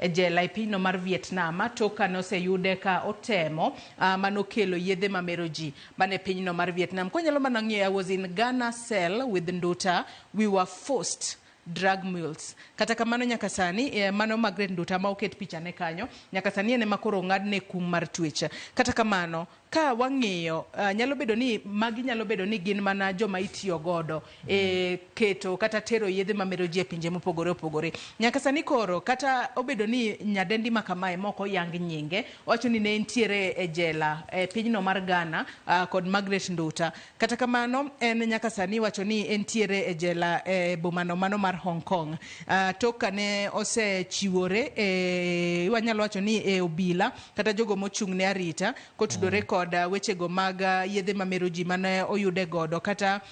e jela e pinyno mar Vietnam tok kane oseyude ka otemo manokelo yedhe mamero ji mane pinyno mar Vietnam. Konyalo mana ng'iyo, I was in Ghana cell with Nduta, we were forced drug mules. Kata kamano nyaka sani mano Margaret Nduta ma oket pichane kanyo, nyaka sani en ema koro ong'adne kum mar twech. Kata kamano ka wang'iyo nyalo bedo ni magi nyalo bedo ni gin mana joma itiyo godo e keto kata tero yedhe mamero ji e pinje mopogore opogore. Nyaka sani koro kata obedo ni nyadendi ma kamae mok oyang nyinge, owacho ni ne entiere e jela e pinyno mar Ghana kod Margaret Nduta. Kata kamano en nyaka sani iwacho ni entiere e jela e bomano mano mar Hong Kong. Tok kane osechiwore e wanyalo wacho ni e obila kata jogo mochung' ne arita kotudore kod wechego mag yedhe mamero ji mane oyude godo kata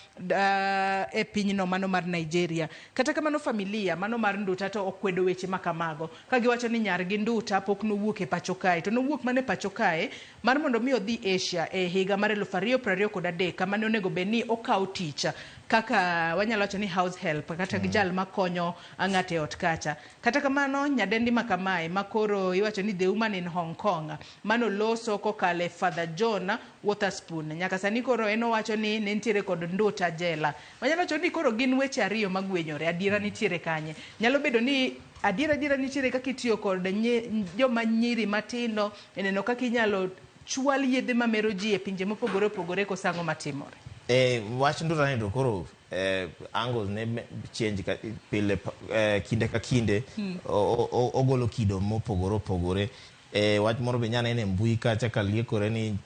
e pinyno mano mar Nigeria. Kata kamano familia mano mar Nduta to okwedo weche makamago ka giwacho ni nyargi Nduta pok nowuok e pacho kae, to nowuok mana e pacho kae mar mondo mi odhi Asia e higa mar 2023 kama ne onego bed ni okawo tich kaka wanyalo wacho ni house help kata jal makonyo ng'ato e ot kacha. Kata kamano nyadendi ma kamae ma koro iwacho ni the woman in Hong Kong mano loso kokalo e Father John Wotherspoon nyaka sani koro en owacho ni ne nitiere kod Nduta jela. Wanyalo wacho ni koro gin weche ariyo magwenyore, adiera nitiere kanye? Nyalo bedo ni adiera adiera nitiere kaka itiyo kod joma nyiri matindo e neno kaka inyalo chwal yedhe mamero ji e pinje mopogore opogore koso ang'o matimore? Wach Nduta ni to koro angles ne change ka, pile kinde ka kinde ogolo kido mopogore opogore. Wach moro be nyaneno e mbui kacha ka liekore ni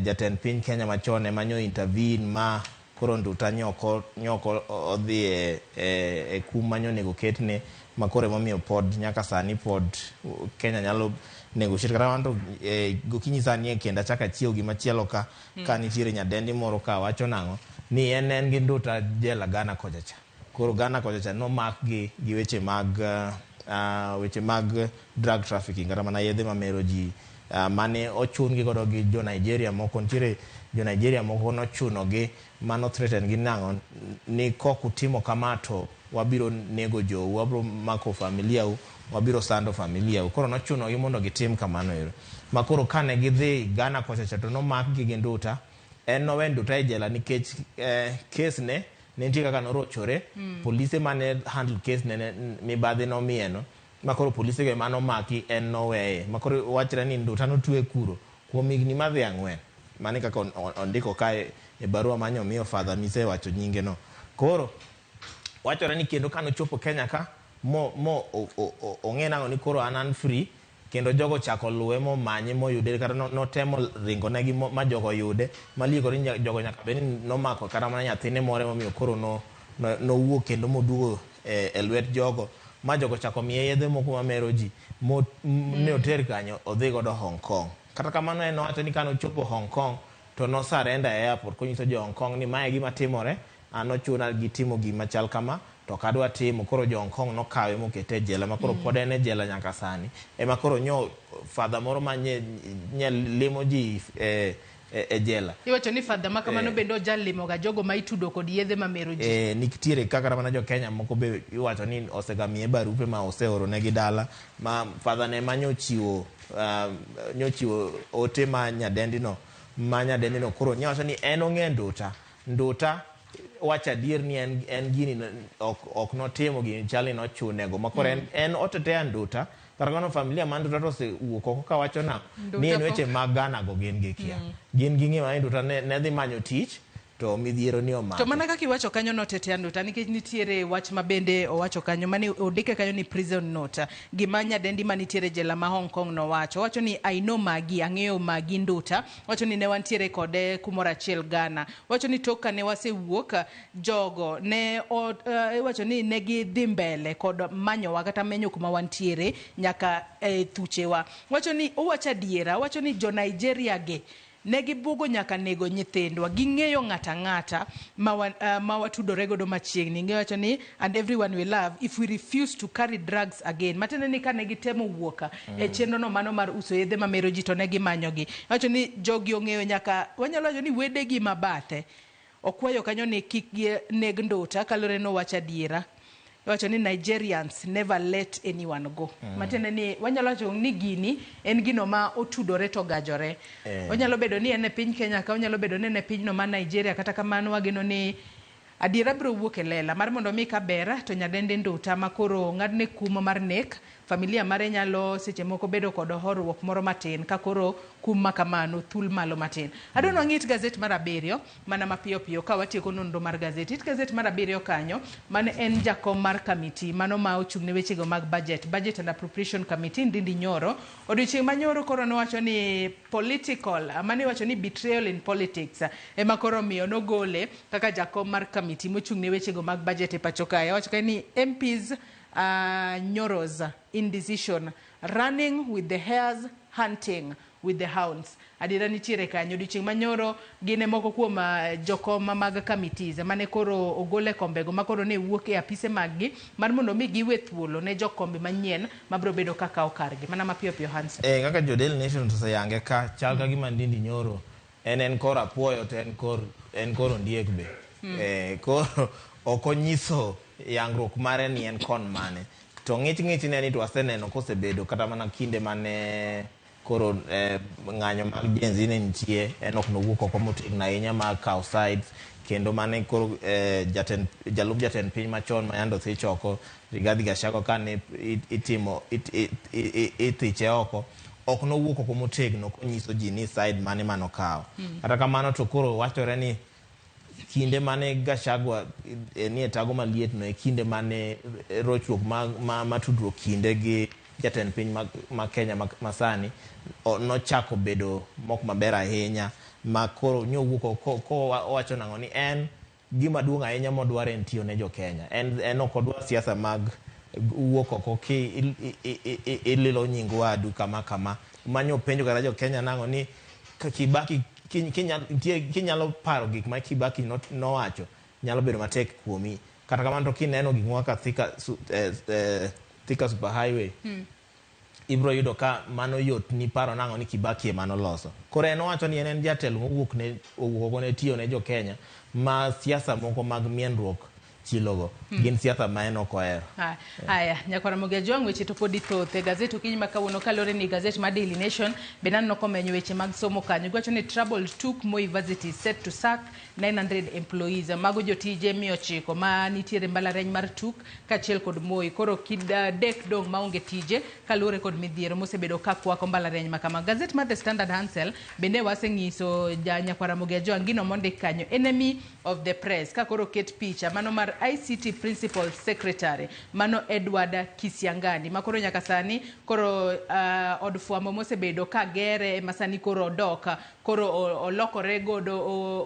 jatend piny Kenya machon ema nyo intervene ma koro Nduta nyoko odhi e kum manyo onego ketne, ma koro emomiyo pod nyaka sani pod Kenya nyalo negotiate. Kata kamano to gokinyi sani e kendo achako achiew gimachielo ka ka nitiere nyadendi moro ka wacho nang'o ni en gi Nduta jela Ghana kocha cha. Koro Ghana kocha cha nomak gi weche mag weche mag drug trafficking kata mana yedhe mamero ji mane ochun gi godo gi jo Nigeria moko. Nitiere jo Nigeria moko nochuno gi mano threaten gi nang'o ni kok utimo kama to wabiro nego jou, wabiro mako familia u, wabiro sando familia u. Koro nochuno gi mondo gitim kamano ero. Ma koro kane gidhi Ghana kocha cha to nomak gi gi Nduta. En nowe Nduta e jela nikech case ne nitie kaka norochore. Polise mane handle case ne mibadhi nomieno ma koro polise go ema nomaki, en noweye. Ma koro wachre ni Nduta notwe kuro kuom higni madhi 4. Mano kaka ondiko kae e barua mane omiyo Father misewacho nyinge no. Koro wachore ni kendo kanochopo Kenya ka mo ong'e nang'o ni koro an free, kendo jogo chako luwe momanye moyude, kata notemo ringo negi ma jogo yude maliekore ni jogo nyaka bed ni nomako kata mana nyathine moro emomiyo koro nowuok kendo moduogo e lwet jogo ma jogo chako miye yedhe moko mamero ji ne oter kanyo odhi godo Hong Kong. Kata kamano en owacho ni kanochopo Hong Kong to no surrender e airport konyiso jo Hong Kong ni mae gima timore, an ochuna gi timo gima chal kama to ok adwa timo. Koro jo Hong Kong nokawe mokete e jela ma koro pod en e jela nyaka sani. Ema koro nyo father moro ma nye limo ji e jela. Iwacho ni father ma kamano bende ojalimoga jogo ma itudo kod yedhe mamero ji. Nitiere kaka mana jo Kenya moko be iwacho ni osegamiye barupe ma oseoro negi dala ma father ne ma nyochiwo ote ma nyadendi no koro nyawacho ni en ong'e Nduta. Nduta wacho adier ni en gini ok notimo gini chal ni nochunego ma koro en otetea Nduta. Kata kamano familia mar Nduta to osewuok oko kawacho na ni en weche mag Ghana go gin gi kia. Gin ging'eyo ni Nduta ne dhi manyo tich to midhiero ni omake. To mana kaka iwacho kanyo notetea Nduta nikech nitiere wach ma bende owacho kanyo mane ondike kanyo ni prison note. Gima nyadendi manitiere jela ma Hong Kong nowacho. Owacho ni I know Maggie, ang'eyo Maggie Nduta. Owacho ni ne wantiere kode kumoro achiel Ghana. Owacho ni tok kane wasewuok jogo ne iwacho ni ne gidhi mbele kod manyowa kata menyo kuma wantiere nyaka e thuchewa. Owacho ni owacho adiera, owacho ni jo Nigeria gi ne gibugo nyaka nego nyithindwa. Ging'eyo ng'ata ng'ata ma watudore godo machiegni. Giwacho ni and everyone we love if we refuse to carry drugs again. Matiende ni kane gitemo wuok e chenro no mano mar uso yedhe mamero ji to ne gimanyogi. Wacho ni jogi ong'eyo nyaka wanyalo wacho ni wedegi mabathe. Okwayo kanyo ni kik gineg Nduta kaluwore ni owacho adiera. Iwacho ni Nigerians never let anyone go. Matiende ni wanyalo wacho ni gini en gino ma otudore to gajore. Onyalo bedo ni en e piny Kenya ka, onyalo bedo ni en e pinyno mar Nigeria, kata kamano wageno ni adiera biro wuok e lela mar mondo mi kaber to nyadendi Nduta ma koro ng'adne kum mar nek, familia mare nyalo seche moko bedo kod horuok moro matin ka koro kum ma kamano thul malo matin. Adwa ni wang'i it gazet mar abiriyo mana mapiyo piyo ka watieko nonro mar gazet. It gazet mar abiriyo kanyo mane en jakom mar kamiti mano ma ochung' ne wechego mag budget, Budget and Appropriation Committee, Ndindi Nyoro. Odiochieng' manyoro koro nowacho ni political, mane iwacho ni betrayal in politics ema koro omiyo nogole kaka jakom mar kamiti mochung' ne wechego mag budget e pacho kae. Owacho kae ni MPs Nyoro's indecision, running with the hares, hunting with the hounds. Adiera nitiere kanyo. Odiochieng' manyoro gin e moko kuom jokom mag committees mane koro ogol e kombego ma koro ne wuok e apise mag gi mar mondo mi giwe thuolo ne jokombe manyien mabiro bedo ka kawo kargi. Mana mapiyo piyo Hans. Kaka jo Daily Nation oseyange ka chal ka gima Ndindi Nyoro en kor apuoyo to en kor ondiek be. Koro ok onyiso yangruok mare ni en kon mane. To ng'ich ng'ich ne ni to waseneno kosebedo kata mana kinde mane koro ng'anyo mag Gen Z ne nitie, en ok nowuok oko motegno ahinya mar kawo sides, kendo mane koro jatend jalup jatend piny machon ma yande othich oko Rigathi Gachagua kane itimo ithiche oko, ok nowuok oko motegno konyiso ji ni side mane manokawo. Kata kamano to koro wachore ni kinde mane Gachagua nie tago maliet no e kinde mane rochruok ma tudruok kinde gi jatend piny ma Kenya masani nochako bedo mok maber ahinya, ma koro nyowuok ko owacho nang'o ni en gima duong' ahinya modwaro en tiyo ne jo Kenya. En ok odwar siasa mag wuok oko ki ililo nying wadu kama kama. Manyo penjo kata jo Kenya nang'o ni Kibaki kinyalo paro gik ma Kibaki nowacho nyalo bedo matek kuomi. Kata kamano to kineno gik moko kaka Thika Super Highway, ibro yudo ka mano yot ni paro nang'o ni Kibaki ema noloso. Koro en owacho ni en jatelo mowuok ne owuok oko ne tiyo ne jo Kenya, ma siasa moko mag mienruok chilogo gin siasa ma en ok ohero. Aya, nyakwara Ramogi Ajwang', weche to podi thoth e gazet okinyi ma kawuono kaluwore ni gazet mar Daily Nation bende aneno komenyo weche mag somo kanyo. Giwacho ni troubled TUK Moi University set to sack 900 employees. Mago jotije 900 ma nitiere mbalariany mar TUK kaachiel kod Moi. Koro kidek dong' maonge tije kaluwore kod midhiero mosebedo ka kwako mbalariany ma kama. Gazet mar The Standard Hansel bende waseng'iso ja nyakwara Ramogi Ajwang' gino mondik kanyo, enemy of the press, ka koro ket picha mano mar ICT Principal Secretary mano Edward Kisiangani ma koro nyaka sani koro od fwambo mosebedo ka gere ema sani koro odok koro olokore godo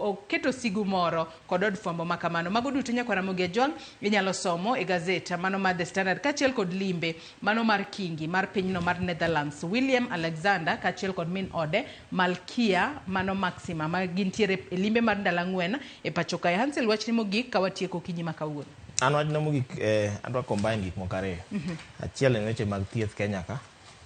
oketo sigu moro kod od fwambo ma kamano. Mago duto nyakwara Ramogi Ajwang' inyalo somo e gazet mano mar The Standard kaachiel kod limbe mano mar kingi mar pinyno mar Netherlands William Alexander kaachiel kod min ode Malkia mano Maxima ma gintiere e limbe mar ndalo 4 e pacho kae. Hansel, wachni mogik ka watieko okinyi ma kawuono. An wachna mogik, adwa combine gik moko ariyo. Achiel en weche mag thieth Kenya ka.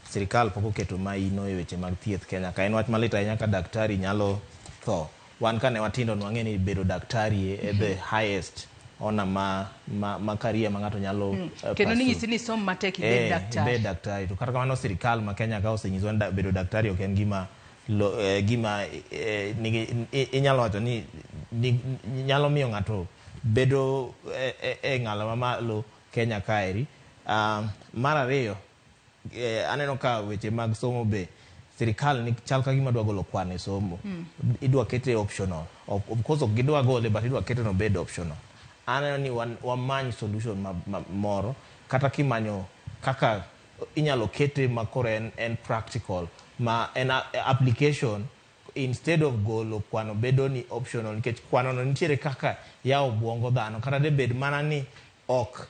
Sirikal pok oketo maino e weche mag thieth Kenya ka. En wach malit ahinya ka daktari nyalo tho. Wan kane watindo nwang'e ni bedo daktari e the highest honor ma career ma ng'ato nyalo Kendo pursue. Ning'isi ni som matek ibed daktari. Ibed daktari. To kata kamano sirikal ma Kenya ka osenyiswa ni bedo daktari ok en gima gima nigi inyalo wacho ni nyalo miyo ng'ato bedo e ng'ala mamalo Kenya kaeri. Mar ariyo, aneno ka weche mag somo be sirikal ni chal ka gima dwa golo kwan e somo. Idwa kete optional. Of course ok gidwa gole, but idwa kete nobed optional. Aneno ni wamany solution ma moro kata kimanyo kaka inyalo kete ma koro en practical ma en application instead of golo kwano bedo ni optional, nikech kwano no nitiere kaka yawo obwongo dhano, kata de bed mana ni ok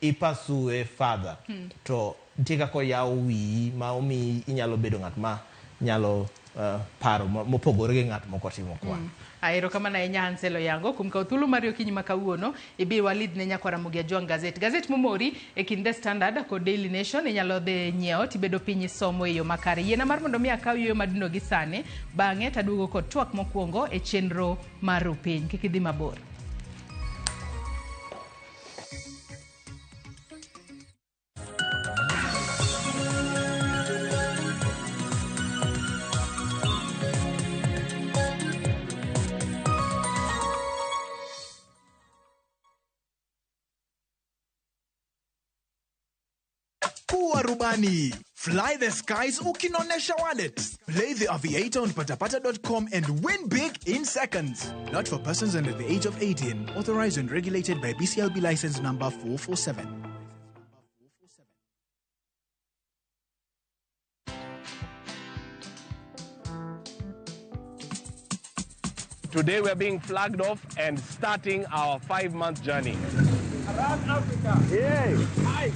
i-pursue further, to nitie kaka oyawo wiyi ma omiyi inyalo bedo ng'at ma nyalo paro mopogore gi ng'at mok otimo kwan. Erokamano ahinya Hansel Oyango kuom kawo thuolo mari okinyi ma kawuono ibi walid ne nyakwara Ramogi Ajwang' gazet. Gazet momori e kind The Standard kod Daily Nation inyalo dhi nyiewo tibedo piny isomo e yo makare. Yiena mar mondo mi akaw yueyo madundo gi sani, bang'e taduogo kod twak mokwongo e chenro mar Rupiny. Kik idhi mabor. Kuwa rubani. Fly the skies ukinonesha wallet. Play the Aviator on patapata.com and win big in seconds. Not for persons under the age of 18. Authorized and regulated by BCLB license number 447. Today we're being flagged off and starting our 5-month journey. Around Africa. Yay. Hi.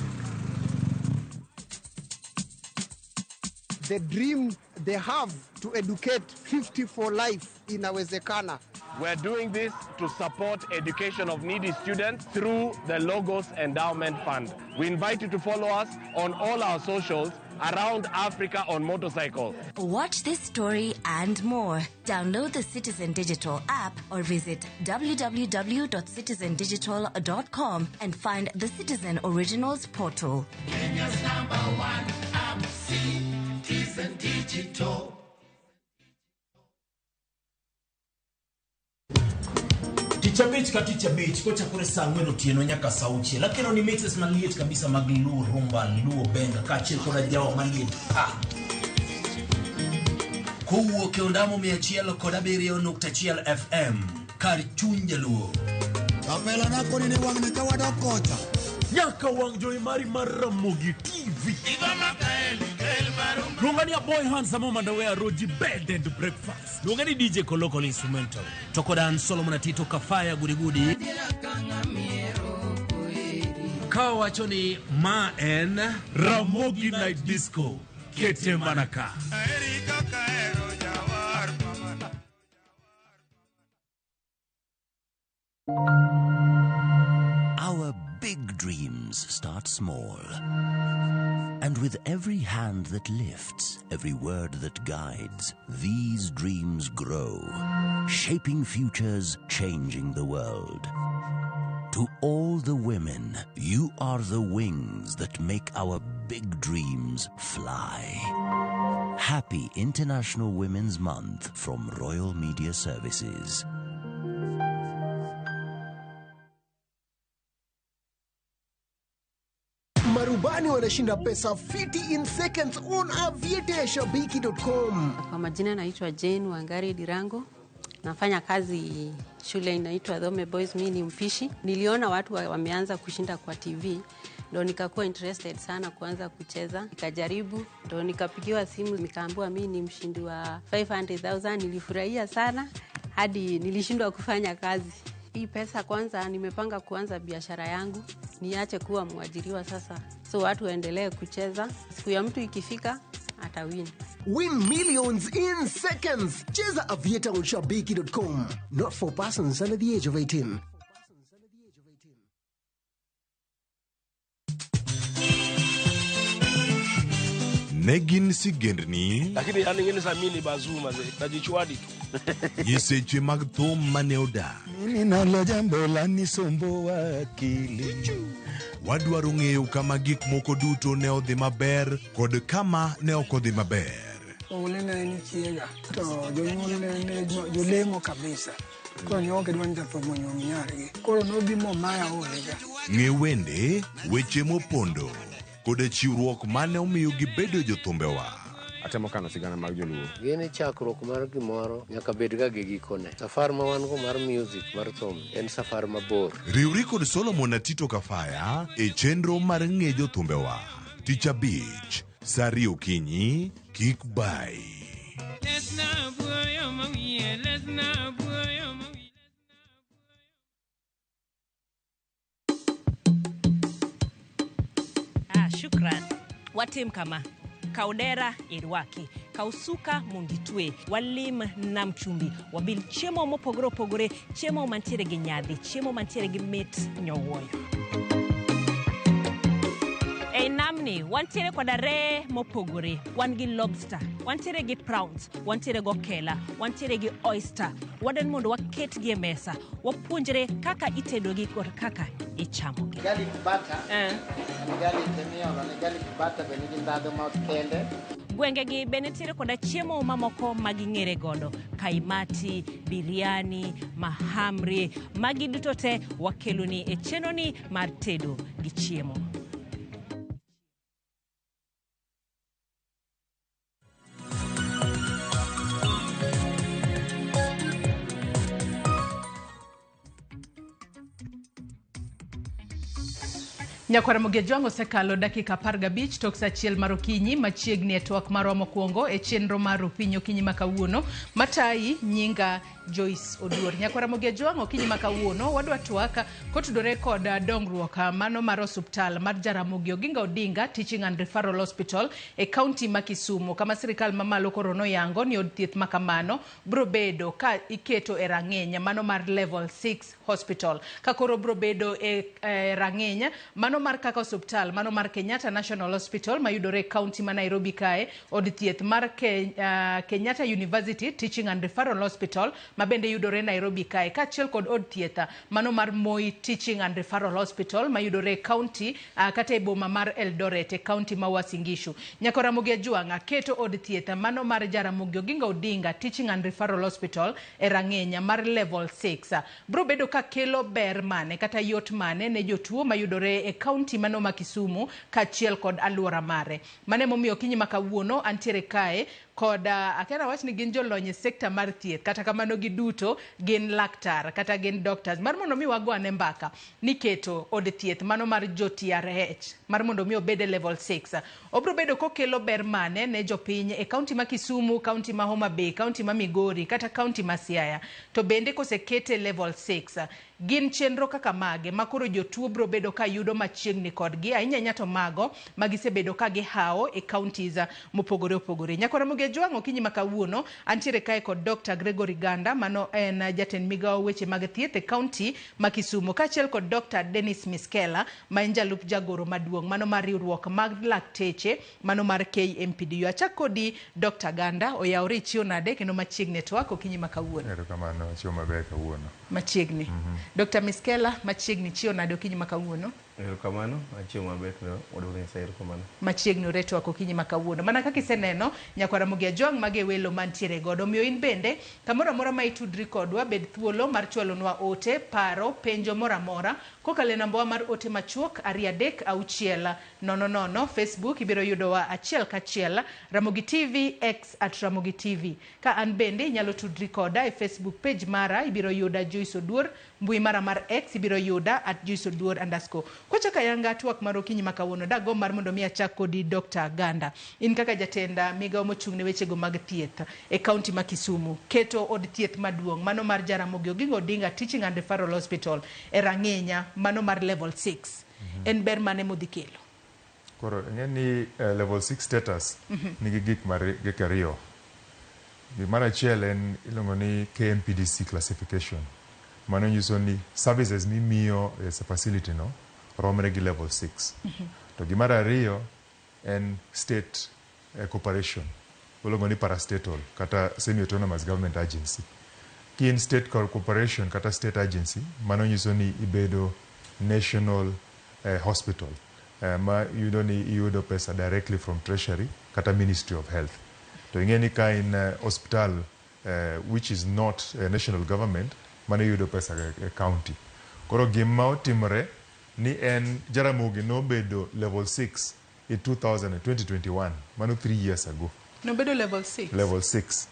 The dream they have to educate 50 for life inawezekana. We're doing this to support education of needy students through the Logos Endowment Fund. We invite you to follow us on all our socials around Africa on motorcycle. Watch this story and more. Download the Citizen Digital app or visit www.citizendigital.com and find the Citizen Originals portal. Kenya's number one app, Citizen Digital. Tich abich ka tich abich kochakore saa ang'wen otieno nyaka saa auchiel akelo ni mixes maliet kabisa mag Luo rumba, Luo benga kaachiel koda jawa maliet pa. Kowuok e ondamo 107.1 FM kar chuny Jaluo. Kapela nako ni wang'ni ka wadok kocha. Nyaka wang' jowi mari mar Ramogi TV. Luonga ni Aboy Handsome Mandawe Roji Bed and Breakfast. Luonga ni DJ Kolokol Instrumental. To koda an Solomon Atito Kafaya Gudigudi. Ka wacho ni ma en Ramogi Night Disco. Kete manaka. Our big dreams start small. And with every hand that lifts, every word that guides, these dreams grow, shaping futures, changing the world. To all the women, you are the wings that make our big dreams fly. Happy International Women's Month from Royal Media Services. Marubani wanashinda pesa 50 in seconds on aviatershabiki.com. Kwa majina naitwa Jane Wangari Dirango. Nafanya kazi shule inaitwa Dhome Boys, mimi ni mpishi. Niliona watu wameanza kushinda kwa TV, ndo nikakuwa interested sana kuanza kucheza. Nikajaribu, ndo nikapigiwa simu nikaambiwa mimi ni mshindi wa 500,000. Nilifurahia sana hadi nilishindwa kufanya kazi. Hii pesa kwanza nimepanga kuanza biashara yangu, niache kuwa mwajiriwa sasa. So watu waendelee kucheza. Siku ya mtu ikifika atawin. Win millions in seconds. Cheza Aviator on shabiki.com. Not for persons under the age of 18. Negin sigendni Lakini yani ngine samini bazuma ze najichwadi tu. Nyiseche mag thum mane odak. Mimi nalo jambo la nisumbuwa akili. Wadwaro ng'eyo kama gik moko duto ne odhi maber kod kama ne ok odhi maber. Oule ne en chiega to jonyuol ne jolemo kabisa. Koro ne ok gidwa ni jathum onyuom nyargi. Koro nobi momaya olega. Ng'e wende, weche mopondo kod chiwruok mane omiyo gibedo jothumbewa. Atemo kano sigana mag joluo. Gini chakruok mar gimoro nyaka bed ga gi gikone. Safar ma wan go mar music mar thum en safar mabor. Riwri kod Solomon Atito Kafaya e chenro mar ng'e jothumbewa. Tich abich, saa ariyo okinyi, kik bai. Ah, shukran. Watim kama. Kaudera irwaki, kausuka munditwe, walim nam chumbi, wabil chiemo mopogore opogore, chiemo mantiere gi nyadhi, chiemo mantiere gi mit nyowuoyo. Ei namni, wantiere koda ree mopogore, wan gi lobster, wantiere gi prawns, wantiere gi okela, wantiere gi oyster. Wadwani mondo waketgi e mesa, wapuonjre kaka itedogi kod kaka ichamogi. Garlic butter. Garlic miolo ne garlic butter be nigi ndhadhu ma kende. Gwengegi be nitiere koda chiemo mamoko ma ging'ere godo, kaimati, biryani, mahamri, magi duto te wakeloni e chenroni mar tedo gi chiemo. Nyakwar Ramogi Ajwang' osekalo dakika 15 tok saa achiel mar okinyi machiegni e twak marwa mokwongo e chenro mar Opinyi Okinyi ma kawuono matayi nyinga Joyce Oduor. Nyakwar Ramogi Ajwang' okinyi ma kawuono wadwa twak kotudore kod dongruok mano mar osuptal mar Jaramogi Oginga Odinga Teaching and Referral Hospital e kaunti ma Kisumu kama sirikal mamalo koro noyango ni od thieth ma kamano bro bedo ka iketo e rang'iny mano mar level 6 hospital ka koro bro bedo e rang'iny mano mar kaka osuptal mano mar Kenyatta National Hospital mayudore e kaunti ma Nairobi kae, od thieth mar Kenyatta University Teaching and Referral Hospital ma bende yudore Nairobi kae, kaachiel kod od thieth mano mar Moi Teaching and Referral Hospital mayudore e kaunti kata e boma mar Eldoret e kaunti ma Uasin Gishu. Nyaka Ramogi Ajwang' keto od thieth mano mar Jaramogi Oginga Odinga Teaching and Referral Hospital e rang'iny mar level 6 bro bedo ka kelo ber mane kata yot mane ne jotuo mayudore e kaunti mano ma Kisumu kaachiel kod alwora mare. Mano emomiyo okinyi ma kawuono antiere kae kod akena wach ni gin jolony e sekta mar thieth, kata kamano giduto gin laktar kata gin doctors mar mondo mi wago ane mbaka ni keto od thieth mano mar jo TRH mar mondo mi obed e level 6 obro bedo kokelo ber mane ne jopiny e kaunti ma Kisumu, kaunti ma Homa Bay, kaunti ma Migori kata kaunti ma Siaya. To bende kosekete level 6 gin chenro kaka mage ma koro jotuo bro bedo ka yudo machiegni kodgi ahinya ahinya to mago magisebedo ka gihawo e counties mopogore opogore. Nyaka Ramogi Ajwang' okinyi ma kawuono antiere kae kod Dr. Gregory Ganda mano en jatend migawo weche mag thieth e kaunti ma Kisumu kaachiel kod Dr. Dennis Miskela ma en jalup jagoro maduong' mano mar riwruok mag lakteche mano mar KMPDU. Achak kodi Dr. Ganda, oyawore ichiew nade kendo machiegni e twak okinyi ma kawuono? Erokamano, achiew maber kawuono. Machiegni. Dr. Miskela, machiegni chiew nade okinyi ma kawuono? Erokamano, achiew maber kendo wadwoko Nyasaye erokamano. Machiegni oretwa okinyi ma kawuono. Mana kaka iseneno, Nyakwar Ramogi Ajwang' mage welo mantiere godo. Omiyo in bende, kamoro amora ma itudri kodwa, bed thuolo mar chwalonwa ote, paro, penjo moro amora kokalo e nambawa mar ote machuok 2 3 6 0 0. Facebook ibiro yudowa achiel kachiel Ramogi TV, X at Ramogi TV. Ka an bende inyalo tudri koda e Facebook page mara, ibiro yuda Joyce Oduor, mbui mara mar X ibiro yuda at Joyce Oduor underscore. Kochako ayanga twak mar okinyi ma kawuono, dagomb mar mondo mi achak kodi Dr. Ganda. In kaka jatend migawo mochung' ne wechego mag thieth e kaunti ma Kisumu, keto od thieth maduong' mano mar Jaramogi Oginga Odinga Teaching and Referral Hospital e rang'inya mano mar level 6. En ber mane modhi kelo? Koro ing'e ni level 6 status nigi gik mar gik ariyo. Gimar achiel en iluongo ni KMPDC classification. Mano nyiso ni services mimiyo e facility no romre gi level 6. To gimar ariyo en state corporation. Iluongo ni parastatal kata semi-autonomous government agency. Ki in state corporation kata state agency, mano nyiso ni ibedo national hospital ma yudo ni iyudo pesa directly from treasury kata Ministry of Health. To ing'e ni ka in hospital which is not a national government, mano iyudo pesa e county. Koro gima otimore ni en Jaramogi nobedo level 6 in 2000, 2021, mano 3 years ago. Nobedo level 6? Level 6.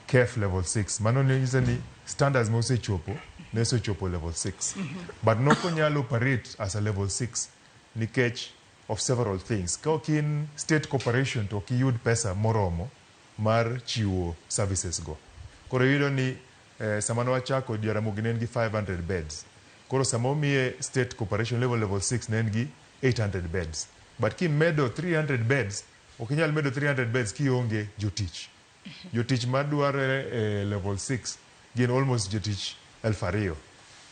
KEF level 6. Mano nyiso ni standards mosechopo ne osechopo level 6. But nokonyal operate as a level 6 nikech of several things. Ka ok in state corporation to ok iyud pesa moromo mar chiwo services go. Koro iyudo ni sama ne wachako Jaramogi ne en gi 500 beds. Koro sama omiye state corporation level 6 ne en gi 800 beds. But kimedo 300 beds, ok inyal medo 300 beds kionge jotich. Jotich madwarore e level 6 gin almost jotich 2000.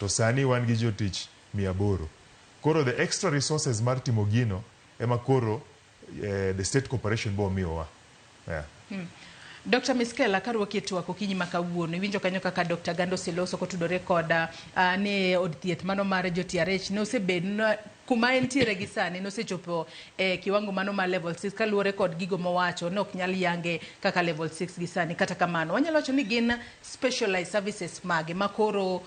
To sani wan gi jotich 800. Koro the extra resources mar timo gino ema koro the state corporation bo miyowa. Yeah. Dr. Miskela, karwaki e twak okinyi ma kawuono, iwinjo kanyo kaka Dr. Ganda oseloso kotudore koda ni od thieth mano mar jo TRH nosebed kuma entiere gi sani nosechopo e kiwango mano mar level 6 kaluwore kod gigo mowacho ne ok nyal yange kaka level 6 gi sani. Kata kamano wanyalo wacho ni gin specialized services mage ma koro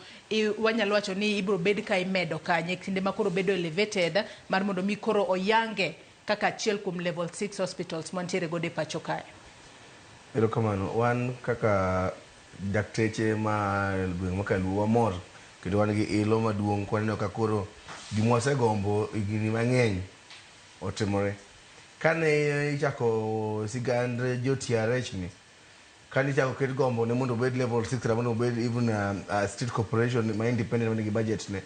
wanyalo wacho ni ibiro bed ka imedo kanye e kinde ma koro bedo elevated mar mondo mi koro oyange kaka achiel kuom level 6 hospitals mantiere godo e pacho kae. Erokamano. Wan kaka dakteche ma gweng' ma Kaluo wamor Kendo wan gi ilo maduong' kwaneno ka koro gima wasegombo higni mang'eny otimore. Kane ichako sigand jo TRH ni, kane ichako ket gombo ne mondo obed level 6 kata mondo obed even a state corporation ma independent manigi budget ne.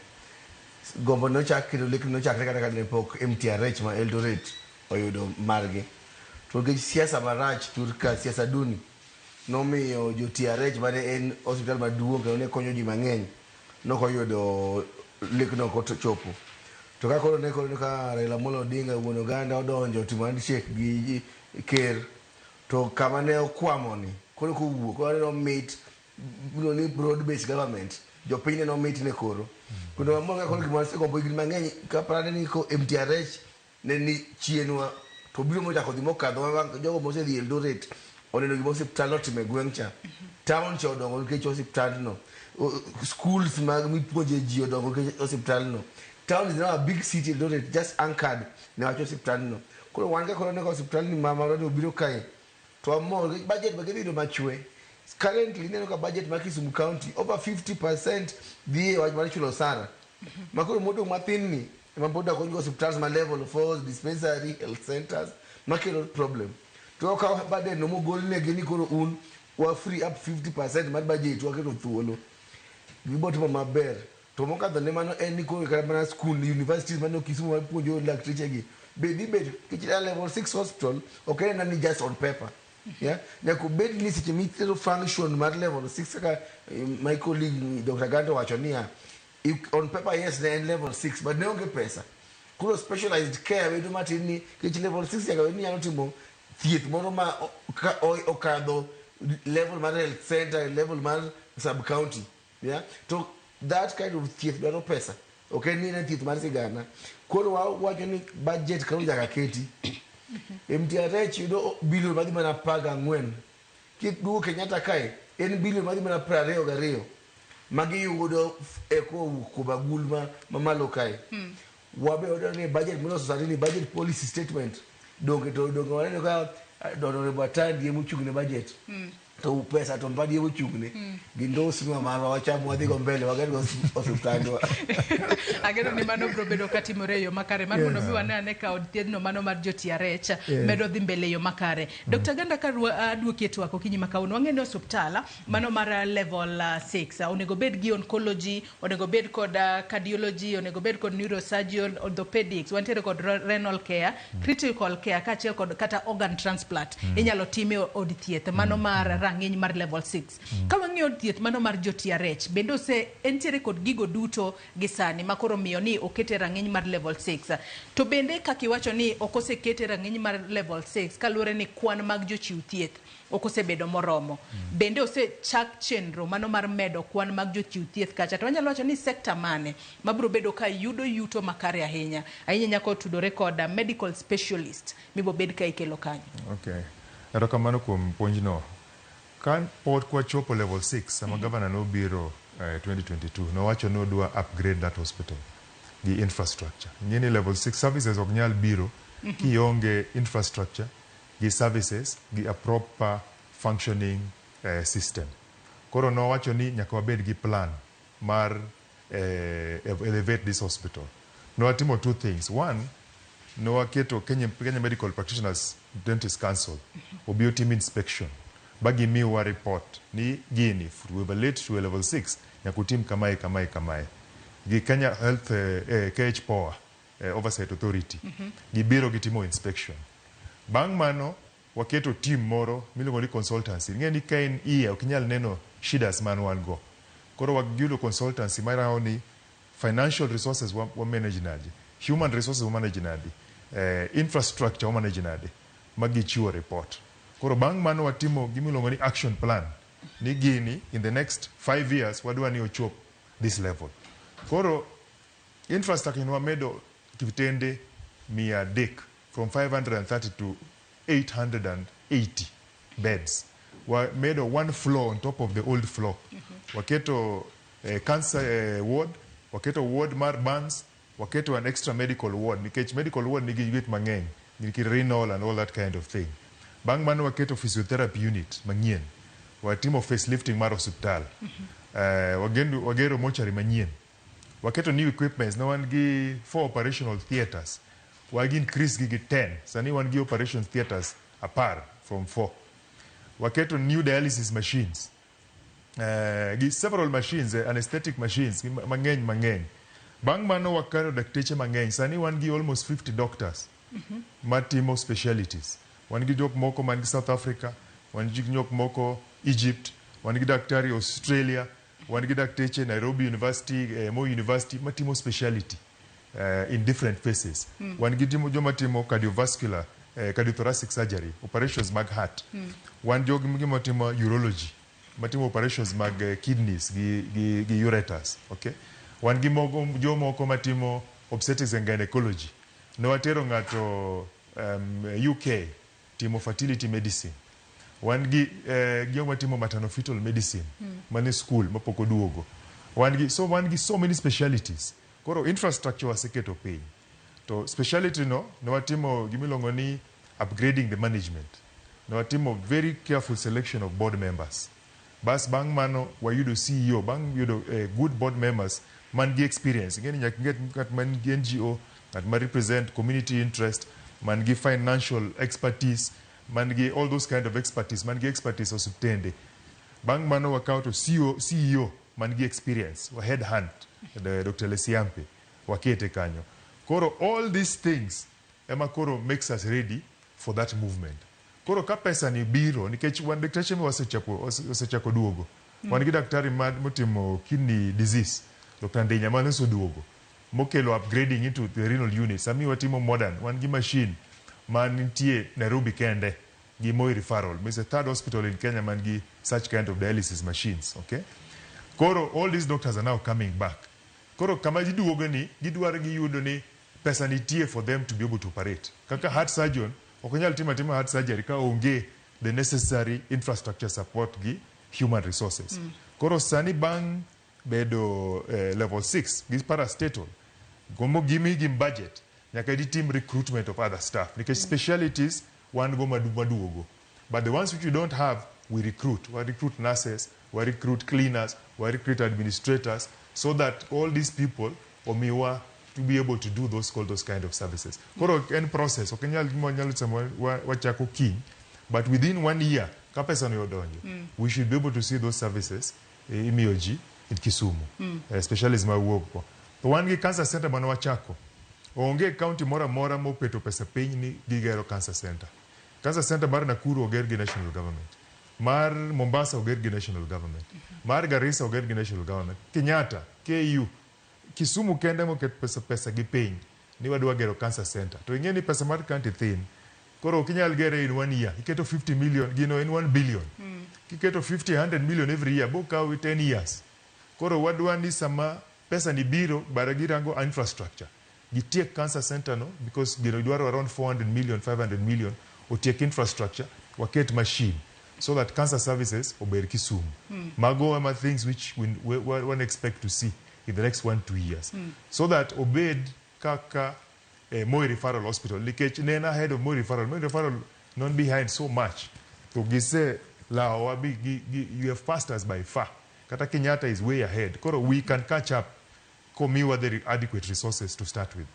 Gombo ne ochak kendo lekni nochakre kata kane pok MTRH ma Eldoret oyudo margi. To nikech siasa marach thur ka siasa duni nomiyo jo TRH mane en osiptal maduong' kendo ne konyo ji mang'eny nokoyudo lekno kochopo. To ka koro ne koro ka Raila Amolo Odinga wuon oganda odonjo otimo handshake gi ker to kama ne okwamo ni koro kowuok koro aneno mit miluongo ni broad based government jopiny neno mit ne koro. Kendo wamor ka koro gima wasegombo higni mang'eny ka parane ni ko MTRH ne ni chienwa to biro mochako dhi mokadho jogo mosedhi Eldoret oneno gima osiptal otimo e gweng' cha. Town cha odongo nikech osiptandno. Schools mag mipuonje ji odongo nikech osiptandno. Town is now a big city Eldoret just anchored ne wach osiptandno. Koro wan ka koro waneno ka osiptandni ma marwa ni obiro kae to wamor nikech budget be gidhi yudo machwe. Currently ineno ka budget mar Kisumu County over 50% dhi e wach mar chulo osara. Ma koro modong' mathin ni ema pod dakony go osiptals ma level 4, dispensary, health centers makelo problem. To okaw burden no mogol negi ni koro un wa free up 50% mar budget waketo thuolo. Gibo timo maber. To mokadho ne mano en ni koro kata mana school, universities mane Kisumu mapuonjo lakteche gi be dhi bet nikech a level 6 hospital ok en ni just on paper. Yeah? Nyaka obed ni seche mitero function mar level 6 kaka my colleague Dr. Gando wacho niya on paper yes ne en level 6 but ne onge pesa. Koro specialized care bedo matin ni nikech level 6 nyaka bed ni nyalo timo thieth moro ma okadho level mar health center, level mar sub county. Yeah? To that kind of thieth dwaro pesa. Ok en ni en thieth mar sigana. Koro wawacho ni budget koro nyaka keti. MTRH yudo bilion madhi mana 14. Kiduogo Kenyatta kae en bilion madhi mana 22 magiyudo e kowuok kuom agul ma malo kae. Wabe wadwaro ni budget miloso sani ni budget policy statement donge to donge waneno ka Honorable Atandi ema ochung' ne budget. To pesa to Mbadi ema ochung'ne. Gindosnwa marwa wacham wadhi go mbele wager go osiptandwa. Ageno ni mano biro bedo katimore e yo makare mar mondo mi wane ane ka od thiedhno mano mar jo TRH medo dhi mbele e yo makare. Dr. Ganda ka aduoki e twak okinyi ma kawuono wang'eyo ni osuptal mano mar level 6 onego bed gi oncology, onego bed kod cardiology, onego bed kod neurosurgeon, orthopedics, wantiere kod renal care, critical care kaachiel kod kata organ transplant inyalo tim e od thieth mano mar rang'iny mar level 6. Ka wang'iyo od thieth mano mar jo TRH bende ose entiere kod gigo duto gi sani ma koro miyo ni okete rang'iny mar level 6. To bende kaka iwacho ni ok osekete rang'iny mar level 6 kaluwore ni kwan mag jochiw thieth ok osebedo moromo. Bende osechak chenro mano mar medo kwan mag jochiw thieth kacha. To wanyalo wacho ni sekta mane mabiro bedo ka yudo yuto makare ahinya. Ahinya nyaka otudore kod medical specialist mibobed ka ikelo kanyo. Okay. Erokamano kuom puonjno. Ka pok wachopo level 6 sama governor nobiro 2022 nowacho ni odwa upgrade that hospital gi infrastructure. Ing'e ni level 6 services ok nyal biro kionge infrastructure gi services gi a proper functioning system. Koro nowacho ni nyaka wabed gi plan mar elevate this hospital. Nowatimo two things. One, nowaketo Kenya Medical Practitioners Dentist Council obi otim inspection ba gimiwa report ni gini to evaluate to a level 6 nyaka utim kamae kamae kamae. Gi Kenya Health KHPOA Oversight Authority gibiro gitimo inspection. Bang' mano waketo team moro miluongo ni consultancy. Ing'e ni ka in iye ok inyal neno shidas man wan go. Koro wayudo consultancy marango ni financial resources wa manage nade, human resources wa manage nade, infrastructure wa manage nade, ma gichiwo report. Koro bang' mano watimo gimiluongo ni action plan ni gini in the next 5 years wadwa ni ochop this level. Koro infrastructure ni wamedo kitende 300 from 530 to 880 beds. Wamedo one floor on top of the old floor. Waketo cancer ward, waketo ward mar burns, waketo an extra medical ward nikech medical ward nigi gik mang'eny, nigi renal and all that kind of thing. Bang' mano waketo physiotherapy unit manyien. Watimo facelifting mar osiptal. Wagero mochari manyien. Waketo new equipments. Ne wan gi 4 operational theatres. Wagi increase gi gi 10. Sani wan gi operation theatres 10 from 4. Waketo new dialysis machines. Gi several machines, anesthetic machines, gi mang'eny mang'eny. Bang' mano wakano dakteche mang'eny. Sani wan gi almost 50 doctors matimo specialities. Wan gi jok moko man gi South Africa, wan gi jok moko Egypt, wan gi daktari Australia, wan gi dakteche Nairobi University, Moi University matimo speciality in different phases. Wan gi joma timo cardiovascular, cardiothoracic surgery, operations mag heart. Wan jog matimo urology, matimo operations mag kidneys gi ureters, okay? Wan gi jomoko matimo obstetrics and gynecology. Ne watero ng'ato UK timo fertility medicine. Wan gi joma timo maternal-fetal medicine mane school mapok oduogo. Wan gi so many specialities. Koro infrastructure waseketo piny. To speciality no, ne watimo gimiluongo ni upgrading the management. Ne watimo very careful selection of board members. Bas bang' mano wayudo CEO, bang' yudo good board members man gi experience. Ing'e ni nyaka ing'e ng'at man gi NGO, ng'at ma represent community interest, man gi financial expertise, man gi all those kind of expertise, man gi expertise osiptende. Bang' mano wakawo to CEO man gi experience, wa head hunt, Dr. Lesiampe, wakete kanyo. Koro all these things ema koro makes us ready for that movement. Koro ka pesa ni biro, nikech wan dakteche ma osechako duogo. Wan gi daktari motimo kidney disease, Dr. Ndinya mane oseduogo, mokelo upgrading into the renal unit. Sami watimo modern, wan gi machine man nitie Nairobi kende gi Moi Referral. It's the third hospital in Kenya man gi such kind of dialysis machines, okay? Koro all these doctors are now coming back. Koro kama giduogo ni, gidwaro giyudo ni pesa nitie for them to be able to operate. Kaka heart surgeon, ok onyal timo atima heart surgery ka onge the necessary infrastructure support gi human resources. Koro sani bang' bedo level 6 gi parastatal, gomo gimi gi budget, nyaka gitim recruitment of other staff. Nikech specialities wan go maduogo. But the ones which we don't have, we recruit. We recruit nurses, we recruit cleaners, we recruit administrators, so that all these people omiwa to be able to do those call those kind of services. Koro en process, ok nyal nyalo timo wachako kiny, but within 1 year, ka pesa no odonjo, we should be able to see those services imiyo ji in Kisumu, specialists ma wuok ko. To wan gi cancer center mane wachako. Onge county moro amora moketo pesa piny ni gigero cancer center. Cancer center mar Nakuru oger gi national government. Mar Mombasa oger gi national government. Mar Garissa oger gi national government. Kenyatta, KU, Kisumu kende moket pesa gi piny ni wadwa gero cancer center. To ing'e ni pesa mar county thin. Koro ok inyal gere in 1 year. Iketo 50 million, gino en 1 billion. Kiketo 50, 100 million every year, bo kawi 10 years. Koro wadwa ni sama pesa ni biro, bara girango infrastructure. Gitiek cancer center no, because gino dwaro around 400 million, 500 million, otiek infrastructure, waket machine, so that cancer services ober Kisumu. Mago are things which we one expect to see in the next 1-2 years. So that obed kaka Moi Referral Hospital. Nikech ne en ahead of Moi Referral. Moi Referral not behind so much. To gise lawa you have passed us by far. Kata Kenyatta is way ahead. Koro we can catch up komiwa the adequate resources to start with.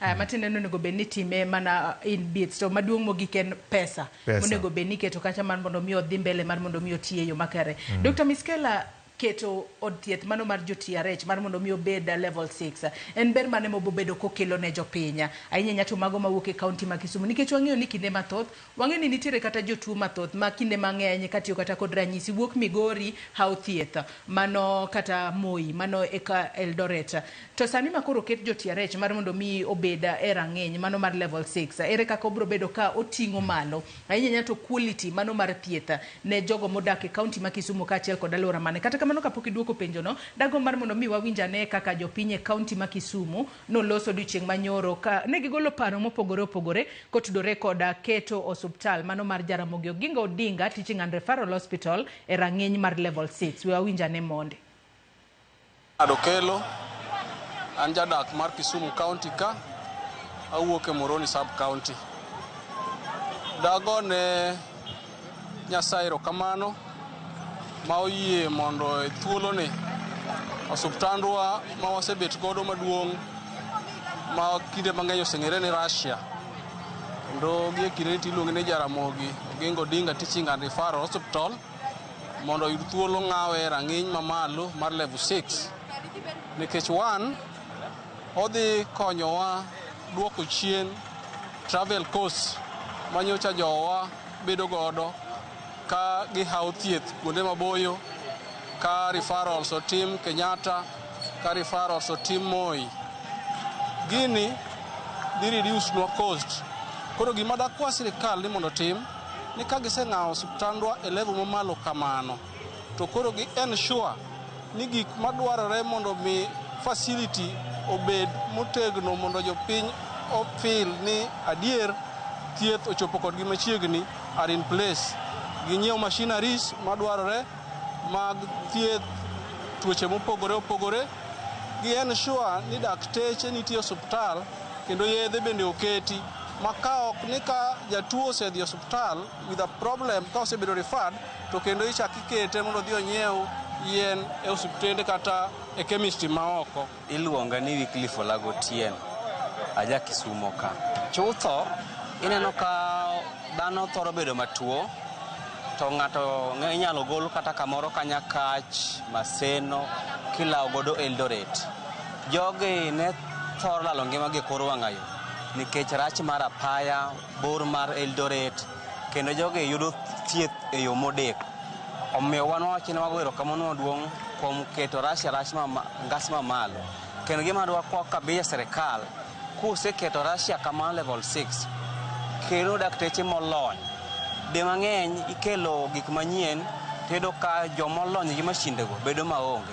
Matiende ni onego bed ni time mana in bits, to maduong' mogik en pesa. Monego bed ni iketo kacha mar mondo mi odhi mbele mar mondo mi otiye yo makare. Dr. Miskela, keto od thieth mano mar jo TRH mar mondo mi obed level 6 en ber mane mobobedo kokelo ne jopiny ahinya ahinya to mago mawuok e kaunti ma Kisumu, nikech wang'eyo ni kinde mathoth wang'eyo ni nitiere kata jotuo mathoth ma kinde mang'eny katiyo kata kod ranyisi wuok Migori hawo thieth mano kata Moi mano eka Eldoret, to sani ma koro oket jo TRH mar mondo mi obed e rang'iny mano mar level 6, ere kaka obro bedo ka oting'o malo ahinya ahinya to quality mano mar thieth ne jogo modak e kaunti ma Kisumu kaachiel kod alwora mane. Kata kamano kapok iduoko penjo no, dago mar mondo mi wawinj ane kaka jopiny e kaunti ma Kisumu noloso odiochieng' manyoro ka ne gigolo paro mopogore opogore kotudore koda keto osuptal mano mar Jaramogi Oginga Odinga Teaching and Referral Hospital e rang'iny mar level 6. We wawinj ane monde. Adokelo, an jadak mar Kisumu County ka, awuok e Moroni Sub County. Dago ne Nyasaye erokamano ma oyie mondo e thuoloni osuptandwa ma wasebet godo maduong' ma kinde mang'eny oseng'ere ni Russia kendo gie kindeni tiluonge ni Jaramogi Oginga Odinga Teaching and Referral Hospital mondo oyud thuolo ng'awe e rang'iny mamalo mar level 6 nikech one odhi konyowa duoko chien travel costs manyocha jowa bedo godo ka gihawo thieth kuonde maboyo ka referrals otim Kenyatta ka referrals otim Moi gini dhi reduce nwa cost koro gima dakwa sirikal ni mondo otim ni ka giseng'awo osiptandwa e level mamalo kamano to koro gi ensure ni gik madwarore mondo mi facility obed motegno mondo jopiny ofil ni adier thieth ochopo kodgi machiegni are in place ginyiew machineries madwarore mag thieth tuoche mopogore opogore gi ensure ni dakteche nitie e osuptal kendo yedhe bende oketi ma ka ok ni ka jatuo osedhi e osuptal with a problem ka osebedo referred to kendo ichak ikete mondo odhi onyiew yien e osuptende kata e chemistry ma oko. Iluonga ni Wycliffe Olago Otieno, aja Kisumo ka. Chutho, ineno ka dhano thoro bedo matuo, to ng'ato inyalo gol kata kamoro ka Nyakach, Maseno, kilawo godo Eldoret. Jogi ne thoro lalo ngimagi e kor wang'ayo nikech rach mar apaya, bor mar Eldoret, kendo jogi yudo thieth e yo modeko. Omiyo wan wawacho ni wago erokamano maduong' kuom keto Russia rach ngas mamalo. Kendo gima dwakwa kabisa sirikal, kuseketo Russia kamano level 6, kelo dakteche molony. Di mang'eny ikelo gik manyien, tiyudo ka jomolony gi mashindego bedo maonge.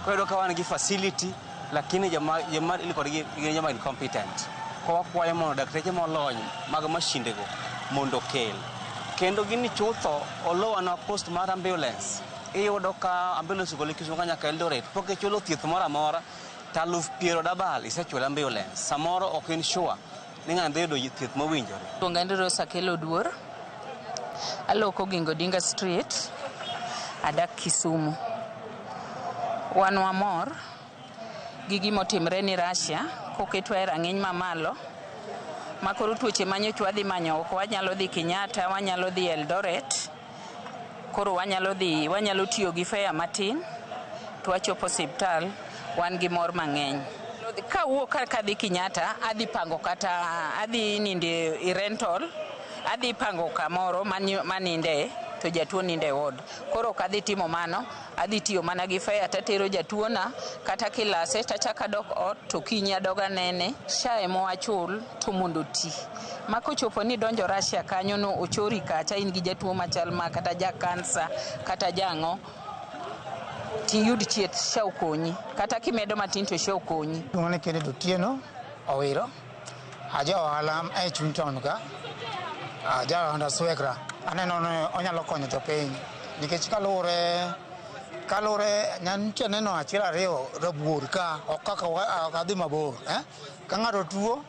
Koro iyudo ka wan gi facility, lakini joma deal kodgi gin joma incompetent. Koro wakwayo mondo dakteche molony mag mashindego mondo okel. Kendo gini chutho olowanwa cost mar ambulance. Iyudo ka ambulance ogole Kisumo ka nyaka Eldoret, pok ichulo thieth moro amora, to 80,000 isechulo ambulance. Samoro ok in sure ni ng'ani dhi yudo thieth mowinjore. Luonga ni Rose Akello Oduor. Aloko Oginga Odinga Street, adak Kisumu. Wan wamor gi gimotimre ni Russia koketwa e rang'iny mamalo ma koro tuoche manyocha wadhi manyo oko wanyalo dhi Kenyatta, wanyalo dhi Eldoret, koro wanyalo dhi wanyalo tiyo gi fare matin to wachopo osiptal wan gi mor mang'eny. Kawuok ka kadhi Kenyatta adhi pango kata adhi ninde e rental adhi pango kamoro maninde to jatuo nindo e ward. Koro ok adhi timo mano, adhi tiyo mana gi fare tatero jatuo na kata kilase tachako adok ot to kinyi adog anene. SHA ema wachul to mondo oti. Ma kochopo ni idonjo Russia kanyo no ochori kacha in gi jatuo machal ma kata ja kansa kata jang'o tiyud thieth SHA okonyi. Kata kimedo matin to SHA okonyi. Iluonga ni Kennedy Otieno Owiro. Aja ohala e chuny town ka. Aja ohand Aswekra. Aneno ni onyalo konyo jopiny nikech kaluwore kaluwore nitie neno achiel ariyo rabuor ka ok kaka ok adhi mabor Ka ng'ato tuo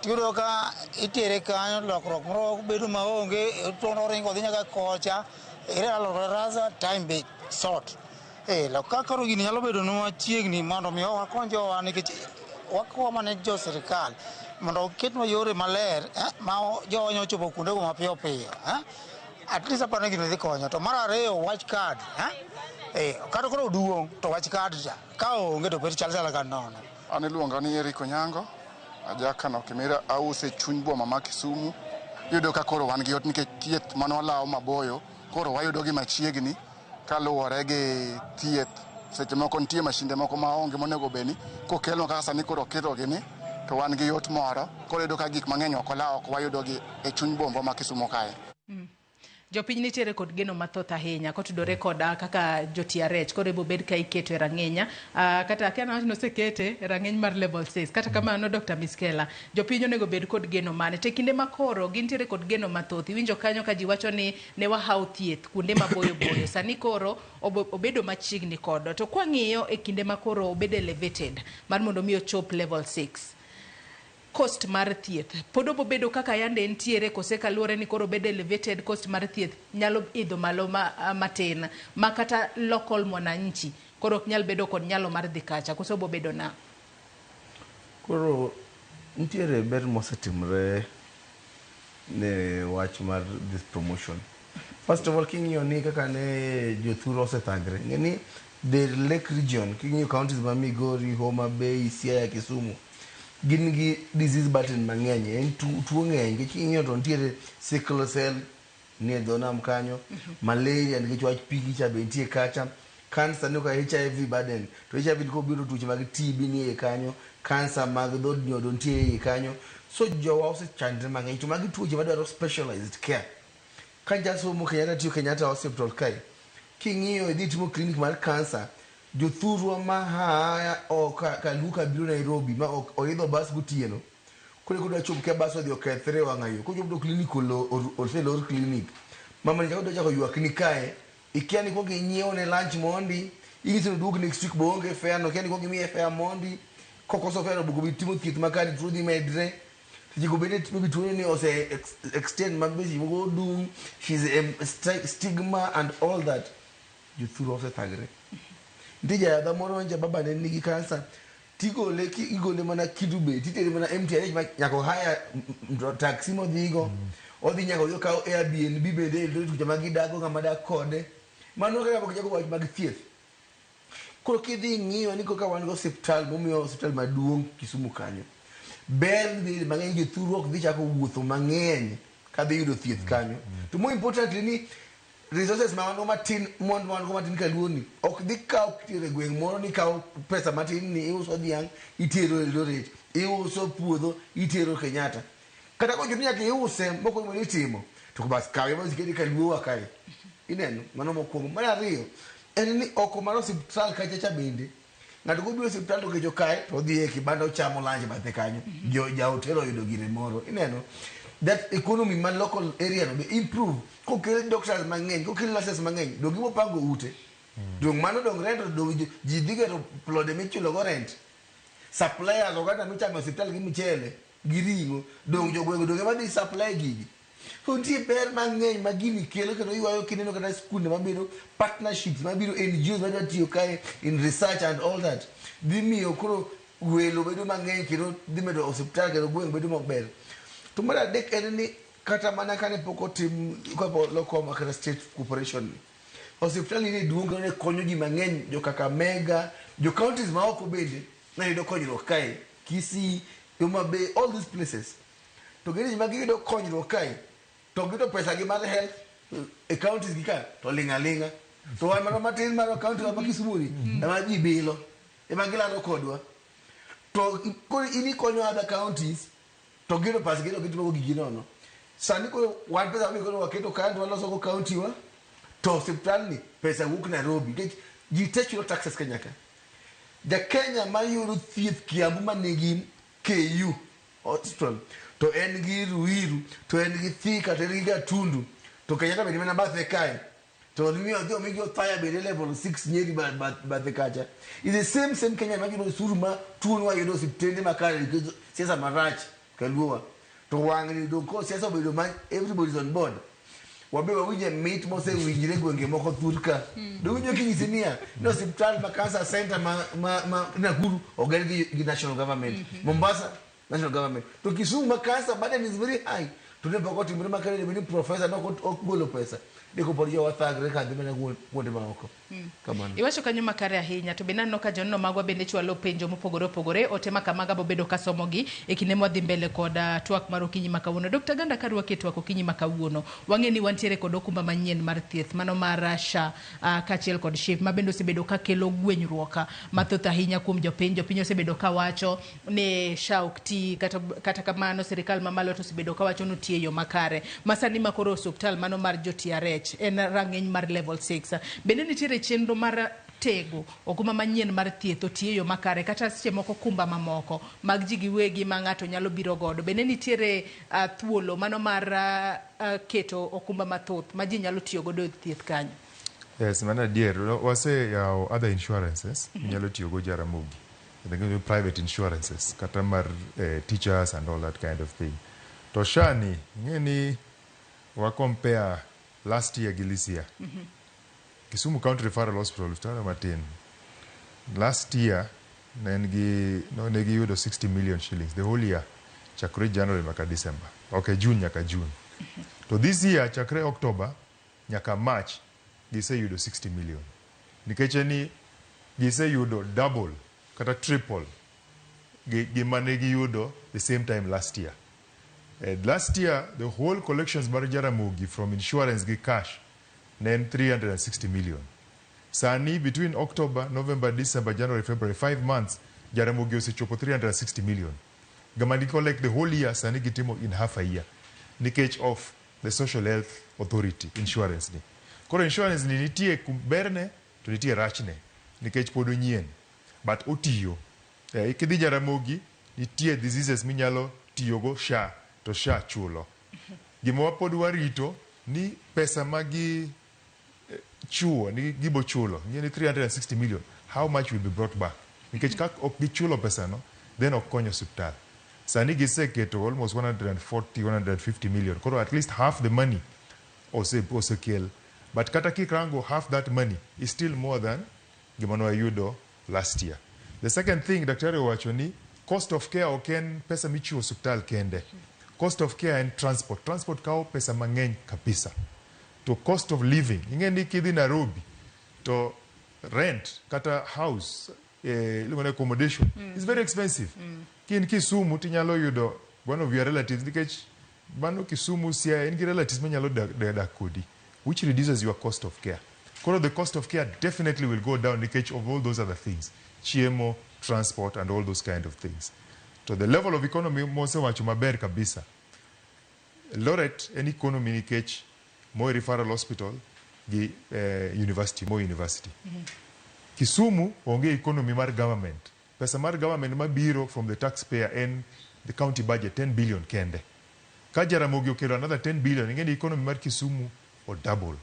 tiyudo ka itere kanyo lokruok moro bedo maonge tuono oringo odhi nyaka kocha ere alokore rasa time be short. Ka koro gini nyalo bedo nwa machiegni mondo mi wakony jowa nikech wakwa mana jo sirikal mondo oketnwa yore maler ma jowa nyalo chopo kuondego mapiyo piyo. At least aparo ni gini dhi konyo. To mar ariyo wach card kata koro oduong' to wach card cha ka onge to bet chal chala ka nono. An iluonga ni Eric Onyango, aja Kano Kimira, auso e chuny boma ma Kisumu. Iyudo ka koro wan gi yot nikech thieth mane walawo maboyo koro wayudo gi machiegni kaluwore gi thieth. Seche moko nitie mashinde moko maonge monego bed ni kokelnwa kaka sani koro oketogi ni to wan gi yot moro. Koro iyudo ka gik mang'eny ok olaw oko wayudo gi e chuny bomba ma Kisumu kae. Jopiny nitiere kod geno mathoth ahinya kotudore koda kaka jo TRH koro ibobed ka iketo e rang'inya kata akia nawach ni osekete e rang'iny mar level 6 kata kamano Dr. Miskela jopiny onego bed kod geno mane to e kinde ma koro gintiere kod geno mathoth iwinjo kanyo ka ji wacho ni ne wahawo thieth kuonde maboyo boyo sani koro obedo machiegni kodwa to kwang'iyo e kinde ma koro obedo elevated mar mondo mi ochop level 6 Cost mar thieth pod obobedo kaka yande entiere kose kaluwore ni koro bedo elevated, cost mar thieth nyalo idho malo matin ma kata local mwananchi koro ok nyal bedo kod nyalo mar dhi kacha, koso obobedo na? Koro nitiere ber mosetimre ne wach mar this promotion. First of all, king'iyo ni kaka ne jothuro osethagre, ng'e ni the Lake Region, king'iyo counties ma Migori, Homa Bay, Siaya, Kisumu, gin gi disease burden mang'eny. En tuo ng'eny, nikech king'iyo to nitiere sickle cell nie dho nam kanyo, malaria nikech wach pi cha be nitie kacha, cancer ni ka HIV burden, to HIV kobiro tuoche mag TB nie kanyo, cancer mag dhood nyodo nitie iye kanyo. So jowa osechandre mang'eny, to magi tuoche madwaro specialized care. Ka jasomo Kenyatta tiyo Kenyatta Hospital kae, king'iyo idhi timo clinic mar cancer, jothurwa ma haa Kaluo kabiro Nairobi ma ok oidho bas gotieno, koro kodwa chopo kia bas odhi okethre e wang'a yo, kochopo to clinic oselor clinic. Mama ni chako chako ywak ni kae, ikia ni kuong inyiew ne lunch mondi, inyise ni oduog next week bo onge fare no, kia ni kuong imiye fare mondi, kokoso fare no boko bi timo thieth makare, tuo dhi medre. Seche go bende maybe tuo ni ose extend ma be seche moko odum, she's a stigma and all that. Jothurwa osethagre. Nitie jayadha moro manyicha baba ne nigi kansa, tigole igole mana Kendu Bay, titere mana MTH ma nyaka hire taxi modhigo, odhi nyaka odhi okaw Airbnb bende Eldoret kucha ma gidago ng'ama dak kode. Mano kaka pok ichako wach mag thieth. Koro kidhi ing'iyo ni koka wan gi osiptal momiyo osiptal maduong' Kisumu kanyo. Ber dhi mang'eny jothurwa ok dhi chako wuotho mang'eny kadhi yudo thieth kanyo. To more importantly ni resources ma wan go matin, mwandu ma wan go matin kaluo ni ok dhi kaw kitero e gweng' moro ni kaw pesa matin ni iuso dhiang' itero Eldoret, iuso puodho itero Kenyatta. Kata kochuno ni nyaka iuse moko mondo itimo, to bas kawe bas ikete kaluo wa kae. Ineno, mano mokwongo. Mar ariyo, en ni oko mar osiptal kacha cha bende, ng'ato kobiro e osiptal to kech okaye, to odhi e kibanda ochamo lunch bathe kanyo. Jo ja hotel oyudo gire moro. Ineno, that economy ma local area no be improve. Kokel doctors mang'eny, kokel nurses mang'eny, dong gibopango ute. Dong mano dong rent, dong ji dhi gero plode michulo go rent. Suppliers oganda michamo e osiptal gi michele gi ring'o, dong jogweng' dong ema dhi supply gigi. So nitie ber mang'eny ma gini kelo kendo ywayo kineno kata skunde mabiro, partnerships mabiro, NGOs madwa tiyo kae in research and all that. Dhi miyo koro welo bedo mang'eny kendo dhi medo osiptal kendo gweng' bedo maber. To mar adek en ni kata mana kane pok otim kapok olokwa kata state corporation ni, osiptal ni ne duong' kendo ne konyo ji mang'eny, jo Kakamega, jo counties maoko bende ne yudo konyruok kae, Kisii, Homa Bay, all these places. To gin ji ma giyudo konyruok kae, to giyudo pesa gi mar health e counties gi ka, to ling' aling'a. To wan mana matin mar county wa ma Kisumu ni, ema ji bilo, ema gilaro kodwa. To koro in ikonyo other counties, to giyudo pesa gi to gitimo go gigi nono. Sani koro wan pesa ma koro waketo kando waloso go county wa, to osiptal ni pesa wuok Nairobi, nikech ji te chulo taxes Kenya ka. Ja Kenya ma yudo thieth Kiambu manigi KU hospital, to en gi Ruiru, to en gi Thika, to en gi Gatundu, to Kenyatta bende mana bathe kae, to omiyo odhi omigi Othaya bende level 6 Nyeri bathe kacha. Is the same Kenya ma yudo osuru ma tuonwa yudo osiptende makare nikech siasa marach kaluowa. To wang'ni dong koro siasa obedo ma everybody is on board. Wabe wawinje mit mosewinjre gwenge moko thur ka. Dong winjo kinyisi niya, ni osiptal ma cancer center ma Nakuru oger gi national government. Mombasa national government. To Kisumu ma cancer burden is very high. To ne pok otimore makare ni professor ne ok golo pesa. Deko pod jowa thagre ka dhi mana kuonde maoko. Kamano. Iwacho kanyo makare ahinya, to bende aneno ka joneno magwa bende chwalo penjo mopogore opogore, ote ma kamaga bobedo ka somogi e kinde mwadhi mbele kod twak mar okinyi ma kawuono. Dr. Ganda, karwaki e twak okinyi ma kawuono, wang'e ni wantiere kod okumba manyien mar thieth mano mar SHA kaachiel kod SHIF ma bende osebedo ka kelo gwenyruok mathoth ahinya kuom jopiny. Jopiny osebedo ka wacho ni SHA ok ti, kata kamano sirikal mamalo to osebedo ka wacho ni otiyo e yo makare. Ma sani ma koro osuptal mano mar jo TRH en rang'iny mar level 6. Bende nitiere chenro mar tego okumba manyien mar thieth otiyo e yo makare, kata seche moko kumba mamoko mag ji giwegi ma ng'ato nyalo biro godo. Bende nitiere thuolo mano mar keto okumba mathoth ma ji nyalo tiyo godo e thieth kanyo? Yes, mano adier. Waseyawo other insurances minyalo tiyogo Jaramogi. The private insurances, kata mar teachers and all that kind of thing. To SHA ni, ing'e ni wa compare last year gi this year. Kisumu County Referral Hospital, utara matin. Last year, ne en gi, no, ne giyudo 60 million shillings the whole year, chakre January nyaka December. Okay, June nyaka June. To this year, chakre October nyaka March, giseyudo 60 million. Nikech en ni giseyudo double kata triple gima ne giyudo the same time last year. Last year, the whole collections mar Jaramogi from insurance gi cash ne en 360 million. Sani between October, November, December, January, February, 5 months, Jaramogi osechopo 360 million. Gama ni collect the whole year, sani gitimo in half a year. Nikech of the Social Health Authority insurance ni. Koro insurance ni nitie berne to nitie rachne nikech pod onyien, but otiyo. Kidhi Jaramogi nitie diseases minyalo tiyogo SHA to SHA chulo. Gima pod warito ni pesa magi chuo ni gibo chulo ni 360 million, how much will be brought back? Nikech ka ok gichulo pesa no, then ok konyo osiptal. Sani giseketo almost 140 150 million. Koro at least half the money osekel. But kata kikrango half that money is still more than gima nwayudo last year. The second thing daktari owacho ni cost of care ok en pesa michiwo osiptal kende. Cost of care en transport. Transport kawo pesa mang'eny kabisa. To cost of living, ing'e ni kidhi Nairobi to rent kata house, iluongo ni accommodation, is very expensive. Kin Kisumu tinyalo yudo one of your relatives, nikech mano Kisumu, Siaya, en gi relatives manyalo dak kodi, which reduces your cost of care. Koro the cost of care definitely will go down nikech of all those other things, chiemo, transport and all those kind of things. To the level of economy mosewacho maber kabisa, Eldoret en economy nikech Moi Referral Hospital gi university, Moi University. Kisumu onge economy mar government. Pesa mar government mabiro from the taxpayer en the county budget 10 billion kende. Ka Jaramogi okelo another 10 billion, ing'e ni economy mar Kisumu o double.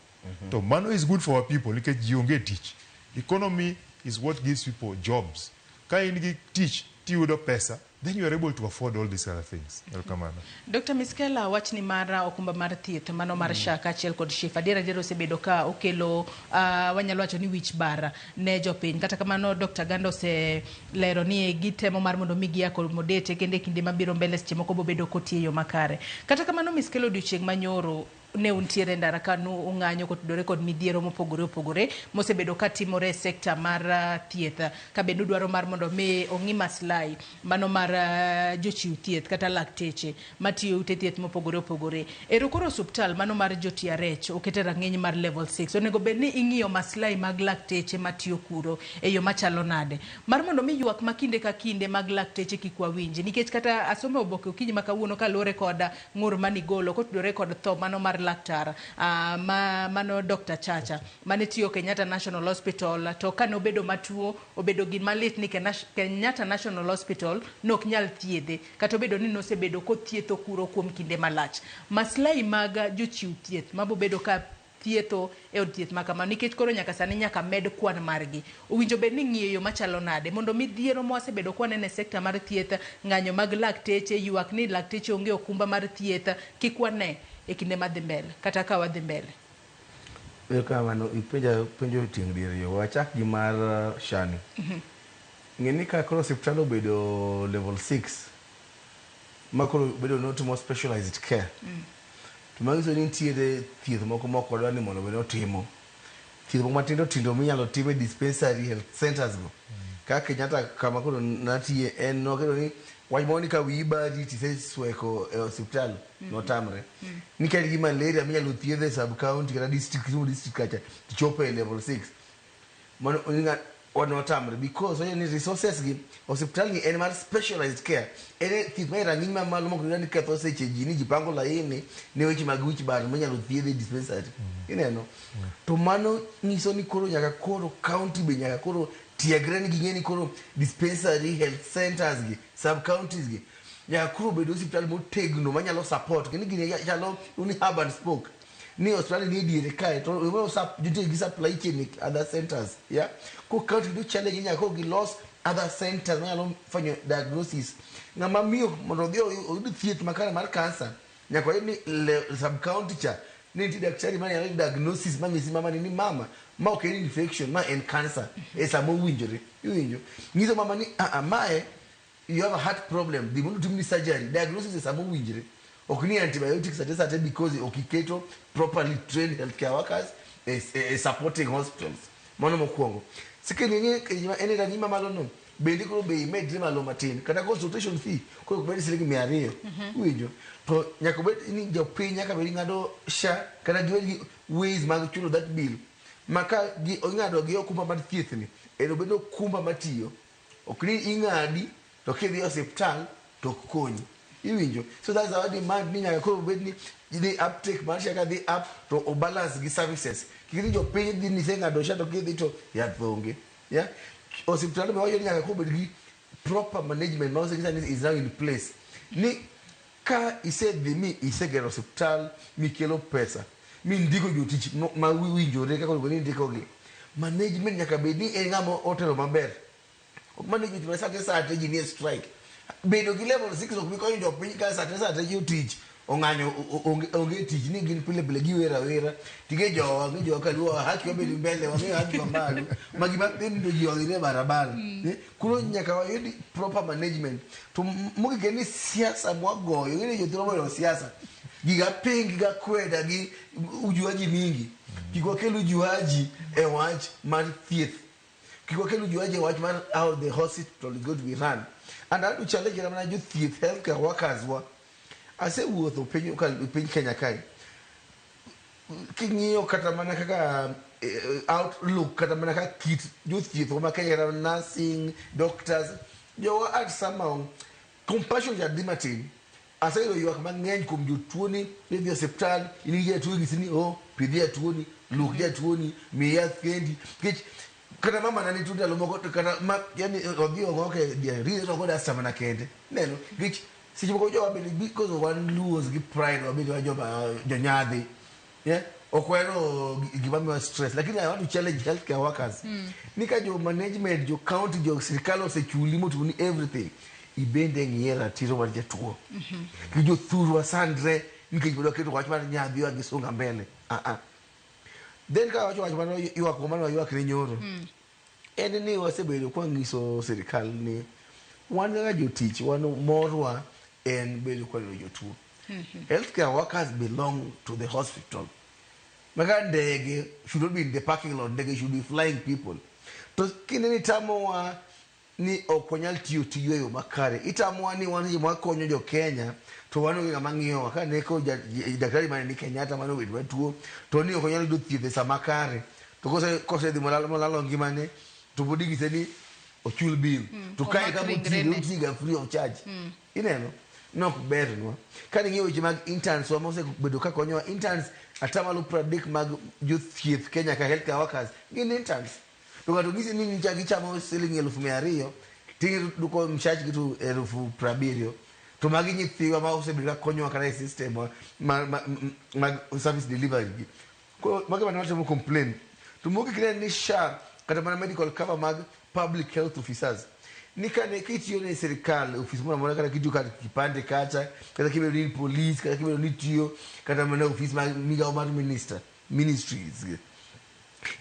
To mano is good for our people nikech ji onge tich. Economy is what gives people jobs. Ka in gi tich tiyudo pesa, then you are able to afford all these other things. Erokamano. Dr. Miskela, wachni mar okumba mar thieth mano mar SHA kaachiel kod SHIF adier adier osebedo ka okelo wanyalo wacho ni wich bar ne jopiny. Kata kamano Dr. Ganda oselero ni gitemo mar mondo mi gi accommodate kendo e kinde mabiro mbele seche moko bobedo kotiyo e yo makare. Kata kamano Miskela, odiochieng' manyoro ne untiere e ndara ka nu ung'anyo kotudore kod midhiero mopogore opogore mosebedo ka timore e sekta mar thieth, ka bende udwaro mar mondo mi ong'i maslahi mano mar jochiw thieth kata lakteche matiyo e ute thieth mopogore opogore. Ero koro osuptal mano mar jo TRH okete rang'iny mar level 6, onego bed ni ing'iyo maslahi mag lakteche matiyo kuro e yo machalo nade mar mondo mi ywak ma kinde ka kinde mag lakteche kik wawinji, nikech kata asomo oboke okinyi ma kawuono kaluwore kod ng'ur manigolo kotudore kod tho mano mar laktar mano Dr. Chacha mane tiyo Kenyatta National Hospital, to kane obedo matuo obedo gima lit ni Kenyatta National Hospital nok nyal thiedhe kata obedo ni nosebedo kothietho kuro kuom kinde malach. Maslahi mag jochiw thieth mabobedo ka thietho e od thieth ma kamano, nikech koro nyaka sani nyaka med kwan margi, owinjo bed ni ng'iyo yo machalo nade mondo midhiero mwasebedo kwaneno e sekta mar thieth, ng'anyo mag lakteche, ywak ni lakteche onge okumba mar thieth, kik wane e kinde madhi mbele kata ka wadhi mbele. Erokamano, ipenja penjo tieng' diriyo. Wachak gi mar SHA ni. Ng'e ni ka koro osiptal obedo level 6 ma koro bedo notimo specialized care, to manyiso ni nitiere thieth moko ma ok wadwa ni mondo bed otimo. Thieth moko matindo tindo minyalo tim e dispensary health centers go. Kaka Kenyatta kama koro natiye en noketo ni wach moro ni ka wiyi bari tisesweko e osiptal notamre. Ni ka in gi malaria minyalo thiedhe e sub county kata district, Kisumu district kacha tichopo e level 6. Mano notamre because wacho ni resources gi osiptal ni en mar specialized care. En e thieth ma e rang'iny mamalo mok ni ketho seche ji ni ji pango laini ne weche mag wich bar minyalo thiedhe e dispensary. Ineno? To mano nyiso ni koro nyaka koro county be nyaka koro tiegre ni ging'e ni koro dispensary health centers gi sub counties gi nyaka koro bed osiptal motegno manyalo support. Kendo gini chalo ni hub and spoke. Ni osiptal ni e diere kae to nitie gi supply chain e other centers, yeah. Ko county do challenge nyaka koro gilos other centers manyalo fwenyo diagnosis. Ng'ama miyo mondo odhi oyud thieth makare mar kansa nyaka oyud ni sub county cha ni nitie daktari manyalo diagnosis manyisi mama ni mama ma ok en infection, ma en cancer e sama owinjore. Iwinjo nyiso mama ni ah, mae you have a heart problem, dhi mondo otimni surgery. Diagnosis e sama owinjore, ok ni antibiotics sate sate because ok iketo properly trained healthcare workers e supporting hospitals. Mano mokwongo. Second, en e rang'iny mamalo no bende koro bei medre malo matin, kata consultation fee koro ok bed siling 200. Iwinjo to nyaka obed ni jopiny nyaka bed ng'ado SHA kata gibed gi ways mag chulo that bill ma ka ing'ado gi okumba mar thieth ni en obed okumba matiyo, ok ni ing'adi to kidhi e osiptal to ok konyi. Iwinjo? So that's our demand, ni nyaka koro bed ni the uptake mar SHA ka dhi up to o balance gi services, kik ni jopiny dhi ni iseng'ado SHA to kidhi to yath onge. Yeah, osiptal be wacho ni nyaka koro bed gi proper management ma oseng'isa ni is now in place, ni ka isedhi mi isegero osiptal mikelo pesa mindiko jotich ma winjore kaka onego ni indikogi, management nyaka bed ni en ng'ama otelo maber. Ok management ma sate sate ji nie strike. Bedo gi level 6 ok bi konyo jopiny ka sate sate jotich ong'anyo, onge tich ni gin pile pile giwer awera tige jowa ng'e jowa kaluo haki wabedo mbele wang'eyo haki wa malo ma gima thin to ji odhire e barabara. Koro nyaka wayud proper management. To mogik en ni siasa mwagoyo ing'e ni jothurwa mohero siasa giga ping giga kweda gi ujuaji mingi. Kik wakel ujuaji e wach mar thieth, kik wakel ujuaji e wach mar how the hospital is going to be run. And I want to challenge mana jothieth, healthcare workers wa. Asewuotho piny Kenya kae, king'iyo kata mana kaka outlook, kata mana kaka kit jothieth wa ma Kenya, kata nursing doctors jowa at somehow compassion ja dhi matin. Aseyudo ywak mang'eny kuom jotuo ni idhi e osiptal in gi jatuo, inyisi ni oh, pidh jatuoni, luok jatuoni, miye yath kendi. Nikech kata mama na nituo ndalo moko to kata ma yani odhi ong'oke diarrhea to ogo dasta mana kende neno. Nikech seche moko jowa bende because wan Luos gi pride wabedo wa joma jonyadhi, yeah? Ok wahero gima miyowa stress, lakini I want to challenge healthcare workers ni ka jo management, jo county, jo sirikal osechuli motimoni everything, ibende ng'iye ratiro mar jatuo. Gi jothurwa sandre nikech pod waketo wach mar nyadhiwa gi sunga mbele. Ah, ah. Then ka wacho wach mano ywak mano waywak ne nyoro en ni wasebedo kwa nyiso sirikal ni wan kaka jotich wan morwa en bedo kwa neno jotuo. Healthcare workers belong to the hospital. Maka ndege should not be in the parking lot, ndege should be flying people. To kinde ni tamowa ni ok wanyal tiyo tijwa e yo makare, itamowa ni wan seche wakonyo jo Kenya to wan onge ng'ama ng'iyowa. Ka ne ko daktari mane ni Kenyatta mane obet matuo to ni ok onyal yudo thieth e sama kare, to kosedhi molalo ngimane to pod inyise ni ochul bill. To kae omak kama ringrene. otiga free of charge. Ineno nok bernwa ka ning'iyo weche mag interns wa mosebedo ka konyowa. Interns 30% mag jothieth Kenya ka, healthcare workers gin interns, to ng'ato nyisi ni nyicha gichamo siling 200,000 tiduko mshachgi to 70,000. To magi nyithiwa ma osebedo ka konyowa kata e system wa mag service delivery gi. Koro magi mane watemo complain. To mogik ne en ni SHA kata mana medical cover mag public health officers ni kane kitiyo ne sirikal e ofis moro amora, kata kitiyo kar kipande kacha, kata kibedo ni in police, kata kibedo ni itiyo kata mana ofis mar migawo mar minister ministries gi,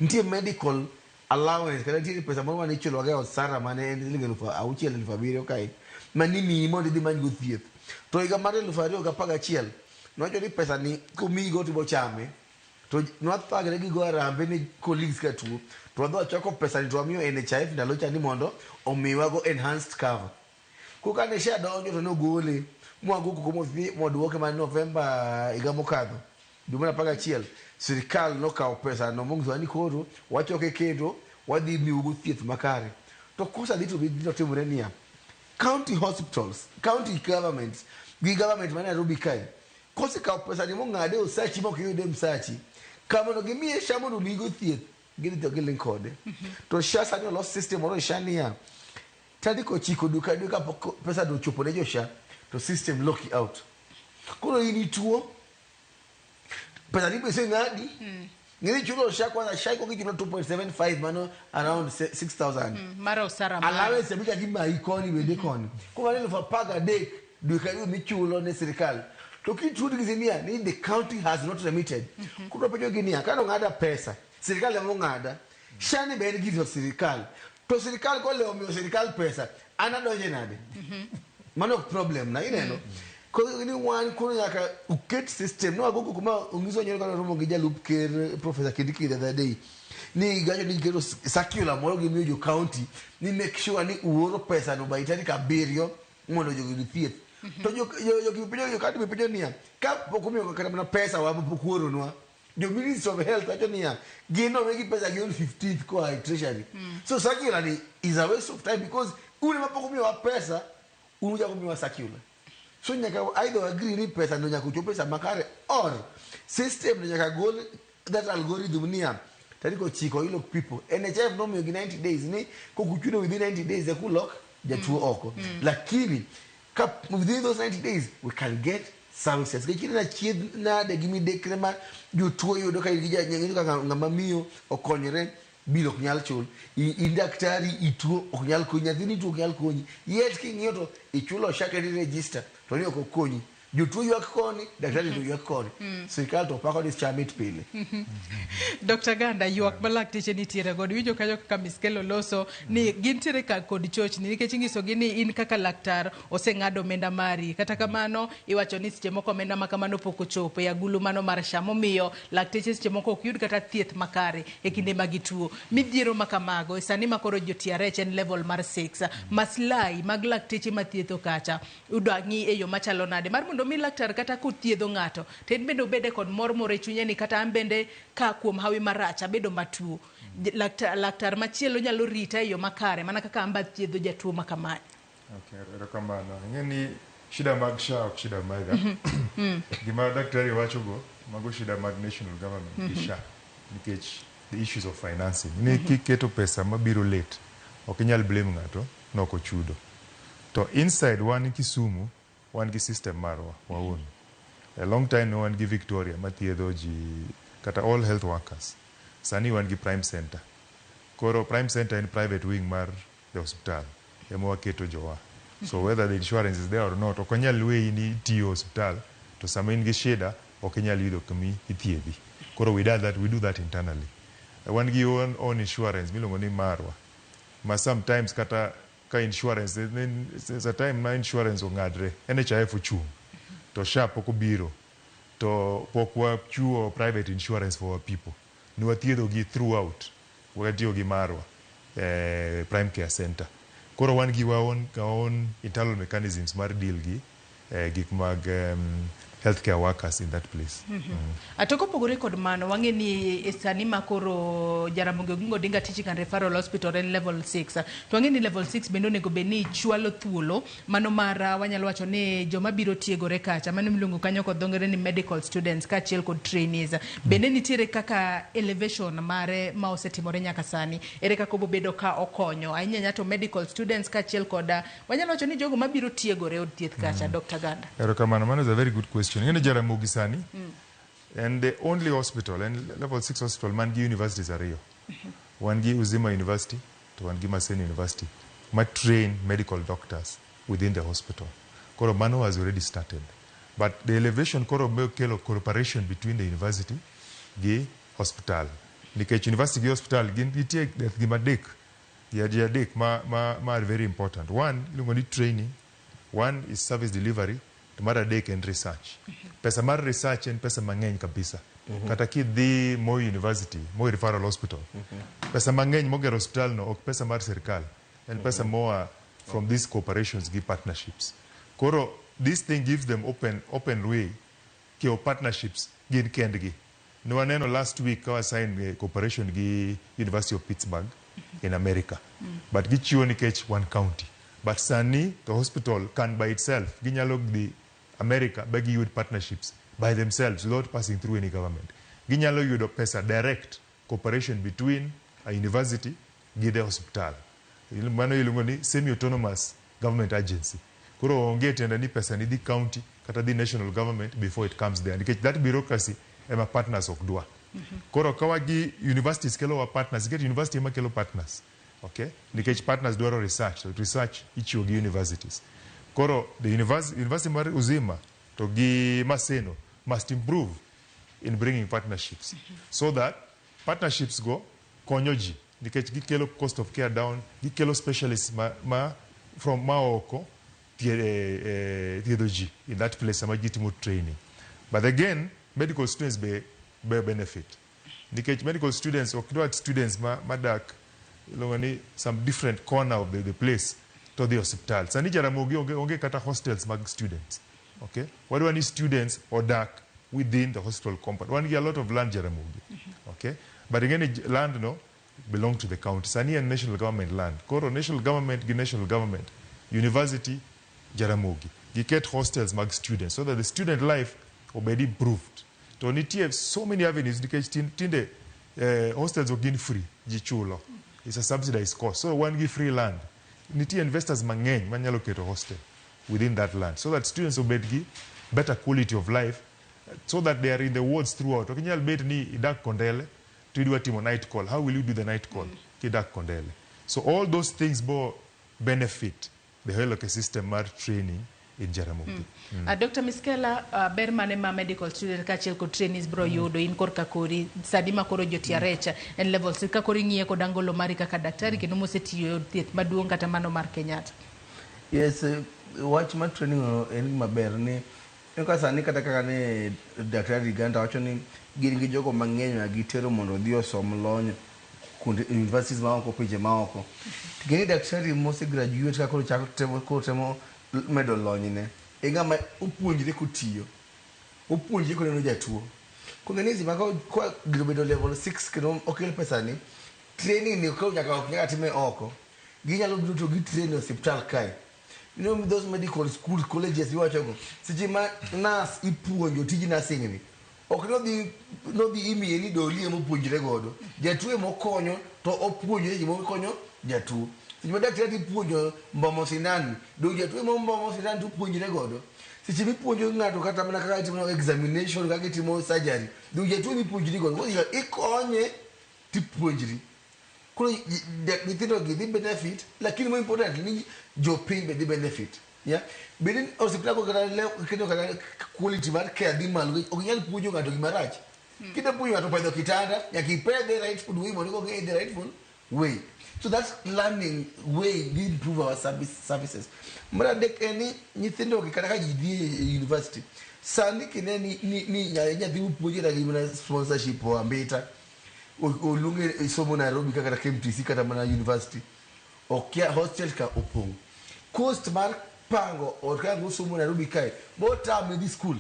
nitie medical allowance kata nitie pesa moro mane ichulowaga e osara mane en siling 6,000, 7,000 kae manimiyi mondo idhi manygo thieth. To higa mar 2011 nowacho ni pesa ni komiyigo to ibochame. To nwathagre gi go arambe ni colleagues ka tuo to wadhi wachoko pesa ni to wamiyo NHIF ndalo cha ni mondo omiwago enhanced cover. Koro kane SHA donjo to nogole mwago koko modhi moduoke mana November higa mokadho dwe mar 11. Sirikal nokawo pesa no monyisowa ni koro wachoke kendo wadhi miyougo thieth makare. To kosa dhi to dhi timore niya, county hospitals, county governments gi government ma Nairobi kae kosekawo pesa ni mong'ade osachi mok iyude msachi kar mondo gimiye SHA mondo omiyigo thieth, gidhi to giling kode. To SHA sani olos system moro e SHA niya, tarik 9 dwe ka dwe kapok pesa no ochopo ne jo SHA to system lock you out. Koro in ituo Pesa ni pesa ng'adi. Ng'eni chulo SHA kwanza, SHA iko kichulo 2.75, mano around 6000. Mara osara mare. Allowance bika gimayi koni bende koni. Koro mano 13,000 dwe ka dwe michulo ne sirikal. To kitud gi niya ni the county has not remitted. Koro penjo gi niya, kano ng'ada pesa, sirikal ema ong'ada. SHA ni be en gir sirikal. To sirikal kolewo miyo sirikal pesa, an adonje nade? Mano ok problem na ineno. Koro ni wan koro nyaka uket system. No agogo kuma onyiso nyoro kana romo gi jalup ker Professor Kindiki the other day. Ni gacho ni giketo circular moro gimiyo jo county ni make sure ni uoro pesa no by tarik 7 mondo jogi oyud thieth. To jo county be penjo niya, ka pok omiyo kata mana pesa wa pok uoronwa. Jo Ministry of Health wacho niya, gin omigi pesa gi on 15th koa e treasury. So circular ni is a waste of time because un ema pok omiyowa pesa, un uchako miyowa circular. So nyaka either agree ni pesa no nyaka ochop pesa makare or system no nyaka gol that algorithm niya tarik 9 ilok people. NHIF nomiyo gi 90 days ni kokuchuno within 90 days eka ulok jatuo oko. Lakini ka within those 90 days we can get services. Nikech ineno achiedh nade gi midekre ma jotuo yudo ka in gi kaka ng'ama miyo okonyore bill ok nyal chul. In daktari ituo ok nyal konyi, nyathini tuo ok nyal konyi. Yet king'iyo to ichulo SHA kendo i register to ni ok okonyi. Jotuo ywak koni, daktari to ywak koni. Sirikal to pako ni SHA mit pile. Dr. Ganda, ywak ma lakteche nitiere godo iwinjo kanyo kaka Miskelo loso ni gintiere ka kod chochni nikech inyisogi ni in kaka laktar oseng'ado omenda mari, kata kamano iwacho ni seche moko omenda ma kamano pok ochopo e agulu mano mar SHA, momiyo lakteche seche moko ok yud kata thieth makare e kinde ma gituo. Midhiero ma kamago e sani ma koro jo TRH en level mar 6, maslahi mag lakteche mathietho kacha udwa ng'i e yo machalo nade mar mondo mi laktar kata kothiedho ng'ato to en bende obede kod mor moro e chunye ni kata an bende ka kuom hawi marach abedo matuo, laktar machielo nyalo rita e yo makare mana kaka an be athiedho jatuo ma kamae. Okay, erokamano. Ing'e ni shida mag SHA ok shida maga. Gima daktari wachogo, mago shida mag national government gi SHA. Nikech the issues of financing. Ni kiketo pesa mabiro late, ok inyal blame ng'ato nok ochudo. To inside wan Kisumu, wan gi system marwa waun. A long time ne wan gi Victoria mathiedho ji kata all health workers. Sani wan gi Prime Center. Koro Prime Center en private wing mar the hospital. Ema waketo jowa. So whether the insurance is there or not, ok onyal weyi ni itiyo hospital, to sama in gi shida, ok inyal yudo kama ithiedhi. Koro we do that, we do that internally. Wan gi own insurance miluongo ni Marwa. Ma sometimes kata ka insurance, then there's a time ma insurance ong'adre, NHIF ochung', to SHA pok obiro, to pok wachiwo private insurance for our people. Ne wathiedho gi throughout, watiyo gi Marwa, Prime Care Center. Koro wan gi our own internal mechanisms mar deal gi gik mag healthcare workers in that place. To kopogore kod mano, wang'e ni e sani ma koro Jaramogi Oginga Odinga Teaching and Referral Hospital en level 6, to wang'e ni level 6 bende onego bed ni chwalo thuolo mano mar wanyalo wacho ni joma biro tiegore kacha, mano miluongo kanyo kod dho ngere ni medical students kaachiel kod trainees. Bende nitiere kaka elevation mare ma osetimore nyaka sani, ere kaka obobedo ka okonyo ahinya ahinya to medical students kaachiel kod wanyalo wacho ni jogo mabiro tiegore e od thieth kacha, Dr. Ganda? Erokamano, mano is a very good question. Ing'e ni Jaramogi sani en the only hospital, en level 6 hospital man gi universities ariyo. Wan gi Uzima University to wan gi Maseno University ma train medical doctors within the hospital. Koro mano has already started. But the elevation koro kelo cooperation between the university gi hospital. Nikech university gi hospital gin nitie gima adek, ji adek ma are very important. One iluongo ni training, one is service delivery, to mar adek en research. Pesa mar research en pesa mang'eny kabisa. Kata kidhi Moi University, Moi Referral Hospital, pesa mang'eny mogero hospital no ok pesa mar sirkal, en pesa moa from these cooperations gi partnerships. Koro this thing gives them open way kiewo partnerships gin kendgi. Ne waneno last week ka wa sign cooperation gi University of Pittsburgh in America. But gichiwo nikech one county. But sani the hospital can by itself, ginyalo dhi America ba giyud partnerships by themselves without passing through any government. Ginyalo yudo pesa direct cooperation between a university gi the hospital. Mano iluongo ni semi-autonomous government agency. Koro onge tiende ni pesa ni dhi county kata dhi national government before it comes there. Nikech that bureaucracy ema partners ok dwa. Koro ka wagi universities kelo wa partners, get university ema kelo partners. Okay? Nikech partners dwaro research, so research ichiwo gi universities. Koro the university mar Uzima to gi Maseno must improve in bringing partnerships so that partnerships go konyo ji nikech gikelo cost of care down, gikelo specialists ma from maoko thiedho ji in that place sama gitimo training. But again, medical students be benefit nikech medical students ok dwa students ma madak iluongo ni some different corner of the place to dhi osiptal. Sani Jaramogi onge kata hostels mag students. Okay? Wadwa ni students odak within the hospital compound. Wan gi a lot of land Jaramogi. Okay? But again, land no belong to the county. Sani en national government land. Koro national government gi national government, university Jaramogi. Giket hostels mag students so that the student life obed improved. To nitie so many avenues nikech tinde hostels ok gin free, ji chulo. It's a subsidized cost. So wan gi free land. Nitie investors mang'eny manyalo keto hostel within that land so that students obed gi better quality of life so that they are in the wards throughout. Ok inyal bet ni idak Kondele to idwa timo night call. How will you do the night call kidak Kondele? So all those things bo benefit the whole ecosystem mar training in Jaramogi. Dr. Miskela, ber mane ma medical student kaachiel kod trainees bro yudo in korka kori sani ma koro jo TRH en level 6 ka koro ing'iye kod angolo mari kaka daktari kendo mosetiyo e od thieth maduong' kata mano mar Kenyatta? Yes, wach mar training no en gima ber ni ka sani kata kaka ne Daktari Ganta wacho ni gin gi jogo mang'eny ma gitero mondo odhi osom lony kuonde universities maoko, pinje maoko. To gin ni daktari mose graduate ka koro chako temo, koro temo medo lonyne e ng'ama opuonjre kotiyo, opuonjre koneno jatuo. Koro ng'e ni ma ka gino bedo level 6 kendo okel pesani, training ni koro nyaka ok nyaka time oko. Ginyalo biro to gitrain e osiptal kae. You know those medical school colleges iwachogo, seche ma nurse ipuonjo tij nursing ni, ok nodhi imiye ni doli ema opuonjre godo. Jatuo ema okonyo to opuonjre gima okonyo jatuo. Seche ma daktari ipuonjo mbomo sindan, do jatuo ema ombomo sindan to opuonjre godo. Seche mipuonjo ng'ato kata mana kaka itimo examination, kaka itimo surgery, do jatuo mipuonjri godo. Koro ikonye tipuonjri. Koro nyithindo gi dhi benefit, lakini more important ni jopiny be dhi benefit. Yeah? Bende ni osiptal ko kata kendo kata quality mar care dhi malo, ok inyal puonjo ng'ato gima rach. Kidwa puonjo ng'ato pedho kitanda, nyaka ipedhe rightful way mondo ong'e the rightful way. So that's learning way we improve our services. Mar adek en ni nyithindo gi kata ka ji dhi e university, sani kine ni nyathi opuonje kata gi mana sponsorship oa Mbita, oluonge e somo Nairobi kata KMTC kata mana university, okia hostel ka opong'. Cost mar pango ot ka osomo Nairobi kae, botame dhi school.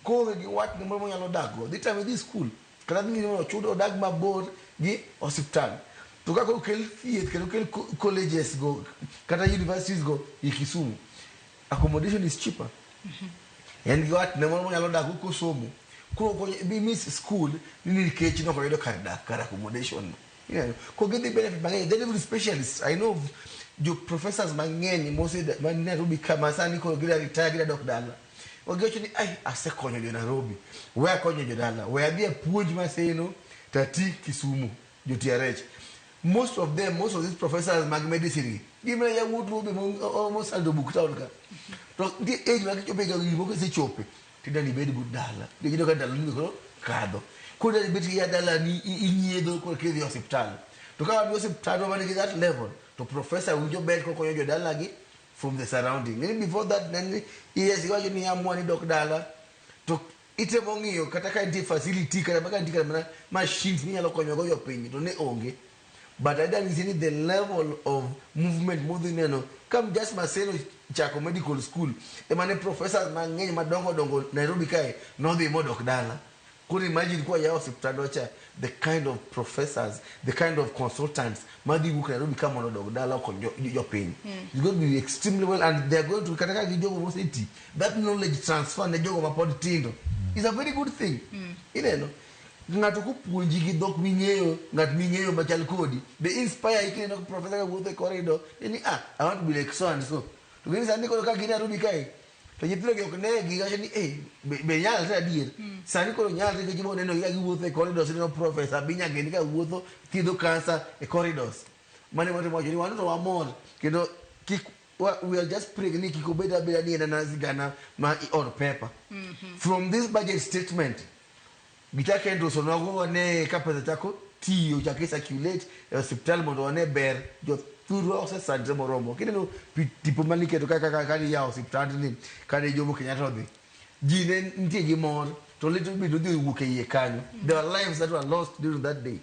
Koonge gi watne moro monyalo dak go, dhi tame dhi school. Kata dhi mondo ochud odag mabor gi osiptal. To ka koro okel thieth kendo okel colleges go kata universities go e Kisumu, accommodation is cheaper. En gi watne moro monyalo dak go kosomo. Koro ok bi miss school ni nikech nok oyudo kar dak, kar accommodation. Koro gidhi benefit mang'eny. Then even specialists, I know jo professors mang'eny mose man Nairobi ka ma sani koro gida retire gida dok dala. Ogiwacho ni ai asekonyo jo Nairobi, we akonyo jo dala, we adhi apuonj Maseno tati Kisumu jo TRH. Most of them, most of these professors mag medicine gi, gin mana yawuot luo be mosando buk town ka. To nitie age ma gichope ga gimoko osechope, tidwa ni ibed but dala. Nikech iyudo ka ndaloni be koro kadho. Koro idwa ni ibet gi dalani inyiedho koro kidhi e osiptal. To ka wan gi osiptal ma nigi that level, to professor winjo ber kokonyo jodalagi from the surrounding. Ng'eni before that ne yes iwacho ni amua ni dok dala, to itemo ng'iyo kata ka nitie facility kata ka nitie kata mana machines minyalo konyo go jopiny to ne onge. But adwa nyisi ni the level of movement modhi neno ka just Maseno chako medical school ema ne professors mang'eny madongo dongo Nairobi kae nodhi modok dala. Koro imagine kwa yawo osiptandwa cha, the kind of professors, the kind of consultants madhi wuok Nairobi ka mondo odog dala okony jopiny. It's going to be extremely well and they are going to kata ka gi jogo moseti, that knowledge transfer ne jogo mapod tindo is a very good thing. Ineno? Ng'ato kopuonji gi dhok ming'eyo, ng'at ming'eyo machal kodi, be inspire kineno professor ka wuotho e corridor, ni I want to be like so and so. To gini sani koro ka gin Nairobi kae, To nyithindo gi ok negi wacho ni eh be nyalre adier. Sani koro nyalre nikech ibo neno gi ka giwuotho e corridors ineno Professor Abinya Gendi ka wuotho thiedho cancer e corridors. Mano ema temo wacho ni wan to wamor kendo kik we are just praying ni kik obed abeda ni en ana sigana ma on paper. From this budget statement gichak endoso nogo wane ka pesa chako tiyo chako circulate e osiptal mondo wane ber jothurwa osesandre moromo. Kineno tipo maniketo ka kaka kane iyawo osiptandni kane Jomo Kenyatta odhi ji ne nitie gi mor to little bit nodhi owuok e iye kanyo. There were lives that were lost during that day.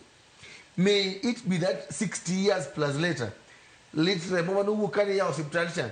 May it be that 60 years plus later lit remo manowuok kane iyawo osiptal cha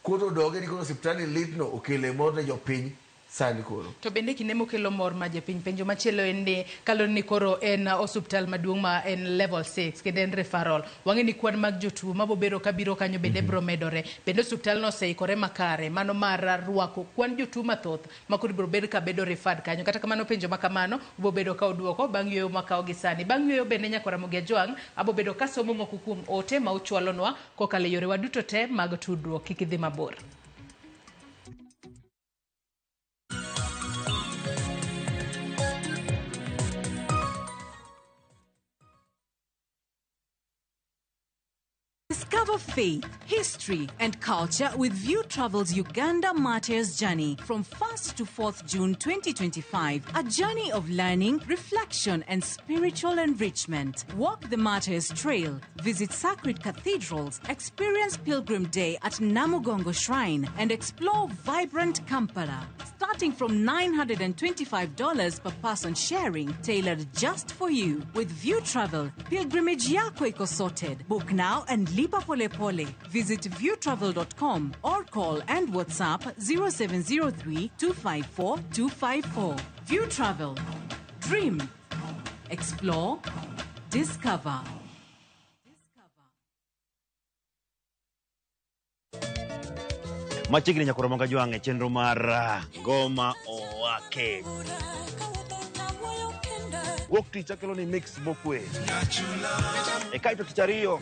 koro odoge ni koro osiptal ni litno okelo mor ne jopiny sani koro. To bende kinde mokelo mor ma japiny penjo machielo en ni kaluwore ni koro en osuptal maduong' ma en level 6 kendo en referral. Wang'e ni kwan mag jotuo mabobedo kabiro kanyo bende biro medore. Bende osuptal no oseikore makare mano mar rwako kwan jotuo mathoth ma koro ibiro bed ka bedo referred kanyo. Kata kamano penjo ma kamano ubo bedo ka uduoko bang' yueyo makawo gi sani. Bang' yueyo bende nyakora Ramogi Ajwang' abo bedo kasomo moko kuom ote ma uchwalonwa kokalo e yorewa duto te mag tudruok. Kik idhi mabor. Discover faith, history, and culture with View Travel's Uganda Martyrs Journey from 1st to 4th June 2025. A journey of learning, reflection, and spiritual enrichment. Walk the Martyrs Trail, visit sacred cathedrals, experience Pilgrim Day at Namugongo Shrine, and explore vibrant Kampala. Starting from $925 per person sharing, tailored just for you. With View Travel, pilgrimage yako iko sorted. Book now and lipa pole pole. Visit viewtravel.com or call and WhatsApp 0703 254 254. View Travel. Dream. Explore. Discover. Machiegni nyakoro Ramogi Ajwang' e chenro mar Ngoma Owake. Wuok tich akelo ni mix mokwe. E kaeto tich ariyo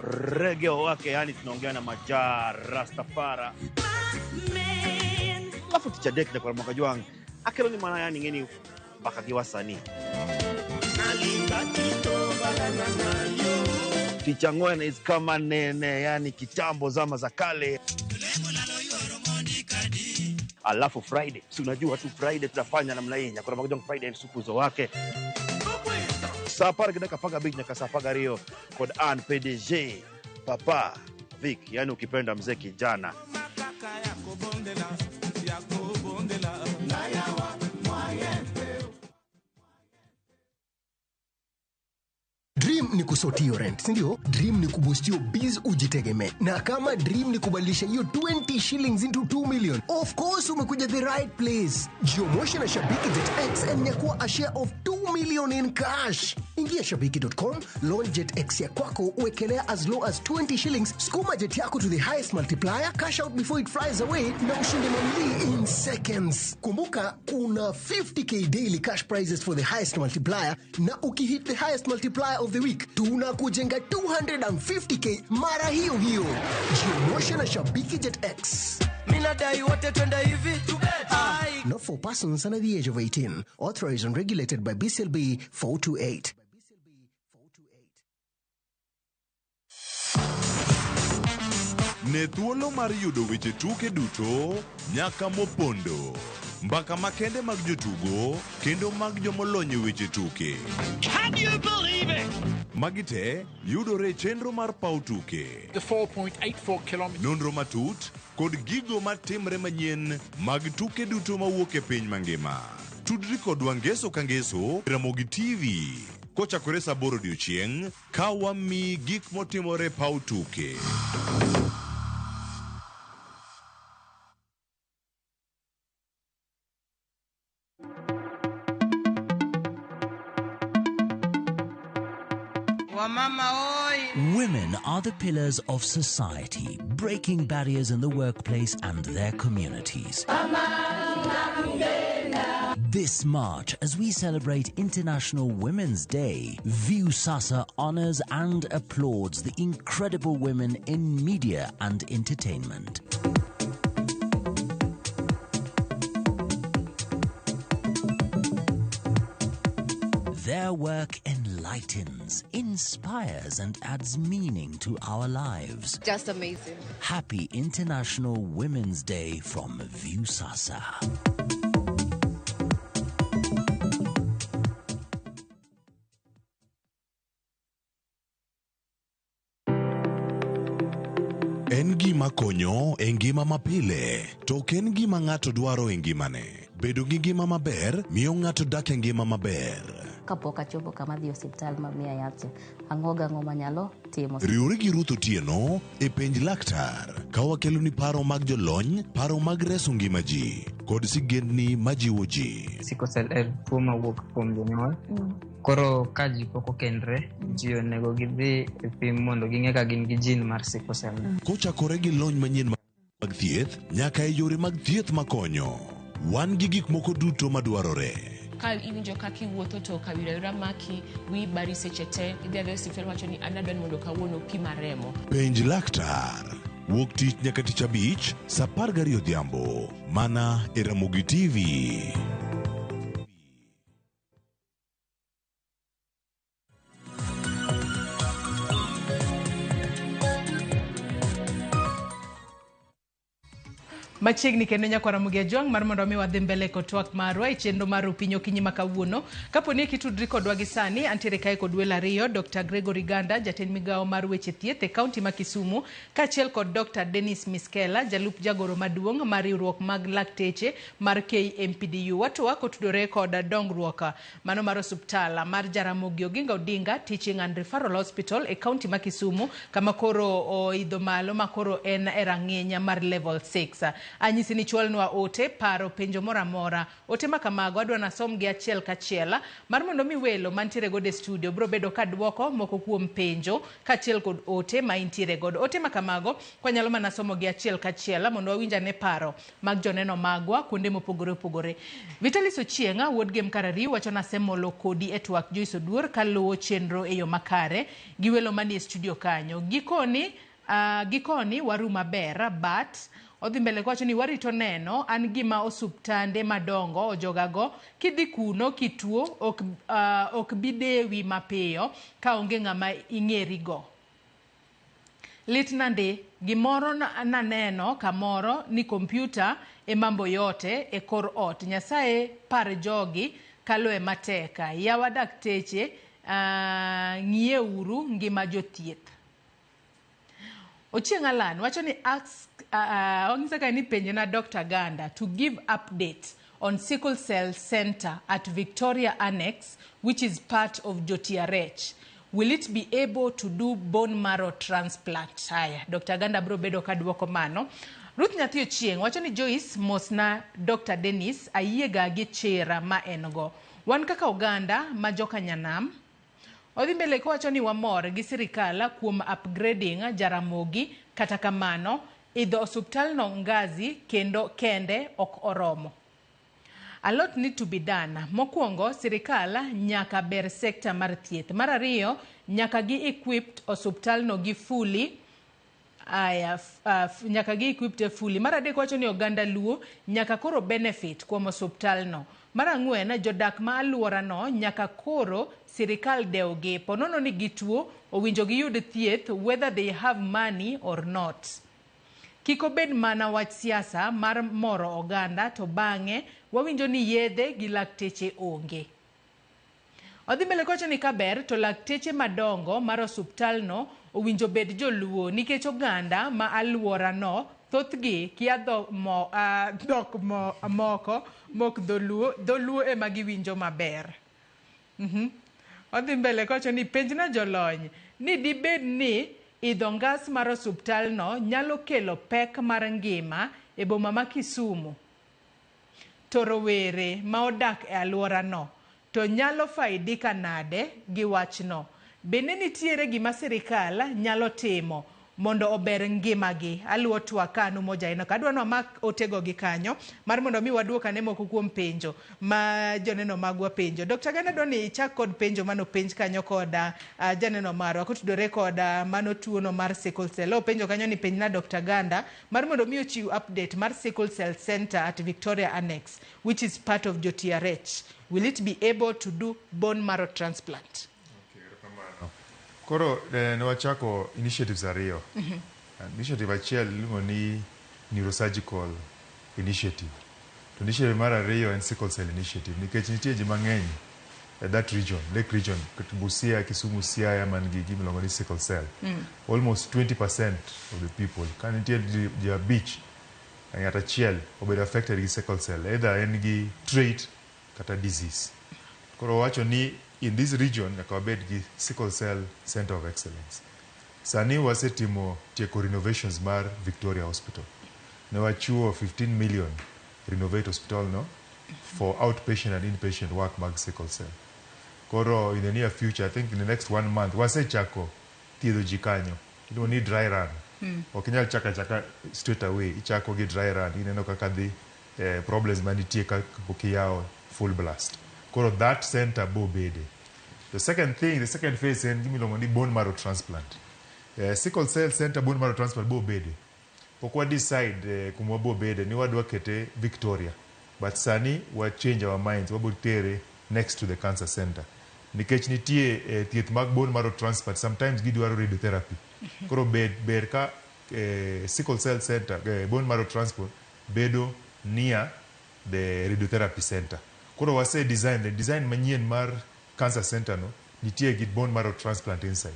rege owake, yani tunaongea na Majaa Rastafara. Alafu tich adek nyakoro Ramogi Ajwang' akelo ni mana yani ng'eni mbaka gi wasanii. Tich ang'wen is kama nene, yani kitambo zama za kale. Alafu Friday, si unajua tu Friday tunafanya namna hii, nyakoro Ramogi Ajwang' Friday en sukuzo wake. Saa 10 gi dakika 15 nyaka saa 12 kod an PDG Papa Vic, yani ukipenda mzee kijana. Dream ni kusort hiyo rent, si ndio? Dream ni kuboost hiyo biz ujitegemee. Na kama dream ni kubadilisha hiyo 20 shillings into 2 million, of course umekuja the right place. Jiomoshe na Shabiki Jet X and nyakua a share of 2 million in cash. Ingia shabiki.com, launch Jet X ya kwako, uwekelea as low as 20 shillings, skuma jet yako to the highest multiplier, cash out before it flies away na ushinde mamili in seconds. Kumbuka kuna 50K daily cash prizes for the highest multiplier, na ukihit the highest multiplier of the week tunakujenga 250K mara hiyo hiyo. Jiomoshe na Shabiki Jet X. Minadai wote twende hivi. Ai. Not for persons under the age of 18. Authorized and regulated by BCLB 428. Ne thuolo mar yudo weche tuke duto nyaka mopondo, mbaka makende mag jotugo kendo mag jomolony e weche tuke. Can you believe it? Magi te yudore e chenro mar paw tuke. The 4.84 kilometers. Nonro matut kod gigo matimre manyien mag tuke duto mawuok e piny mangima. Tudri kodwa ngeso ka ngeso Ramogi TV kochakore saa 8 odiochieng' ka wamiyi gik motimore e paw tuke. Wamama oi. Women are the pillars of society, breaking barriers in the workplace and their communities. This March, as we celebrate International Women's Day, Viusasa honors and applauds the incredible women in media and entertainment. Their work enlightens, inspires, and adds meaning to our lives. Just amazing. Happy International Women's Day from Viusasa. En gima konyo e ngima mapile, to ok en gima ng'ato dwaro e ngimane. Bedo gi ngima maber miyo ng'ato dak e ngima maber. Kapok achopo kama adhi e osiptal ma miya yath cha, ang'o gang'o manyalo timo. Riwri gi Ruth Otieno e Penj Laktar ka wakeloni paro mag jolony, paro mag reso ngima ji, kod sigendni majiwo ji. Sickle cell en tuo mawuok kuom jonyuol. Koro ka ji pok okendre, ji onego gidhi e pim mondo ging'e ka gin gi gene mar sickle cell. Kochakore gi lony manyien mag thieth nyaka e yore mag thieth makonyo. Wan gi gik moko duto madwarore. Ka iwinjo kaka iwuotho to kawira wira maki, wiyi bari seche te, idhi adhiya e osiptal iwacho ni an adwa ni mondo kawuono opima remo. Penj laktar. Wuok tich nyaka tich abich, saa 12 odhiambo. Mana e Ramogi TV. Machiegni kendo nyakwara Ramogi Ajwang' mar mondo mi wadhi mbele kod twak marwa e chenro mar Opinyi Okinyi ma kawuono. Kapo ni kitudri kodwa gi sani, antiere kae kod welo ariyo, Dr. Gregory Ganda, jatend migawo mar weche thieth e kaunti ma Kisumu, kaachiel kod Dr. Dennis Miskela, jalup jagoro maduong' mar riwruok mag lakteche mar KMPDU. Watwak kotudore kod dongruok mano mar osuptal mar Jaramogi Oginga Odinga Teaching and Referral Hospital e kaunti ma Kisumu, kama koro oidho malo ma koro en e rang'iny mar level 6. Anyisi ni chwalnwa ote, paro, penjo moro amora. Ote ma kamago adwa nasom gi achiel kachiel mar mondo mi welo mantiere godo e studio biro bedo ka duoko moko kuom penjo kaachiel kod ote ma intiere godo. Ote ma kamago kwanyalo mana somo gi achiel kachiel mondo wawinj ane paro mag joneno magwa kuonde mopogore opogore. Vitalis Ochieng' wuod Gem Karariu wacho nasemolo kodi e twak Joyce Oduor kaluwo chenro e yo makare gi welo manie studio kanyo. Gikoni waru maber but odhi mbele kowacho ni warito neno an gima osuptande madongo ojogago kidhi kuno kituo ok bi dewi mapiyo ka onge ng'ama ing'erigo. Lit nandi gimoro naneno kamoro ni kompyuta e mambo yote e kor ot. Nyasaye par jogi kaloe matek. Yawa dakteche ng'ieuru ngima jothieth. Ochieng' Alan wacho ni ask ong'isa ka ni penjo na Dr. Ganda to give update on sickle cell center at Victoria Annex, which is part of Jotiarech. Will it be able to do bone marrow transplant? Haya, Dr. Ganda bro bedo ka duoko mano. Ruth Nyathi Ochieng' wacho ni Joyce mosna Dr. Dennis ayiega gi chira ma en go. Wan kaka oganda ma joka nyanam. Odhi mbele kowacho ni wamor gi sirikal kuom upgrading Jaramogi, kata kamano idho osuptalno ngazi kendo kende ok oromo. A lot need to be done. Mokwongo, sirikal nyaka ber sekta mar thieth. Mar ariyo, nyaka gi equipped osuptalno gi fully aya nyaka gi equipped fully. Mar adek wacho ni oganda Luo nyaka koro benefit kuom osuptalno. Mar ang'wen, jodak ma alworano nyaka koro sirikal dewgi. Ponono ni gituo, owinjo giyud thieth whether they have money or not. Kik obed mana wach siasa mar moro oganda to bang'e wawinjo ni yedhe gi lakteche onge. Odhi mbele kowacho ni kaber to lakteche madongo mar osuptalno owinjo bed joluo nikech oganda ma alworano thothgi kia dhok moko mok dholuo ema giwinjo maber. Odhi mbele kowacho ni penjna jolony ni dibed ni idho ngas mar osuptalno nyalo kelo pek mar ngima e boma ma Kisumu to rowere ma odak e alworano to nyalo faidika nade gi wachno. Bende nitiere gima sirikal nyalo timo mondo ober ngimagi. Aluwo twak ka an Umoja Enock. Adwa ni wamak otego gi kanyo mar mondo mi waduok ane moko kuom penjo ma joneno magwa penjo. Dr. Gana, adwa ni ichak kod penjo manopenj kanyo kod janeno marwa kotudore kod mano tuono mar sickle cell. Openjo kanyo ni penjna Dr. Ganda mar mondo mi ochiw update mar sickle cell center at Victoria Annex, which is part of Jo-TRH. Will it be able to do bone marrow transplant? Koro ne wachako initiatives ariyo. Initiative achiel iluongo ni neurosurgical initiative. To initiative mar ariyo en sickle cell initiative nikech nitie ji mang'eny e that region, Lake Region, Busia, Kisumu, Siaya man gi gima iluongo ni sickle cell. Almost 20% of the people. Ka nitie ji 5, ng'at achiel obedo affected gi sickle cell, either en gi trait kata disease. Koro wacho ni in this region nyaka wabed gi sickle cell center of excellence. Sani wasetimo tieko renovations mar Victoria Hospital. Ne wachiwo 15 million renovate hospital no for outpatient and inpatient work mag sickle cell. Koro in the near future, I think in the next 1 month, wasechako thiedho ji kanyo. Iluongo ni dry run. Ok inyal chako achaka straight away. Ichako gi dry run. Ineno kaka dhi problems manitie kapok iyawo full blast. Koro that center bo bede. The second thing, the second phase en gima iluongo ni bone marrow transplant. Sickle cell center bone marrow transplant bo bede. Pok wa decide kuma bo bede ni wadwa kete Victoria. But sani wa change our minds, wabo tere next to the cancer center. Nikech nitie thieth mag bone marrow transplant, sometimes gidwaro radiotherapy. Koro ber ka sickle cell center, bone marrow transplant bedo near the radiotherapy center. Koro wase design, the design manyien mar cancer center no, nitie gi bone marrow transplant inside.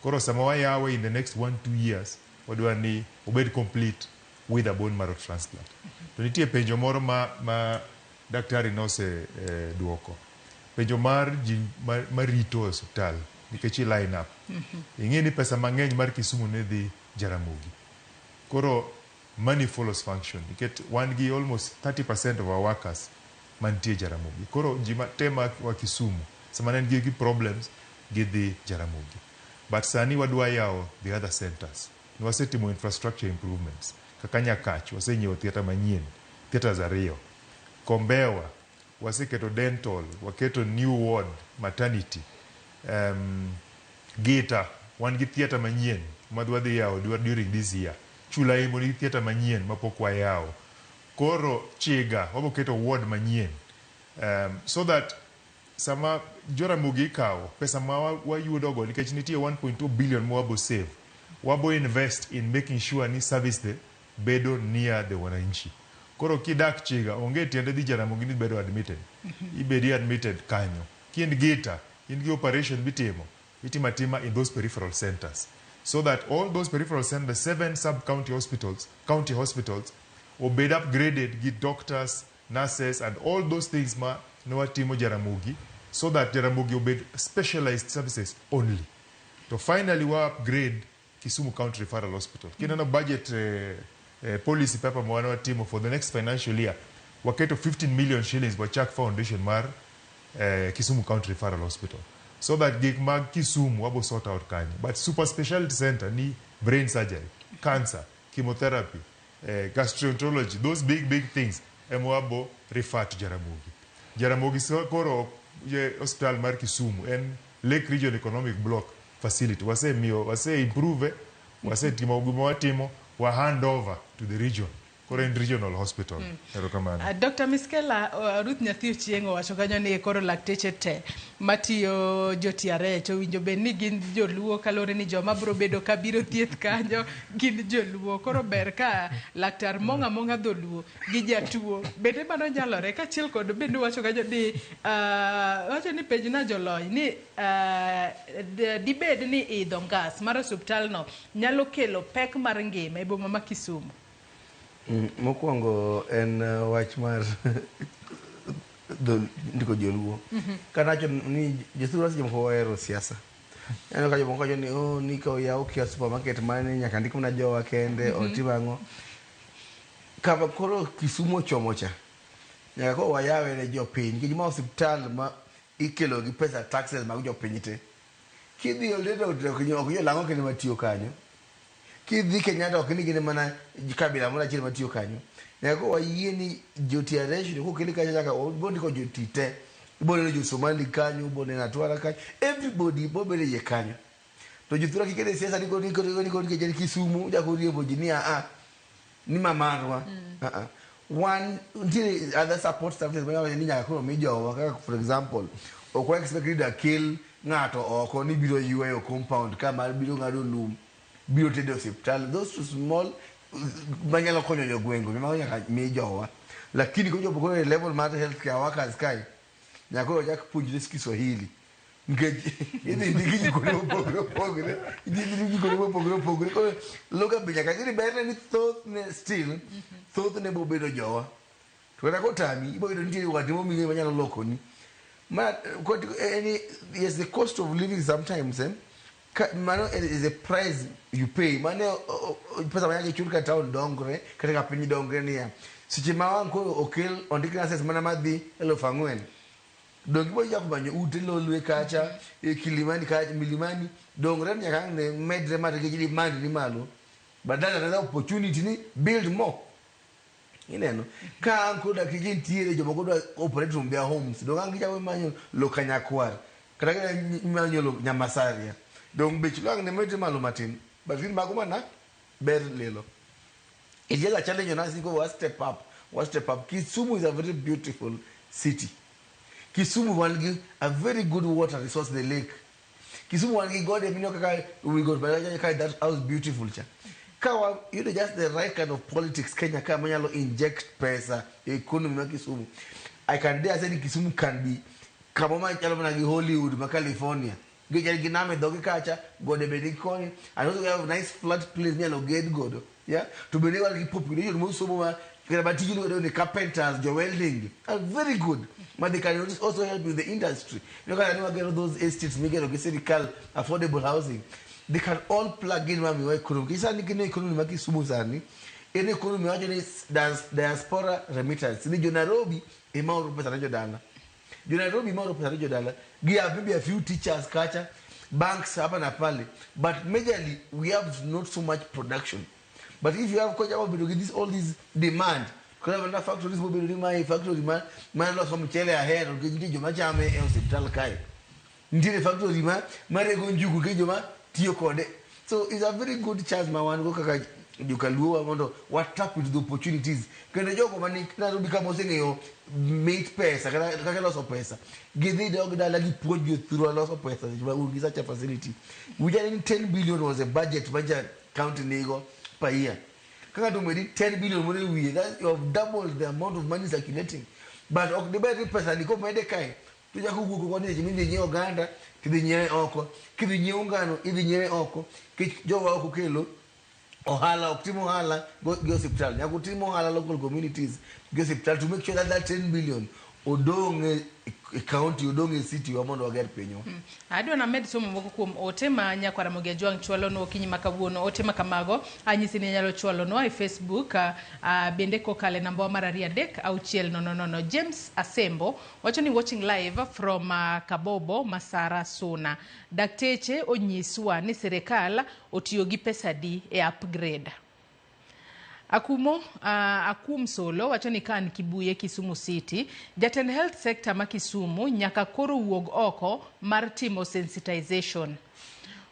Koro sama wayawe in the next 1-2 years, wadwa ni obed complete with a bone marrow transplant. To nitie penjo moro ma daktari nose duoko. Penjo mar ji marito osiptal nikech i line up. Ing'e ni pesa mang'eny mar Kisumu ne dhi Jaramogi. Koro money follows function. Nikech wan gi almost 30% of our workers mantie Jaramogi. Koro ji te ma wa Kisumu sama ne gi problems gidhi Jaramogi. But sani wadwa yawo the other centers. Wasetimo infrastructure improvements. Kaka Nyakach wasenyiewo theatre manyien, theatres 2. Kombewa waseketo dental, waketo new ward, maternity. Gita wan gi theatre manyien ma wadhi yawo during this year. Chulaimbo nigi theatre manyien mapok wayawo. Koro Chiga waboketo ward manyien. So that sama Jaramogi ikawo pesa ma wayudogo nikech nitie 1.2 billion ma wabo save, wabo invest in making sure ni service de bedo near the wananchi. Koro kidak Chiga onge tiende dhi Jaramogi ni bedo admitted. Ibedi admitted kanyo. Kien Gita, in gi operation bitimo, itimo atima in those peripheral centers. So that all those peripheral centers, 7 sub-county hospitals, county hospitals, obed upgraded gi doctors, nurses, and all those things ma ne watimo Jaramogi, so that Jaramogi obed specialized services only. To finally wa upgrade Kisumu County Referral Hospital. Kineno budget policy paper ma watimo for the next financial year, waketo 15 million shillings wachak foundation mar Kisumu County Referral Hospital. So that gik mag Kisumu wabo sort out kanyo. But super specialty center ni brain surgery, cancer, chemotherapy, gastroenterology, those big, big things, ema wabo refer to Jaramogi. Jaramogi koro hospital mar Kisumu en Lake Region Economic Block facility. Wase miyo, wase improve, wase timo gima watimo, wa hand over to the region. Koro en regional hospital. Erokamano. Dr. Miskela, Ruth Nyathi Ochieng' owacho kanyo ni koro lakteche te matiyo jo-TRH owinjo bed ni gin joluo kaluwore ni joma biro bedo ka biro thieth kanyo gin joluo. Koro ber ka laktar mong'a mong'a dholuo gi jatuo bende mano nyalore. Kaachiel kod bende wacho kanyo ni wacho ni penjna jolony ni dibed ni idho ngas mar osiptal no nyalo kelo pek mar ngima e boma ma Kisumu. Mokwongo en wach mar ndiko joluo. Kata ni jothurwa seche moko ohero siasa. Aneno ka jomoko wacho ni oh, ni ka oyaw kiosk supermarket mane nyaka ndik mana jowa kende otim ang'o. Kama koro Kisumu ochomo cha, nyaka koro wayawe ne jopiny. Nikech ma osiptal ma ikelo gi pesa taxes mag jopiny te. Kidhi Oldeto ok jolang'o kende matiyo kanyo. Kidhi Kenyatta ok ni gin mana kabila moro achiel matiyo kanyo. Nyaka koro wayie ni jo TRH ni kokeli kacha nyaka bondiko joti te. Iboneno jo Somali kanyo, iboneno Atwara kanyo, everybody bobedo iye kanyo. To jothurwa kik e siasa niko niko niko niko nikech en Kisumu chako riembo ji ni a ni mamarwa. Ah. Wan nitiere other support services ma ni nyaka koro mi jowa kaka for example ok wa expect ni dakel ng'ato oko ni biro yweyo compound ka mar biro ng'ado lum biro tedo e osiptal those two small manyalo konyo jogweng' go mago nyaka mi jowa lakini kochopo koro e level mar healthcare workers kae nyaka koro chak puonjre Kiswahili nikech idhi ndiki ji kuonde mopogore opogore idhi ndiki ji kuonde mopogore opogore koro lugha be nyaka gini berne ni thothne still thothne bobedo jowa to kata kotami ibo yudo nitie wat moming'eyo manyalo lokoni ma any yes the cost of living sometimes eh, ka, mano is a price you pay mano pesa ma nyaka ichul ka town dongre kata ka piny dongre niya seche ma wang' koro okel ondik nurses mana madhi 4,000 donge ibo chako manyo ute lolwe kacha e Kilimani kacha Milimani dongre nyaka ang' ne medre mar nikech demand ni malo but that's another opportunity ni build more ineno ka ang' koro dakteche nitiere jomoko dwa operate from their homes dong ang' gichako manyo lo Kanyakwar kata gimanyo lo Nyamasaria dong bech lo ang' ne medre malo matin but gin mago mana ber lilo it's just a challenge on us wa step up wa step up Kisumu is a very beautiful city Kisumu wan gi a very good water resource the lake Kisumu wan gi gode mineno kaka wi got Baraka ka that house beautiful cha ka wa yudo just the right kind of politics Kenya ka manyalo inject pesa e economy ma Kisumu I can dare say ni Kisumu can be kamo machalo mana gi Hollywood ma California gichal gi nam e dhogi kacha gode be ni koni and also we have nice flat place minyalo ged godo yeah to bende wan gi population mosomo ma kata matij lwedo ni carpenters jo welding are very good ma they can also help with the industry you know kaka ni wagero those estates migero gi sirikal affordable housing they can all plug in mamiwa economy nikech sani kine economy ma Kisumu sani en economy wacho ni diaspora remittance ni jo Nairobi ema oro pesa ne jodala jo Nairobi ema oro pesa ne jodala gi have maybe a few teachers kacha banks hapa na pale but majorly we have not so much production but if you have kocha bedo gi this all this demand koro mana factories mobedo ni mae factory ma loso mchele ahero nikech nitie joma chame e osiptal kae nitiere factory ma marego njugu nikech joma tiyo kode so it's a very good chance ma wan go kaka jokaluo mondo wa tap into the opportunities kendo jogo mani Nairobi kama oseng'eyo mit pesa kata kaka loso pesa gidhi dog dala gipuonj jothurwa loso pesa seche ma un gi such a facility winja ni 10 billion was a budget ma ja county nigo per year kaka to medi 10 billion moro e wiye that you have doubled the amount of money circulating but ok diber ni pesa ni komede kae to chako wuok oko ni seche midhi nyiewo oganda tidhi nyiewe oko kidhi nyiewo ngano idhi nyiewe oko kech jowa ok okelo ohala ok tim ohala gi osiptal nyaka utim ohala local communities gi osiptal to make sure that that 10 billion odong' e county odong' e city wa mondo wager pinywa. Adwa named somo moko kuom ote ma nyakwara Ramogi Ajwang' chwalonwa okinyi ma kawuono. Ote ma kamago anyisi ni inyalo chwalonwa e Facebook bende kokalo e namba wa mar 2 3 6 0 0. James Asembo wacho ni watching live from Kabobo, Masara, Suna. Dakteche onyiswa ni sirikal otiyo gi pesa di e upgrade. Akumo Akum Solo wacho ni kan Kibuye Kisumu City, jatend health sector ma Kisumu nyaka koro wuog oko mar timo sensitization.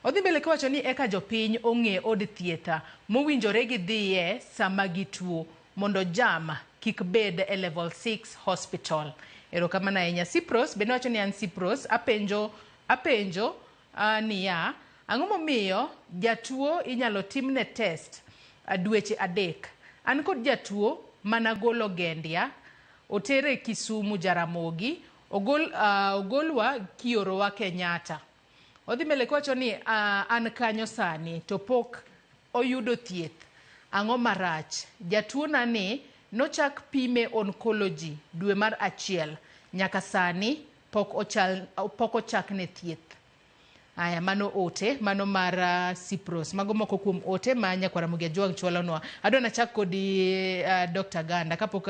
Odhi mbele kiwacho ni eka jopiny ong'e od thieth mowinjore gidhiye sama gituo mondo jam kik bed e level 6 hospital. Erokamano ahinya. Cypros bende wacho ni an Cypros apenjo niya ang'o momiyo jatuo inyalo timne test dweche 3. An kod jatuo mana golo gendia otere Kisumu Jaramogi ogolwa kiorowa Kenyatta. Odhi mbele kiwacho ni an kanyo sani to pok oyudo thieth. Ang'o marach? Jatuo na ni nochak pime oncology dwe mar 1 nyaka sani pok ochakne thieth. Aya, mano ote, mano mar Cypros. Mago moko kuom ote ma nyakwara Ramogi Ajwang' chwalonwa. Adwa nachak kodi Dr. Ganda kapok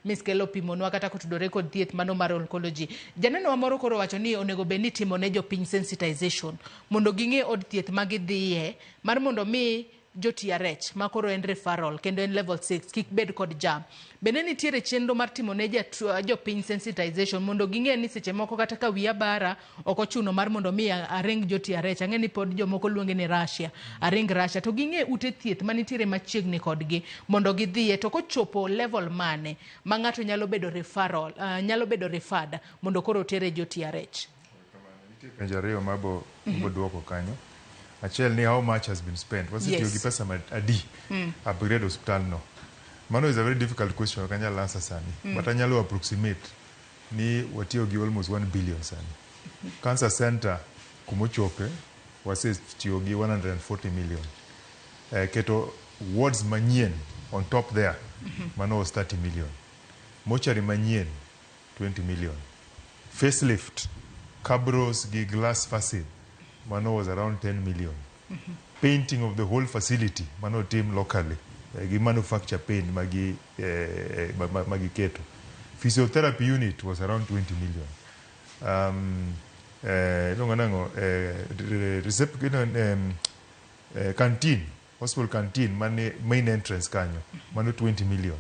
Miss Kelo pimonwa kata kotudore kod thieth mano mar oncology. Janeno wa moro koro wacho ni onego bed ni timo ne jopiny sensitization mondo ging'e od thieth ma gidhiye mar mondo mi jo-TRH ma koro en referral kendo en level 6 kik bed kod jam. Bende nitiere chenro mar timo ne jopiny sensitization mondo ging'e ni seche moko kata ka wiya bara ok ochuno mar mondo mi aring jo-TRH. Ang'e ni pod jomoko luonge ni Russia, aring Russia to ging'e ute thieth manitiere machiegni kodgi mondo gidhiye to kochopo level mane ma ng'ato nyalo bedo referral, nyalo bedo referred mondo koro otere jo-TRH. Penjo ariyo mabo duoko kanyo. Achiel ni how much has been spent. Wasetiyo gi pesa adi upgrade hospital no. Mano is a very difficult question, ok anyal answer sani. But anyalo approximate ni watiyo gi almost 1 billion sani. Cancer center kumochope wasetiyo gi 140 million. Keto wards manyien on top there, mano was 30 million. Mortuary manyien 20 million. Facelift, cabros gi glass facade, mano was around 10 million. Painting of the whole facility, mano tim locally. Gi manufacture paint magi magi keto. Physiotherapy unit was around 20 million. Iluongo nang'o, canteen, hospital canteen mane main entrance kanyo, mano 20 million.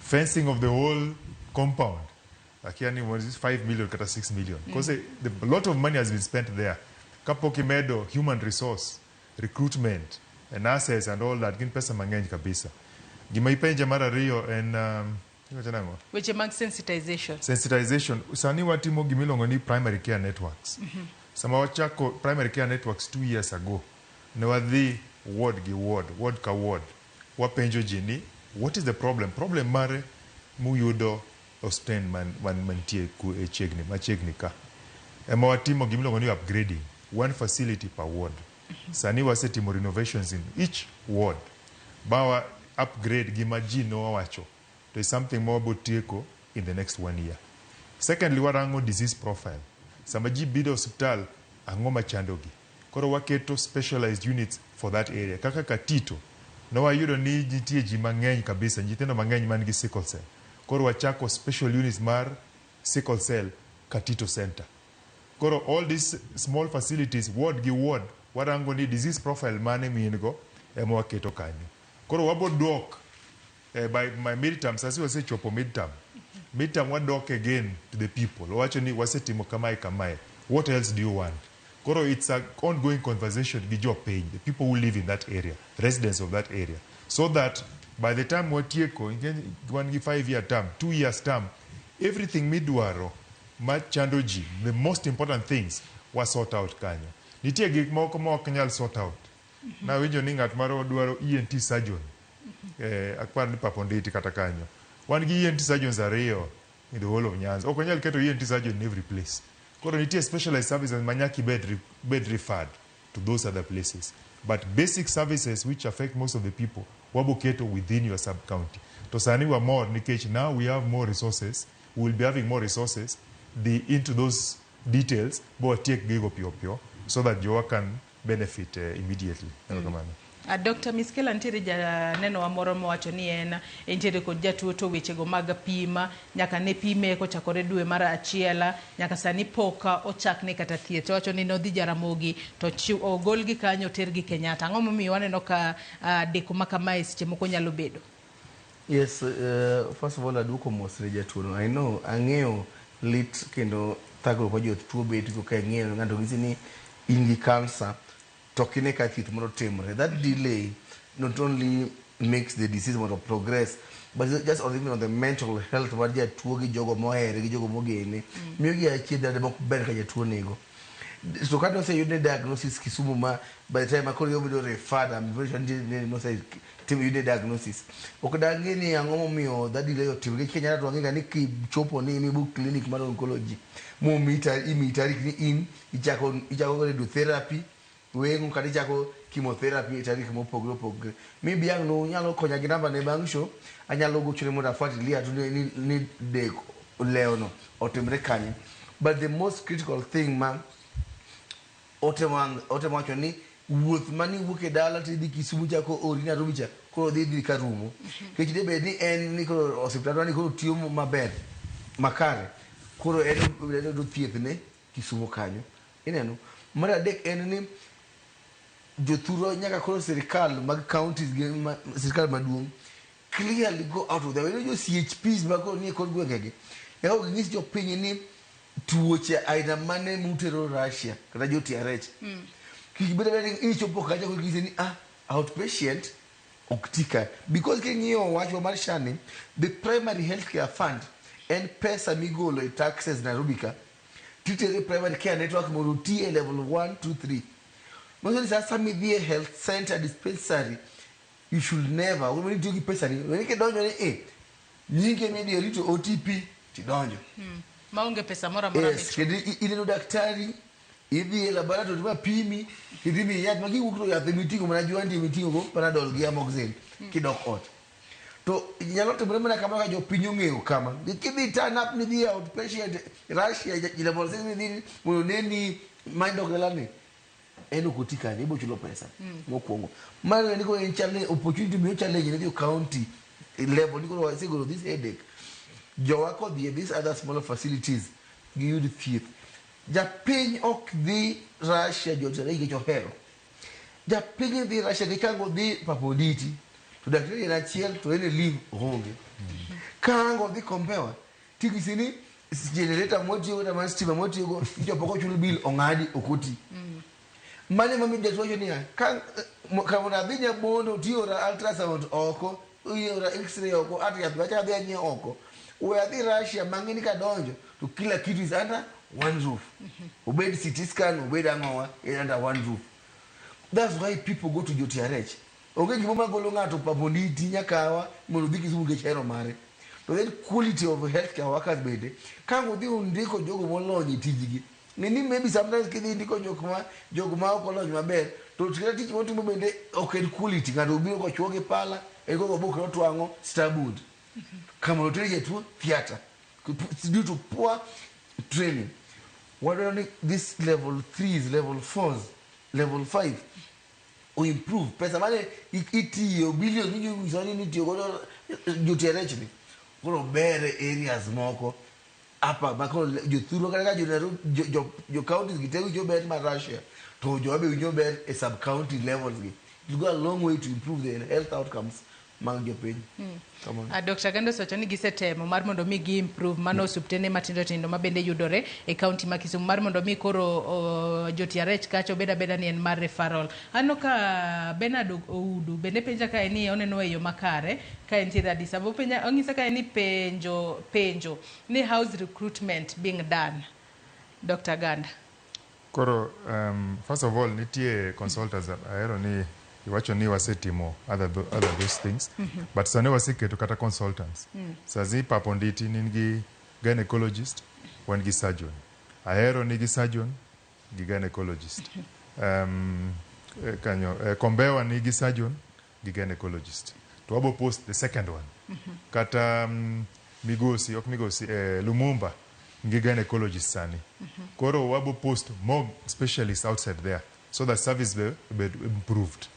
Fencing of the whole compound, akia ni was it 5 million kata 6 million. Because a lot of money has been spent there. Kapok imedo human resource, recruitment, and assets and all that, gin pesa mang'eny kabisa. Gima ipenja mar ariyo en, iwacho nang'o? Weche mag sensitization. Sensitization. Sani watimo gimiluongo ni primary care networks. Sama wachako primary care networks 2 years ago, ne wadhi ward gi ward, ward ka ward. Wapenjo ji ni, what is the problem? Problem mare muyudo osiptal mantie e chiegni, machiegni ka. Ema watimo gimiluongo ni upgrading, one facility per ward. Sani wasetimo renovations in each ward. Bawa upgrade gima ji nowacho. There is something more about tieko in the next 1 year. Secondly, warango disease profile. Sama ji biro osiptal, ang'o machandogi? Koro waketo specialized units for that area. Kaka Katito, ne wayudo ni nitie ji mang'eny kabisa, nyithindo mang'eny man gi sickle cell. Koro wachako special units mar sickle cell Katito Center. Koro all these small facilities, ward gi ward, warango ni disease profile mane mi go ema waketo kanyo. Koro wabo dok by my midterm, sasi wasechopo midterm. Midterm wadok again to the people. Wacho ni wasetimo kamae kamae. What else do you want? Koro it's an ongoing conversation gi jopiny, the people who live in that area, residents of that area. So that by the time watieko, wan gi 5-year term, 2 years term, everything midwaro machando ji, the most important things wa sort out kanyo. Nitie gik moko ma ok nyal sort out. Nawinjo ni ng'at moro dwaro ENT surgeon. Akwar ni Paponditi kata kanyo. Wan gi ENT surgeons ariyo in the whole of Nyanza. Ok wanyal keto ENT surgeon in every place. Koro nitie specialized services ma nyaka ibed referred to those other places. But basic services which affect most of the people, wabo keto within your sub-county. To sani wamor nikech now we have more resources, we will be having more resources into those details, bo watiek gigo piyo piyo, so that jowa can benefit immediately. Erokamano. Dr. Miskela, nitiere janeno wa moro mowacho ni en entiere kod jatuo to wechego mag pima nyaka ne pime kochakore dwe mar achiel nyaka sani pok ochakne kata thieth. Owacho ni nodhi Jaramogi to ogolgi kanyo otergi Kenyatta. Ang'o momiyo waneno ka deko ma kamae seche moko nyalo bedo? Yes, first of all aduoko mos ne jatuo no. I know, ang'eyo lit kendo thagruok ma jotuo bet go ka ing'eyo ng'ato nyisi ni in gi cancer to ok ine ka thieth moro timore. That delay not only makes the disease mondo progress, but just on, even on the mental health mar jatuo gi jogo mohere gi jogo mogene. Miyo gi achiedh nade mok ber ka jatuo nigo. So kata oseyudne diagnosis Kisumu ma by the time akoro obedo referred, I'm very sure ni nosetim yudne diagnosis. Ok dang'e ni ang'o momiyo that delay otimore. Nikech Kenyatta to wang'e ga ni kichopo ni mibook clinic mar oncology momiyi imiyi tarik ni in ichako radiotherapy weng'o kata ichako chemotherapy e tarik mopogore opogore. Maybe ang' no nyalo konya gi namba ne bang' show, anyalo gochone mondo afuatilia to ni deko lewo no otimre kanye. But the most critical thing ma otemo wacho ni wuoth mani wuok e dala tidhi Kisumu chako ori Nairobi cha koro dhi karumo. Nikech debed ni en ni koro osiptandwa ni koro tiyo maber makare, koro en oyudo thieth ne Kisumu kanyo. Ineno? Mar adek en ni Jothurwa nyaka koro sirikal mag counties gi sirikal maduong' clearly go out of their way. Jo CHPs ma koro nie kor gwengegi nyaka ginyis jopiny ni tuoche aina mane mutero Russia kata jo TRH. Kik bed abeda ni ichopo kacha koro ginyisi ni outpatient ok ti ka. Because king'iyo wachwa mar SHA ni, the primary health care fund en pesa migolo e taxes Nairobi ka titere primary care network mondo oti e level 1, 2, 3. Manyiso ni sasa midhi e health center dispensary you should never weni tiyo gi pesa ni weni kidonjo ni e nyinge midiyo rito OTP tidonjo. Maonge pesa moro amora. Yes, kendo ineno daktari idhi e laboratory ma pimi idhi miyi yath ma kiwuok to yath miting'o mana juandi miting'o go Panadol gi Amoxil kidok ot. To nyalo timore mana kama ka jopiny ong'eyo kama. Kidhi turn up ni dhi outpatient Russia level 6 ni dhi mondo neni ma dok dalani en ok oti kanyo ibo chulo pesa mokwongo. Mar ariyo ni koro en challenge opportunity miyo challenge ne jo county level ni koro wasegolo this headache. Jowa kodhi e these other smaller facilities giyud thieth. Japiny ok dhi Russia jotere nikech ohero. Japiny dhi Russia nikech ang' odhi Papa Onditi to daktari en achiel to en e leave oonge. Ka ang' odhi Kombewa ting'isi ni generator mwatiyogo kata mar stima mwatiyogo nyocha pok ochul bill ong'adi ok oti. Mano ema miyo jatuo wacho niya ka mondo adhi Nyabondo tiora ultrasound oko iora x-ray oko ati yath be achako adhi anyiew oko. We adhi Russia mang'e ni kadonjo to kila kitu is under one roof. Obed CT scan obed ang'owa en under one roof. That's why people go to jo TRH. Onge gimo magolo ng'ato Papa Onditi Nyakawa mondo odhi Kisumu nikech hero mare. To then quality of healthcare workers bende ka ang' udhi undiko jogo molony e tijgi. Ng'e ni maybe sometimes kidhi indiko jok ma ok olony maber to kata tich motimo bende ok en quality. Ng'ato obiro kochuo gi pala en koko obukre otwang'o stab wound. Kama oter jatuo theatre due to poor training. Wadwaro ni this level 3s, level 4s, level 5 o improve pesa mane itiyo billions minyiso ni itiyo godo jo TRH ni koro ber e areas moko apa ma koro jothurwa kata ka jo Nairobi jo counties gi te winjo ber mar Russia to jowa be winjo ber e sub county levels gi. It will go a long way to improve the health outcomes mag jopiny. Kamano. Dr. Gando osewacho ni gisetemo mar mondo mi gi improve mano osuptende matindo tindo ma bende yudore e county ma Kisumu mar mondo mi koro jo TRH kacha obed abeda ni en mar referral. Aneno ka Bernard Oudu bende penja kae ni oneno e yo makare ka entiere Addis Ababa. Openja onyisa kae ni penjo ni how's recruitment being done? Dr. Ganda. Koro first of all nitie consultants ahero ni iwacho ni wasetimo other those things but sani waseketo kata consultants. Sazi Papa Onditi nigi gynecologist, wan gi surgeon. Ahero nigi surgeon gi gynecologist. Kanyo Kombewa nigi surgeon gi gynecologist. To wabo post the second one. Kata Migosi, ok Migosi, Lumumba nigi gynecologist sani. Koro wabo post more specialists outside there so that service be improved.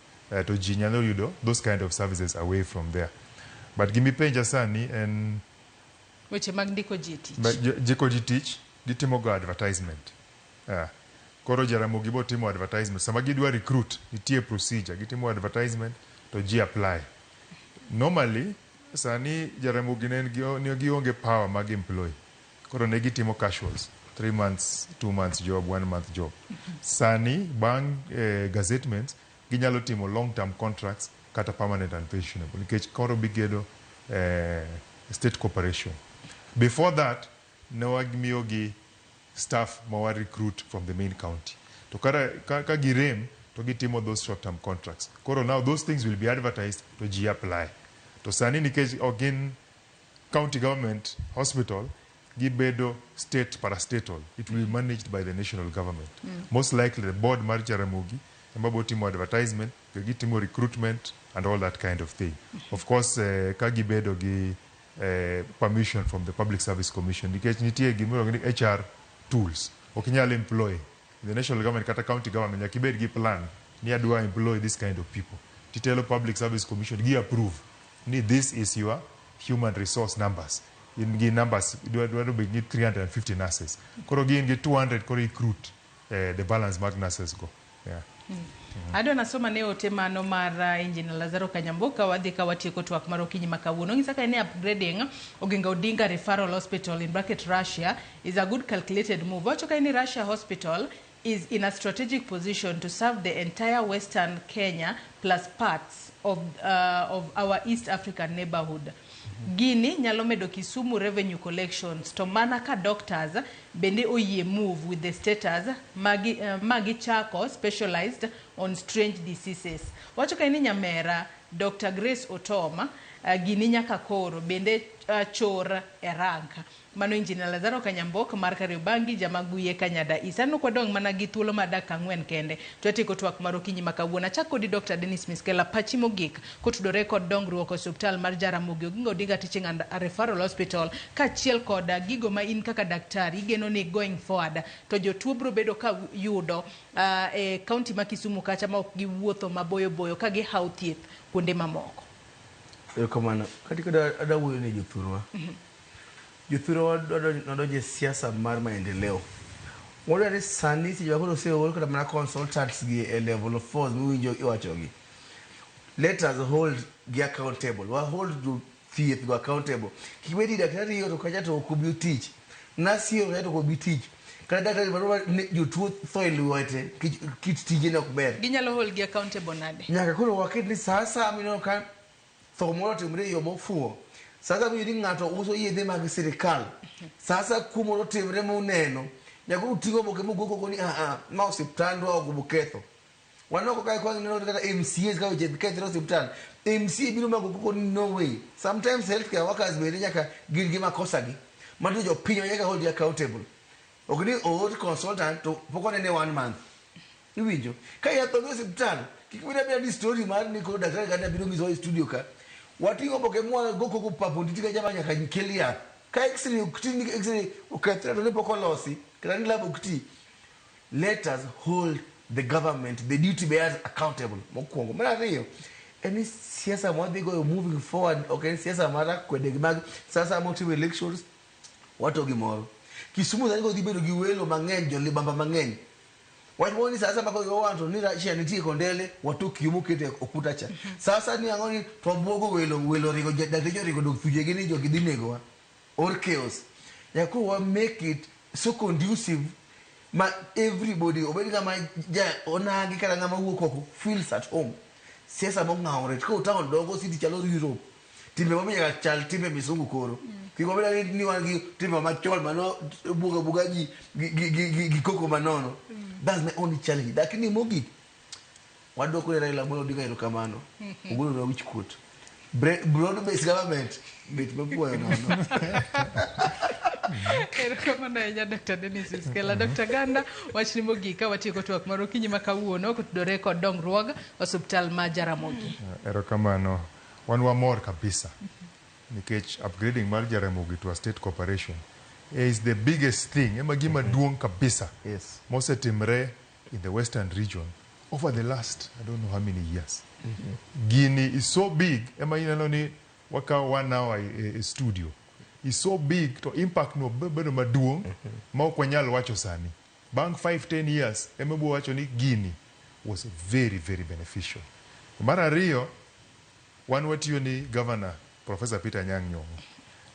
To ji nyalo yudo those kind of services away from there. But gimipenja sani en weche mag ndiko ji e tich. Ndiko ji tich gitimo go advertisement. Koro Jaramogi bo timo advertisement. Sama gidwa recruit, nitie procedure. Gitimo advertisement to ji apply. Normally, sani Jaramogi ne gionge power mag employ. Koro ne gitimo casuals. 3 months, 2 months job, 1 month job. Sani, bang' gazettement, ginyalo timo long term contracts kata permanent and pensionable. Nikech koro bigedo state corporation. Before that, ne wamiyogi staff ma wa recruit from the main county. To ka girem, to gitimo those short term contracts. Koro now those things will be advertised to ji apply. To sani nikech ok gin county government hospital, gibedo state parastatal. It will be managed by the national government. Most likely the board mar Jaramogi ema bo timo advertisement, gitimo recruitment and all that kind of thing. Of course, ka gibedo gi permission from the Public Service Commission, nikech nitie gimiluongo ni HR tools. Ok inyal employ the national government kata county government nyaka ibed gi plan ni adwa employ this kind of people. Titelo Public Service Commission gi approve ni this is your human resource numbers. In gi numbers dwaro bed ni 350 nurses. Koro gin gi 200 koro recruit the balance mag nurses go. Yeah. Adwa nasoma ne ote mano mar Engineer Lazaro Kanyamboka wadhi ka watieko twak mar okinyi ma kawuono. Ng'isa ka ni upgrading Oginga Odinga Referral Hospital in bracket Russia is a good calculated move. Wacho ka ni Russia Hospital is in a strategic position to serve the entire Western Kenya plus parts of our East African neighborhood. Gini nyalo medo Kisumu revenue collections to mana ka doctors bende oyie move with the status magi chako specialized on strange diseases. Wacho ka ni nyamera Dr. Grace Otoma gini nyaka koro bende chor e rank. Mano Engineer Lazaro Kanyambok mar Kariobangi Jamaguye Kanyada East. Aneno kwadong' mana gi thuolo mar dakika 4 kende. To watieko twak mar okinyi ma kawuono. Achak kodi Dr. Dennis Miskela pachi mogik kotudore kod dongruok osuptal mar Jaramogi Oginga Odinga Teaching and Referral Hospital kaachiel kod gigo ma in kaka daktari igeno ni going forward to jotuo biro bedo ka yudo e county ma Kisumu kacha ma ok giwuotho maboyo boyo ka gihawo thieth kuonde mamoko. Erokamano. Katika adwa wuoyo ne jothurwa. Jothurwa wadonjo e siasa mar maendeleo. Wadwaro ni sani seche ma koro oseol kata mana consultants gi e level 4 miwinjo iwachogi. Let us hold gi accountable. Wa hold jothieth go accountable. Kik bed ni daktari to kacha to ok obi tich. Nurse kacha to ok obi tich. Kata daktari moro jotuo tho e lwete kit tije ne ok ber. Ginyalo hold gi accountable nade? Nyaka koro waket ni sa asaya mineno ka tho moro otimore e yo mofuwo. Sasa miyudo ni ng'ato uso yedhe mag sirikal. Sasa kuo moro otimre muneno. Nyaka uting'o oboke mugo koko ni ma osiptandwa ok ubuketho. Wanoko kae kwa neno kata MCAs ka weche kethre osiptal. MCA biro mako koko ni no way. Sometimes healthcare workers bende nyaka gin gi makosa gi. Mano jopiny nyaka hold you accountable. Ok ni oor consultant to pok onene 1 month. Iwinjo? Ka yath onge osiptal, kik bed abeda ni story mar ni koro daktari kata biro nyisowa e studio ka. Wating'o oboke mwa go koko papo nditi ka jama nyaka kel yath. Ka x-ray ok ti, ni x-ray okethre to ne pok olosi, kata ni lab ok ti. Let us hold the government, the duty bearers accountable. Mokwongo. Mar ariyo, en ni siasa mwadhi goyo moving forward, ok en siasa mar akwede mag sasa motimo elections, wato gimoro. Kisumu sani kodhi bedo gi welo mang'eny, jolibamba mang'eny. Wach moro ni sasa mako wacho ni Russia nitie kondele, watok yo mokete okuta cha. Sasa ni ang'o ni to wabuogo welo, welo ringo, dakteche oringo dok thujegi ni jogi dhi negowa. Or chaos. Nyaka wa make it so conducive ma everybody obed ng'ama ja onagi kata ng'ama wuok oko feels at home. Siasa mong'awore ka town dongo city chalo Europe. Timbe wa nyaka chal timbe misungu koro. Kik wabed ni wan gi timbe machon mano buga buga ji gi koko manono. That's my only challenge. Lakini mogik wadwoko ne Raila Amolo Odinga erokamano. Ogolonwa wich kuot. Broad based government bet mapuoyo nono. Erokamano ahinya Dr. Dennis Iskela. Dr. Ganda, wachni mogik ka watieko twak mar okinyi ma kawuono kotudore kod dongruog osuptal ma Jaramogi. Erokamano. Wan wamor kabisa nikech upgrading mar Jaramogi to a state corporation is the biggest thing. Ema gima duong' kabisa. Yes. Mosetimre in the western region over the last I don't know how many years. Gini is so big. Ema ineno ni wakawo 1 hour e studio. Is so big to impact no bedo maduong' ma ok wanyal wacho sani. Bang' 5-10 years ema biro wacho ni gini was very very beneficial. Mar ariyo, wan watiyo ni governor Professor Peter Anyang' Nyong'o.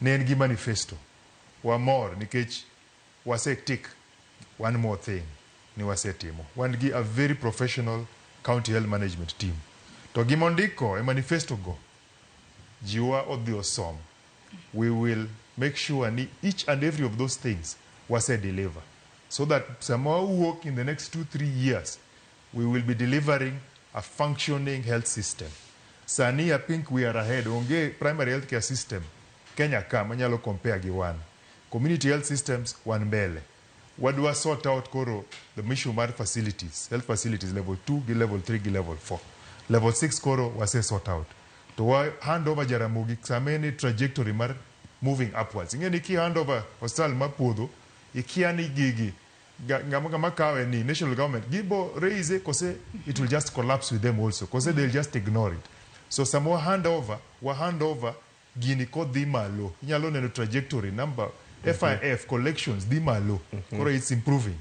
Ne en gi manifesto. Wamor nikech wase tick one more thing ni wasetimo. Wan gi a very professional county health management team. To gima ondiko e manifesto go, jiwa odhi osom. We will make sure ni each and every of those things wase deliver. So that sama wawuok in the next 2-3 years, we will be delivering a functioning health system. Sani I think we are ahead. Onge primary health care system Kenya ka manyalo compare gi wan. Community health systems wan mbele. Wadwa sort out koro the issue mar facilities, health facilities level 2 gi level 3 gi level 4. Level 6 koro wase sort out. To wa hand over Jaramogi sama en trajectory mar moving upwards. Ing'e ni ki hand over osiptal ma puodho, ikia ni gigi ng'ama kawe ni national government gibo raise kose it will just collapse with them also kose they'll just ignore it. So sama wa hand over, wa hand over gini kodhi malo. Inyalo neno trajectory number FIF collections dhi malo. Koro it's improving.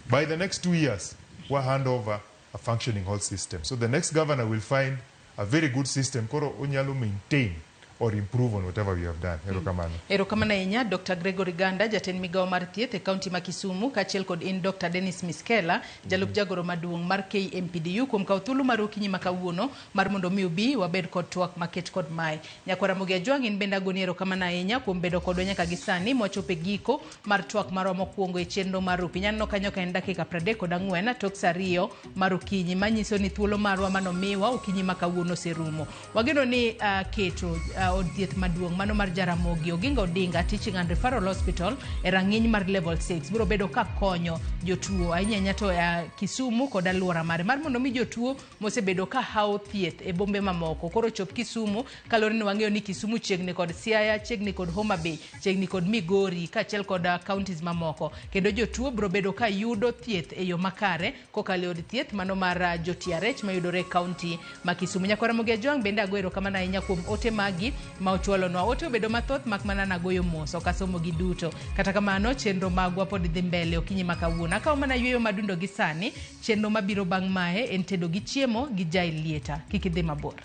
By the next 2 years, wa hand over a functioning health system. So the next governor will find a very good system koro onyalo maintain or improve on whatever we have done. Erokamano. Erokamano ahinya Dr. Gregory Ganda, jatend migawo mar thieth e kaunti ma Kisumu, kaachiel kod in Dr. Dennis Miskela, jalup jagoro maduong' mar KMPDU kuom kawo thuolo mar okinyi ma kawuono mar mondo mi ubi wabed kod twak maket kod mae. Nyakwara Ramogi Ajwang' in bende agoni erokamano ahinya kuom bedo kodwa nyaka gi sani mwachopo e giko mar twak marwa mokwongo e chenro mar Rupiny. Aneno kanyo ka en dakika 34 tok sa 2 mar okinyi, manyiso ni thuolo marwa manomiwa okinyi ma kawuono oserumo. Wageno ni keto od thieth maduong' mano mar Jaramogi Oginga Odinga Teaching and Referral Hospital e rang'iny mar level 6 biro bedo ka konyo jotuo ahinya ahinya to Kisumu kod alwora mare mar mondo mi jotuo mosebedo ka hawo thieth e bombe mamoko koro chop Kisumu, kaluwore ni wang'eyo ni Kisumu chiegni kod Siaya, chiegni kod Homa Bay, chiegni kod Migori kaachiel kod counties mamoko, kendo jotuo biro bedo ka yudo thieth e yo makare kokalo e od thieth mano mar jo TRH mayudore e county ma Kisumu. Nyakwara Ramogi Ajwang' bende ago erokamano ahinya kuom ote magi ma ochwalonwa. Ote obedo mathoth mak mana nagoyo mos, ok asomo gi duto. Kata kamano chenro magwa pod dhi mbele okinyi ma kawuono. Akawo mana yueyo madundo gi sani, chenro mabiro bang' mae en tedo gi chiemo gi Jael Lieta. Kik idhi mabor.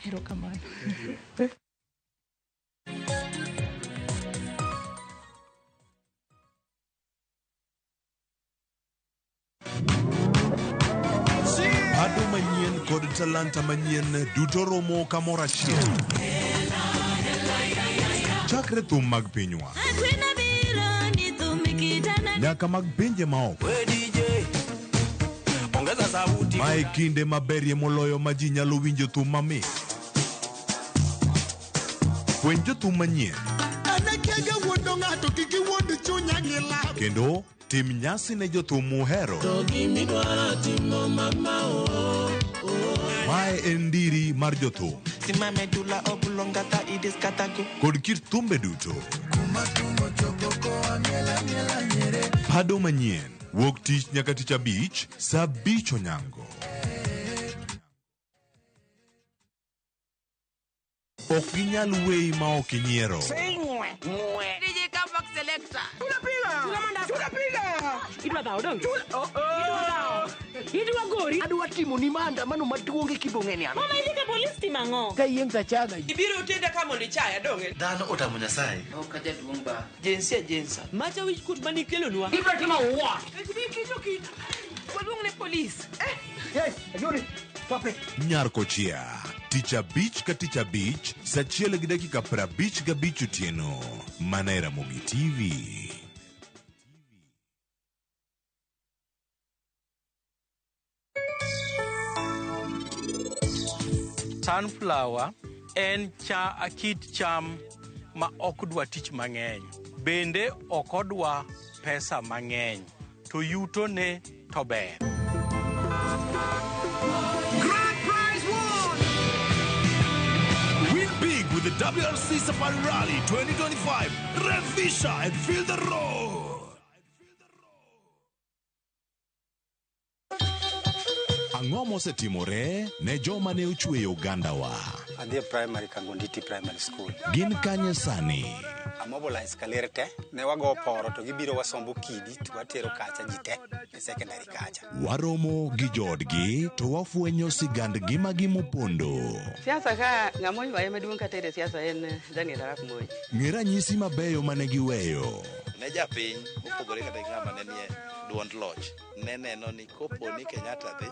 Erokamano. Ado manyien kod talanta manyien duto romo kamoro achiel. Chakre thum mag pinywa nyaka mag pinje maoko. Mae kinde maberie moloyo ma ji nyalo winjo thum mamit. Fweny jothum manyien kendo tim nyasi ne jothum muhero. Mae en ndiri mar jothum kod kit thumbe duto. Pado manyien wuok tich nyaka tich abich saa 5 onyango. Ok ginyal weyi ma ok inyiero. Idwa gori. Adwa timo ni maandamano maduong' e Kibong'e ni an. Mama idhi ka polis timo ang'o? Ka yieng' tachaga. Ibiro tenda ka mondo ichaya dong'e. Dhano otamo Nyasaye. Ok ajaduong' ba. Jinsia jinsa. Macha wich kuot manikelonwa. Ibiro timo what? Waluong ne polis. Yes, Ayuri. Stop it. Nyar Kochia. Tich abich ka tich abich saa 1:55 otieno. Mana e Ramogi TV. Sunflower en kit cham ma ok dwa tich mang'eny. Bende ok odwa pesa mang'eny. To yutone to ber. Grand prize won! Win big with the WRC Safari Rally 2025. Rev and feel the road. Ang'o mosetimore ne joma ne ochweyo ogandawa? Adhi e primary Kangonditi Primary School. Gin kanye sani? Amobilize kaler te, ne wago poro to gibiro wasombo kidi to watero kacha ji te e secondary kacha. Waromo gi joodgi to wafwenyo sigand ngimagi mopondo. Siasa ka ng'ama oywaye maduong' katere siasa en Daniel Arap Moi. Ng'e ranyisi mabeyo mane giweyo. Ne japiny mopogore kata gi ng'ama ne nie duond loch ne neno ni kopo ni Kenyatta dhi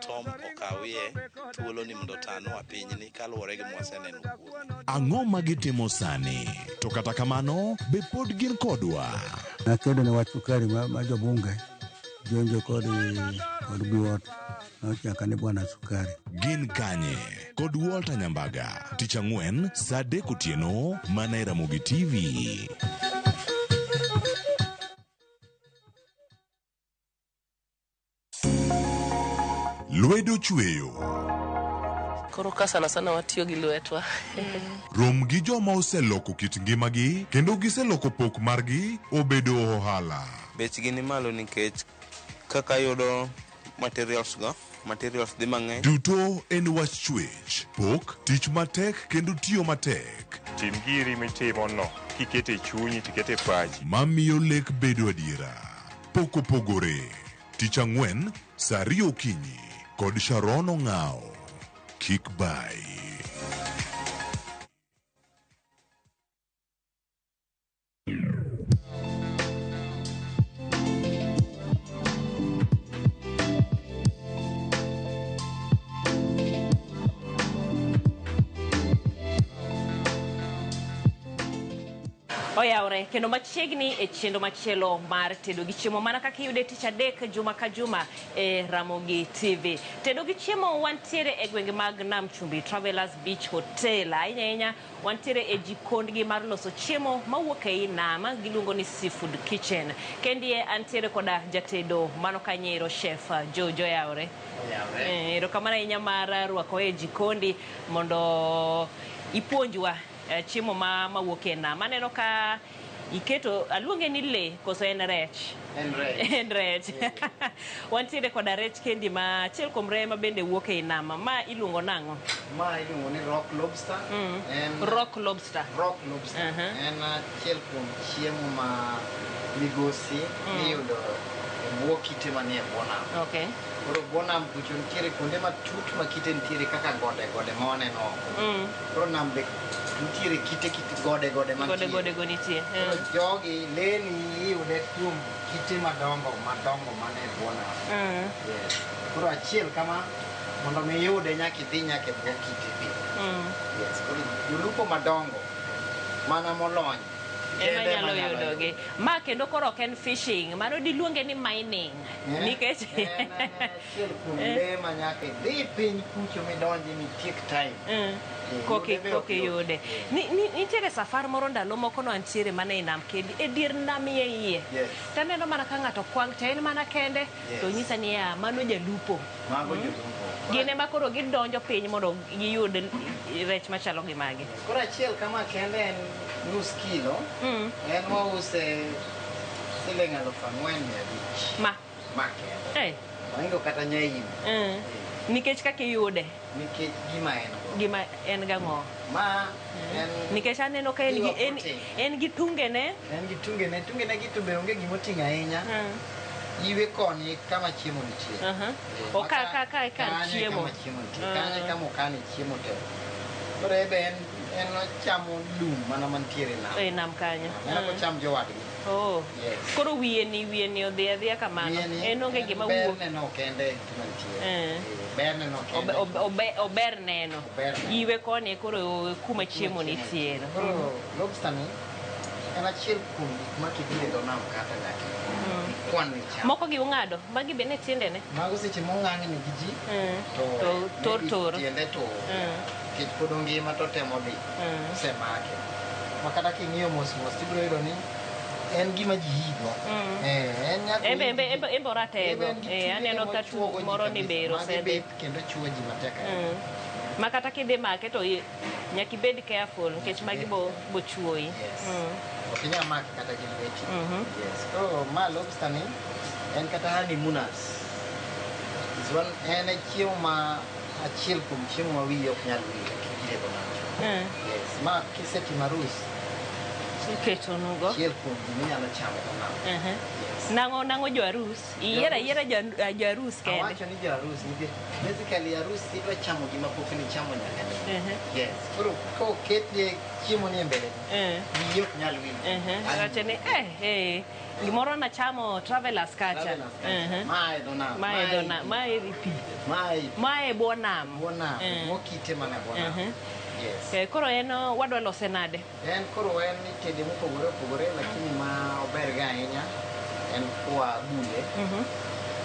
Tom okawie thuolo ni mondo otanwa pinyni kaluwore gi mwaseneno kuome. Ang'o ma gitimo sani? To kata kamano, be pod gin kodwa? Nakedo ne wach sukari ma jobunge jonjo kod Biwott nochaka ni bwana sukari. Gin kanye? Kod Walter Nyambaga. Tich ang'wen saa 3 otieno mana e Ramogi TV. Lwedo chweyo. Koro ka sana sana watiyo gi lwetwa. Rom gi joma oseloko kit ngimagi kendo giseloko pok margi obedo ohala. Bechgi ni malo nikech kaka yudo materials go, materials dhi mang'eny. Duto en wach chwech, pok, tich matek kendo tiyo matek. Tim giri mitimo no, kikete e chunyi tikete e pachi. Mamiyo lek bedo adiera. Pok Opogore. Tich ang'wen, saa ariyo okinyi kod Sharon Ong'awo. Kik bai. Oyawre kendo machiegni e chenro machielo mar tedo gi chiemo mana kaka iyude tich adek juma ka juma e Ramogi TV. Tedo gi chiemo wantiere e gwenge mag Nam Chumbi Travelers Beach Hotel. Ahinya ahinya wantiere e jikondgi mar loso chiemo mawuok ei nam giluongo ni Seafood Kitchen. Kendie antiere koda jatedo mano kanyero chef Jojo oyawre. Erokamano ahinya mar rwako e jikondi mondo ipuonjwa chiemo ma mawuok e nam. Aneno ka iketo aluonge ni lee koso en rech? En rech. En rech. Wantiere koda rech kendi ma achiel kuom reye ma bende wuok ei nam. Ma iluongo nang'o? Ma iluongo ni rock lobster. En Rock lobster. Rock lobster. En achiel kuom chiemo ma migosi miyudo e bwo kite manie bwo nam. Okay. Koro bwo nam kucho nitiere kuonde matut ma kite nitiere kaka gode gode ma waneno oko. Koro nam be nitiere kite kite gode gode mantie. Gode gode go nitie. Koro jogi leni iyude kuom kite madongo madongo mane bwo nam. Yes. Koro achiel kama mondo mi iyude nyaka idhi nyaka e bwo kite bi. Yes. Koro jolupo madongo mana molony ema nyalo yudogi. Ma kendo koro ok en fishing, mano diluonge ni mining. Nikech en achiel kuom lee ma nyaka idhi piny kucho midonji mitiek time. Koki yude. Nitiere safar moro ndalo moko no antiere mana e nam kendi, e dier nam iye iye. Taneno mana ka ng'ato kwang' to en mana kende, to nyisa ni ya mano jalupo. Mago jolupo. Gin ema koro gidonjo piny mondo giyud rech machalo gi magi. Koro achiel kama kende en nus kilo, en wause siling 4,500. Ma? Ma kende. Ohingo kata nyaim. Nikech kaka iyude? Nikech gima en go. Gima en gang'o? Ma en... Nikech aneno ka en gi tungene. En gi tungene. Tungene gi to be onge gimoting'o ahinya. Iwe koni kama chiemo nitie. O ka kan chiemo. Kama chiemo nitie. Kanyo kama okane chiemo te. Koro ebe en ochamo lum mana mantiere nam. E nam kanyo. En ok ocham jowadgi. Oh. Yes. Koro wiye ni odhi adhiya kamano. En onge gima wuok. Ber neno kende gima nitie. Ber neno kende. Ober neno. Iwe koni koro kuma chiemo nitie. Koro lobster ni en achiel kuom gik ma kibiro e dho nam kata nyaka ikwan ni cham. Moko gi ung'ado, magi be ne tiendene. Mago seche mong'ang'ni gi ji to tor tor. Tiende to. Nikech pod ongima to temo dhi. Osemake. Ma kata king'iyo mos mos tibiro yudo ni en gima ji higo. En nyaka Embe oratego. Aneno ka moro ni bero osedhi. Kendo chuo ji matek ahinya. Ma kata kidhi make to nyaka ibed careful nikech magi bo chuoyi. Ok inyal make kata gi lweti. Yes. Koro ma lobster ni en kata honeymooners. En e chiemo ma achiel kuom chiemo ma wiyi ok nyal wil kibiro e dho nam. Yes. Ma kisetimo arus iketonugo. Achiel kuom gima inyalo chamo e dho nam. Nang'o jo arus? Iyiero ayiera jo arus kende. Awacho ni jo arus nikech basically arus idwa chamo gima pok nichamo nyaka nene. Yes. Koro koketie chiemo ni e mbele ni, wiyi ok nyal wil. Awacho ni gimoro nachamo Travelers kacha. Ma e dho nam. Ma e dho nam. Ma e pi. Ma e bwo nam. Bwo nam. Bwo kite mana bwo nam. Yes. Koro en wadwa lose nade? En koro en itede mopogore opogore lakini ma ober ga ahinya en kwa bule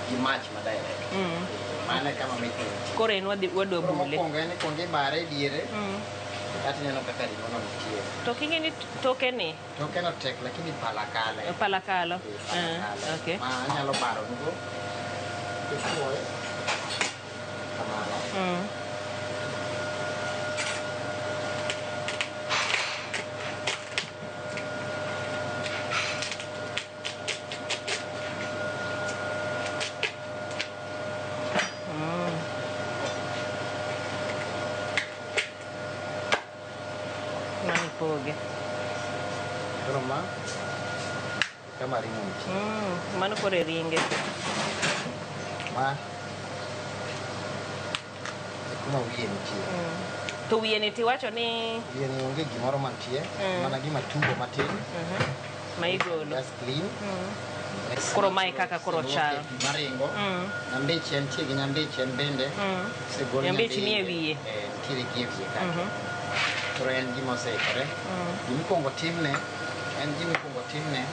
gi mach ma direct. Mano e kama mit nitie. Koro en wadwa bule. Mokwongo en ikuongo ibare diere. Kata ineno kaka ring'o no nitie. To king'e ni toke ni? Toke no tek lakini pala kale. Pala kalo. Okay. Ma anyalo baro nugo. Ichuoye. Kamano. Poge. Koro ma Kama ring'o nitie. Mano koro e ringe. Ma e kuma wiye nitie. To wiye ni tiwacho ni Wiye ni onge gimoro mantie, mana gima tumbo matin. Ma igolo. Just clean. Koro mae kaka koro chal. Maringo. Nyambiche nitie gi nyambiche en bende. Osegol Nyambich nie nyambiye. wiye. Eh, nitiere gi e wiye kanyo. Koro en gima oseikore. Gimikwongo timne, en gima ikwongo timne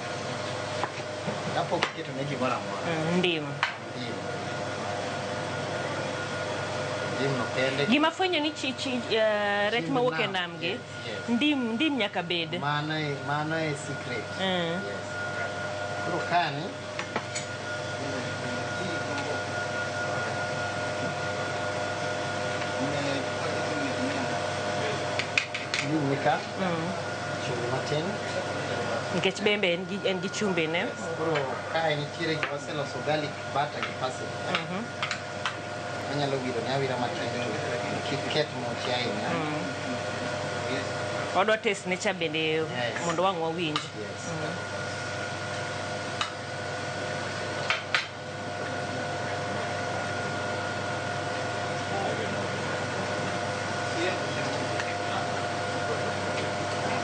kapok iketone gimoro amora. Ndim. Ndim. Ndim no kende. Gima fwenyo ni chi, chi, rech mawuok e nam gi, Yes. ndim nyaka bed. Mano e secret. Yes. Koro kani ndim ni ka, chumbi matin. Nikech bembe en gi chumbi ne. Koro kae nitiere gima waseloso garlic butter gi parsley. Anyalo wiro ne awira matin to kik ket mochi ahinya. Wadwa taste ne cha bende mondo wang' wawinj. Yes.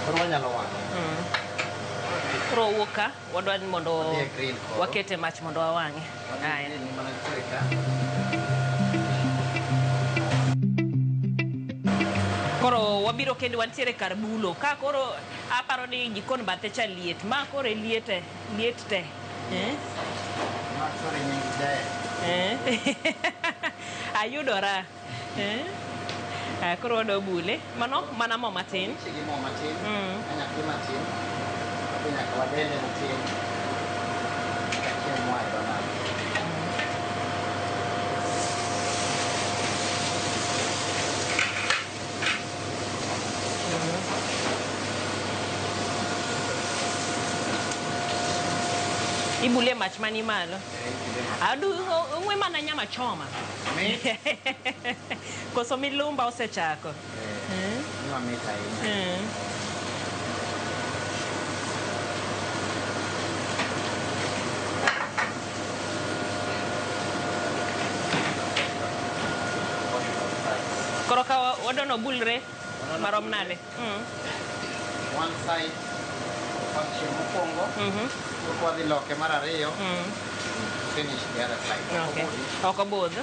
Koro wanyalo wang'e. Koro owuok ka, wadwa ni mondo Wadhi e grill koro. wakete mach mondo wawang'e. Aya. Grill ni mana nitiere ka. Koro wabiro kendo wantiere kar bulo. Ka koro aparo ni jikon bathe cha liet. Ma koro e liet e, liet te. Eh? Ma koro nying jae. Eh? Ayudora. Eh? Ah, koro wadwa bule. Mano mana mo matin. Nitie gi mo matin, ka nyathi matin, to nyaka wadende matin. Nyaka chieng' moa e dho nam. Ibule mach mani malo. Adu ung'we mana nyama choma. Koso milumba osechako. Eh, mamit ahinya. Koro ka wadono bulre marom nade? One side konchiel mokwongo, koro wadhi loke mar ariyo, finish the other side. Okay. Ok obudh.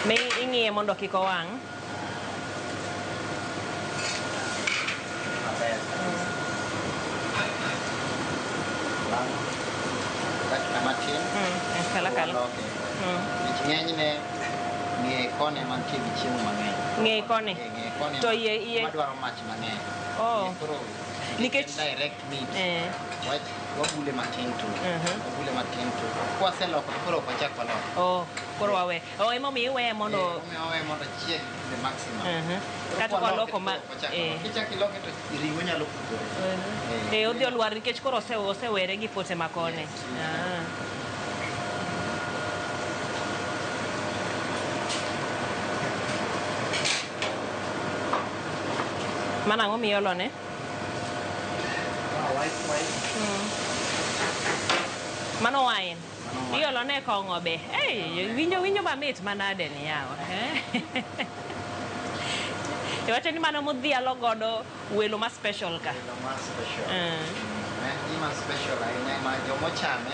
Me ing'iye mondo kik owang'. Maber kabisa. Bang' dakika matin, Kala kala. waloke. Nikech ng'enyne ng'e koni mantie gi chiemo mang'eny. Ng'e koni. Eh, ng'e koni To iye madwaro mach mang'eny. Oh. Iye koro Nikech direct meat. Wach wabule matin to. Wabule matin to. Kwaseloko to koro ok wachak walok. Oh, koro wawe. Oh, emomiyo iweye mondo Eh, omiyo wawe mondo chieg the maximum. Koro Kata kwaloke kwaloko to ma koro ok wachak eh. walok. Kichak iloke to ring'o nyalo pudhore. Eh, odhi olwar nikech koro osewere gi pote makoni. Ah. Mano ang'o miolone? Ah, white wine. Mano wine. Iolone kong'o be. Hey, winjo mamit manade ni yawa. Eh? Iwacho ni mano modhialo godo welo ma special ka. Welo ma special. En gima special ahinya ma jomochame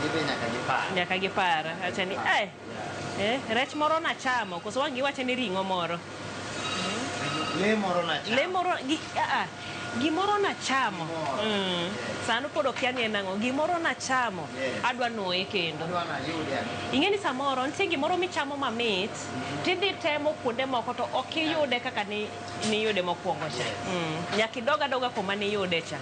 gidhi nyaka gipar. Nyaka gipar. Acha ni eh, eh, rech moro nachamo koso wang' giwacho ni ring'o moro. Le moro nachamo. Le moro gi, ah, ah, gimoro nachamo. Sano pod okia ni en ang'o. Gimoro nachamo. Adwa nuoye kendo. Adwa nayude ane. Ing'e ni samoro nitie gimoro michamo mamit tidhi temo kuonde moko to ok iyude kaka ni niyude mokwongo cha. Nyaka idog adoga kuma niyude cha.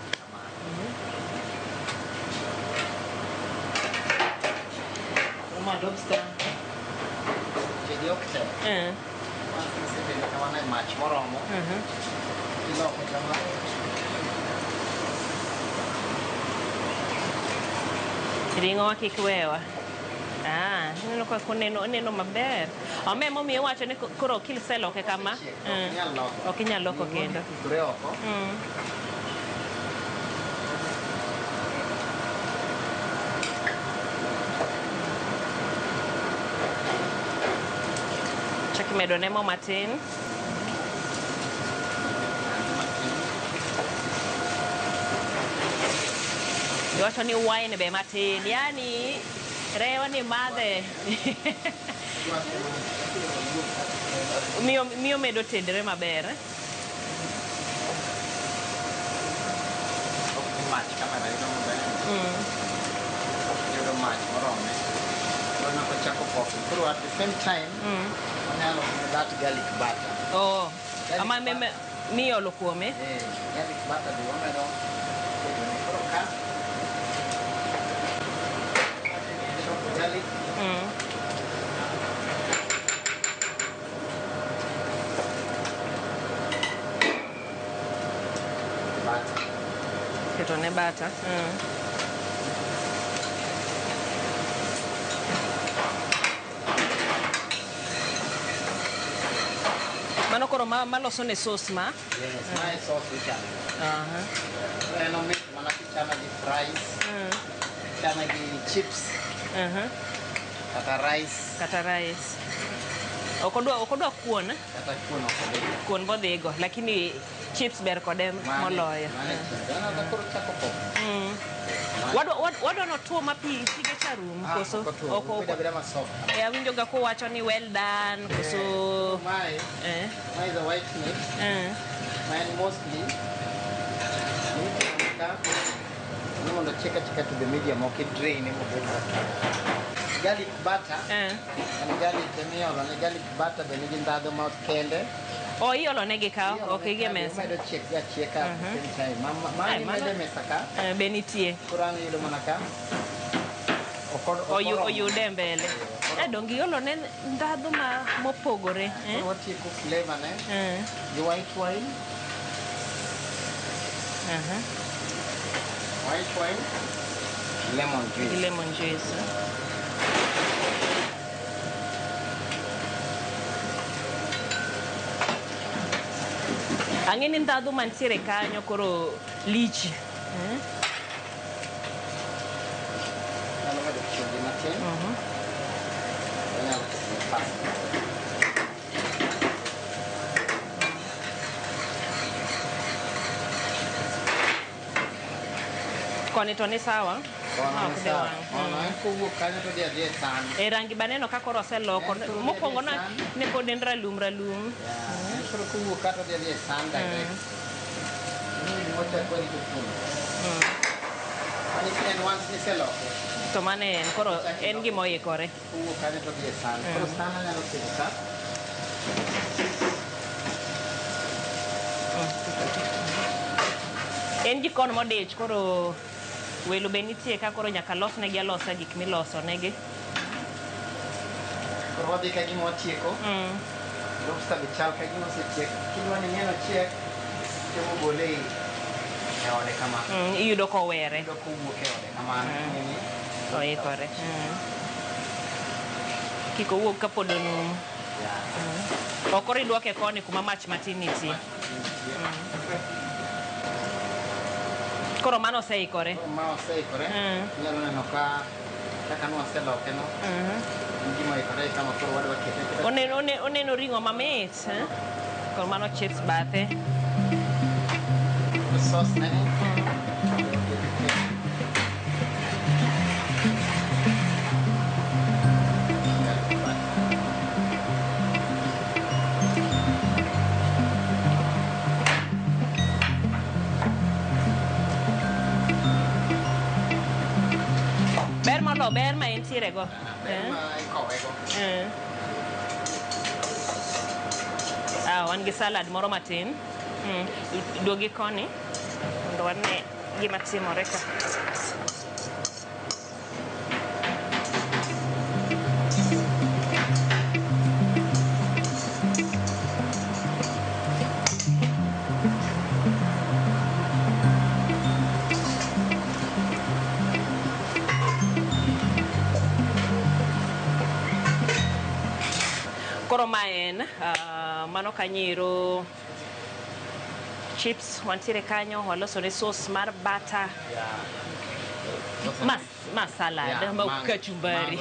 Ma lobster tedi ok tek. Once isebedo kamano e mach moromo, iloko kama. Ring'o kik wewa. Ah, ineno kaka oneno maber. Ome momiyo iwacho ni koro kiseloke kama. Ok inyal loko. Ok inyal loko kendo. Pukre oko. Chak imedo ne mo matin. Iwacho ni wine be matin, yani rewa ni madhe. Miyo medo tedre maber. Ok ni mach kamera yudo maber. Yudo mach morome. Koro kochako popni. Koro at the same time, wanyalo that garlic butter. Oh, ama miolo kuome. Eh, garlic butter be wamedo ketone. Koro ka chop garlic. Butter. Ketone butter. Mano koro maloso ne sauce ma? Yes, mae sauce michame. En omit mana kichame gi fries, kichame gi chips, kata rice. Kata rice. Ok odwa kuon. Kata kuon ok odhi. Kuon bodhigo, lakini chips ber kode moloyo. Mane chips. Aneno ka koro chako pop. Wadwa notuo ma pige cha rum koso? Ok otuo, obedo abeda ma soft. E awinjo ga kowacho ni well done koso. Mae, mae is a white meat. Ma en mostly ka ni mondo chiek achieka to the medium, ok i drain mobed matin. Garlic butter, en garlic emiolo ne garlic butter be nigi ndhadhu ma kende. O iolo negi ka, ok igi e mesa. Omedo chiek gi achieka at the same time. Ma imedo e mesa ka. Be nitie. Koro ang' iyudo mana ka ok oromo. Oyude e mbele. Donge iolo ne ndhadhu ma mopogore. Koro watieko flavor ne gi white wine. White wine, lemon juice. Gi lemon juice. Ang'e ni ndhadhu mantiere kanyo koro lich. Nyalo medo chumbi matin. Wanyalo keto ne pasta. Koni to ni sawa. Kono Ok ni de sawa. wang'. Kono en kowuok kanyo to dhi adhiya e san. E rangi baneno ka koro oseloko. En koro dhi Mokwongo adhiya e na san. ne pod en ralum ralum. Yeah. En koro kowuok ka to dhi adhiya e san direct. Ni gimochak warito kuno. Manyiso ni en once niseloke. To mano en koro en gima oikore. Kowuok kanyo to dhi e san. Koro san anyalo keto ka. En jikon modich koro welo be nitie ka koro nyaka losnegi alosa gik miloso negi. Koro wadhi ka gima watieko. Lobster be chal ka gima osechiek. Kidwa ni ing'e ochiek, temo gole e ode kama. Iyudo kowere. Iyudo kowuok e ode kamano. Ing'e ni Oikore. Kik owuog kapod onumu. Ok koro idwoke koni kuma mach matin nitie. Koro mano oseikore. Koro ma oseikore. Inyalo neno ka kaka nwaseloke no. En gima oikore kama koro wadwa kete. Oneno ring'o mamit. Eh? Koro mano chips bathe. Sauce ne ni. Ber molo ber ma entiere go. Ber ma ikowe go. Ah, wan gi salad moro matin. Duogi koni mondo wane gima timore ka. Koro ma en mano kanyero chips wantiere kanyo waloso ne sauce mar butter. Yeah. Ma salad, Yeah, ma mango- kachumbari.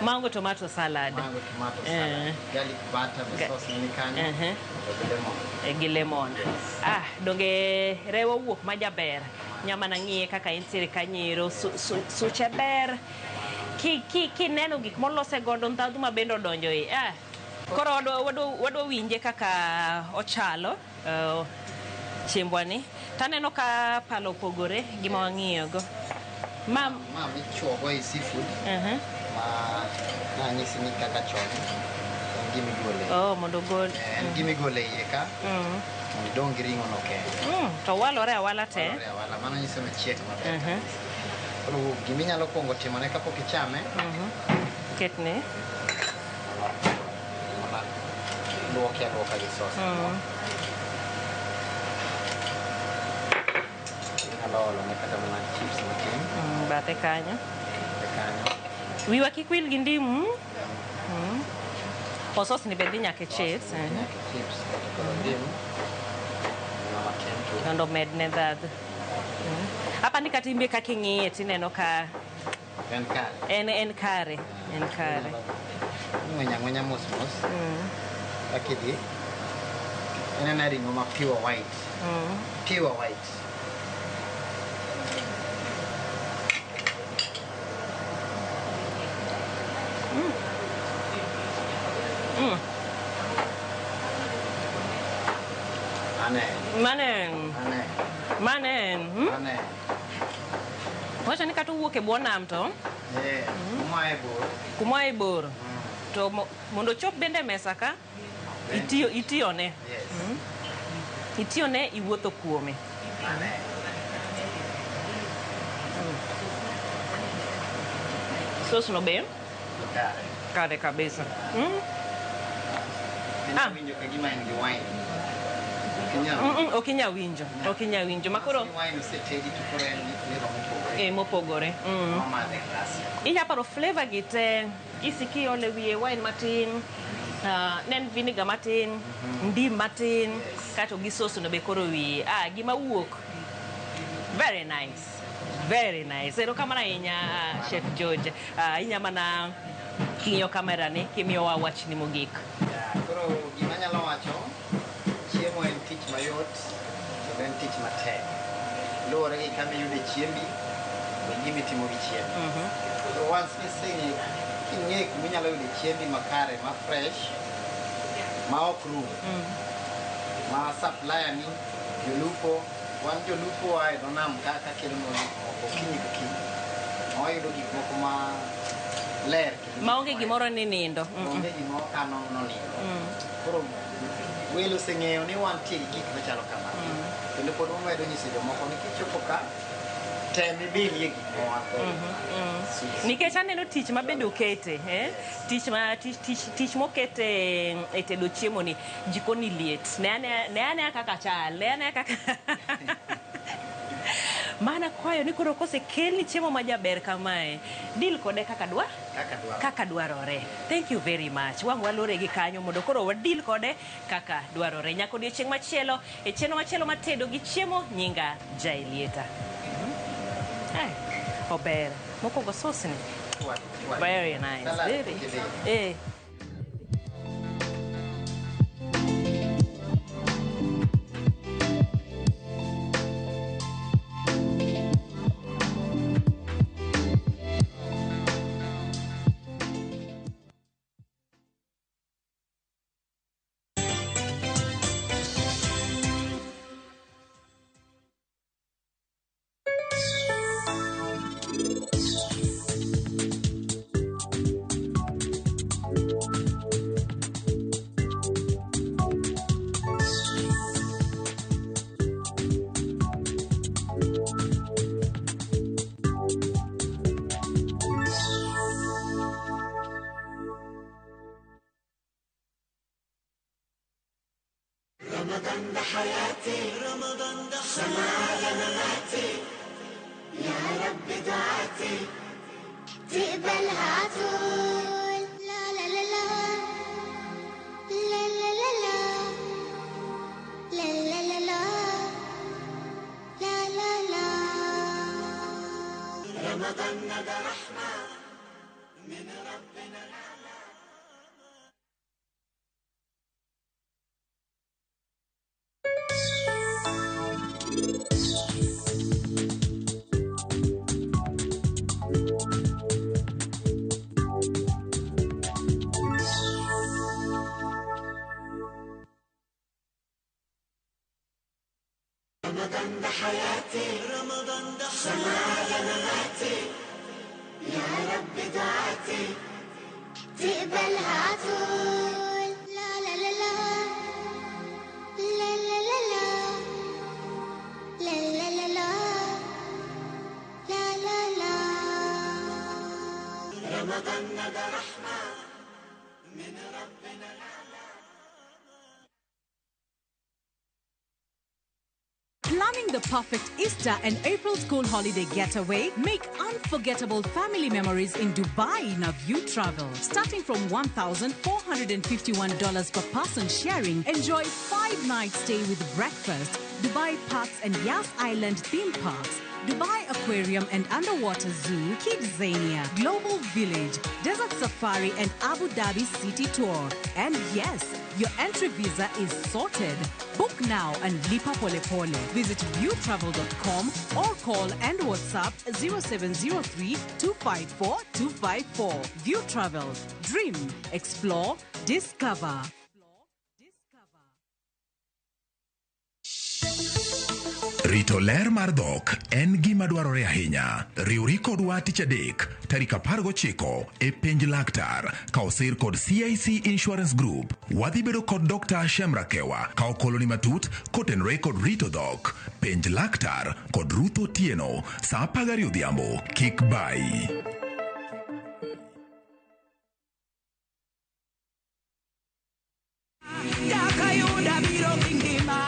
mango tomato salad. Mango tomato salad. Mango tomato salad. Garlic butter be sauce ni kanyo. To gi lemon. Gi lemon. Ah, donge rewo wuok ma jaber. Nyama nang'iye kaka entiere kanyero, suche ber. Kineno gik molose godo ndhadhu ma bende odonjo e. Ah, koro wadwa winje kaka ochalo chiembwa ni. Taneno ka palo opogore gi ma wang'iyogo. Ma michuogo e seafood. Ma nanyisi ni kaka chon en gima igole. Oh, mondo ogol. En gima igole iye ka. Mondo idong' gi ring'o no kende. To walore awala te. Walore awala, mano nyiso ni ochiek maber. Koro gima inyalo kuongo timone kapok ichame. Ketne. Mana luoke aluoka gi sauce. Inyalo olo ne kata mana chips matin. Bathe kanyo. Bathe kanyo. Wiwa kik wil gi ndimu. O sauce ni be dhi nyaka e chips. Nyaka e chips kata koro ndimu. Matin to. Mondo omedne ndhadhu. Apa ni kata imbe kaka ing'iye tineno ka En kare. En kare. En kare. Ing'wenyo ang'wenya mos mos. Kaka idhi. En ena ring'o ma pure white. Pure white. Mane. Mane. Mane. Mane. Wacho ni kata owuok e bwo nam to. Kuma e bor. Kuma e bor. To mondo ochop bende e mesa ka, itiyone. Yes. Itiyone iwuotho kuome. Mane. Sauce no be? Kare. Kare kabisa. Winjo ka gima en gi wine. Ok inyal winjo. Ok inyal winjo. Ma koro wine osetedi to koro en gi flavor mopogore. Mopogore. Mamadhe glass. Inya paro flavor gi te. Isiki iole wiye wine matin. Ne en vinegar matin, ndim matin, kato gi sauce no be koro wiye. Ah, gima wuok. Very nice. Very nice. Erokamano ahinya Chef George. Inya mana king'iyo kamera ni kimiyowa wachni mogik. Koro gima anyalo wacho, chiemo en tich mayot kendo en tich matek. Luwore gi kama iyude chiembi, gi gima itimo gi chiembi. Koro once king'e kuma inyalo yude chiembi makare, ma fresh, ma ok rum, ma supplier ni, jolupo, wan jolupo wa e dho nam ka kelonwa gik moko okinyi kokinyi. Ma wayudo gik moko ma ler. Maonge gimoro ni nindo. Onge gima wakano nonindo. Koro welo oseng'eyo ni wantie gi gik machalo kamagi. Kendo pod wamedo nyiso jomoko ni kichopo ka, tem ibilie gik ma wan godo. Nikech aneno tich ma bende okete, tich mokete e tedo chiemo ni, jikoni liet. Ne anea kaka chal, ne anea kaka Mana kwayo ni koro kosekelni chiemo ma jaber kamae, deal kode kaka kaka dwarore. Thank you very much. Wang' walore gi kanyo mondo koro wadeal kode kaka dwarore. Nyaka odiochieng' machielo, e chenro machielo matedo gi chiemo, nyinga Jaelieta. Ober. Mokwongo sauce ni. Very nice. Very. رمضان ده حياتي، رمضان ده حياتي، مماتي، يا رب دعاتي تقبلها عطول. لا لا لا لا. رمضان ده رحمة من ربنا الأعلى. رمضان ده حياتي، رمضان ده شمعة مماتي، يا رب دعاتي تقبلها عطول. لا لا لا لا لا لا لا لا لا لا لا لا لا لا. رمضان ده رحمة من ربنا الأعلى. Planning the perfect Easter and April school holiday getaway? Make unforgettable family memories in Dubai in a View Travel. Starting from $1,451 per person sharing, enjoy 5-night stay with breakfast, Dubai Parks and Yas Island theme parks, Dubai Aquarium and Underwater Zoo, Kidzania, Global Village, Desert Safari and Abu Dhabi City Tour. And yes, your entry visa is sorted. Book now and lipa pole pole. Visit viewtravel.com or call and WhatsApp 0703 254 254. View Travel. Dream, explore, discover. Rito ler mar dhok en gima dwarore ahinya. Riwri kodwa tich adek tarik 19 e penj laktar ka osir kod CIC Insurance Group. Wadhi bedo kod Dr. Shemra Kewa ka okoloni matut kotenore kod rito dhok. Penj laktar kod Ruth Otieno saa 12 odhiambo. Kik bai. Jakayuda biro gi ngima.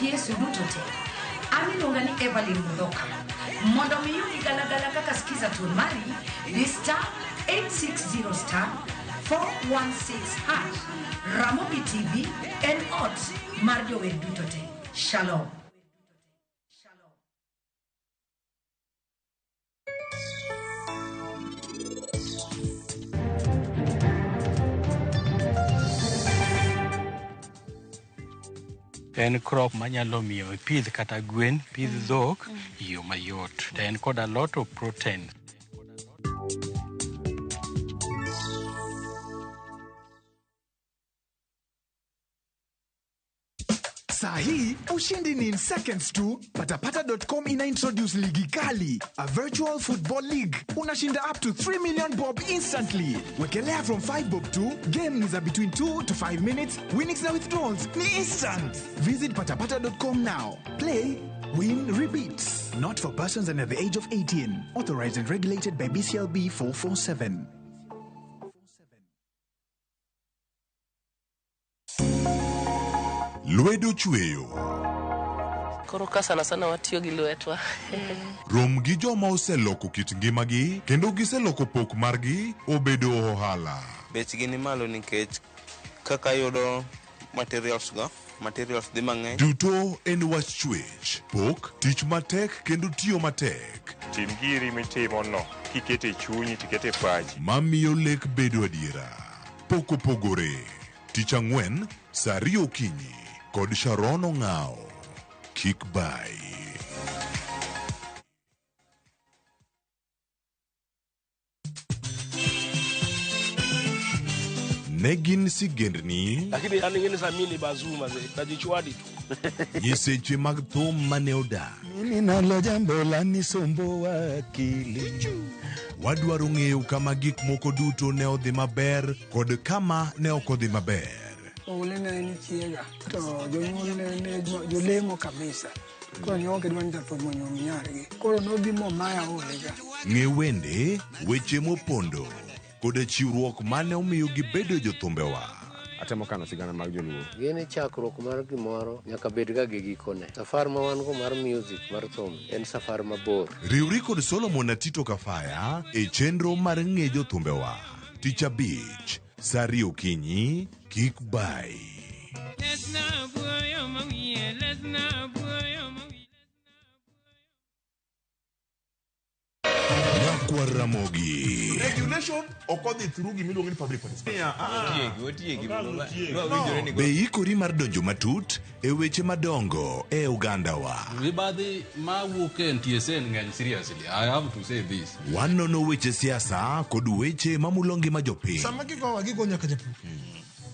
Yesu duto te. An iluonga ni Evelyn Mudhoka. Mondo mi yudi galagala kaka skiza tune mari, di star 860 star 416 hash. Ramogi TV en ot mar jower duto te. Shalom. En crop manyalo miyo ipidh kata gwen, pidh dhok e yo mayot. To en kod a lot of protein. Saa hii ushindi ni in seconds tu. Patapata.com ina introduce ligi kali, a virtual football league. Unashinda up to 3 million bob instantly. Wekelea from 5 bob to game ni za between 2 to 5 minutes. Winnings na withdrawals ni instant. Visit patapata.com now. Play, win, repeat. Not for persons under the age of 18. Authorized and regulated by BCLB 447. Lwedo chweyo. Koro ka sana sana watiyo gi lwetwa. Rom gi joma oseloko kit ngimagi kendo giseloko pok margi obedo ohala. Bechgi ni malo nikech kaka yudo materials go, materials dhi mang'eny. Duto en wach chwech, pok, tich matek kendo tiyo matek. Tim giri mitimo no, kikete chunyi tikete pachi. Mamiyo lek bedo adiera. Pok opogore. Tich ang'wen, saa 2 okinyi. Kod Sharon Ong'ao. Kik bai. Ne gin sigendni. Lakini an ing'eni sa mini bazuma ze, najichwadi tu. Nyiseche mag thum mane odak. Mimi nalo jambo la nisumbuwa akili. Wadwaro ng'eyo kama gik moko duto ne odhi maber kod kama ne ok odhi maber. Oule ne en chiega to jonyuol ne jolemo kabisa. Koro ne ok gidwa ni jathum onyuom nyargi. Koro nobi momaya olega. Ng'e wende, weche mopondo, koda chiwruok mane omiyo gibedo jothumbewa. Atemo kano sigana mag joluo. Gini chakruok mar gimoro nyaka bed ga gi gikone. Safar ma wan go mar music mar thum en safar mabor. Riwri kod Solomon Atito Kafaya e chenro mar ng'e jothumbewa. Tich abich, saa ariyo okinyi, kik bai. Nyakwar Ramogi. Regulation ok odhi through gima iluongo ni public participation. Otiegi, otiegi. Be ikori mar donjo matut e weche madongo e ogandawa? Mibadhi ma wuok e NTSA ng'eny seriously. I have to say this. Wanono weche siasa kod weche mamulo ngima jopiny. Sama gigowa gigo nyaka japur.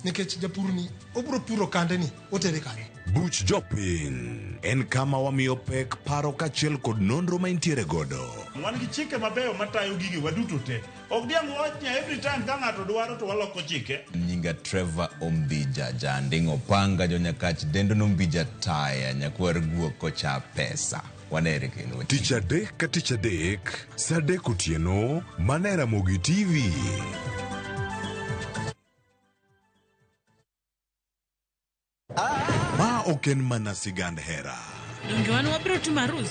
Nikech japur ni obiro puro kande ni otere kanye. Buch jopiny en kama wamiyo pek paro kaachiel kod nonro ma intiere godo. Wan gi chike mabeyo matayo gigewa duto te. Ok diang' wawach ni every time ka ng'ato dwaro to waloko chike. Nyinga Trevor Ombija Janding Opanga Jonyakach Dendo Nombija Taya Nyakwar Guok Kocha Pesa. Wanere kendo. Tich adek ka tich adek, saa adek otieno, mana e Ramogi TV. Ma ok en mana sigand hera. Donge wan wabiro timo arus?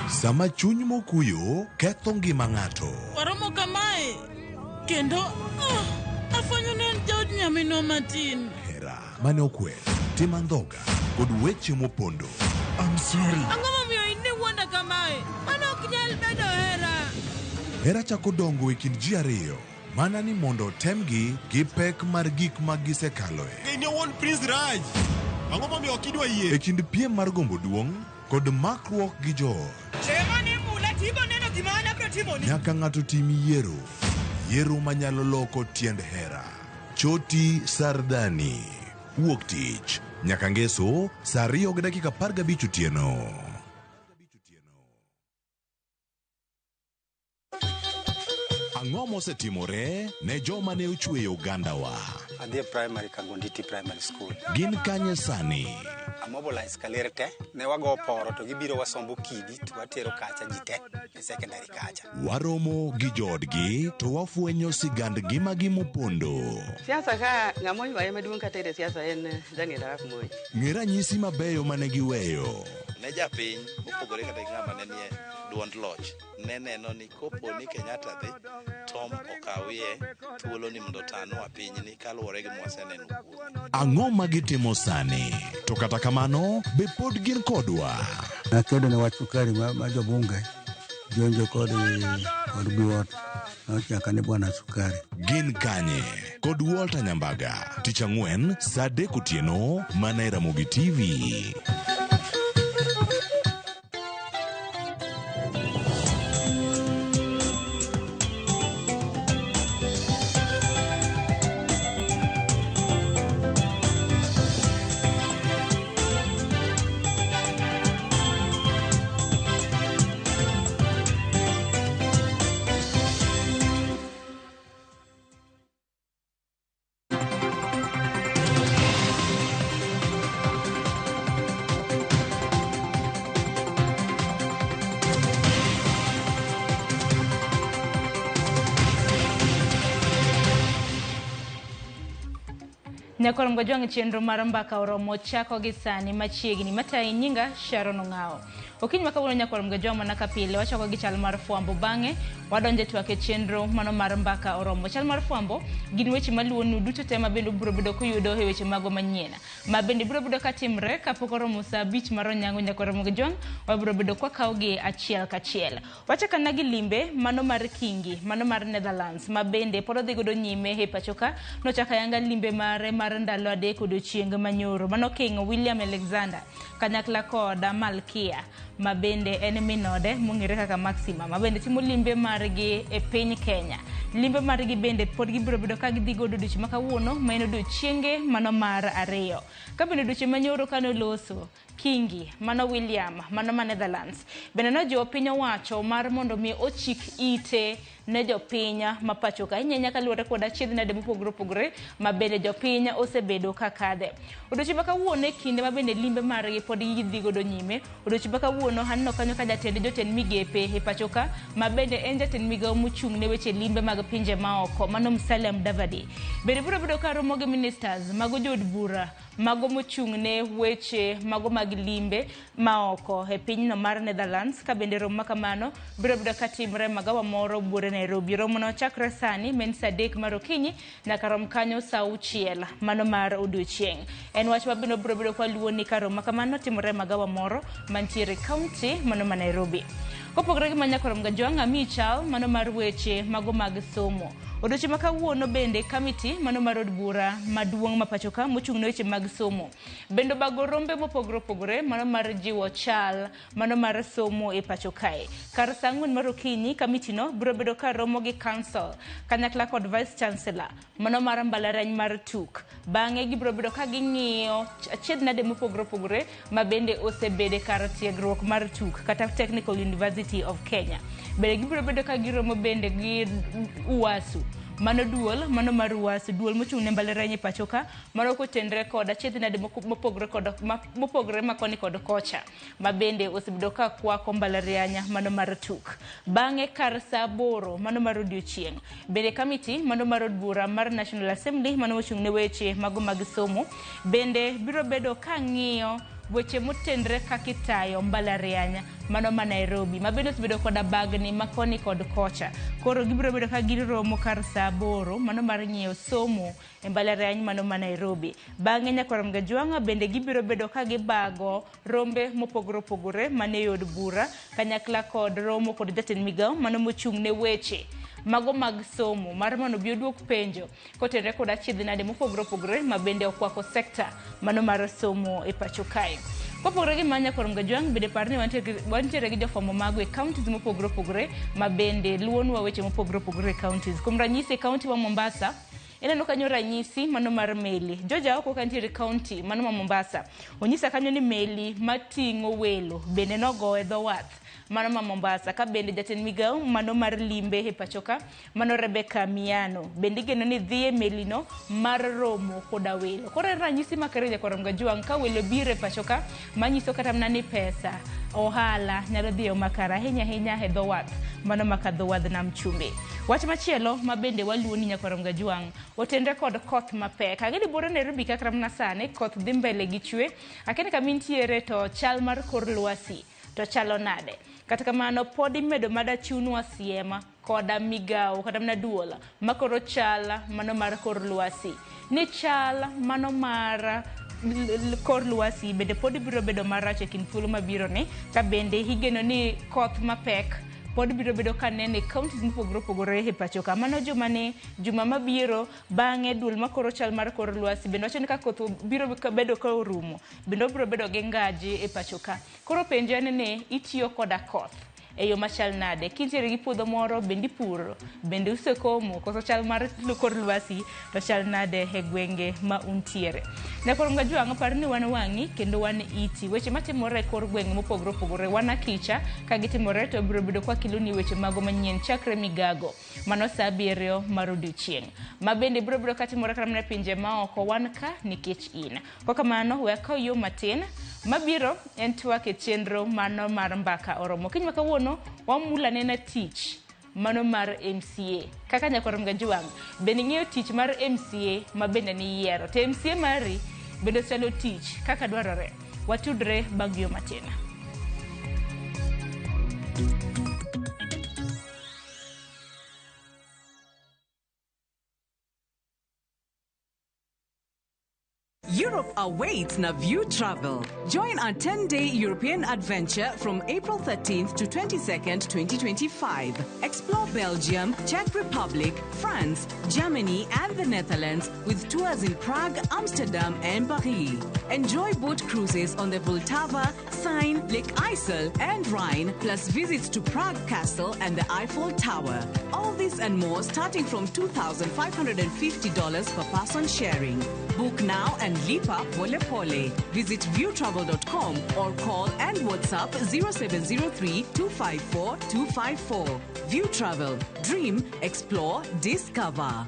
Sama chuny mokuyo ketho ngima ng'ato. Waromo kamae kendo ah, afwenyo ni en jaod nyaminwa matin. Hera mane okwer, tim andhoga kod weche mopondo. I'm sorry. Ang'o momiyo in iwuonda kamae? Mano ok nyal bedo hera. Hera chako dongo e kind ji ariyo mana ni mondo otemgi gi pek mar gik ma gisekaloe. In owuon Prince Raj. Ang'o momiyo ok idwa yie? E kind piem mar gombo duong' kod makruok gi joot. Chemo ni mula tibo neno gima an abiro timoni. Nyaka ng'ato tim yiero. Yiero manyalo loko tiend hera. Choti Sardani. Wuok tich. Nyaka ngeso saa 2:15 otieno. Ang'o mosetimore ne joma ne ochweyo ogandawa? Adhi e primary Kagonditi Primary School. Gin kanye sani? Amobilize kaler te, ne wago poro to gibiro wasombo kidi to watero kacha ji te e secondary kacha. Waromo gi joodgi to wafwenyo sigand ngimagi mopondo. Siasa ka ng'ama oywaye maduong' katere siasa en Daniel Arap Moi. Ng'e ranyisi mabeyo mane giweyo. Ne japiny mopogore kata gi ng'ama ne nie duond loch ne neno ni kopo ni Kenyatta dhi Tom okawie thuolo ni mondo otanwa pinyni kaluwore gi mwaseneno kuome. Ang'o ma gitimo sani? To kata kamano, be pod gin kodwa? Nakedo ne wach sukari ma, ma jobunge jonjo kod kod biwot nochaka ni bwana sukari. Gin kanye? Kod Walter Nyambaga. Tich ang'wen, saa adek otieno, mana e Ramogi TV. Nyakwar Mgwajwang' chenro mar mbaka oromo chako gi sani machiegni matayi nyinga Sharon Ong'awo. Okinyi ma kawuono Nyakwar Mgwajwang' mana ka pile wachako gi chal mar fwambo bang'e wadonjo e twak e chenro mano mar mbaka oromo. Chal mar fwambo gin weche maluwonu duto te ma bende ubiro bedo kuyudo e weche magwa manyien. Ma bende biro bedo katimre kapok oromo saa abich mar onyango Nyakwar Mgwajwang' wabiro bedo kwakawogi achiel kachiel. Wachako gi limbe mano mar Kingi mano mar Netherlands ma bende pod odhi godo nyime e pacho ka nochako ayanga limbe mare mar ndalo adek odiochieng' manyoro mano King William Alexander kanyakla kod Malkia ma bende en minode mong'ere kaka Maxima ma bende timo limbe margi e piny Kenya. Limbe margi bende pod gibiro bedo ka gidhi godo odiochieng' ma kawuono ma en odiochienge mano mar ariyo. Ka bende odiochieng' manyoro kane oloso Kingi mano William mano ma Netherlands bende nojiwo piny owacho mar mondo mi ochik ite ne jopiny ma pacho ka ahinya ahinya kaluwore kod achiedh nade mopogore opogore ma bende jopiny osebedo ka kadhe. Odiochieng' ma kawuono e kinde ma bende limbe margi pod gidhi godo nyime. Odiochieng' ma kawuono aneno kanyo ka jatend jotend migepe e pacho ka ma bende en jatend migawo mochung' ne weche limbe mag pinje maoko mano Musalia Mudavadi bende biro bedo ka romo gi ministers mago jood bura mago mochung' ne weche mago mag limbe maoko e pinyno mar Netherlands. Ka bende romo makamano biro bedo ka timre magawa moro buore Nairobi. Romono chakre sani men saa 3 mar okinyi nyaka rom kanyo saa 6 mano mar odiochieng'. En wach mabende biro bedo kwa luwo ni ka romo makamano timore magawa moro mantiere county mano ma Nairobi. Kopogore gi manyakoro Mgajwang' amiyi chal mano mar weche mago mag somo. Odiochieng' ma kawuono bende kamiti mano mar od bura maduong' ma pacho ka mochung' ne weche mag somo bende obago rombe mopogore opogore mano mar jiwo chal mano mar somo e pacho kae. Kar saa 4 mar okinyi kamiti no biro bedo ka romo gi council kanyakla kod vice chancellor mano mar mbalariany mar TUK. Bang'e gibiro bedo ka ging'iyo achiedh nade mopogore opogore ma bende osebede kar tiegruok mar TUK kata Technical University of Kenya. Bende gibiro bedo ka giromo bende gi UASU mano duol mano mar UASU, duol mochung' ne mbalariany e pacho ka mano kotenre kod achiedh nade mopogore kod mopogore ma koni kod kocha ma bende osebedo ka kwako mbalariany mano mar TUK. Bang'e kar saa 8 mano mar odiochieng' bende kamiti mano mar od bura mar National Assembly mano mochung' ne weche mago mag somo bende biro bedo ka ng'iyo weche motenre kaka itayo mbalariany mano ma Nairobi ma bende osebedo koda bagni ma koni kod kocha. Koro gibiro bedo ka giromo kar saa 8 mano mar ng'iyo somo e mbalariany mano ma Nairobi. Bang'e nyakwar Mgajwang'a bende gibiro bedo ka gibago rombe mopogore opogore mane e od bura kanyakla kod romo kod jatend migao mano mochung' ne weche mago mag somo mar mondo obi oduok penjo kotenre kod achiedh nade mopogore opogore ma bende okwako sekta mano mar somo e pacho kae. Kopogore gi mano nyakwar Mgajwang' bende par ni wantiere gi jofwambo mago e counties mopogore opogore ma bende luwonwa weche mopogore opogore e counties. Kuom ranyisi e county ma Mombasa ineno kanyo ranyisi mano mar meli. Joja oko kantiere county mano ma Mombasa onyisa kanyo ni meli mating'o welo bende nogo e dho wath mano ma Mombasa. Ka bende jatend migao mano mar limbe e pacho ka mano Rebecca Miano bende igeno ni dhi e melino mar romo koda welo. Koro en ranyisi makare nyakwar Mgajwang' ka welo biro e pacho ka manyiso kata mana ni pesa ohala nyalo dhi makare ahinya ahinya e dho wath mano maka dho wadh nam chumbi. Wach machielo ma bende waluwo ni nyakwar Mgajwang' otenre kod koth mapek. Ang'e ni buore Nairobi kaka mana sani koth dhi mbele gi chwe. Akia kama intiere to chal mar kor lwasi to chalo nade. Kata kamano pod imedo mada chunwa siema koda migao kata mana duol makoro chal mano mar kor lwasi. Ni chal mano mar kor lwasi bende pod biro bedo marach e kind thuolo mabiro ni ka bende igeno ni koth mapek pod biro bedo ka nene counties mopogore opogore e pacho ka. Mano juma ni juma mabiro bang'e duol makoro chal mar kor lwasi bende wacho ni ka koth biro bedo ka orumo bende obiro bedo gi ngaji e pacho ka. Koro penjo en ni itiyo koda koth e yo machal nade? Kintiere gi puodho moro bende ipuro, bende usekomo, koso chal mar kor lwasi to chal nade e gwenge ma untiere? Nyakwar Mgajwang' par ni wan wang'i kendo wan iti. Weche matimore e kor gwenge mopogore opogore wan akicha ka gitimore to biro bedo kwa keloni weche mago manyien chakre migago mano saa 7 mar odiochieng'. Ma bende biro bedo katimore kata mana e pinje maoko wan ka nikech in. Kok kamano we akaw yo matin mabiro en twak e chenro mano mar mbaka oromo. Kiny ma kawuono wamula nena tich mano mar MCA. Kaka nyakwar Mgajwang' bende ing'eyo tich mar MCA ma bende niyiero. To MCA mari bende osechalo tich kaka dwarore. Watudre bang' yo matin. Europe awaits Naview Travel. Join our 10-day European adventure from April 13th to 22nd, 2025. Explore Belgium, Czech Republic, France, Germany, and the Netherlands with tours in Prague, Amsterdam, and Paris. Enjoy boat cruises on the Vltava, Seine, Lake Isel, and Rhine, plus visits to Prague Castle and the Eiffel Tower. All this and more starting from $2,550 per person sharing. Book now and lipa pole pole. Visit viewtravel.com or call and WhatsApp 0703 254 254. View Travel. Dream, explore, discover.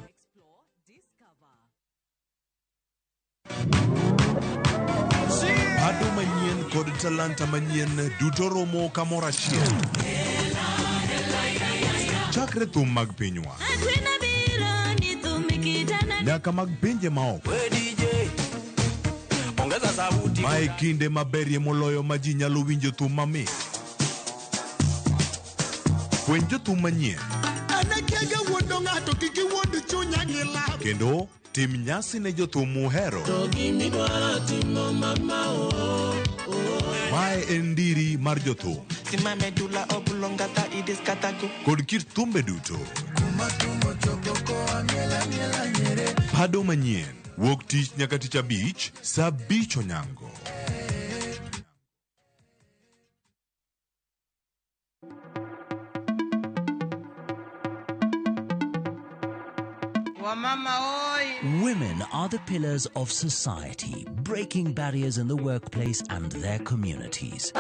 Ado manyien kod talanta manyien duto romo kamoro achiel. Chakre thum mag pinywa nyaka mag pinje maoko. Mae kinde maberie moloyo ma ji nyalo winjo thum mamit. Fweny jothum manyien Anakiaga wuondo ng'ato kik iwuond chunya gi lab. kendo tim nyasi ne jothum muhero. Mae en ndiri mar jothum kod kit thumbe duto. Pado manyien wuok tich nyaka tich abich saa abich onyango. Women are the pillars of society, breaking barriers in the workplace and their communities.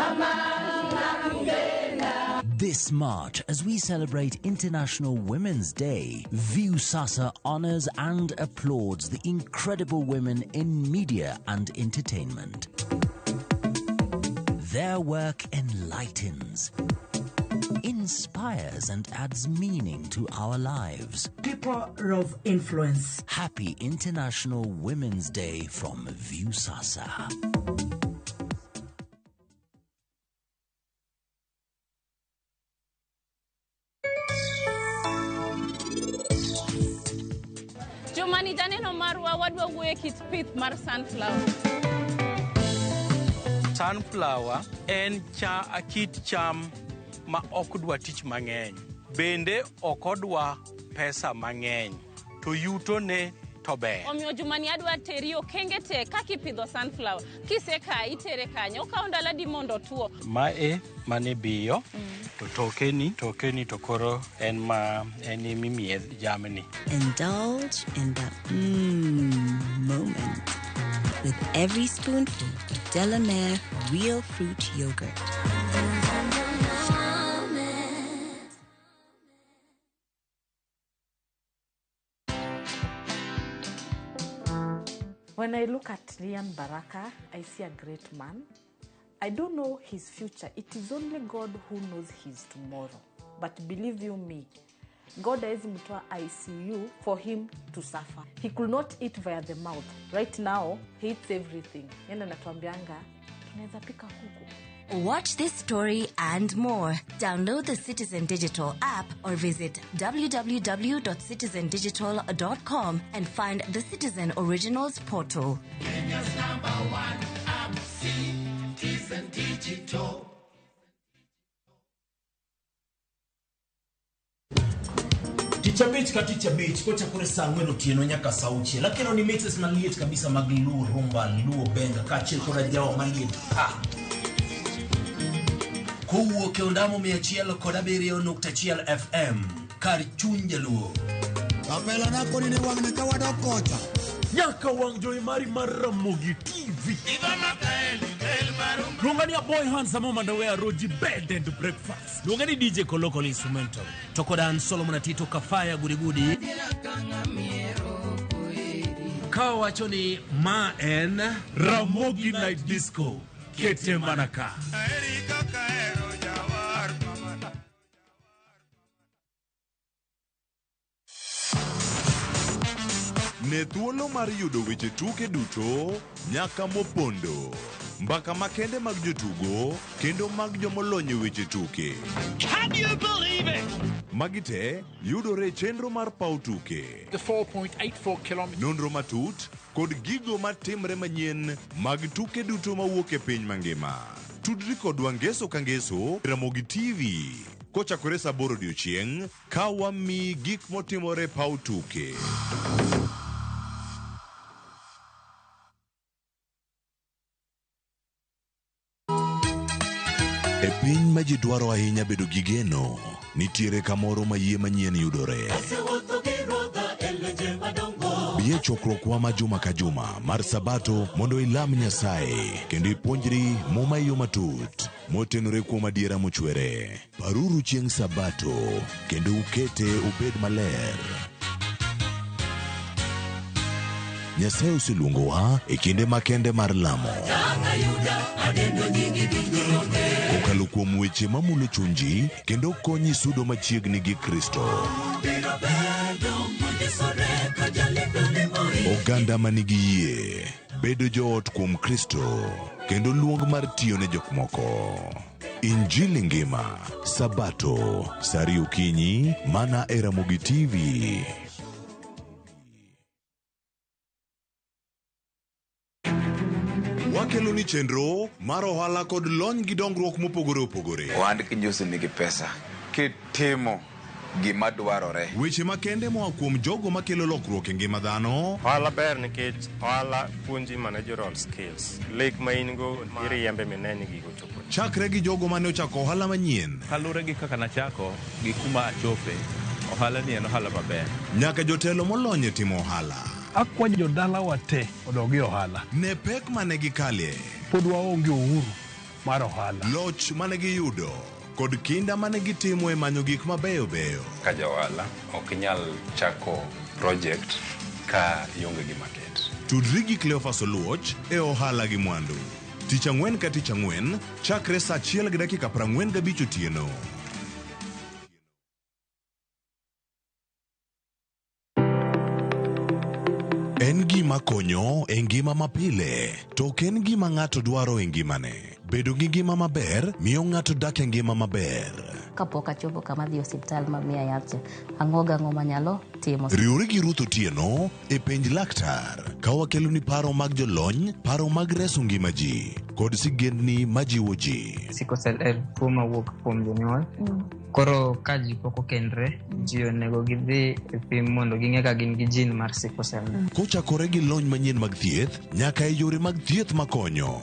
This March, as we celebrate International Women's Day, Viusasa honors and applauds the incredible women in media and entertainment. Their work enlightens, inspires, and adds meaning to our lives. People of influence. Happy International Women's Day from Viusasa. Jumani janeno marwa wadwa wuoyo e kit pith mar sunflower. Sunflower en cha kit cham ma ok dwa tich mang'eny. Bende ok odwa pesa mang'eny. To yutone to ber. Omiyo Jumani adwa teri okenge te kaka ipidho sunflower. Kisekaye itere kanye? Okawo ndalo adi mondo otuo? Mae mane biyo to tokeni tokeni to koro en ma en emimiye jamni. Indulge in the moment with every spoonful of Delamere real fruit yogurt. When I look at Lian Baraka, I see a great man. I don't know his future. It is only God who knows his tomorrow. But believe you me, God hawezi mtoa ICU for him to suffer. He could not eat via the mouth. Right now, he eats everything. Yeye anatuambianga, tunaweza pika kuku. Watch this story and more. Download the Citizen Digital app or visit www.citizendigital.com and find the Citizen Originals portal. Kenya's number one app, Citizen Digital. Tich abich ka tich abich kochakore saa ang'wen otieno nyaka saa auchiel akelo ni mixes maliet kabisa mag Luo Rumba, Luo Benga kaachiel koda jawa maliet pa kowuok e ondamo 107.1 FM kar chuny jaluo. Kapela nakoni ni wang'ni ka wadok kocha. Nyaka wang' jowi mari mar Ramogi TV. Luonga ni Aboy Handsome Mandowe Aroji Bed and Breakfast. Luonga ni DJ Koloko Instrumental. To koda an Solomon Atito Kafaya Gudigudi. Ka wacho ni ma en Ramogi Night Disco. Kete mana ka. Ne thuolo mar yudo weche tuke duto nyaka mopondo. Mbaka makende mag jotugo kendo mag jomolony e weche tuke. Can you believe it? Magi te yudore e chenro mar paw tuke. The 4.84 kilometers. Nonro matut kod gigo matimre manyien mag tuke duto mawuok e piny mangima. Tudri kodwa ngeso ka ngeso Ramogi TV kochakore saa aboro odiochieng' ka wamiyi gik motimore e paw tuke. E piny ma ji dwaro ahinya bedo gi geno, nitiere kamoro ma yie manyien yudore. Bi e chokruokwa ma juma ka juma mar Sabato mondo ilam Nyasaye kendo ipuonjri Muma e yo matut motenore kuom adiera mochwere. Paruru chieng' Sabato kendo ukete obed maler. Nyasaye oseluongowa e kinde makende mar lamo. Kokalo kuom weche mamulo chuny ji kendo konyi sudo machiegni gi Kristo. Oganda ma nigi yie, bedo joot kuom Kristo, kendo luong mar tiyo ne jok moko. Injili ngima, Sabato, saa ariyo okinyi, mana e Ramogi TV. Wakelo ni chenro mar ohala kod lony gi dongruok mopogore opogore. Ohand kinjusi nigi pesa kitimo gima dwarore. Weche makende moa kuom jogo makelo lokruok e ngima dhano. Ohala ber nikech ohala puonji managerial skills. Lek ma in go iriembe mine ni gigo chopo. Chakre gi jogo mane ochako ohala manyien. Kaluwore gi kaka nachako gi kuma achope, ohala ni en ohala maber. Nyaka jotelo molony e timo ohala. Akwayo jodalawa te odog e ohala. Ne pek mane gikalie. Pod waonge uhuru mar ohala. Loch mane giyudo kod kinda mane gitimo e manyo gik mabeyo beyo. Ka ja ohala ok inyal chako project ka ionge gi market. Tudri gi Cleophas Oluoch e ohala gi mwandu. Tich ang'wen ka tich ang'wen chakre saa 1:45 otieno. En gima konyo e ngima mapile, to ok en gima ng'ato dwaro e ngimane. Bedo gi ngima maber miyo ng'ato dak e ngima maber. Kapok achopo kama adhi e osiptal ma miya yath cha, ang'o gang'o manyalo timo. Riwri gi Ruth Otieno e penj laktar ka wakeloni paro mag jolony, paro mag reso ngima ji, kod sigendni majiwo ji. Sickle cell en tuo mawuok kuom jonyuol. Koro ka ji pok okendre, ji onego gidhi e pim mondo ging'e ka gin gi gene mar sickle cell. Kochakore gi lony manyien mag thieth nyaka e yore mag thieth makonyo.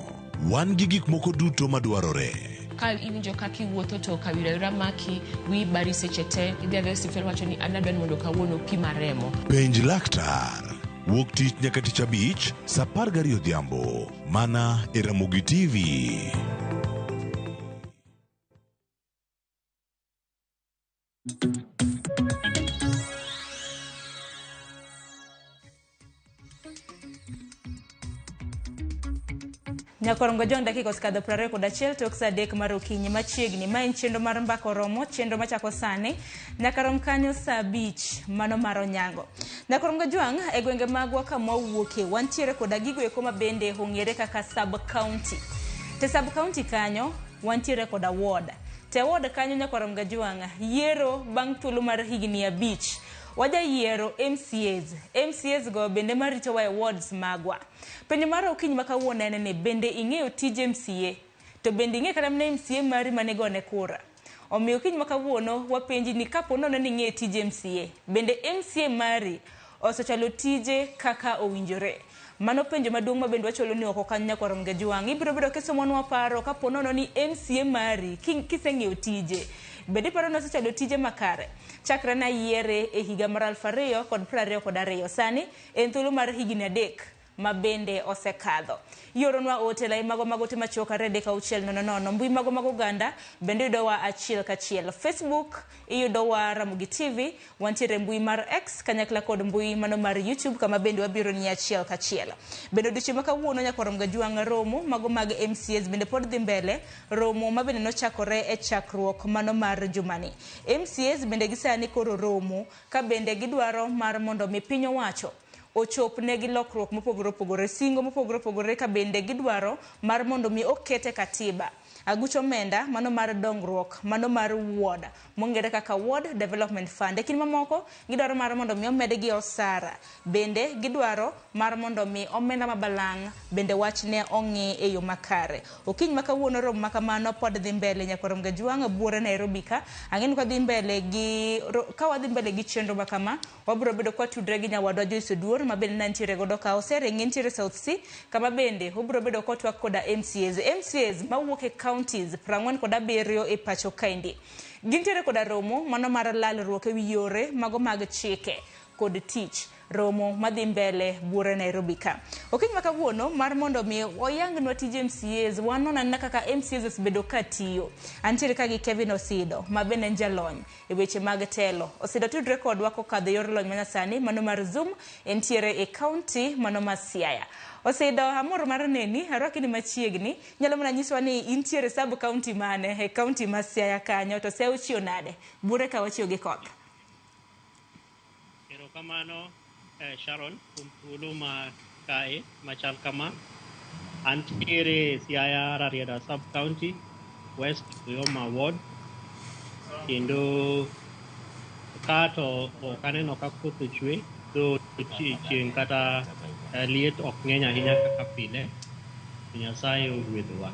Wan gi gik moko duto madwarore. Ka iwinjo kaka iwuotho to kawira wira maki, wiyi bari seche te, idhi adhiya e osiptal iwacho ni an adwa ni mondo kawuono opima remo. Penj laktar. Wuok tich nyaka tich abich, saa 12 odhiambo. Mana e Ramogi TV. Nyakorongo jong dakika osekadho 21 tok saa 3 mar okinyi machiegni. Ma en chenro mar mbaka oromo, chenro machako sani nyaka rom kanyo saa 5 mano mar onyango. Nyakorongo jwang' e gwenge magwa kama wawuoke wantiere koda gigo eko ma bende ong'ere kaka sub county. Te sub county kanyo wantiere koda ward. Te ward kanyo nyakorongo jwang' yiero bang' thuolo mar higni 5. Waja yiero MCAs. MCAs go bende maritowa e wards magwa. Penjo mar okinyi ma kawuono en ni bende ing'eyo tij MCA? To bende ing'eyo kata mana MCA mari mane gone kura? Omiyo okinyi ma kawuono wapenji ni kapo nono ni ing'eyo tij MCA, bende MCA mari osechalo tije kaka owinjore? Mano penjo maduong' ma bende wacholo ni oko kanyo nyakwar Mgejwang'. Ibiro bedo kisomonwa paro kapo nono ni MCA mari kiseng'eyo tije, bende iparo ni osechalo tije makare? Chakre na yiere e higa mar 2022. Sani en thuolo mar higni 3 ma bende osekadho. Ioronwa ote lai mago mag ote machuok 23600. Mbui mago mag oganda bende yudowa achiel kachiel. Facebook iyudowa Ramogi TV, wantiere mbui mar X kanyakla kod mbui mano mar YouTube kama bende wabiro ni achiel kachiel. Bende odiochieng' ma kawuono nyakwar Mgajwang' romo mago mag MCAs bende pod dhi mbele, romo ma bende nochakore e chakruok mano mar jumani. MCAs bende gisani koro romo ka bende gidwaro mar mondo mi piny owacho ochop negi lokruok mopogore opogore, singo mopogore opogore ka bende gidwaro mar mondo mi okete katiba. Aguch omenda mano mar dongruok, mano mar ward, mong'ere kaka Ward Development Fund. E kinde mamoko, gidwaro mar mondo mi omedgi osara. Bende gidwaro mar mondo mi omenda ma balang' bende wachne ong'i e yo makare. Okinyi ma kawuono romo ma kamano pod dhi mbele nyakwar Mgajwang' buore Nairobi ka. Ang'e ni ka wadhi mbele gi chenro ma kama, wabiro bedo kwa tudre gi nyawadwa Joyce Oduor ma bende nantiere godo ka oserenge nitiere South C kama bende obiro bedo kotwak koda MCAs. MCAs mawuok e counties 47 e pacho kaendi. Gintiere koda romo mano mar lalruok ewi yore mago mag chike kod tich. romo madhi mbele buore Nairobi ka. Okinyi ma kawuono mar mondo mi oyangnwa tij MCAs, wanon anena kaka MCAs osebedo ka tiyo. Antiere ka gi Kevin Osido, ma bende en jalony e weche mag telo. Osido tudre kodwa kokadho e yor lony manyasani mano mar Zoom, entiere e county mano ma Siaya. Osido, amor mar neni, arwaki ni machiegni. Nyalo mana nyiswa ni intiere sub county mane e county ma Siaya kanyo, to Siaya ochiew nade? Buore ka wachiew gi koth. Erokamano Sharon kuom thuolo ma kae machal kama. Antiere Siaya Rarieda sub county, West Uyoma ward, kendo ka to ok aneno ka koth ochwe, to chieng' kata liet ok ng'eny ahinya kaka pile. Nyasaye ogwedhowa.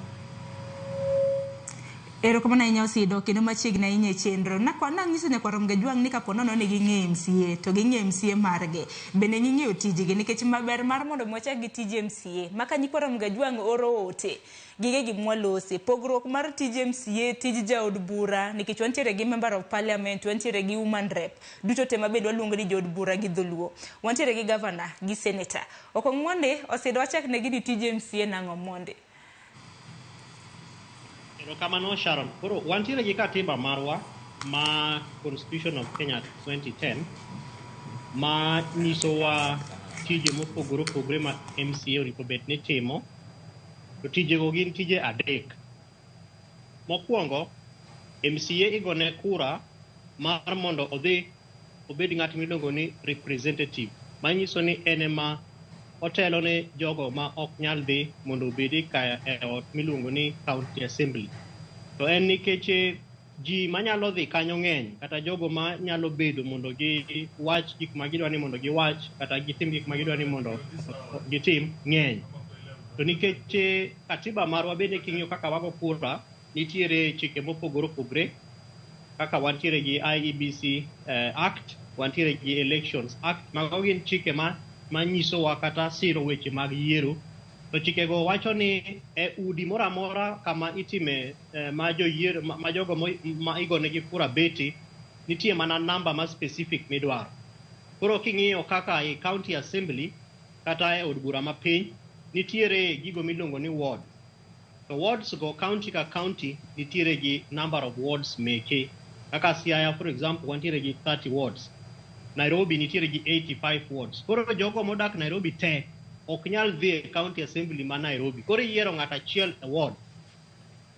Erokamano ahinya Osido, kendo machiegni ahinya e chenro. Nanyiso nyakwar Mgajwang' ni kapo nono ni ging'eyo MCA, to ging'eyo MCA margi. Bende ging'eyo tijgi, nikech maber mar mondo mi wachak gi tij MCA. Maka nyikwar Mgajwang' oro ote, gige gi mwalose. Pogruok mar tij MCA, tij jaod bura, nikech wantiere gi Member of Parliament, wantiere gi Woman Rep, duto te mabende waluongo ni jood bura gi dholuo. Wantiere gi Governor, gi Senator. Ok ong'uondi, Osido wachak negi ni tij MCA nang'o mondi? Erokamano Sharon. Koro wantiere gi katiba marwa ma Constitution of Kenya 2010 ma nyisowa tije mopogore opogore ma MCA onego bed ni timo. To tijego gin tije adek. Mokwongo, MCA igone kura mar mondo odhi obed ng'at miluongo ni representative, manyiso ni en ema otelo ne jogo ma ok nyal dhi mondo obedi ka e ot miluongo ni County Assembly. To en nikech ji manyalo dhi kanyo ng'eny, kata jogo ma nyalo bedo mondo giwach gik ma gidwa ni mondo giwach, kata gitim gik ma gidwa ni mondo gitim ng'eny. To nikech katiba marwa bende king'iyo kaka wago kura, nitiere chike mopogore opogore, kaka wantiere gi IEBC Act, wantiere gi Elections Act. Mago gin chike ma manyisowa kata siro weche mag yiero. To chikego wacho ni e udi moro amora kama itime ma joyiero ma jogo ma igonegi kura beti, nitie mana namba ma specific midwaro. Koro king'iyo kaka e County Assembly kata e od bura mapiny, nitiere gigo miluongo ni ward. To wards go county ka county nitiere gi number of wards meke. Kaka Siaya for example wantiere gi 30 wards. Nairobi nitiere gi 85 wards. Koro jogo modak Nairobi te ok nyal dhi e County Assembly ma Nairobi. Koro iyiero ng'at achiel e ward.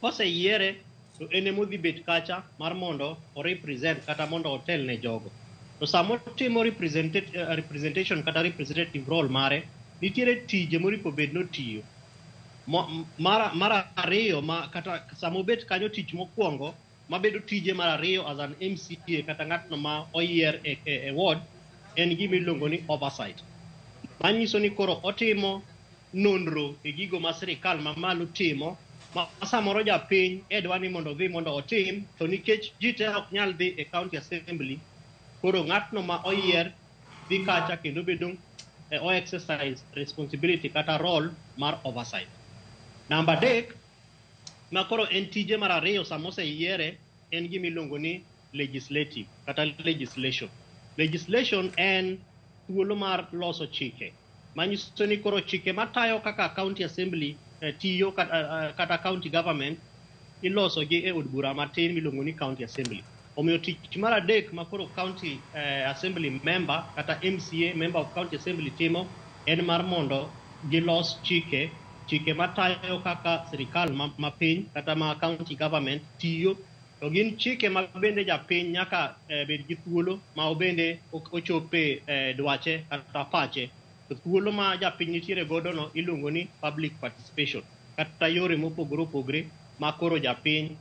Koseyiere to en emodhi bet kacha mar mondo o represent kata mondo otel ne jogo. To sama otimo representation kata representative role mare, nitiere tije moripo bed notiyo. Mar ariyo ma kata sama obet kanyo tich mokwongo mabedo tije mar ariyo as an MCA kata ng'atno ma oyier e ward en gima iluongo ni oversight. Manyiso ni koro otimo nonro e gigo ma sirikal mamalo timo ma samoro japiny e dwa ni mondo odhi mondo otim, to nikech ji te ok nyal dhi e County Assembly, koro ng'atno ma oyier dhi kacha kendo bedo o exercise responsibility kata role mar oversight. Namba adek, ma koro en tije mar ariyo sama oseyiere, en gima iluongo ni legislative kata legislation. Legislation en thuolo mar loso chike, manyiso ni koro chike matayo kaka County Assembly tiyo kata county government iloso gi e od bura matin miluongo ni County Assembly. Omiyo tich mar adek ma koro County Assembly member kata MCA member of County Assembly timo en mar mondo gilos chike, chike matayo kaka sirikal ma piny kata ma county government tiyo. To gin chike ma bende japiny nyaka bed gi thuolo ma obende ochope dwache kata pache. To thuolo ma japiny nitiere godo no iluongo ni public participation kata yore mopogore opogore ma koro japiny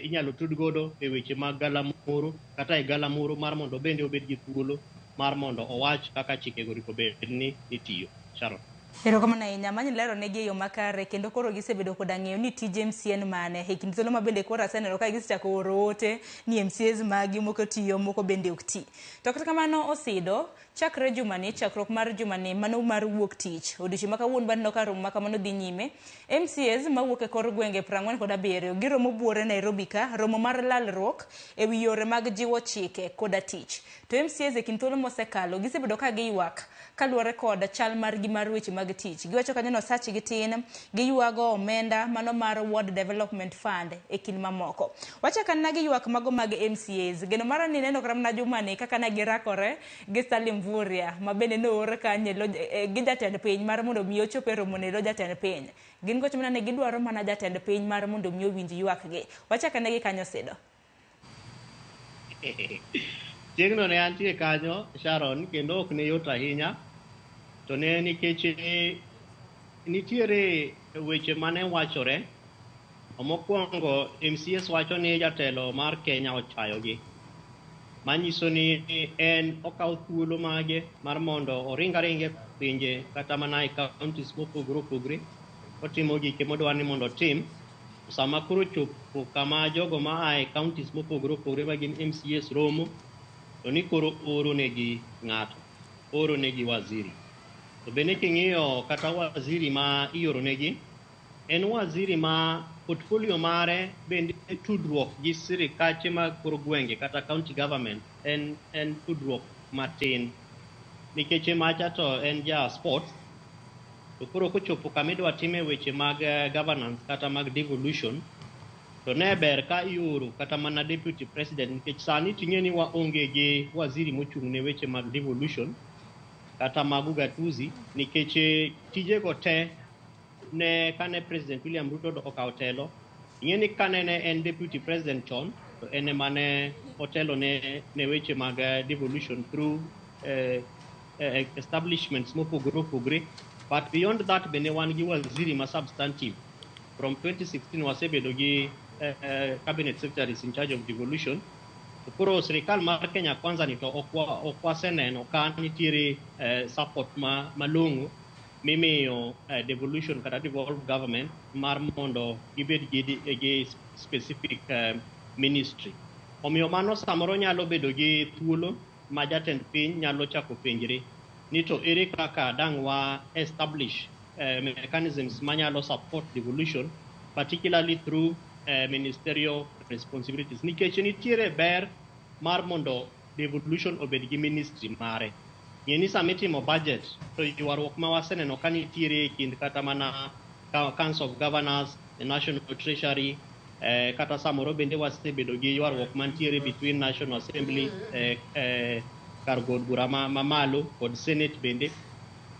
inyalo tud godo e weche mag galamoro kata e galamoro mar mondo bende obed gi thuolo mar mondo owach kaka chikego onego bed ni itiyo. Sharon. Erokamano ahinya, manyi lero negi e yo makare kendo koro gisebedo koda ng'eyo ni tij MCA en mane. E kind thuolo ma bende koro aseneno ka gisechako oro ote ni MCAs magi moko tiyo moko bende ok ti. To kata kamano Osido, chakre jumani, chakruok mar jumani mano mar wuok tich. Odiochieng' ma kawuono baneno ka romo ma kamano dhi nyime. MCAs mawuok e kor gwenge 47 giromo buore Nairobi ka, romo mar lalruok e wi yore mag jiwo chike koda tich. To MCAs e kind thuolo mosekalo gisebedo ka giywak kaluwore kod chal margi mar weche mag tich. Giwacho kanyo ni osachgi tin, giywago omenda mano mar Ward Development Fund e kind mamoko. Wachak anena gi ywak mago mag MCAs. Geno mara ni neno kata mana jumani kaka ne girakore gi Salim Mvurya ma bende noor kanyo gi jatend piny mar mondo mi ochop e romo ne lo jatend piny. Gin gocho mana ni gidwaro mana jatend piny mar mondo mi owinj ywakgi. Wachak ane gi kanyo Sido. Chieng'no ne antie kanyo Sharon, kendo ok ne yot ahinya, to ne nikech nitiere weche mane wachore. Mokwongo MCAs wacho ni jatelo mar Kenya ochayogi, manyiso ni en okawo thuolo mage mar mondo oring aringa e pinje kata mana e counties mopogore opogore, otimo gike modwa ni mondo otim. Sama koro chopo kama jogo ma a e counties mopogore opogore ma gin MCAs romo, to ni koro oro negi ng'ato, oro negi waziri. To bende king'iyo kata waziri ma ioro negi, en waziri ma portfolio mare bende tudruok gi sirikache mag kor gwenge kata county government en tudruok matin. Nikech macha to en ja sports, to koro kochopo kama idwa time weche mag governance kata mag devolution, to ne ber ka ioro kata mana deputy president, nikech sani ting'e ni waonge gi waziri mochung' ne weche mag devolution kata mag ugatuzi, nikech tijego te ne kane President William Ruto okawo telo, ing'e ni kane ne en deputy president chon, to en ema ne otelo ne weche mag devolution through establishments mopogore opogore. But beyond that bende wan gi waziri ma substantive. From 2016 wasebedo gi cabinet secretaries in charge of devolution. To koro sirikal mar Kenya Kwanza ni to ok waseneno ka nitiere support malong'o mimiyo devolution kata devolved government mar mondo gibed gi specific ministry. Omiyo mano samoro nyalo bedo gi thuolo ma jatend piny nyalo chako penjre ni to ere kaka dang' wa establish mechanisms manyalo support devolution, particularly through ministerial responsibilities. Nikech nitiere ber mar mondo devolution obed gi ministry mare. Ng'e ni sama itimo budget, to ywaruok ma waseneno ka nitiere e kind kata mana Council of Governors, the National Treasury, kata samoro bende wasebedo gi ywaruok mantiere between National Assembly, kar god bura mamalo kod Senate bende.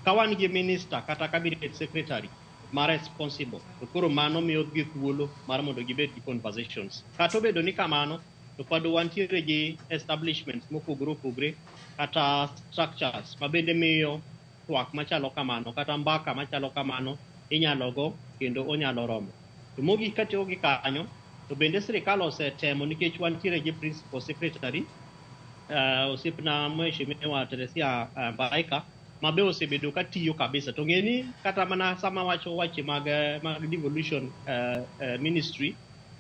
Ka wan gi minister kata cabinet secretary ma responsible, to koro mano miyo gi thuolo mar mondo gibed gi conversations. Kata obedo ni kamano, to pod wantiere gi establishments mopogore opogore kata structures ma bende miyo twak machalo kamano kata mbaka machalo kamano inyalo go kendo onyalo romo. To mogik katieko gi kanyo, to bende sirikal osetemo nikech wantiere gi principal secretary osiepna mheshimiwa Teresia Mbaika ma be osebedo ka tiyo kabisa. To ng'e ni kata mana sama wacho weche mag devolution ministry,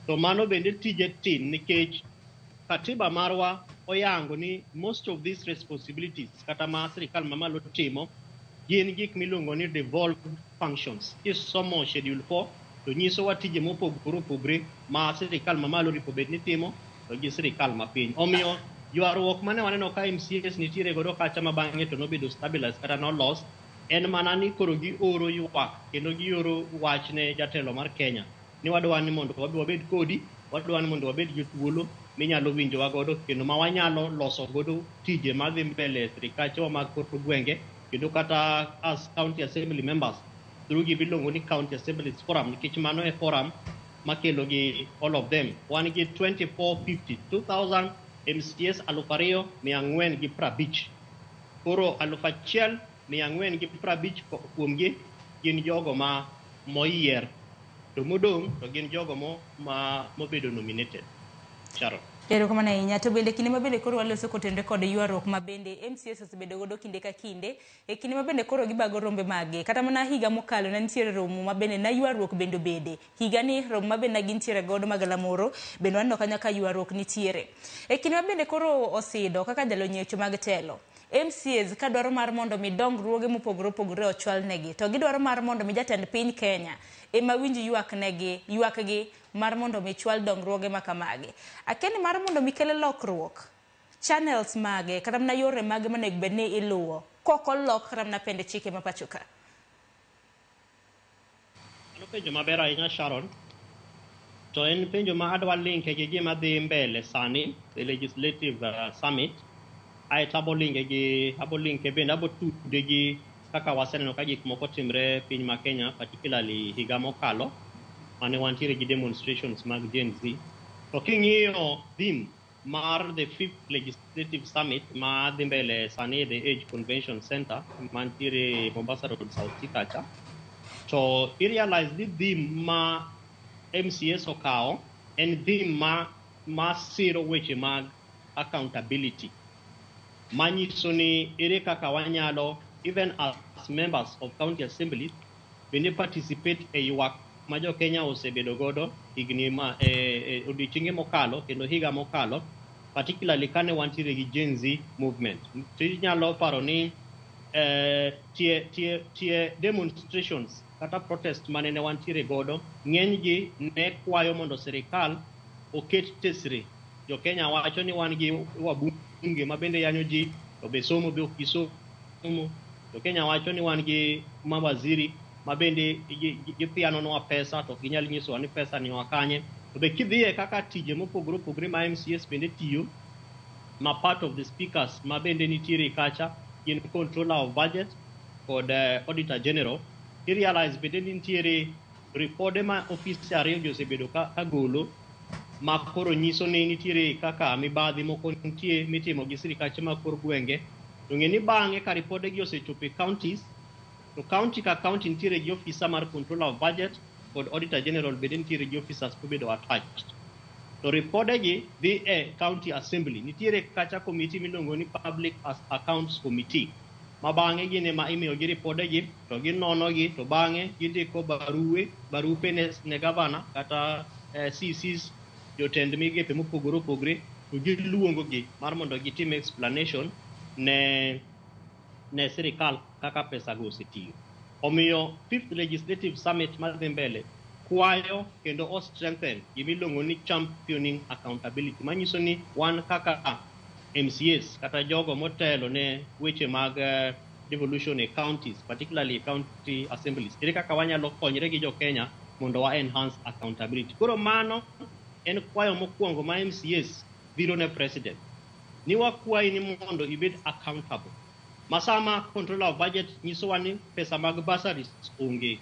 to mano bende tije tin nikech katiba marwa oyango ni most of these responsibilities kata ma sirikal mamalo timo gin gik miluongo ni devolved functions. Kisomo schedule 4 to nyisowa tije mopogore opogore ma sirikal mamalo oripo bed ni timo to gi sirikal mapiny. Omiyo ywaruok mane waneno ka MCAs nitiere godo kacha ma bang'e to nobedo stabilized kata nolos, en mana ni koro gioro ywak kendo gioro wach ne jatelo mar Kenya ni wadwa ni mondo wabi wabed kodi, wadwa ni mondo wabed gi thuolo minyalo winjowa godo kendo ma wanyalo loso godo tije madhi mbele e sirikachewa mag kor gwenge kendo kata as county assembly members through gima iluongo ni county assemblies forum, nikech mano e forum makelo gi all of them. Wan gi 2450, 2000 MCAs 2450. Koro 1450 kuomgi gin jogo ma moyier, to modong' to gin jogo mobedo nominated. Sharon. Erokamano ahinya. To bende kinde ma bende koro waloso kotenore kod ywaruok ma bende MCAs osebedo godo kinde ka kinde, e kinde ma bende koro gibago rombe mage. Kata mana higa mokalo ne nitiere romo ma bende na ywaruok bende obede. Higa ni romo ma bende gintiere godo magalamoro, bende waneno kanyo ka ywaruok nitiere. E kinde ma bende koro osido kaka jalony e weche mag telo, MCAs ka dwaro mar mondo mi dongruoge mopogore opogore ochwal negi, to gidwaro mar mondo mi jatend piny Kenya ema winj ywak negi, ywak gi mar mondo mi chwal dongruoge ma kamagi. Akia ni mar mondo mi kel lokruok, channels mage kata mana yore mage monego bed ni iluwo kok olok kata mana pend chike ma pacho ka. Mano penjo maber ahinya, Sharon. To en penjo ma adwa linke gi gima dhi mbele sani, the legislative summit. Aeto abo linke gi abo linke bende abo tude gi kaka waseneno ka gik moko timre piny ma Kenya, particularly higa mokalo mane wantiere gi demonstrations mag Gen Z. To king'iyo theme mar the fifth legislative summit ma dhi mbele sani e The Age Convention Center mantiere Mombasa Road, South C kacha, to i realize ni theme ma MCAs okawo en theme ma siro weche mag accountability, manyiso ni ere kaka wanyalo, even as members of county assembly, bende participate e ywak ma jo Kenya osebedo godo higni ma odiochienge mokalo kendo higa mokalo, particularly kane wantiere gi Gen Z movement. To inyalo paro ni tie demonstrations kata protest mane ne wantiere godo, ng'eny gi ne kwayo mondo sirikal oket tesre. Jo Kenya wacho ni wan gi wabunge ma bende yanyo ji, to be somo be ok gisomo. Jo Kenya wacho ni wan gi mawaziri ma bende githianonwa pesa to ok ginyal nyisowa ni pesa ni oa kanye. To be kidhiye kaka tije mopogore opogore ma MCAs bende tiyo, ma part of the speakers ma bende nitiere kacha gin controller of budget kod auditor general, i realize bende ni nitiere ripode ma ofise ariyo gi osebedo ka golo, ma koro nyiso ni nitiere kaka mibadhi moko nitie mitimo gi sirikache mag kor gwenge. To ng'e ni bang'e ka ripode gi osechopo e counties, to county ka county nitiere gi officer mar controller of budget kod auditor general, bende nitiere gi officers mobedo attached. To ripode gi dhi e county assembly. Nitiere kacha committee miluongo ni Public Accounts Committee, ma bang'e gin ema imiyo gi ripode gi to ginono gi, to bang'e gindiko barupe ne gavana kata CCs, jotend migepe mopogore opogore, to giluongo gi mar mondo gitim explanation ne sirikal kaka pesa go osetiyo. Omiyo fifth legislative summit madhi mbele kwayo kendo o strengthen gimiluongo ni championing accountability, manyiso ni wan kaka MCAs kata jogo motelo ne weche mag devolution e counties, particularly county assemblies, ere kaka wanyalo konyre gi jo Kenya mondo wa enhance accountability. Koro mano en kwayo mokwongo ma MCAs biro ne president, ni wakwayi ni mondo ibed accountable. Ma sama controller of budget nyisowa ni pesa mag bursaries onge,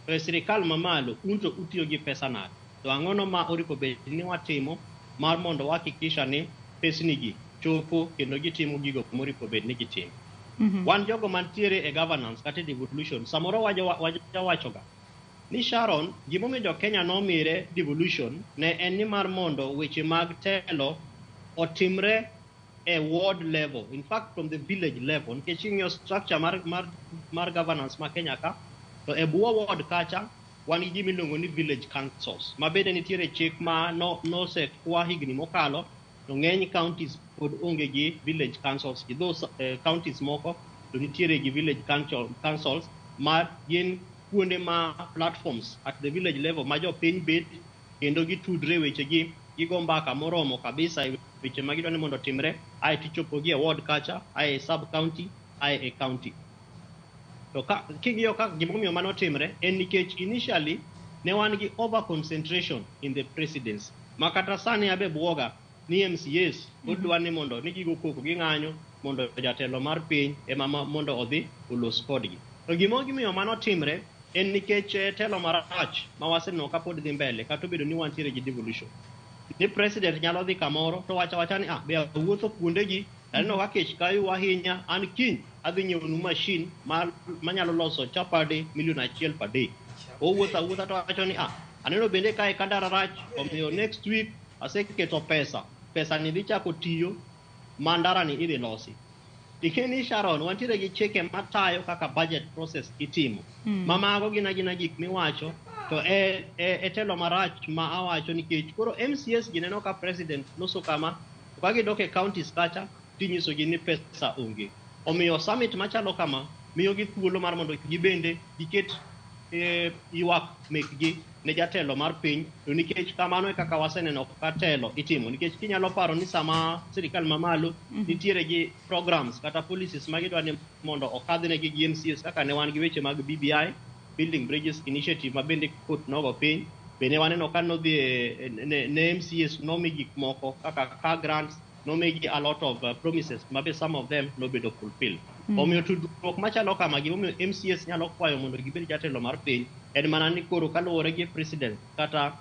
to e sirikal mamalo un to utiyo gi pesa nade? To ang'ono ma oripo bed ni watimo mar mondo wahakikisha ni pesni gi chopo kendo gitimo gigo moripo bed ni gitimo. Wan jogo mantiere e governance kata e devolution, samoro wajawachoga ni, Sharon, gimomiyo jo Kenya nomire devolution ne en ni mar mondo weche mag telo otimre e ward level, in fact from the village level, nikech ing'iyo structure mar governance ma Kenya ka, to e bwo ward kacha wan gi gima iluongo ni village councils, ma bende nitiere chik ma nosekwa higni mokalo, to ng'eny counties pod onge gi village councils gi those counties moko to nitiere gi village councils, ma gin kuonde ma platforms at the village level ma jopiny bet kendo gitudre wechegi, gigo mbaka moromo kabisa e weche ma gidwa ni mondo otimre, ae tichopo gi e ward kacha, ae e sub county, ae e county. To ka king'iyo ka gimomiyo mano timre en nikech initially ne wan gi over concentration in the presidency, ma kata sani abe buoga ni MCAs odwa ni mondo ni gigo koko ging'anyo mondo jatelo mar piny ema mondo odhi olos kodgi. To gimomiyo mano timre en nikech telo marach ma waseneno kapod dhi mbele kata obedo ni wantiere gi devolution. Ni president nyalo dhi kamoro to wacho awacha ni be awuotho kuondegi aneno ka kech kayo ahinya, an kiny adhi nyiewo machine manyalo loso chapati 1 million per day. Owuotho awuotha to wacho ni aneno bende kae kandara rach, omiyo next week aseketo pesa pesa ni dhi chako tiyo ma ndara ni idhi losi. Ing'e ni Sharon, wantiere gi chike matayo kaka budget process itimo. Ma mago gin agina gik miwacho to e telo marach ma awacho nikech koro MCAs gi neno ka president loso kama to ka gidok e counties kacha tinyisogi ni pesa onge. Omiyo summit machalo kama miyogi thuolo mar mondo gibende giket ywak mekgi ne jatelo mar piny to nikech kamano e kaka waseneno ka telo itimo nikech kinyalo paro ni sama sirikal mamalo nitiere gi programs kata policies ma gidwa ni mondo okadhnegi gi MCAs kaka ne wan gi weche mag BBI, Building Bridges Initiative, ma bende court nogo piny bende waneno ka nodhi ne MCAs nomi gik moko kaka car grants, nomigi a lot of promises ma be some of them nobedo fulfilled. Omiyo tudruok machalo kama gimomiyo MCAs nyalo kwayo mondo gibed jatelo mar piny en mana ni koro kaluwore gi president kata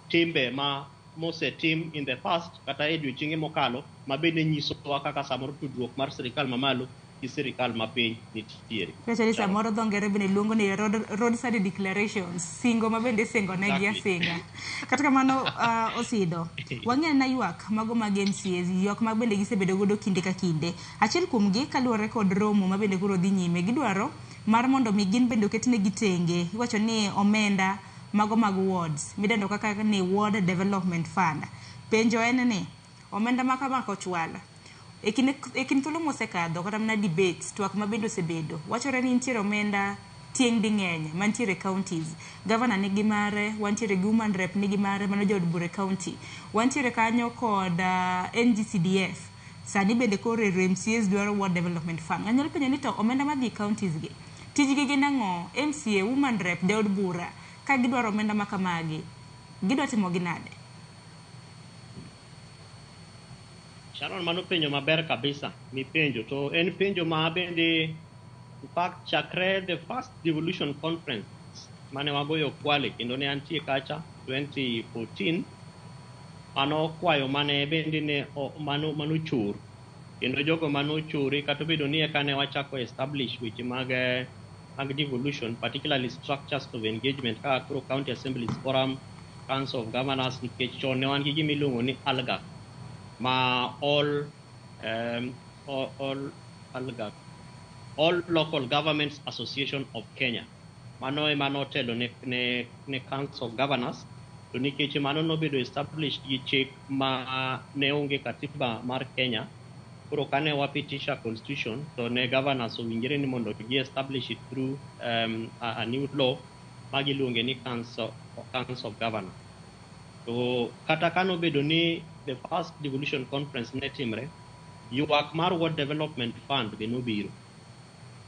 timbe ma mosetim in the past kata e odiochienge mokalo ma bende nyisowa kaka samoro tudruok mar sirikal mamalo gi sirikal mapiny nitiere. Wacho ni samoro dho ngere bende luongo ni roadside declarations, singo ma bende isingo negi asinga. Kata kamano, Osido, wang'eyo na ywak mago mag MCAs, ywak ma bende gisebedo godo kinde ka kinde. Achiel kuomgi kaluwore kod romo ma bende koro dhi nyime, gidwaro mar mondo mi gin bende oketnegi tenge. Iwacho ni omenda mago mag wards, midendo kaka ni Ward Development Fund. Penjo en ni, omenda ma kama kochwal, e kind thuolo mosekadho kata mana debates, twak ma bende osebedo, wachore ni nitiere omenda tieng' ding'eny mantiere e counties. Governor nigi mare, wantiere gi woman rep nigi mare, mano jood bura e county. Wantiere kanyo kod NGCDF. Sani bende koro ero MCAs dwaro Ward Development Fund. Ng'ani nyalo penjo ni to omenda madhi e counties gi, tijgi gin ang'o? MCA, woman rep, jaod bura, ka gidwaro omenda ma kamagi, gidwa timo gi nade? Sharon, mano penjo maber kabisa mipenjo to en penjo ma bende in fact chakre the first devolution conference mane wagoyo Kwale kendo ne antie kacha 2014, mano kwayo mane bende ne mano chur kendo jogo manochore kata obedo ni eka ne wachako establish weche mag devolution, particularly structures of engagement kaka koro county assemblies forum, council of governors, nikech chon ne wan gi gima iluongo ni ALGAC ma all ALGAC, All Local Governments Association of Kenya. Mano ema notelo ne Council of Governors to nikech mano nobedo established gi chik ma ne onge katiba mar Kenya. Koro kane wapitisha constitution to ne governors owinjore ni mondo gi establish it through a new law ma giluonge ni Council of Governors. To kata kanobedo ni the first devolution conference ne timre, ywak mar Ward Development Fund be nobiro.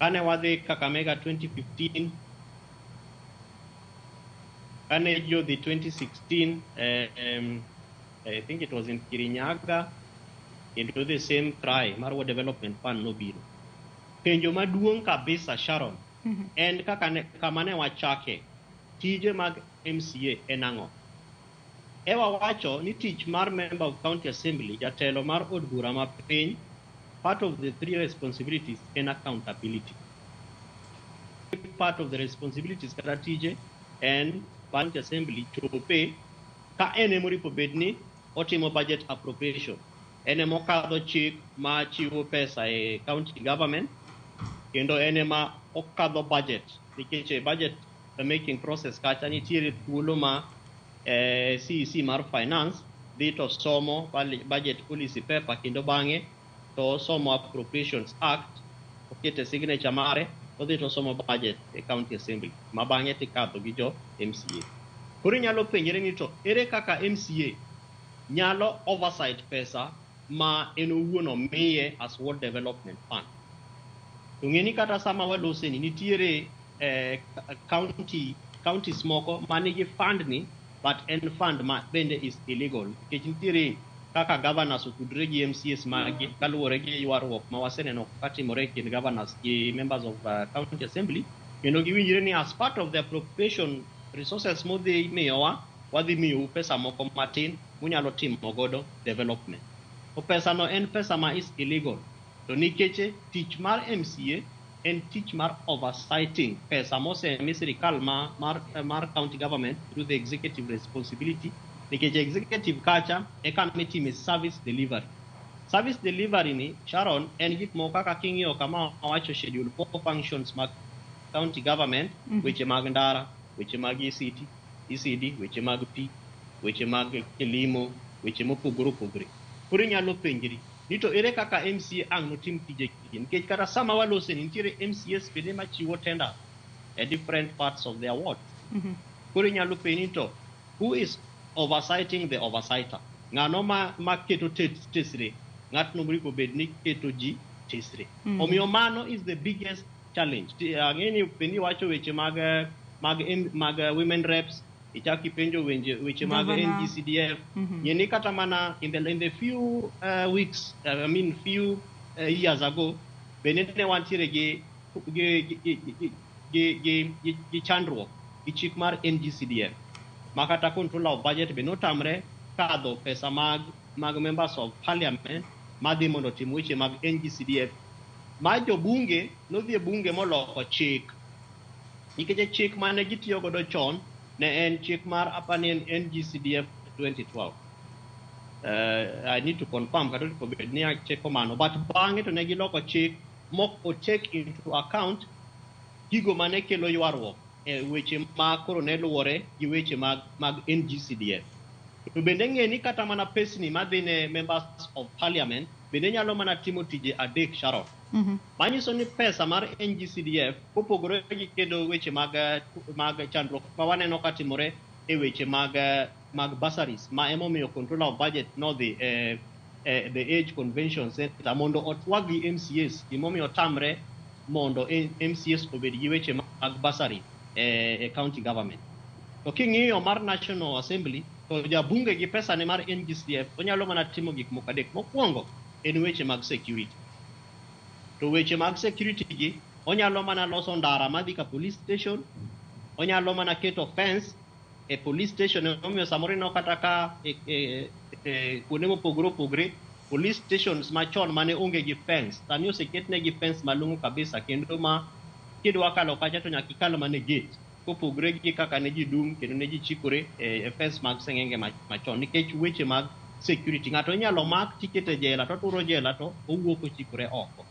Kane wadhi Kakamega 2015, kane ji odhi 2016, I think it was in Kirinyaga, kendo the same cry mar Ward Development Fund nobiro. Penjo maduong' kabisa, Sharon, en kaka ne, kama ne wachake, tije mag MCA en ang'o? Ewa wacho ni tich mar member of county assembly, jatelo mar od bura ma piny, part of the three responsibilities en accountability. Part of the responsibilities kata tije en county assembly chope ka en emoripo bed ni otimo budget appropriation. En emokadho chik ma chiwo pesa e county government kendo en ema okadho budget nikech e budget making process kacha nitiere thuolo ma CEC mar finance dhi to somo budget policy paper kendo bang'e to osomo Appropriations Act, okete signature mare, odhi to osomo budget e county assembly ma bang'e tikadho gi jo MCA. Koro inyalo penjre ni to ere kaka MCA nyalo oversight pesa ma en owuon omiye as Ward Development Fund? To ng'e ni kata sama waloseni nitiere counties moko manigi fund ni but en fund ma bende is illegal nikech nitiere kaka governors otudre gi MCAs magi kaluwore gi ywaruok ma waseneno katimore e kind governors gi members of county assembly kendo giwinjre ni as part of the appropriation resources modhi miyowa wadhi miyou pesa moko matin munyalo timo godo development. To pesa no en pesa ma is illegal to nikech tich mar MCA en tich mar oversighting pesa mosemi sirikal ma mar county government through the executive responsibility. Nikech executive kacha e kama itime service delivery. Service delivery ni, Sharon, en gik moko kaka king'iyo kama wawacho schedule 4 functions mag county government, weche mag ndara, weche mag ECT, ECD, weche mag pi, weche mag kilimo, weche mopogore opogore. Koro inyalo penjri ni to ere kaka MCA ang' notim tije gi, nikech kata sama walose ni nitiere MCAs bende machiwo tender e different parts of their ward. Koro inyalo penji ni to who is oversighting the oversighter? Ng'ano ma keto tesre? Ng'atno monego bed ni keto ji tesre. Omiyo mano is the biggest challenge. Ang'e ni bende iwacho weche mag women reps, ichak ipenjo weche mag Governor. NGCDF. Ng'e ni kata mana in the few weeks, I mean few years ago, bende ne wantiere gi chandruok gi chik mar NGCDF ma kata controller of budget be notamre kadho pesa mag members of parliament madhi mondo otim weche mag NGCDF, ma jobunge nodhi e bunge moloko chik, nikech chik mane gitiyo godo chon ne en chik mar apani en NGCDF 2012. I need to confirm kata onego bed ni acheko mano, but bang'e to ne giloko chik mok o take into account gigo mane kelo ywaruok e weche ma koro ne luwore gi weche mag NGCDF. To bende ng'e ni kata mana pesni madhi ne members of parliament bende nyalo mana timo tije adek, Sharon. Manyiso ni pesa mar NGCDF kopogore gi kedo weche mag chandruok ma waneno ka timore e weche mag bursaries, ma emomiyo controller of budget nodhi e The Hague Convention Center mondo otwag gi MCAs gimomiyo tamre mondo MCAs obed gi weche mag bursary e county government. To king'iyo mar National Assembly, to jabunge gi pesa ne mar NGCDF onyalo mana timo gik moko adek. Mokwongo en weche mag security. To weche mag security gi onyalo mana loso ndara madhi ka police station, onyalo mana keto fence e police station. Emomiyo samoro ineno kata ka e kuonde mopogore opogore, police stations machon mane onge gi fence sani oseketnegi fence malong'o kabisa, kendo ma kidwa kalo kacha to nyaka ikal mana e gate, kopogore gi kaka ne ji dum kendo ne ji chikore e fence mag seng'enge machon, nikech weche mag security, ng'ato inyalo mak tikete e jela to oturo jela to owuok ochikore oko.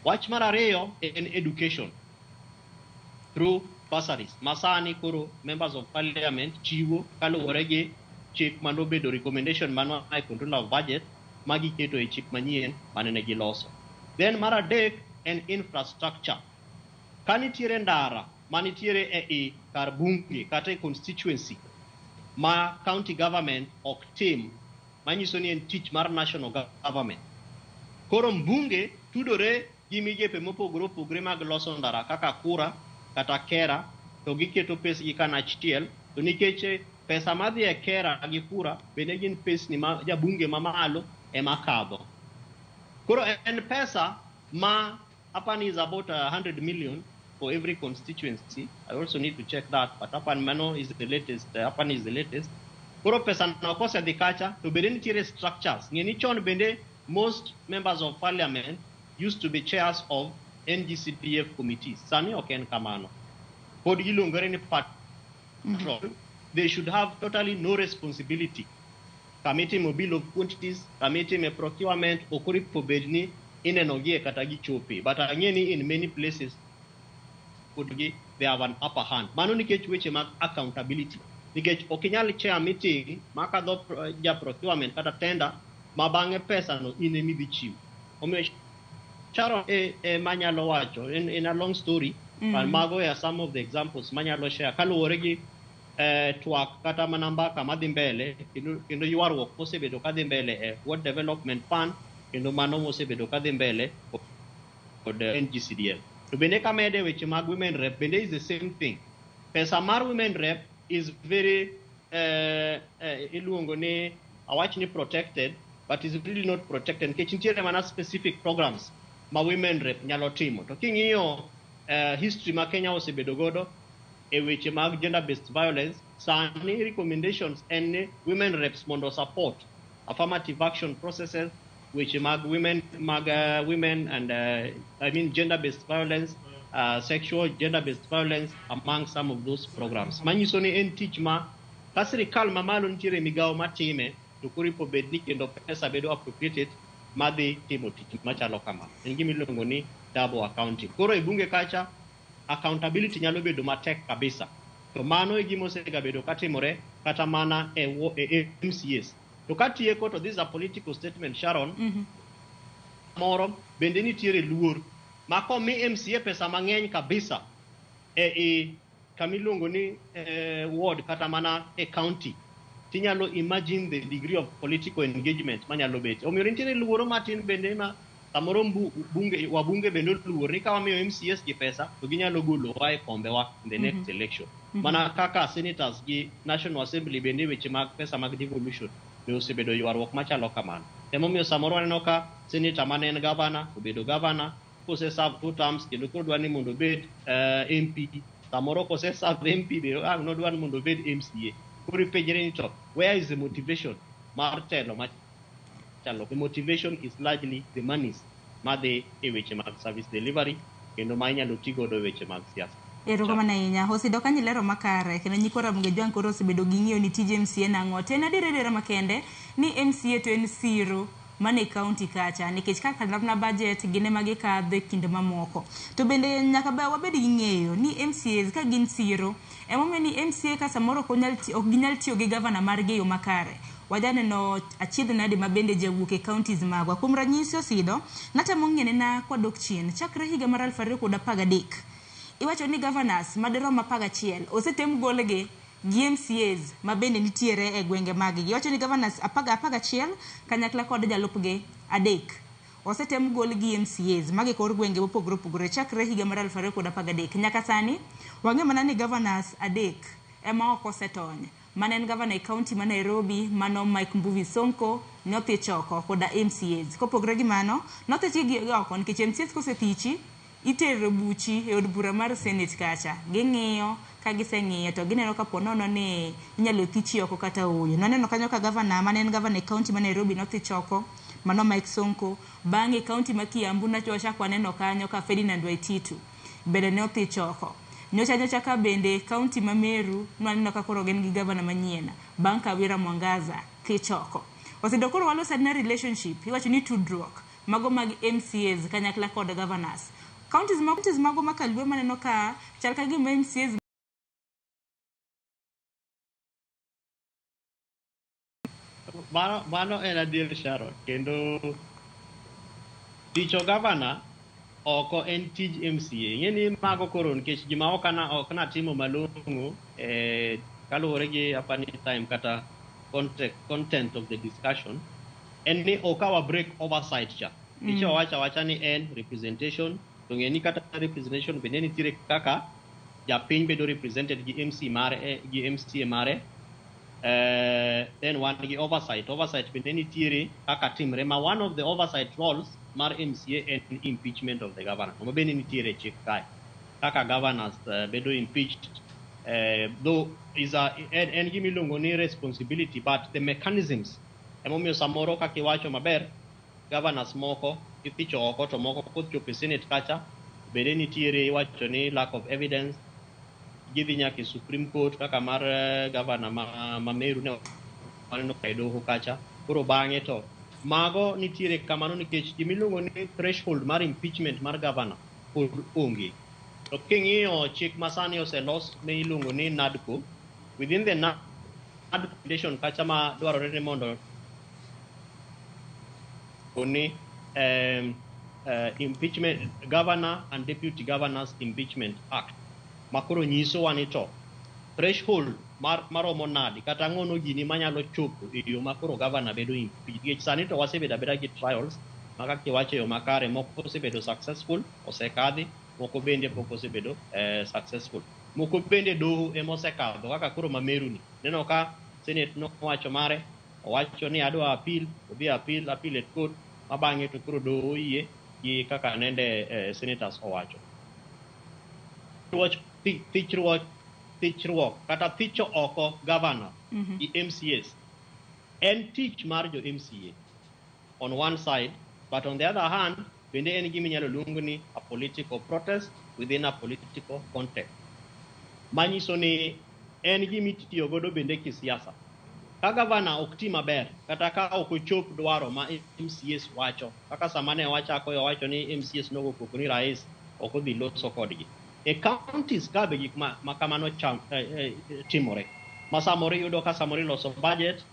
Wach mar ariyo en education through bursaries ma sani koro members of parliament chiwo kaluwore gi chik manobedo recommendation mano e controller of budget ma giketo e chik manyien mane ne giloso. Then mar adek en infrastructure. Ka nitiere ndara manitiere e i kar bunge kata e constituency ma county government ok tim, manyiso ni en tich mar national government. Koro mbunge tudore gi migepe mopogore opogore mag loso ndara kaka kura kata kera, to giketo pesgi kanachiel, to nikech pesa madhi e kera gi kura bende gin pesni ma jabunge mamalo ema kadho. Koro en pesa ma apani is about 100 million for every constituency. I also need to check that, but apani mano is the latest, apani is the latest. Koro pesa no kosedhi kacha to bende nitiere structures. Ng'e ni chon bende most members of parliament used to be chairs of NGCDF committees. Sani ok en kamano. Pod giluongore ni patron. They should have totally no responsibility. Kama itimo bill of quantities, kama itime procurement, ok oripo bed ni inenogie kata gichope. But ang'e ni in many places pod gi they have an upper hand. Mano nikech weche mag accountability. Nikech ok inyal chair meeting makadho ja procurement kata tender ma bang'e pesa no in ema idhi chiwo. Omiyo Sharon e manyalo wacho in a long story, but mago are some of the examples manyalo share kaluwore gi twak kata mana mbaka madhi mbele kendo ywaruok mosebedo kadhi mbele e Ward Development Fund, kendo mano mosebedo kadhi mbele kod NGCDF. To bende kamede weche mag women rep bende is the same thing. Pesa mar women rep is very iluongo ni awach ni protected, but is really not protected nikech nitiere mana specific programs ma women rep nyalo timo. To king'iyo history ma Kenya osebedo godo e weche mag gender based violence, sani recommendations en ni women reps mondo support affirmative action processes, weche mag women and I mean gender based violence, sexual gender based violence among some of those programs. Manyiso ni en tich ma Ka sirikal mamalo nitiere migawo matime, to koro ipo bed ni kendo pesa bedo appropriated madhi timo tich machalo kama. En gima iluongo ni double accounting. Koro e bunge kacha, accountability nyalo bedo matek kabisa. To mano e gima osegabedo katimore kata mana e MCAs. To katieko, to this is a political statement, Sharon, moro bende nitiere luor ma komi MCA pesa mang'eny kabisa e kamiluongo ni ward kata mana e county, tinyalo imagine the degree of political engagement manyalo bet. Omiyo nitiere luoro matin bende ma samoro bunge, wabunge bende oluor ni ka wamiyo MCAs gi pesa to ginyalo golowa e kombewa in the next election. Mana kaka senators gi National Assembly bende weche mag pesa mag devolution be osebedo ywaruok machalo kamano. Emomiyo samoro waneno ka senator mane en governor obedo governor kose serve 2 terms kendo koro dwa ni mondo obed MP. Samoro kose serve MP be ang' nodwa ni mondo obed MCA. Koro ipenjre ni to where is the motivation mar telo machalo? The motivation is largely the monies madhi e weche mag service delivery kendo ma inyalo ti godo e weche mag siasa. Erokamano ahinya. Osido kanyo lero makare kendo nyikwa Ramogi Ajwang' koro osebedo gi ng'eyo ni tij MCA nang'o. To en adier adiera makende ni MCA to en siro mane county kacha nikech kaka na budget gin ema gikadho e kinde mamoko. To bende nyaka ba wabed gi ng'eyo ni MCAs ka gin siro, emomiyo ni MCA ka samoro ok ginyal tiyo gi gavana margi e yo makare. Wajaneno achiedh nade ma bende jawuok e counties magwa. Kuom ranyisi Osido, natemo ng'ene na kwadok chien chakre higa mar 2013. Iwacho ni governors madirom 11 osetem golgi gi MCAs ma bende nitiere e gwenge maggi. Iwacho ni governors 11 kanyakla kod jalupgi 3 osetem gol gi MCAs mage kor gwenge mopogore opogore chakre higa mar 2013. Nyaka sani wang'eyo mana ni governors 3 ema ok osetony. Mane en governor e county ma Nairobi, mano Mike Mbuvi Sonko, nothich oko koda MCAs. Kopogore gi mano, nothich gi oko nikech MCAs kosethichi itero buchi e od bura mar Senate kacha. Ging'iyo, ka giseng'iyo to gineno ka po nono ni inyalo thichi oko kata ooyo. Nwaneno kanyo ka governor mane en governor e county ma Nairobi nothich oko, mano Mike Sonko. Bang'e county ma Kiambu wachako waneno kanyo ka Ferdinand Waititu bende ne othich oko. Nyocha ka bende county ma Meru nwaneno ka koro gin gi governor manyien bang' Kawira Mwangaza thich oko. Osedo koro waloso na relationship, iwacho ni tudruok mago mag MCAs kanyakla kod governors. Counties mago makalwe maneno ka chal ka gima MCAs Mano en adier Sharon, kendo ticho governor oko en tij MCA. Ing'e ni mago koro nikech gima ok natimo malong'o kaluwore gi apani time kata content of the discussion en ni ok awa break oversight cha. Niche wacha ni en representation, to ng'e ni kata representation bende nitiere kaka japiny bedo represented gi MC mare, gi MCA mare. Then wan gi oversight. Oversight bende nitiere kaka timre ma one of the oversight roles mar MCA en impeachment of the governor. Ma bende nitiere chik kae. Kaka governors bedo impeached, though is a en gima iluongo ni responsibility, but the mechanisms emomiyo samoro kaka iwacho maber, governors moko ithicho oko to moko kochopo e Senate kacha bende nitiere iwacho ni lack of evidence, gidhi nyaka e Supreme Court kaka mar governor ma Meru ne waneno ka e doho kacha. Koro bang'e to mago nitiere kamano nikech gimiluongo ni threshold mar impeachment mar governor pod onge. To king'iyo chik masani oselos ne iluongo ni NADCO, within the NADCO foundation kacha ma dwarore ni mondo ni impeachment governor and deputy governors impeachment act makoro nyisowa ni to threshold maromo nadi kata ang'ono gini manyalo chopo e yo makoro governor bedo impeached. Nikech sani to wasebedo abeda gi trials ma kaka iwacho e yo makare, moko osebedo successful, osekadhi, moko bende pok osebedo successful. Moko bende doho ema osekadho kaka koro ma Meru ni. Neno ka Senate nowacho mare, owacho ni adwa appeal, odhi appeal, appeal at court, ma bang'e to koro doho oyie gi kaka nende senators owacho. Thichruok kata thicho oko governor gi MCAs en tich mar jo MCA on one side, but on the other hand bende en gima inyalo luong ni a political protest within a political context. Manyiso ni En gima itiyo godo bende kisiasa. Ka gavana ok ti maber, kata ka ok ochop dwaro ma MCAs wacho, kaka sama ne wachako wacho ni MCAs nogo koko ni rais ok odhi loso kodgi. E counties ka be gik ma kamano timore. Ma samoro iyudo ka samoro iloso budget,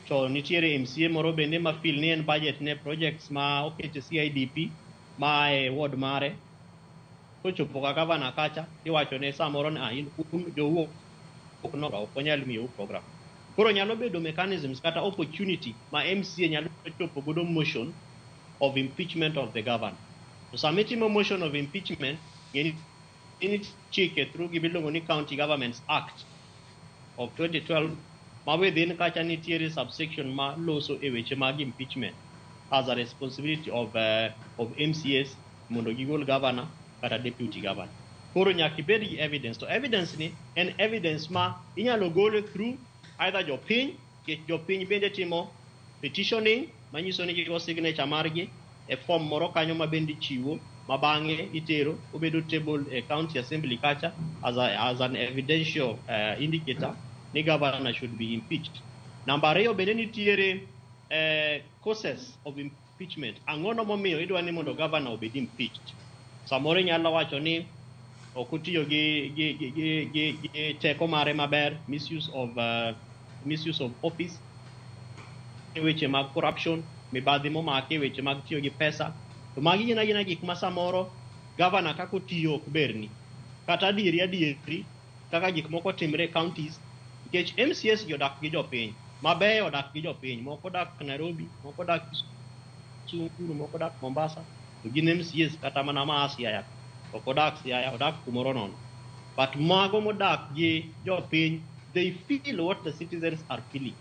to nitiere MCA moro bende ma feel ni en budget ne projects ma oket e CIDP ma e ward mare. Kochopo ka gavana kacha, iwacho ne samoro ni un jowuok no ok onyal miyou program. Koro nyalo bedo mechanisms kata opportunity ma MCA nyalo chopo godo motion of impeachment of the governor. To sama itimo motion of impeachment, ng'eni ni chike through gima iluongo ni County Governments Act of 2012 ma within kacha nitiere subsection ma loso e weche mag impeachment as a responsibility of MCAs mondo gigol governor kata deputy governor. Koro nyaka ibed gi evidence. To evidence ni en evidence ma inyalo gole through either jopiny, nikech jopiny bende timo petitioning manyiso ni gigo signature margi e form moro kanyo ma bende ichiwo ma bang'e itero obedo table e county assembly kacha as an evidential indicator ni governor should be impeached. Namba ariyo bende nitiere causes of impeachment. Ang'ono momiyo idwa ni mondo governor obed impeached? Samoro inyalo wacho ni ok otiyo gi teko mare maber, misuse of office, weche mag corruption, mibadhi momake, weche mag tiyo gi pesa. To magi gin agina gik ma samoro governor kaka otiyo ok berni. Kata adieri kaka gik moko timre e counties, nikech MCAs gi odak gi jopiny, mabeyo odak gi jopiny, moko odak Nairobi, moko odak Kisumu, moko odak Mombasa, to gin MCAs kata mana ma Siaya, ok odak Siaya, odak kumoro nono. But mago modak gi jopiny, they feel what the citizens are feeling.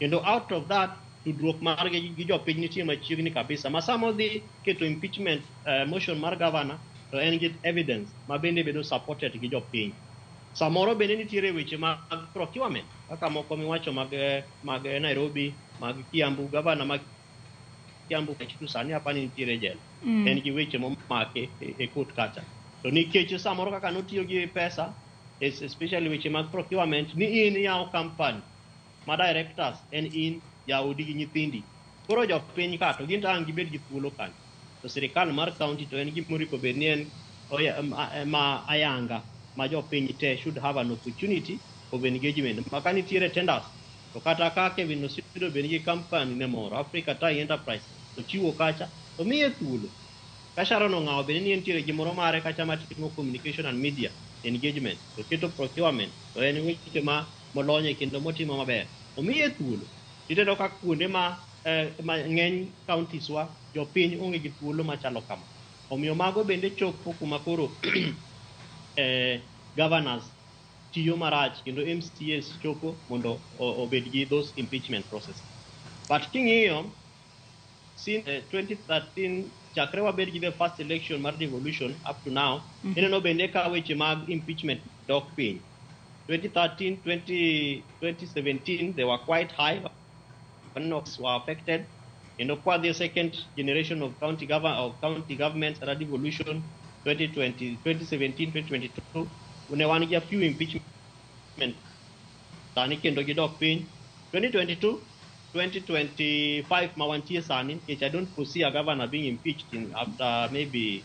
Kendo out of that, tudruok margi gi jopiny nitie machiegni kabisa. Ma sama odhi keto impeachment motion mar governor, to en gi evidence ma bende bedo supported gi jopiny. Samoro bende nitiere weche mag procurement, kaka moko miwacho mag Nairobi, mag Kiambu, governor mag Kiambu to sani apani nitiere jela. En gi weche momake e court kacha. To nikech samoro kaka notiyo gi pesa, especially weche mag procurement, ni in yawo company ma directors en in jaodi gi nyithindi. Koro jopiny ka to gin to ang' gibed gi thuolo kanyo. To sirikal mar county to en gima oripo bed ni en ma ayanga ma jopiny te should have an opportunity of engagement. Ma ka nitiere tenders, to kata ka Kevin Osido bed gi company ne moro, Africa Tai Enterprise, to chiwo kacha, to miye thuolo. Ka Sharon Ong'awo bende ni entiere gimoro mare kacha matimo communication and media engagement, to keto procurement, to en weche ma molonye kendo motimo maber. Omiye thuolo. Ineno ka kuonde ma ng'eny counties wa, jopiny onge gi thuolo machalo kama. Omiyo mago bende chopo kuma koro governors tiyo marach kendo MCAs chopo mondo obed gi those impeachment process. But king'iyo, since 2013, chakre wabed gi the first election mar devolution up to now, ineno bende ka weche mag impeachment dok piny. 2013, 2017, they were quite high. Were affected. Kendo kwa the second generation of county governments at devolution 2020, 2017, 2022, ne wan gi a few impeachment. Sani kendo gidok piny. 2022, 2025 ma wantie sani, nikech I don't foresee a governor being impeached in after maybe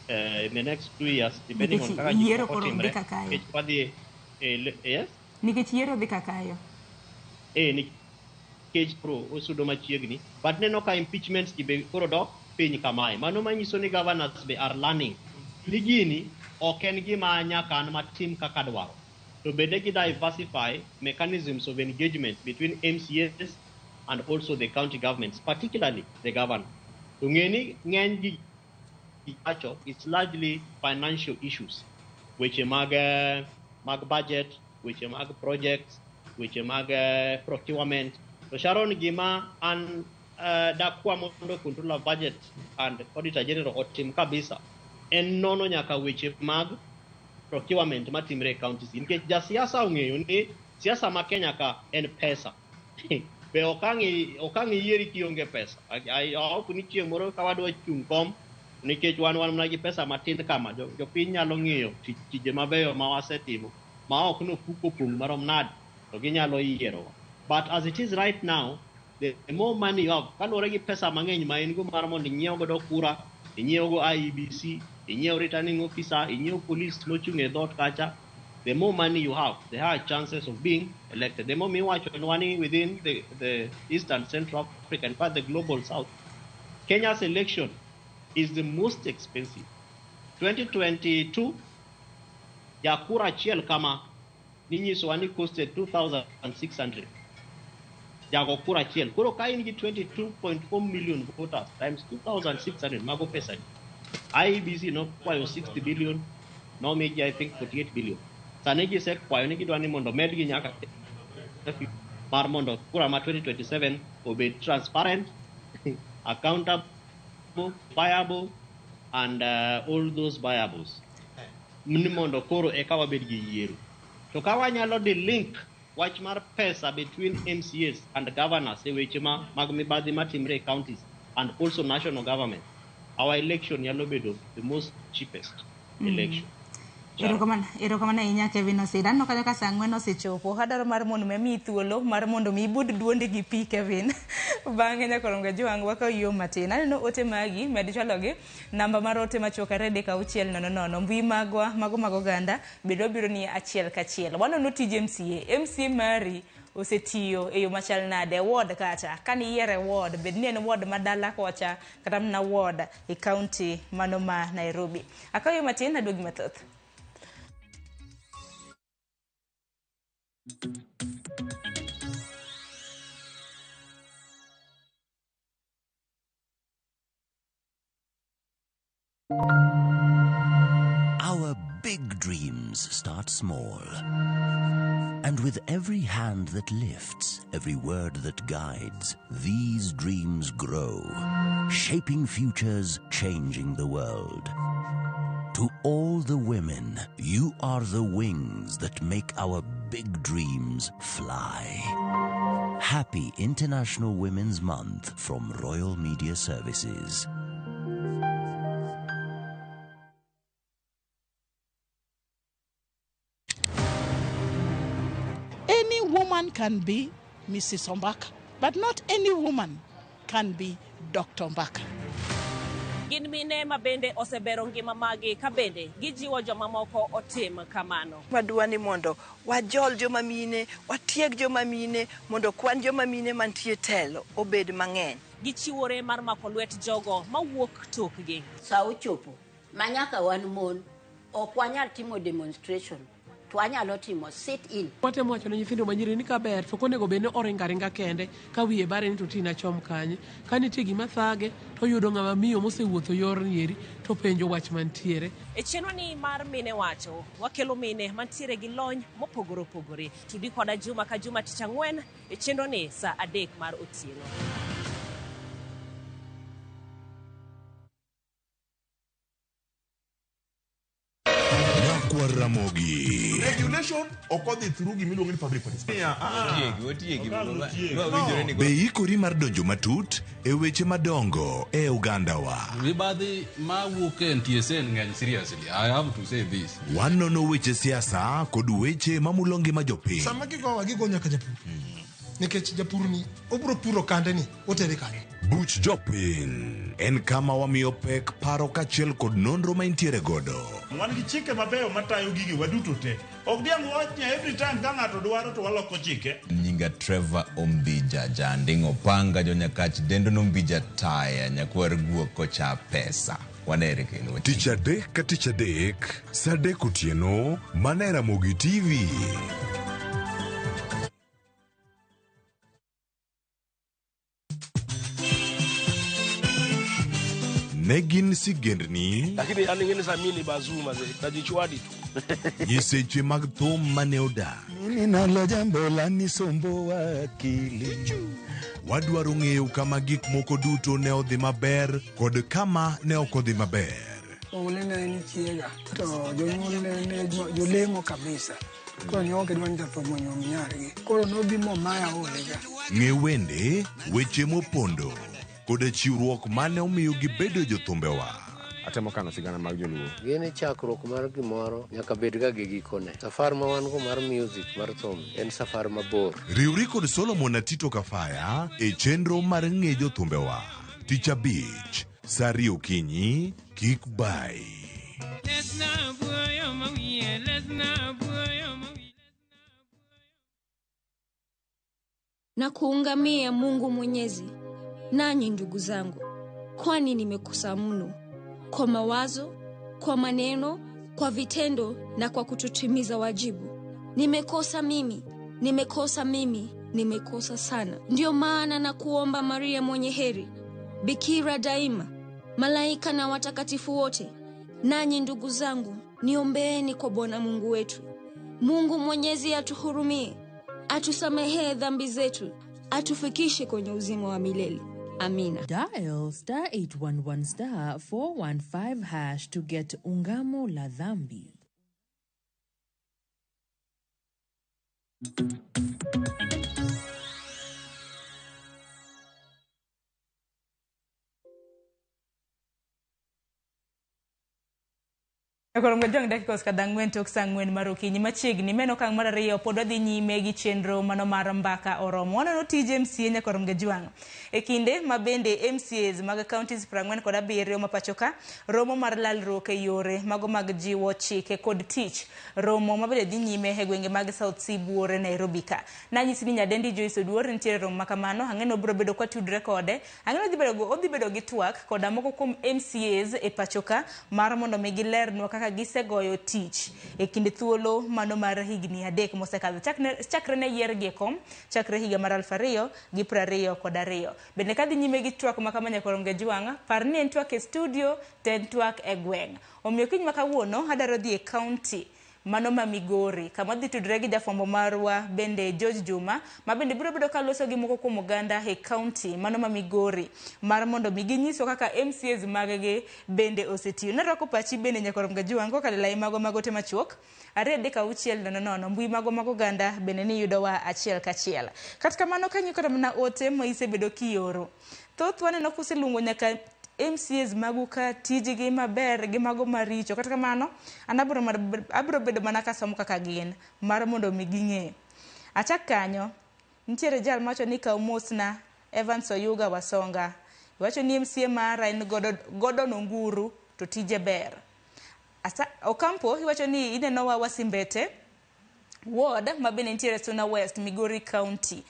in the next 2 years, depending on kaka gik moko timre. Nikech wadhi yes? Nikech yiero dhi kakayo. Nikech pro osudo machiegni, but neno ka impeachments gi be koro dok piny kamae. Mano manyiso ni governors be are learning. Ni gini ok en gima nyaka an matim kaka dwaro. To bende gi diversify mechanisms of engagement between MCAs and also the county governments, particularly the governor. To ng'eni ng'eny gi wacho, it's largely financial issues. Weche mag budget, weche mag projects, weche mag procurement. To Sharon, gima an dakwa mondo controller budget and auditor general otim kabisa en nono nyaka weche mag procurement matimre e counties. Nikech jasiasa ong'eyo ni siasa ma Kenya ka en pesa. Be okang' yieri kionge pesa. Ok ni chieng' moro ka wadwa chung' kom nikech wan mana gi pesa matin kama, jopiny nyalo ng'iyo tije mabeyo ma wasetimo. Ma ok nofuko opong' marom nade to ginyalo yierowa. But as it is right now, the more money you have, kaluwore gi pesa mang'eny ma in go mar mondo inyiew godo kura, inyiew go IEBC, inyiew returning officer, inyiew police mochung' e dhoot kacha, the more money you have, the higher chances of being elected. The more miwacho ni within the East and Central Africa, in fact the global South, Kenya's election is the most expensive. 2022, jakura achiel kama ninyisowa ni costed 2,600. Jago kura achiel. Koro ka in gi 22.4 million voters times 2,600 mago pesa di. IEBC nokwayo 60 billion, nomigi I think 48 billion. Sani gisekwayo ni gidwa ni mondo medgi nyaka mar mondo kura ma 2027 obed transparent, accountable, viable, and all those viables. Ni mondo koro eka wabed gi yiero. To ka wanyalo di link wach mar pesa between MCAs and governors e weche ma mag mibadhi matimre e counties and also national government, our election nyalo bedo the most cheapest election. Erokamano ahinya Kevin Osida. Aneno kanyo ka saa ang'wen osechopo. Adwaro mar mondo mi amiyi thuolo mar mondo mi ibud duondi gi pi Kevin. Bang'e nyaka Jwang' wakaw yo matin. Aneno ote magi med chwalogi. Namba mar ote machuok 236 00. Mbui magwa mago mag oganda bende wabiro ni achiel kachiel. Wanono tij MCA. MCA mari osetiyo e yo machal nade ward kata kani yiere ward bed ni en ward madala kocha kata mana ward e county mano ma Nairobi. Akaw yo matin aduogi mathoth. Our big dreams start small. And with every hand that lifts, every word that guides, these dreams grow, shaping futures, changing the world. To all the women, you are the wings that make our big dreams fly. Happy International Women's Month from Royal Media Services. Any woman can be Mrs. Ombaka, but not any woman can be Dr. Ombaka. Gin mine ma bende osebero ngima magi ka bende gijiwo jomamoko otim kamano. Wadwa ni mondo wajol joma mine, watieg joma mine, mondo kwan joma mine mantie telo obed mang'eny. Gichiwore mar mako lwet jogo mawuok tokgi. Sa ochopo ma nyaka wan mon ok wanyal timo demonstration to wanyalo timo sit in. Watemo wacho ne nyithindo manyiri ni kaber to ok onego bed ni oringo aringa kende ka wiye bare ni to tina chom kanye. Ka nitie gima thage to oyudo ng'ama miyo mosewuotho yorni eri to penjo wach mantiere. E chenro ni mar Mine Wacho, wakelo mine mantiere gi lony mopogore opogore. Tudi koda juma ka juma tich ang'wen e chenro ni saa 3 mar otieno. Ramogi. Regulation ok odhi through gimiluongo ni public participation. Otiegi. Be ikori mar donjo matut e weche madongo e ogandawa. Mibadhi mawuok e NTSA ng'eny seriously. I have to say this. Wanono weche siasa kod weche mamulo ngima jopiny. Sama gigowa gigo nyaka japur. Nikech japur ni obiro puro kande ni otere kanye. Buch jopiny en kama wamiyo pek paro kaachiel kod nonro ma intiere godo. Wan gi chike mabeyo matayo gigi waduto te. Ok diang' wach ni every time ka ng'ato dwaro to waloko chike. Nyinga Trevor Ombija Janding Opanga jonyakach dendo nombija taya nyakwar guok kocha pesa. Wanere kendo. Tich adek ka tich adek, saa 3 otieno, mana e Ramogi TV. Ne gin sigendni Lakini yani ngine sa mimi ni bazuma ze najichwadi tu. nyiseche mag thum mane odak. Mimi nalo jambo la nisomboa akili. Wadwaro ng'eyo kama gik moko duto ne odhi maber kod kama ne ok odhi maber. Oule ne en chiega to jonyuol ne jolemo kabisa. Koro ne ok gidwa ni jathum onyuom nyargi. Koro nobi momaya olega. Ng'e wende, weche mopondo koda chiwruok mane omiyo gibedo jothumbewa. Atemo kano sigana mag joluo. Gini chakruok mar gimoro nyaka bed ga gi gikone. Safar ma wan go mar music mar thum en safar mabor. Riwri kod Solomon Atito Kafaya e chenro mar ng'e jothumbewa. Tich abich, saa ariyo okinyi, kik bai. Na kuungamia Mungu Mwenyezi, nanyi ndugu zangu, kwani nimekosa mno kwa mawazo, kwa maneno, kwa vitendo na kwa kutotimiza wajibu. Nimekosa mimi, nimekosa mimi, nimekosa sana. Ndiyo maana na kuomba Maria mwenye heri, bikira daima, malaika na watakatifu wote, nanyi ndugu zangu, niombeeni kwa Bwana Mungu wetu. Mungu Mwenyezi atuhurumie, atusamehee dhambi zetu, atufikishe kwenye uzima wa milele. Amina. Dial star 811 star 415 hash to get Ungamo la Dhambi. Koro mgajwang' dakika osekadho ang'wen tok saa ang'wen mar okinyi machiegni meno okang' mar ariyo pod wadhi nyime gi chenro mano mar mbaka oromo. Waneno tij MCA nyakoro mgajwang'. E kinde ma bende MCAs mag counties 47 ma pacho ka romo mar lalruok e yore mago mag jiwo chike kod tich. Romo ma bende dhi nyime e gwenge mag South C Buore Nairobi ka. Nanyisi ni nyadendi Joyce Oduor nitiere romo ma kamano, ang'e ni obiro bedo kwatudre kode. Ang'e ni odhi bedo gi twak koda moko kuom MCAs e pacho ka mar mondo mi gilernwa kaka gisegoyo tich e kinde thuolo mano mar higni 3 mosekadho chakre ne yiergi e kom chakre higa mar 2022. Bende kadhi nyime gi twak ma kama nyakoro Mgajwang', par ni en twak e studio to en twak e gweng'. Omiyo kiny ma kawuono adwaro dhi e county mano ma Migori kama dhi tudre gi jafwambo marwa bende George Juma ma bende biro bedo kaloso gi moko kuom oganda e county mano ma Migori mar mondo mi ginyiso kaka MCAs mag-gi bende osetiyo. Narwako pachi bende nyakoro Mgajwang' kokalo e lai mago mag ote machuok 2 3 6 0 0 mbui mago mag oganda bende niyudowa achiel kachiel. Kata kamano kang'iyo kata mana ote ma isebedo kioro, thoth waneno kuseluongo nyaka MCAs magu ka tijgi maber gi mago maricho. Kata kamano an abiro bedo mana kasomo kaka gin mar mondo mi ging'e. Achak kanyo nitiere jal mawacho ni kaw mosna Evans Oyuga Wasonga. Iwacho ni MCA mara en Gordon Onguru to tije ber. Okampo iwacho ni inenowa Wasimbete ward ma bende nitiere Suna West Migori County.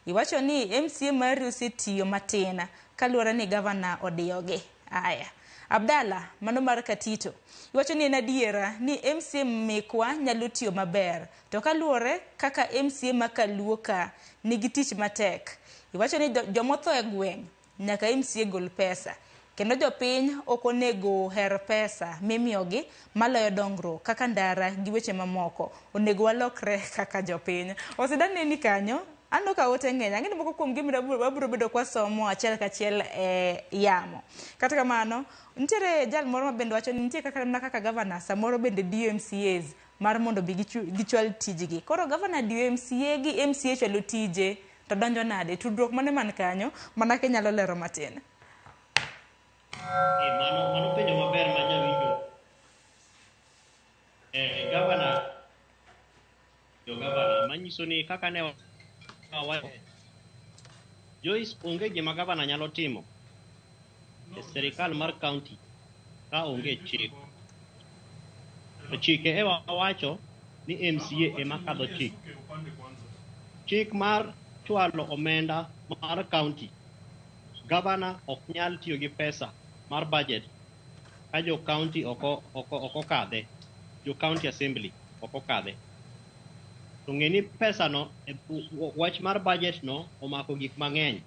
Iwacho ni MCA mari osetiyo matin kaluwore ni gavana odiyogi. Aya. Abdalla mano mar Katito iwacho ni en adiera ni MCA mekwa nyalo tiyo maber to kaluwore kaka MCA ma Kaluo ka nigi tich matek. Iwacho ni jomotho e gweng' nyaka MCA gol pesa kendo jopiny ok onego her pesa mimiyogi maloyo dongruok kaka ndara gi weche mamoko. Onego walokre kaka jopiny. Osedane ni kanyo aneno ka ote ng'eny, ang'e ni moko kuom gi wabiro bedo kwasomo achiel kachiel e yamo. Kata kamano, nitiere jal moro ma bende wacho ni nitie kaka mana kaka gavana samoro bende diyo MCAs mar mondo bi gichwal tijgi. Koro gavana diyo MCA gi MCA chwalo tije to donjo nade? Tudruok mane man kanyo mana kinyalo lero matin. Mano penjo maber ma jawinjo. Gavana jo gavana manyiso ni kaka ne Joyce onge gima gavana nyalo timo e sirikal mar county ka onge chik. To chike ewa wacho ni MCA ema kadho chik. Chik mar chwalo omenda mar county, gavana ok nyal tiyo gi pesa mar budget ka jo county ok okadhe, jo county assembly ok okadhe. To ng'e ni pesa no, wach mar budget no omako gik mang'eny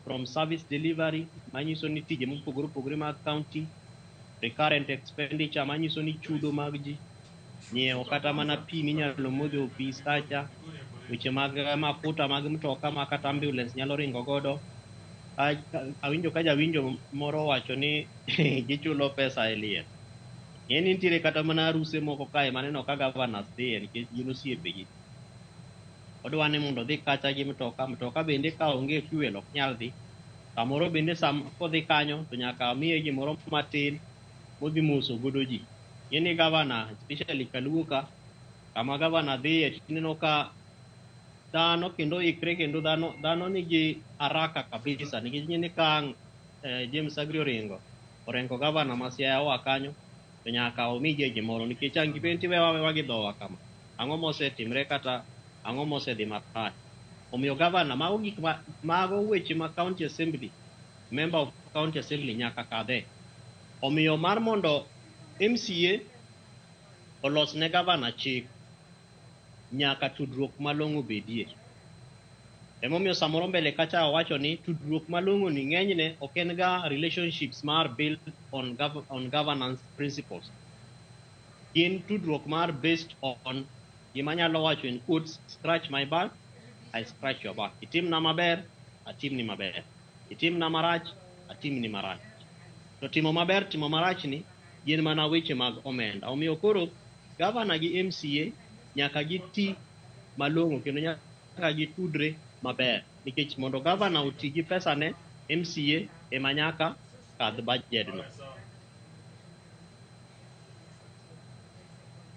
from service delivery manyiso ni tije mopogore opogore mag county, recurrent expenditure manyiso ni chudo mag ji, nyiewo kata mana pi minyalo modho e ofis kacha, weche mag mafuta mag mtoka ma kata ambulance nyalo ringo godo. Awinjo ka jawinjo moro wacho ni gichulo pesa e liel. Ng'e ni nitiere kata mana aruse moko kae maneno ka governors dhiye nikech gin osiepegi. Odwa ni mondo odhi kacha gi mtoka, mtoka bende ka onge fuel ok nyal dhi. Samoro bende sam kodhi kanyo to nyaka miye gimoro matin modhi moso godo ji. Ing'e ni gavana especially kaluo ka kama gavana dhiye tineno ka dhano kendo ikre kendo dhano dhano nigi haraka kabisa nikech ing'e ni ka ang' James Agri oringo orengo gavana ma Siaya oa kanyo to nyaka omigi gimoro nikech ang' gibed tiwewa awewa gi dhowa kama. Ang'o mosetimre kata ang'o mosedhi marach. Omiyo gavana mago gik ma mago weche ma county assembly member of county assembly nyaka kadhe. Omiyo mar mondo MCA olos ne gavana chik nyaka tudruok malong'o bedie. Emomiyo samoro mbele kacha owacho ni tudruok malong'o ni ng'enyne ok en ga relationships mar built on governance principles. Gin tudruok mar based on gima anyalo wacho in quotes, scratch my back, I scratch your back. Itimna maber, atimni maber. Itimna marach, atimni marach. To timo maber, timo marach ni gin mana weche mag omenda. Omiyo koro gavana gi MCA nyaka giti malong'o kendo nyaka gitudre maber nikech mondo gavana oti gi pesane, MCA ema nyaka kadh budget no.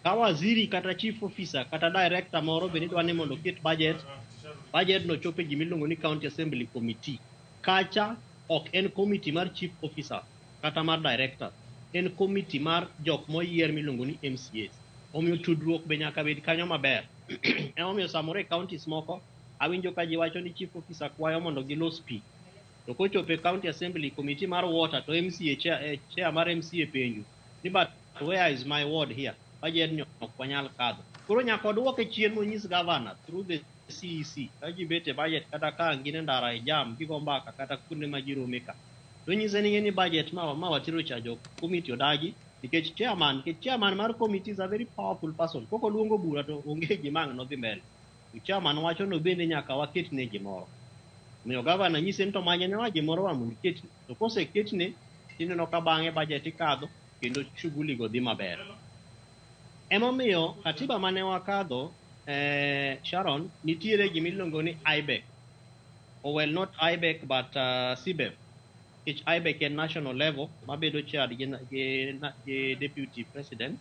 Ka waziri kata chief officer kata director moro bende idwa ni mondo oket budget, budget no chopo e gima iluongo ni county assembly committee. Kacha ok en committee mar chief officer kata mar director, en committee mar jok moyier miluongo ni MCAs. Omiyo tudruok be nyaka bed kanyo maber. Emomiyo samoro e counties moko awinjo ka ji wacho ni chief officer kwayo mondo gilos pi. To kochopo e county assembly committee mar water to MCA chair, chair mar MCA penjo ni but where is my ward here? Budget ni ok wanyal kadho. Koro nyaka oduoke chien monyis governor through the CEC ka gibet e budget kata ka gin e ndara e jam gigo mbaka kata kuonde ma girome ka. To nyise ni ni budget ma watero cha jo committee odagi nikech chairman mar committee is a very powerful person. Kok oluongo bura to onge gima ang' nodhi mbele. To chairman wacho no bende nyaka waketne gimoro. Omiyo gavana nyise ni to manynewa gimoro wa mondo iketne. To koseketne tineno ka bang'e budget ikadho kendo shughuli go dhi maber. Emomiyo katiba mane wakadho Sharon nitiere gima iluongo ni IBEC. Oh, well, not IBEC but CBEF. Nikech IBEC en national level mabedo chaired gi deputy president.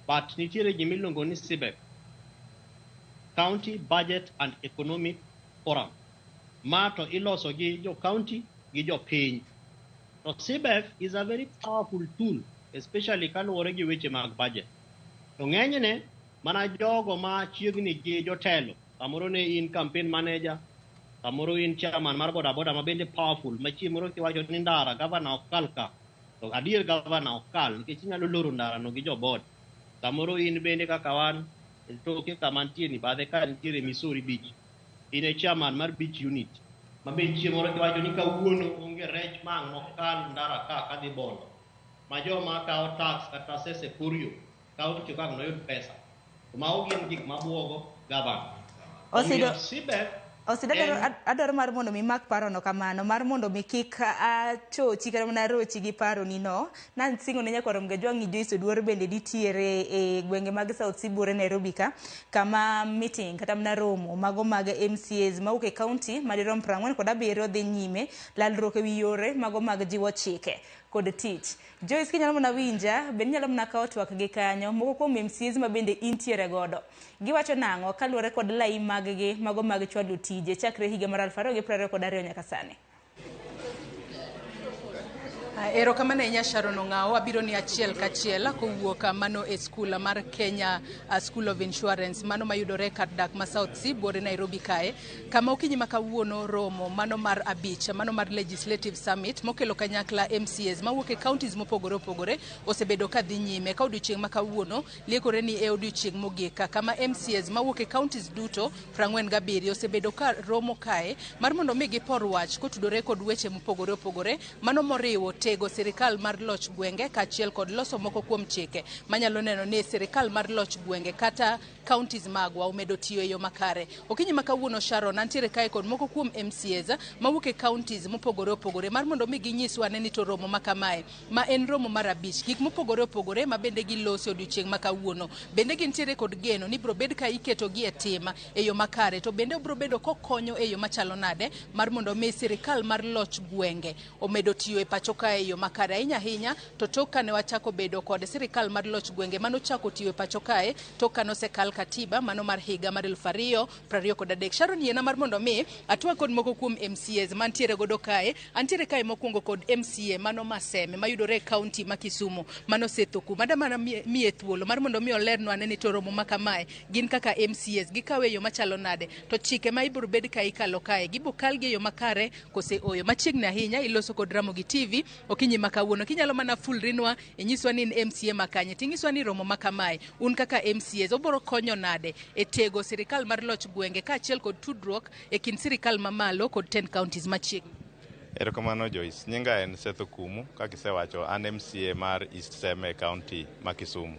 But nitiere gima iluongo ni CBEF. County Budget and Economic Forum. Ma to iloso gi jo county gi jo piny. To CBEF is a very powerful tool, especially kaluwore gi weche mag budget. To ng'enyne mana jogo ma chiegni gi jotelo, samoro ne in campaign manager, samoro in chairman mar boda boda ma bende powerful, ma chieng' moro kiwacho ni ndara gavana ok kal ka, to adier gavana ok kal nikech inyalo loro ndara no gi jo board. Samoro in bende kaka wan e toke kama nitie ni bathe ka nitiere Missouri Beach, in e chairman mar beach unit, ma be chieng' moro kiwacho ni kawuono onge rech ma ang' nokal ndara ka kadhi Bondo, ma joma kawo tax kata sese kurio kawo to kang' noyud pesa. To mago gin gik mabuogo gavana. Osido, Omiyo CBEF Osido adwaro mar mondo mi mak parono kamano, mar mondo mi kik achochi kata mana rochi gi paroni no. Nasingo ne nyakwar Mgajwang' ni Joyce Oduor bende nitiere e gwenge mag South Sibure Nairobi ka, kama meeting kata mana romo mago mag MCAs mawuok e county madirom 47 dhi nyime lalruok ewi yore mago mag jiwo chike kod tich. Joyce, kinyalo mana winja, bende inyalo mana kawo twak gi kanyo, moko kuom MCAs ma bende intiere godo. Giwacho nang'o kaluwore kod lai mag-gi mago mag chwalo tije chakre higa mar 2022 nyaka sani? Erokamano ahinya Sharon Ong'awo, abiro ni achiel kachiel kowuok mano e skul mar Kenya School of Insurance mano mayudore kar dak ma South C buore Nairobi kae, kama okinyi ma kawuono romo mano mar 5 mano mar Legislative Summit mokelo kanyakla MCAs mawuok e counties mopogore opogore osebedo ka dhi nyime ka odiochieng' ma kawuono liekore ni e odiochieng' mogik kama MCAs mawuok e counties duto 47 osebedo ka romo kae mar mondo mi gipor wach kotudore kod weche mopogore opogore mano moriwo tego sirikal mar loch gwenge kaachiel kod loso moko kuom chike manyalo neno ni sirikal mar loch gwenge kata counties magwa omedo tiyo e yo makare. Okinyi ma kawuono Sharon, antiere kae kod moko kuom MCAs mawuok e counties mopogore opogore mar mondo mi ginyiswa ane ni to romo ma kamae ma en romo mar abich, gik mopogore opogore ma bende giloso e odiochieng' ma kawuono. Bende gintiere kod geno ni biro bed ka iketogi e tim e yo makare, to bende obiro bedo kokonyo e yo machalo nade mar mondo mi sirikal mar loch gwenge omedo tiyo e pacho kae e yo makare ahinya ahinya. To tok kane wachako bedo kod sirikal mar loch gwenge manochako tiyo e pacho kae tok kane osekal katiba mano mar higa mar 2023. Sharon, yiena mar mondo mi atwag kod moko kuom MCAs mantiere godo kae. Antiere kae mokwongo kod MCA mano Maseme mayudore e kaunti ma Kisumu, mano Seth Okumu. Adwa mana miye thuolo mar mondo mi olernwa ane ni to romo ma kamae gin kaka MCAs gikawe e yo machalo nade, to chike ma ibiro bed ka ikalo kae gibo kalgi e yo makare kose oyo. Machiegni ahinya iloso kod Ramogi TV okinyi ma kawuono. Kinyalo mana fulrinwa inyiswa ni in MCA makanye, tinyiswa ni romo ma kamae un kaka MCAs obiro konyo nade e tego sirikal mar loch gwenge kaachiel kod tudruok e kind sirikal mamalo kod 10 counties machiegni. Erokamano Joyce. Nyinga en Seth Okumu, kaka isewacho an MCA mar East Seme County ma Kisumu.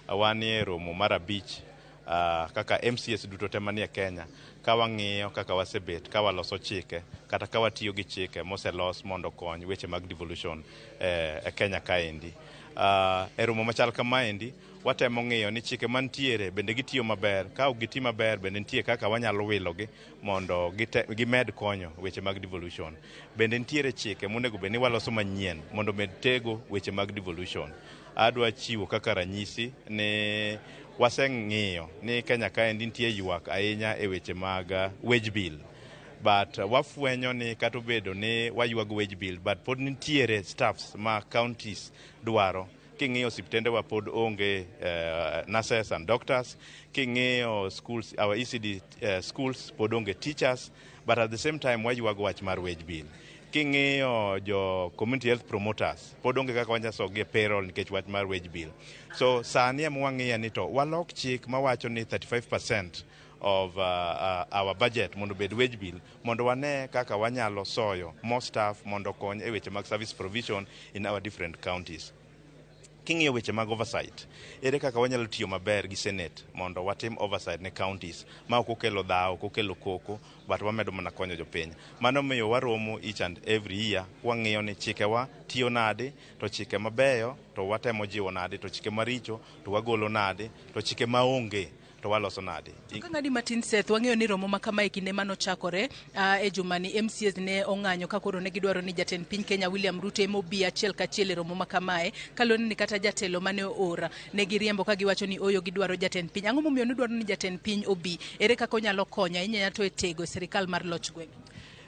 Wanie romo mar abich kaka MCAs duto te manie Kenya ka wang'iyo kaka wasebet ka waloso chike kata ka watiyo gi chike moselos mondo okony weche mag devolution e Kenya kaendi. E romo machal kamaendi watemo ng'iyo ni chike mantiere bende gitiyo maber, ka ok giti maber bende nitie kaka wanyalo wilogi mondo gimed konyo weche mag devolution. Bende nitiere chike monego bed ni waloso manyien mondo med tego weche mag devolution. Adwa chiwo kaka ranyisi ni waseng'iyo ni Kenya kaendi nitie ywak ahinya e weche mag wage bill. But wafwenyo ni kata obedo ni waywago wage bill, but pod nitiere staffs ma counties dwaro. King'iyo osiptendewa pod onge nurses and doctors. King'iyo schools, our ECD schools pod onge teachers, but at the same time waywago wach mar wage bill. King'iyo jo community health promoters pod onge kaka wanyalo sogi e payroll nikech wach mar wage bill. So sani ema wang'iyo ni to walok chik mawacho ni 35% of our budget mondo obed wage bill, mondo wane kaka wanyalo soyo more staff mondo okony e weche mag service provision in our different counties. King'iyo weche mag oversight, ere kaka wanyalo tiyo maber gi Senate mondo watim oversight ne counties ma ok okelo dhawo, ok okelo koko, but wamedo mana konyo jopiny. Mano miyo waromo each and every year wang'iyo ni chikewa tiyo nade, to chike mabeyo to watemo jiwo nade, to chike maricho to wagolo nade, to chike maonge to waloso nade. Ka ng'adi matin Seth, wang'eyo ni romo ma kamae kinde manochakore e jumani MCAs ne ong'anyo ka koro ne gidwaro ni jatend piny Kenya William Ruto ema obi achiel kachiel e romo ma kamae, kaluwore ni kata jatelo mane oor ne giriembo ka giwacho ni oyo gidwaro jatend piny. Ang'o momiyo nudwaro ni jatend piny obi? Ere kaka onyalo konyo ahinya to e tego sirikal mar loch gwenge?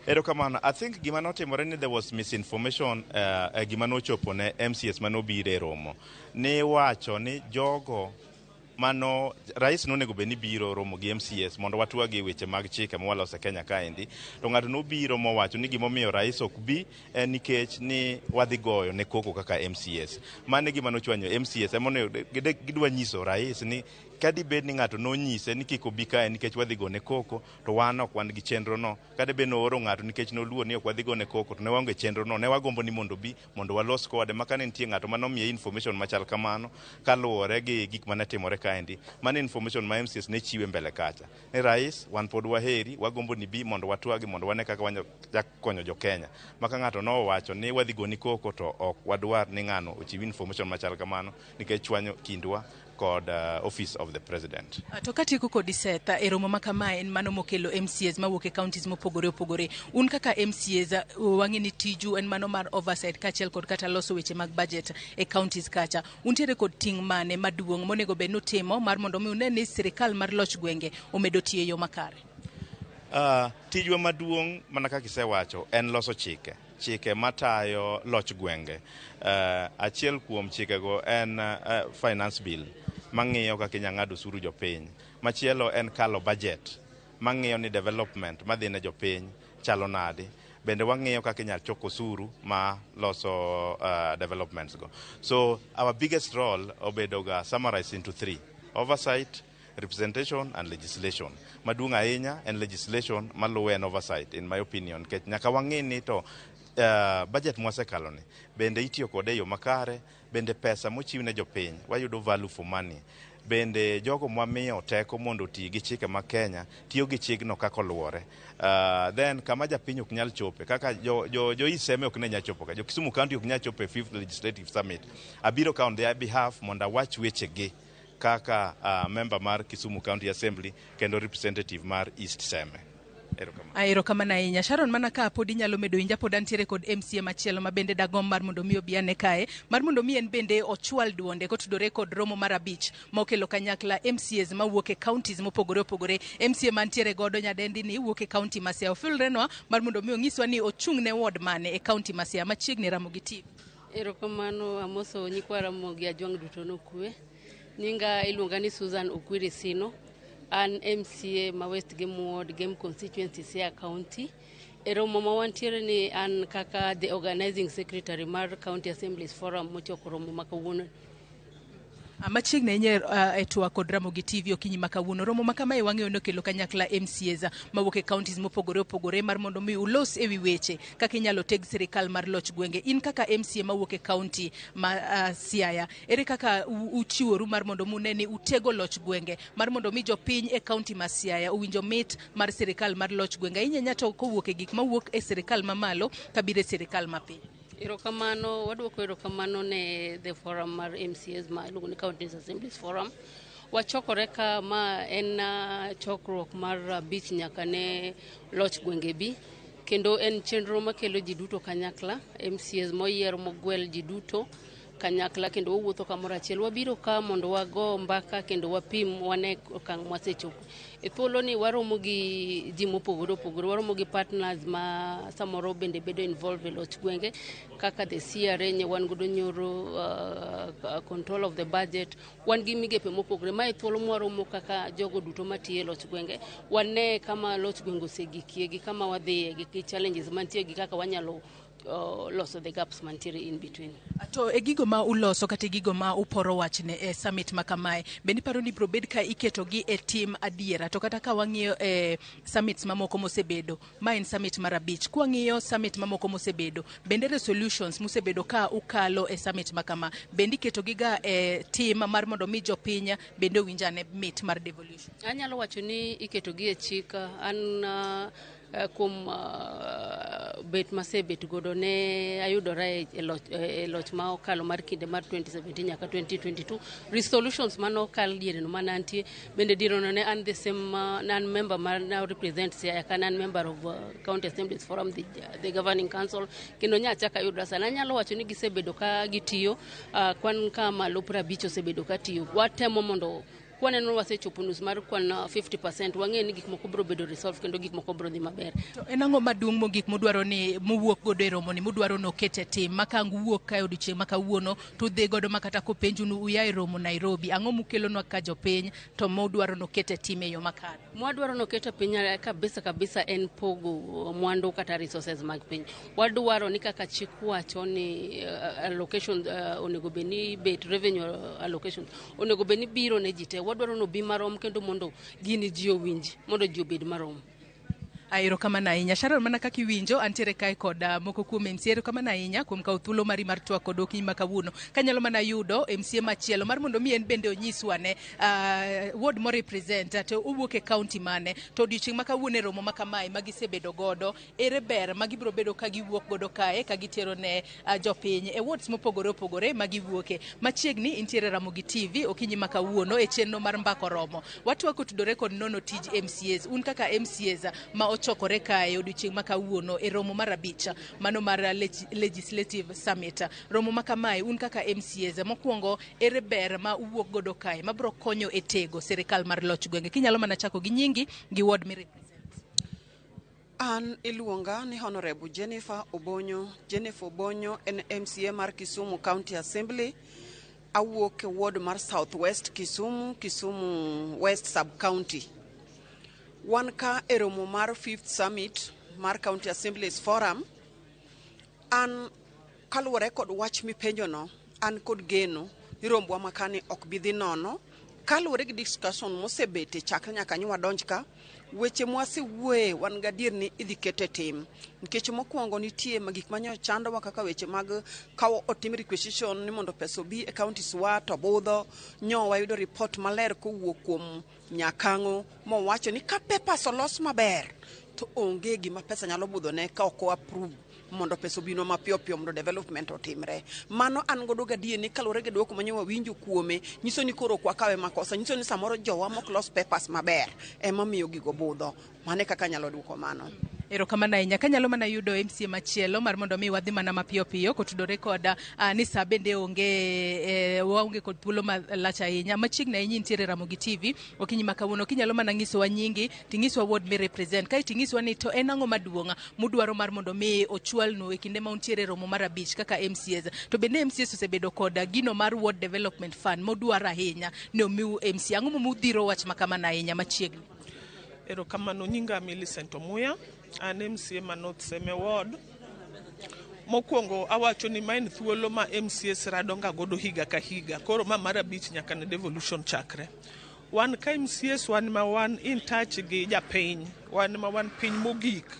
Erokamano. I think gima notimore ni there was misinformation gima nochopo ne MCAs manobiro e romo. Ni wacho ni jogo mano rais nonego bed ni biro romo gi MCAs mondo watwag e weche mag chike ma waloso e Kenya kaendi. To ng'ato nobiro mowacho ni gimomiyo rais ok bi en nikech ni wadhi goyo ne koko kaka MCAs. Mano e gima nochwanyo MCAs. Emomiyo gidwa nyiso rais ni kadibed ni ng'ato nonyise ni kik obi kae nikech wadhi gone koko, to wan ok wan gi chenro no. Kadibed nooro ng'ato nikech noluor ni ok wadhi gone koko, to ne waonge chenro no. Ne wagombo ni mondo obi mondo walos kode. Ma kane nitie ng'ato manomiye information machal kamano kaluwore gi gik mane timore kaendi. Mano information ma MCAs ne chiwe mbele kacha. Ni rais, wan pod waheri, wagombo ni bi mondo watwagi mondo wane kaka wanyalo konyo jo Kenya. Ma ka ng'ato nowacho ni wadhi goni koko, to ok wadwar ni ng'ano ochiw information machal kamano nikech chwanyo kindwa kod office of the president. To katieko kodi Seth, e romo ma kamae en mano mokelo MCAs mawuok e counties mopogore opogore. Un kaka MCAs, wang'e ni tiju en mano mar oversight kaachiel kod kata loso weche mag budget e counties kacha. Untiere kod ting' mane maduong' monego bed nutimo mar mondo mi une ni sirikal mar loch gwenge omedo tiyo e yo makare? Tijwa maduong' mana kaka isewacho en loso chike. Chike matayo loch gwenge. Achiel kuom chikego en finance bill mang'iyo kaka inyalo ng'ad osuru jopiny. Machielo en kalo budget mang'iyo ni development madhi ne jopiny chalo nade. Bende wang'iyo kaka inyalo chok osuru ma loso developments go. So our biggest role obedo ga summarized into three: oversight, representation and legislation. Maduong' ahinya en legislation maluwe en oversight in my opinion, nikech nyaka wang'i ni to Budget mwasekalo ni bende itiyo kode e yo makare, bende pesa mochiw ne jopiny wayudo value for money, bende jogo mwamiyo teko mondo oti gi chike ma Kenya tiyo gi chikno kaka oluwore. Then kama japiny ok nyal chope kaka jo East Seme ok ne nyal chopo ka, jo Kisumu County ok nyal chopo e fifth legislative summit, abiro ka on their behalf mondo awach wechegi kaka member mar Kisumu County Assembly kendo representative mar East Seme. Erokamano. Erokamano ahinya Sharon. Mana ka pod inyalo medo winja, pod antiere kod MCA machielo ma bende dagomb mar mondo mi obi ane kae, mar mondo mi en bende ochwal duonde kotudore kod romo mar abich ma okelo kanyakla MCAs mawuok e counties mopogore opogore. MCA mantiere godo nyadendi ni wuok e county ma Siaya. Ofulrenwa mar mondo mi onyiswa ni ochung' ne ward mane e county ma Siaya. Machiegni, Ramogi TV. Erokamano, amoso nyikwa Ramogi Ajwang' duto nokwe. Nyinga iluonga ni Susan Okwiri Sino. An MCA ma West Gem Ward, Gem Constituency, Siaya County. E romo ma wantiere ni an kaka the organizing secretary mar County Assemblies Forum mochoko romo ma kawuono. Machiegni ahinya e twak kod Ramogi TV okinyi ma kawuono. Romo ma kamae wang'eyo ni okelo kanyakla MCAs mawuok e counties mopogore opogore mar mondo mi ulos ewi weche kaka inyalo teg sirikal mar loch gwenge. In kaka MCA mawuok e county ma Siaya, ere kaka uchiworu mar mondo mune ni utego loch gwenge mar mondo mi jopiny e county ma Siaya owinjo mit mar sirikal mar loch gwenge, ahinya ahinya to kowuok e gik mawuok e sirikal mamalo kabiro e sirikal mapiny? Erokamano, waduoko erokamano ne the forum mar MCAs ma iluongo ni County Assemblies Forum. Wachokore ka ma en chokruok mar abich nyaka ne loch gwenge bi, kendo en chenro makelo ji duto kanyakla, MCAs moyier mogwel ji duto kanyakla, kendo wawuotho kamoro achiel. Wabiro ka mondo wago mbaka kendo wapim wane okang' mwasechopo. E thuolo ni waromo gi ji mopogore opogore, waromo gi partners ma samoro bende bedo involved e loch gwenge kaka the CRA nye wan godo nyoro control of the budget, wan gi migepe mopogore. Mae thuolo mwaromo kaka jogo duto matiyo e loch gwenge, wane kama loch gwenge osegikie gi kama wadhiye gi challenges mantie gi kaka wanyalo loso the gaps mantiere in between. To e gigo ma uloso kata e gigo ma uporo wachne e summit ma kamae, bende iparo ni biro bed ka iketogi e tim adiera? To kata ka wang'iyo e summits mamoko mosebedo, ma en summit mar abich, kwang'iyo summit mamoko mosebedo, bende resolutions mosebedo ka ukalo e summit ma kama, bende iketogi ga e tim mar mondo mi jopiny bende owinj ane mit mar devolution? Anyalo wacho ni iketogi e chik. An kuom bet masebet godo ne ayudora e loch ma okalo mar kinde mar 2017 nyaka 2022, resolutions mane okal diereno mane antie bende diereno ne an the same ne an member mar now represent Siaya ka ne an member of County Assemblies Forum, the governing council, kendo nyachak ayudra sani. Anyalo wacho ni gisebedo ka gitiyo kwan ka malo 50 osebedo ka tiyo. Watemo mondo kwaneno wasechopo nus mar kwan 50%, wang'e ni gik moko biro bedo resolve kendo gik moko biro dhi maber. To en ang'o maduong' mogik mudwaro ni muwuok godo e romo ni mudwaro noket e tim ma ka ang' uwuok kae odiochieng' ma kawuono to udhi godo ma kata kopenju ni uya e romo Nairobi, ang'o mukelonwa ka jopiny to mudwaro noket e tim e yo makare? Mwadwaro noket e piny kabisa kabisa en pogo mwandu kata resources mag piny. Wadwaro ni kaka chik wacho ni allocation onego bed ni bet revenue allocation onego bed ni biro ne ji te. Wadwaro ni obi marom kendo mondo gini ji owinj mondo ji obed marom. Erokamano ahinya Sharon. Mana kaka iwinjo, antiere kae kod moko kuom MCA. Erokamano ahinya kuom kawo thuolo mari mar twak kod okinyi ma kawuono. Kanyalo mana yudo MCA machielo mar mondo mi en bende onyiswa ne ward mo represent to owuok e county mane, to odiochieng' ma kawuono e romo ma kamae ma gisebedo godo, ere ber ma gibiro bedo ka giwuok godo kae ka gitero ne jopiny e wards mopogore opogore ma giwuoke. Machiegni intiere Ramogi TV okinyi ma kawuono e chenro mar Mbaka Oromo. Watwak otudore kod nono tij MCAs. Un kaka MCAs ma ochokore kae odiochieng' ma kawuono e romo mar abich mano mar legislative summit, romo ma kamae, un kaka MCAs, mokwongo ere ber ma uwuok godo kae mabiro konyo e tego sirikal mar loch gwenge? Kinyalo mana chako gi nyingi gi ward mi represent. An iluonga ni Honorable Jennifer Obonyo. Jennifer Obonyo en MCA mar Kisumu County Assembly. Awuok e ward mar South West Kisumu, Kisumu West Sub-County. Wan ka e romo mar Fifth Summit mar County Assemblies Forum. An kaluwore kod wach mipenjono, an kod geno ni rombwa makani ok bi dhi nono. Kaluwore gi discussion mosebete chakre nyaka nyo wadonj ka, Weche mwasewuoye wan gadier ni idhi ket e tim. Nikech mokwongo nitie ma gik manyo chandowa kaka weche mag ka otim requisition ni mondo pesa obi e counties wa to budho. Nyo wayudo report maler kowuok kuom Nyakang'o mowacho ni ka papers olos maber to onge gima pesa nyalo budhone ka ok o approve mondo pesa obinwa mapiyo piyo mondo development otimre. Mano an godo gadier ni kaluwore gi dwoko manyo wawinjo kuome, nyiso ni koro ok wakawe makosa, nyiso ni samoro jowa mok los papers maber ema miyo gigo budho. Mano e kaka anyalo dwoko mano. Erokamano ahinya. Kanyalo mana yudo MCA machielo mar mondo mi wadhi mana mapiyo piyo kotudore kod ni sa bende onge waonge kod thuolo malach ahinya. Machiegni ahinya intiere Ramogi TV okinyi ma kawuono. Kinyalo mana nyisowa nyingi, tinyisowa ward mi represent. Kae tinyisowa ni to en ang'o maduong' mudwaro mar mondo mi ochwalnu e kinde ma untiere romo mar abich kaka MCAs. To bende MCAs osebedo kod gino mar Ward Development Fund modwaro ahinya ni omiu MCA. Ang'o momiyo udhiro wach ma kamano ahinya machiegni? Erokamano, nyinga Millicent Omuya, an MCA ma North Seme Ward. Mokwongo awacho ni ma en thuolo ma MCAs radonga godo higa ka higa, koro ma mar abich nyaka ne devolution chakre. Wan ka MCAs wan ma wan in touch gi japiny, wan ma wan piny mogik.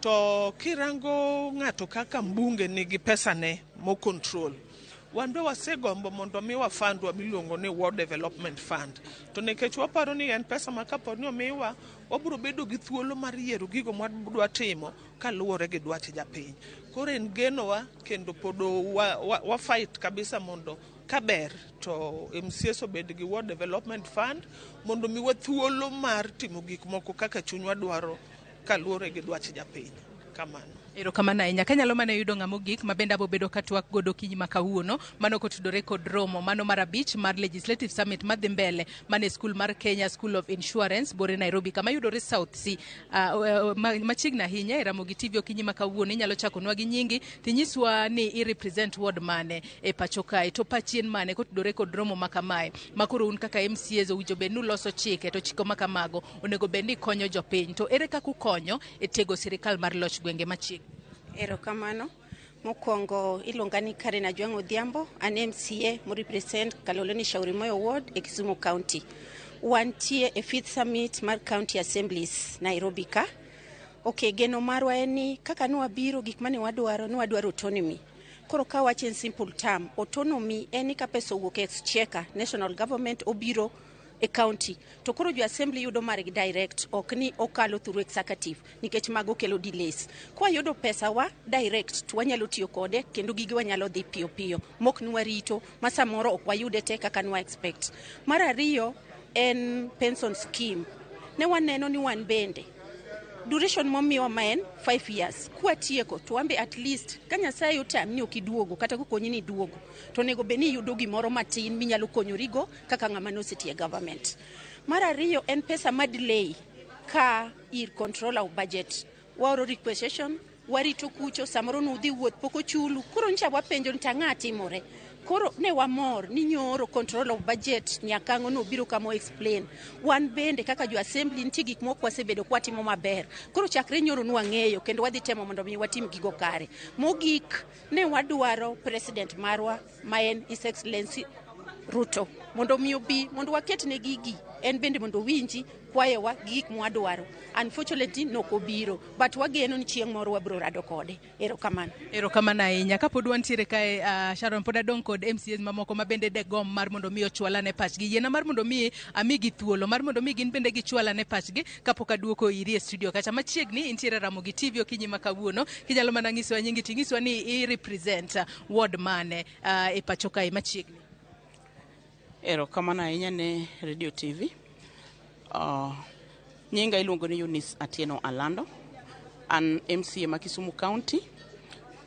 To kirango ng'ato kaka mbunge nigi pesane mo control. Wan be wasegombo mondo miwa fund wa miluongo ni Ward Development Fund. To nikech waparo ni en pesa ma kapo ni omiwa, wabiro bedo gi thuolo mar yiero gigo mwadwa timo kaluwore gi dwach japiny. Koro en genowa kendo pod wa fight kabisa mondo kaber to MCAs obed gi Ward Development Fund mondo miwa thuolo mar timo gik moko kaka chunywa dwaro kaluwore gi dwach japiny. Kamano. Erokamano ahinya. Kanyalo mana yudo ng'ama ogik ma bende abo bedo ka twak godo okinyi ma kawuono, mano kotudore kod romo mano mar abich mar Legislative Summit madhi mbele mane skul mar Kenya School of Insurance bore Nairobi kama yudore South C. Machiegni ahinya e Ramogi TV okinyi ma kawuono inyalo chakonwa gi nyingi tinyiswa ni i represent ward mane e pacho kae to pachien mane kotudore kod romo ma kamae ma koro un kaka MCAs owinjo bed ni uloso chike to chike ma kamago onego bed ni konyo jopiny to ere kaka ukonyo e tego sirikal mar loch gwenge machiegni. Erokamano. Mokwongo iluonga ni Karen Ajwang' Odhiambo, an MCA mo represent Kaloleni Shauri Moyo Ward e Kisumu County. Wantie e fifth summit mar County Assemblies Nairobi ka. Ok, geno marwa en ni kaka nwabiro gik mane wadwaro, ne wadwaro autonomy. Koro ka wacho in simple term, autonomy en ni ka pesa owuok e exchequer, national government obiro e county to koro jo assembly yudo margi direct, ok ni okalo through executive nikech mago kelo delays. Kwayudo pesa wa direct to wanyalo tiyo kode kendo gige wanyalo dhi piyo piyo mok ni warito ma samoro ok wayude te kaka nwa expect. Mar ariyo en pension scheme. Ne waneno ni wan bende duration momiwa ma en 5 years kwatieko to wan be at least ka Nyasaye otam ni ok iduogo kata kokonyi ni iduogo to onego bed ni iyudo gimoro matin minyalo konyorigo kaka ng'ama nosetiyo e government. Mar ariyo en pesa ma delay ka ir controller of budget waoro requisition warito kucho samoro nudhi wuoth pok ochulu koro ncha wapenjo ni tang'a timore koro ne wamor ni nyoro controller of budget Nyakang'o nobiro kama o explain wan bende kaka jo assembly nitie gik moko wasebedo kwatimo maber koro chakre nyoro nwang'eyo kendo wadhi temo mondo mi watim gigo kare mogik ne wadwaro president marwa ma en His Excellency Ruto mondo mi obi mondo waketne gigi en bende mondo owinji kwayowa gi gik mwadwaro unfortunately nok obiro but wageno ni chieng' moro wabiro rado kode erokamano. Erokamano ahinya. Kapod wantiere kae, Sharon, pod adong' kod MCAs mamoko ma bende degomb mar mondo mi ochwalane pachgi. Yiena mar mondo mi amigi thuolo mar mondo mi gin bende gichwalane pachgi kapok aduoko iri e studio kacha. Machiegni intiere Ramogi TV okinyi ma kawuono. Kinyalo mana nyisowa nyingi tinyisowa ni i represent ward mane e pacho kae machiegni. Erokamano ahinya ne Radio TV. Nyinga iluongo ni Eunice Atieno Alando. An MCA ma Kisumu County.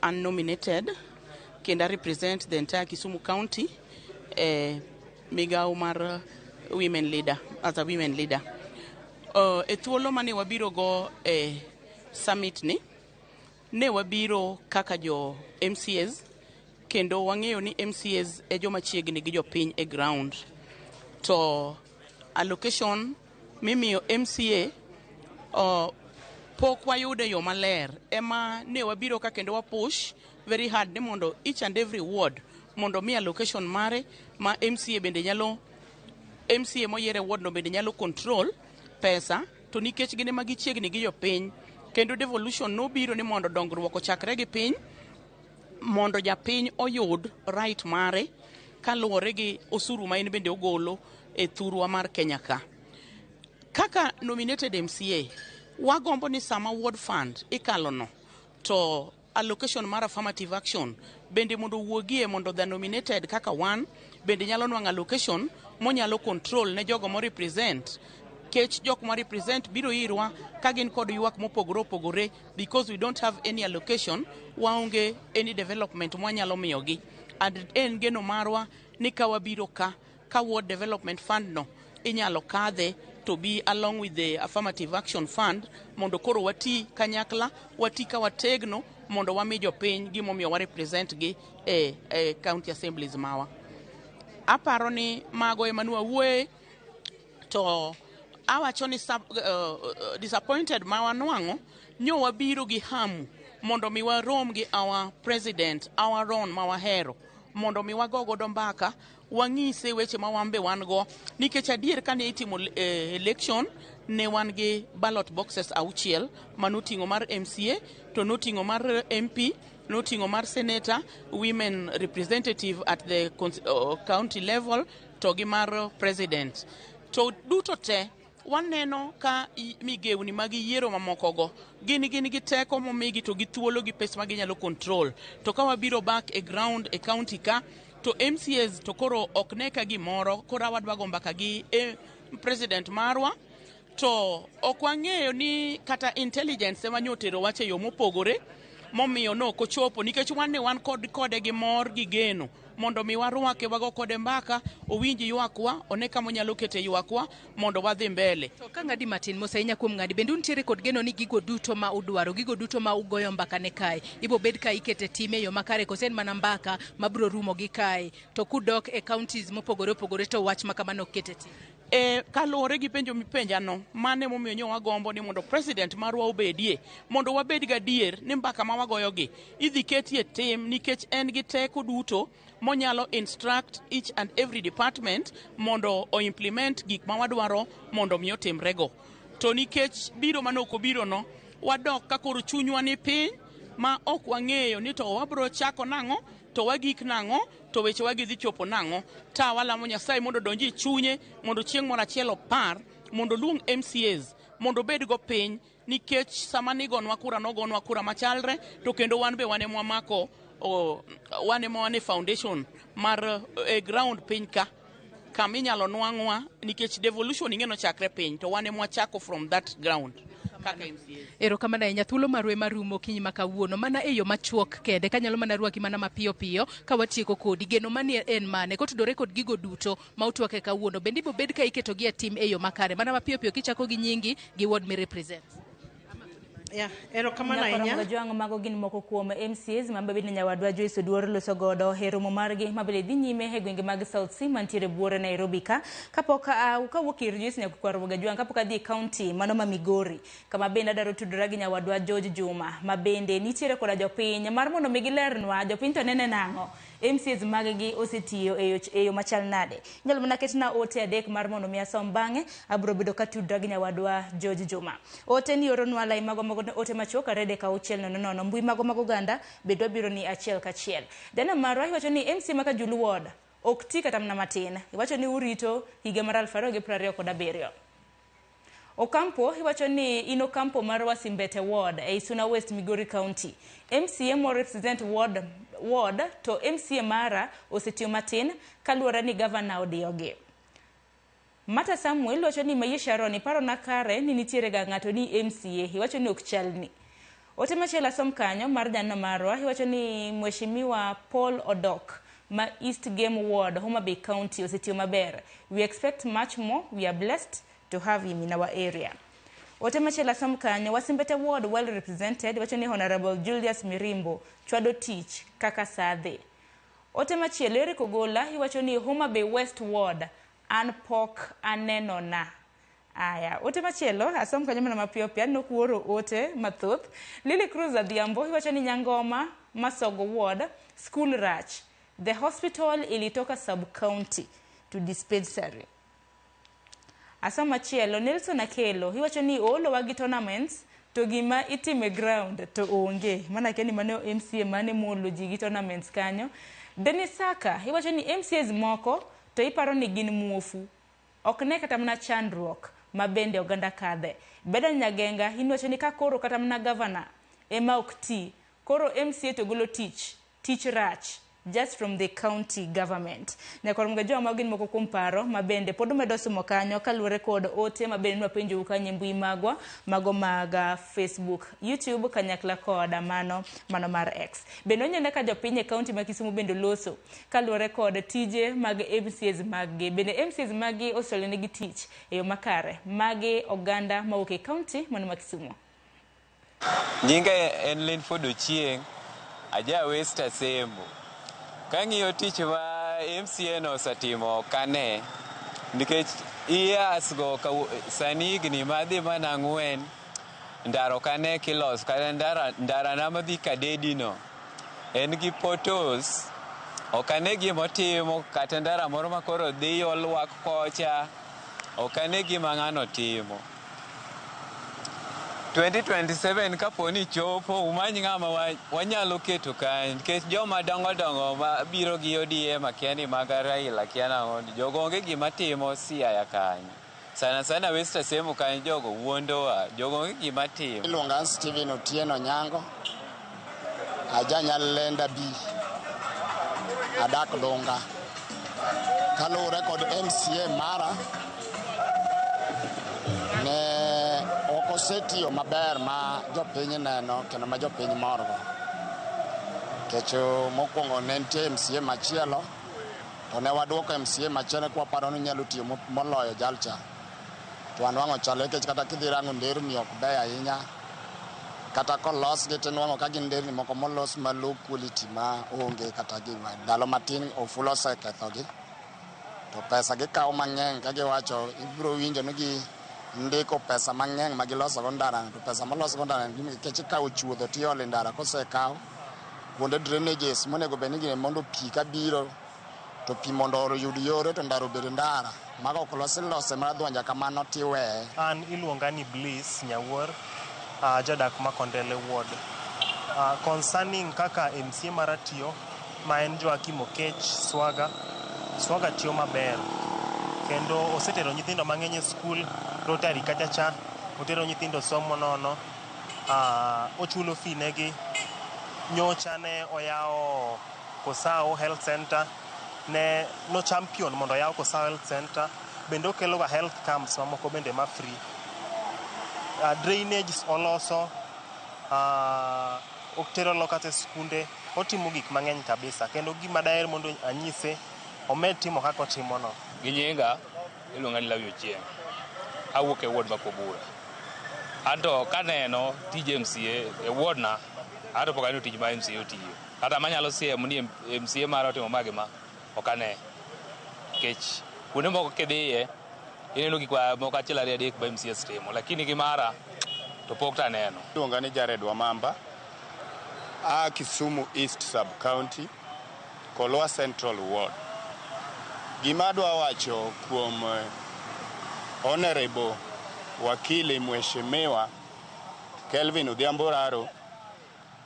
An nominated kendo I represent the entire Kisumu County e migawo mar women leader, as a women leader. E thuolo mane wabiro go e summit ni, ne wabiro kaka jo MCAs kendo wang'eyo ni MCAs e joma chiegni gi jopiny e ground. To allocation mimiyo MCA pok wayudo e yo maler ema ne wabiro ka kendo wa push very hard ni mondo each and every ward mondo mi allocation mare ma MCA bende nyalo MCA moyier e ward no bende nyalo control pesa. To nikech gin ema gichiegni gi jopiny, kendo devolution nobiro ni mondo dongruok ochakre gi piny, mondo japiny oyud right mare kaluwore gi osuru ma en bende ogolo e thurwa mar Kenya ka. Kaka nominated MCA, wagombo ni sama ward fund ikalo no, to allocation mar affirmative action bende mondo owuogie, mondo the nominated kaka wan bende nyalo nwang'o allocation monyalo control ne jogo mo represent kech jok ma represent biro irwa ka gin kod ywak mopogore opogore because we don't have any allocation, waonge any development mwanyalo miyogi. And en geno marwa ni ka wabiro ka ward development fund no inyalo kadhe to be along with the affirmative action fund, mondo koro wati kanyakla, wati ka wategno, mondo wami jopiny gimomiyo wa represent gi e county assemblies mawa. Aparo ni mago ema nwawuoye. To awacho ni disappointed ma wanwang'o nyo wabiro gi hamu mondo mi warom gi our president, our own ma wahero, mondo mi wago godo mbaka, wang'ise weche ma wan be wan go, nikech adier kane itimo election ne wan gi ballot boxes 6 manoting'o mar MCA, to noting'o mar MP, noting'o mar senator, women representative at the county level, to gi mar president. To duto te waneno ka migewni mag yiero mamokogo gin gi teko momigi to gi thuolo gi pesa ma ginyalo control. To ka wabiro back e ground e county ka, to MCAs to koro ok ne ka gimoro. Koro wadwa go mbaka gi president marwa, to ok wang'eyo ni kata intelligence ema nyotero wach e yo mopogore momiyo nok ochopo, nikech wan ne wan kod kode gi mor gi geno mondo mi warwake, wago kode mbaka, owinj ywakwa, one kama onyalo kete ywakwa mondo wadhi mbele. To ka ng'adi matin mos ahinya kuom ng'adi, bende untiere kod geno ni gigo duto ma udwaro, gigo duto ma ugoyo mbaka ne kae, ibo bed ka ikete tim e yo makare, kose en mana mbaka mabiro rumo gi kae, to kudok e counties mopogore opogore to wach ma kamano ok ket e tim? Kaluwore gi penjo mipenjano, mano emomiyo nyo wagombo ni mondo president marwa obedie, mondo wabed gadier ni mbaka ma wagoyogi idhi ketie tim, nikech en gi teko duto monyalo instruct each and every department mondo o implement gik ma wadwaro mondo mi otimrego. To nikech biro mane ok obiro no, wadok ka koro chunywa ni piny ma ok wang'eyo ni to wabro chako nang'o, to wagik nang'o, to weche wagi dhi chopo nang'o. Ta walamo Nyasaye mondo odonji e chunye, mondo chieng' moro achiel opar mondo oluong MCAs mondo obed go piny, nikech sama nigonwa kura nogonwa kura machalre, to kendo wan be wan ema wamako, wan ema wan e foundation mar e ground piny ka kama inyalo nwang'wa, nikech devolution ing'e nochakre piny, to wan ema wachako from that ground kaka MCA. Erokamano ahinya. Thuolo marwa ema rumo okinyi ma kawuono mana e yo machuok kende kanyalo mana rwaki mana mapiyo piyo ka watieko kodi. Geno mani en mane kotudore kod gigo duto ma utwake kawuono, bende ibo bed ka iketogi e tim e yo makare? Mana mapiyo piyo kichako gi nyingi gi ward mi represent. Yeah, erokamano ahinya. Jwang' mago gin moko kuom MCAs ma bende nyawadwa Joyce Oduor loso godo e romo margi mabende dhi nyime e gwenge mag South C mantiere buore Nairobi ka. Kapok kawuok ir Joyce Nyakwar Jwang', kapok adhi e county mano ma Migori, kama bende adwaro tudora gi nyawadwa George Juma ma bende nitiere koda jopiny mar mondo mi gilernwa jopiny to nene nang'o MCAs mag gi osetiyo e yo machal nade. Inyalo mana ketna ote 3 mar mondo mi asom, bang'e abiro bedo ka tudra gi nyawadwa George Juma. Ote ni oronwa lai mago mago ote machuok 23600, mbui mago mag oganda bende wabiro ni achiel kachiel. Jana marwa iwacho ni MCA ma Kajulu Ward ok ti kata mana matin. Iwacho ni urito higa mar 2027. Okampo iwacho ni in Okampo mar Wasimbete Ward ei Suna West, Migori County. MCA mo represent ward to MCA mara osetiyo matin kaluwore ni gavana odiyogi. Mata Samuel wacho ni Mayie Sharon, iparona kare ni nitiere ga ng'ato ni MCA, iwacho ni ok chalni. Ote machielo asom kanyo mar jano marwa iwacho ni Mheshimiwa Paul Odok ma East Game Ward, Homa Bay County osetiyo maber. We expect much more. We are blessed to have him in our area. Ote machielo asom kanyo, Wasimbete Ward well represented, wacho ni Honorable Julius Mirimbo chwado tich kaka sadhe. Ote machielo Eric Ogola iwacho ni Homa Bay West Ward an pok aneno na. Aya, ote machielo asom kanyo mana mapiyo piyo, aneno kuoro ote mathoth. Lily Cruz Adhiambo iwacho ni Nyangoma Masogo Ward school rach. The hospital ilitoka sub county to dispensary. Aso machielo, Nelson Akelo, iwacho ni oolowa gi tournaments to gima itime e ground to onge. Mano akia ni mano MCA mane moolo ji gi tournaments kanyo. Dennis Saka, iwacho ni MCAs moko to iparo ni gin muofu. Ok ne kata mana chandruok ma bende oganda kadhe. Bedan Nyagenga, in iwacho ni ka koro kata mana governor ema ok ti, koro MCA to golo tich, tich rach. Just from the county government. Nyakwar Mgajwa, mago gin moko kuom paro ma bende pod umedo somo kanyo kaluwore kod ote ma bende nwapenjou kanyo e mbui magwa mago mag Facebook, YouTube kanyakla kod mano mano mar X. Bende onyone ka jopiny e county ma Kisumu bende oloso kaluwore kod tije mag MCAs maggi. Bende MCAs maggi oseolonegi tich e yo makare. Magi oganda mawuok e county mano ma Kisumu. Nyinga en Linford Ochieng', aja West Asembo. Kang'iyo tich ma MCA no osetimo ok ane nikech years go sani higni madhi mana ang'wen ndara ok ane kiloso kata ndara ndarana madhi Kadedi no en gi potholes ok ane gimotimo kata ndara moro ma koro dhi Olwak kocha ok ane gima ng'ano timo. 2027 kapo ni chopo umany ng'ama wanyalo keto kanyo nikech joma dongo dongo ma biro gi ODM akia ni maga Raila akia nang'o jogo onge gima timo Siaya kanyo. Sana sana West Asemo kanyo jogo wuondowa jogo onge gima timo. Iluonga Steven Otieno Nyango, aja Nyalenda B, adak Dunga. Kaluwore kod MCA mara, ne ok osetiyo maber ma jopiny neno kendo ma jopiny morgo. Nikech mokwongo ne nitie MCA machielo to ne waduoko MCA machielo kwaparo ni onyalo tiyo moloyo jalcha. To wanwang'o chalre nikech kata kidhi rango nderni ok beyo ahinya. Kata kolosgi tinwang'o ka gin nderni moko molos ma low quality ma onge kata gima. Ndalo matin ofulo osekethogi. To pesa gikawo mang'eny ka giwacho ibiro winjo ni gindiko pesa mang'eny ma gilosogo ndara to pesa molosgo ndara nikech ikawo chuodho tiolo e ndara kosekaw kuonde drainages monego bed ni gine mondo pi kabiro to pi mondo oyud yore to ndara obed ndara mago ok los ilose mana dwanja kamano tiweye. An iluonga ni Bliss Nyawuor, jadak ma Kondele Ward. Concerning kaka MCA mara tiyo ma en Joakim Okech Swaga, Swaga tiyo maber kendo osetero nyithindo mang'eny e skul Rotary kacha cha, otero nyithindo somo nono, ochulo fee negi. Nyocha ne oyawo Kosao Health Center, ne no champion mondo oyaw Kosao Health Center, bende okelo ga health camps mamoko bende ma free. Drainage oloso, otero loka e skunde, otimo gik mang'eny kabisa kendo gima daher mondo anyise omed timo kaka otimo no. Gi nyinga iluonga ni Lawi Ochieng'. Awuok e ward ma Kobura. Anto kaneno tij MCA e ward na, anto pok aneno tich ma MCA otiyo. Kata manyalo siemo ni MCA mara otimo ma gi ma, ok ane. Nikech kuonde moko kidhiye, ineno gik moko achiel ariyo adek ma MCAs timo, lakini gi mara to pok to aneno. Iluonga ni Jared Wamamba, aa Kisumu East Sub-County, Kolwa Central Ward. Gima adwa wacho kuom Honorable Wakili Mheshimiwa Kelvin Odhiambo Raro,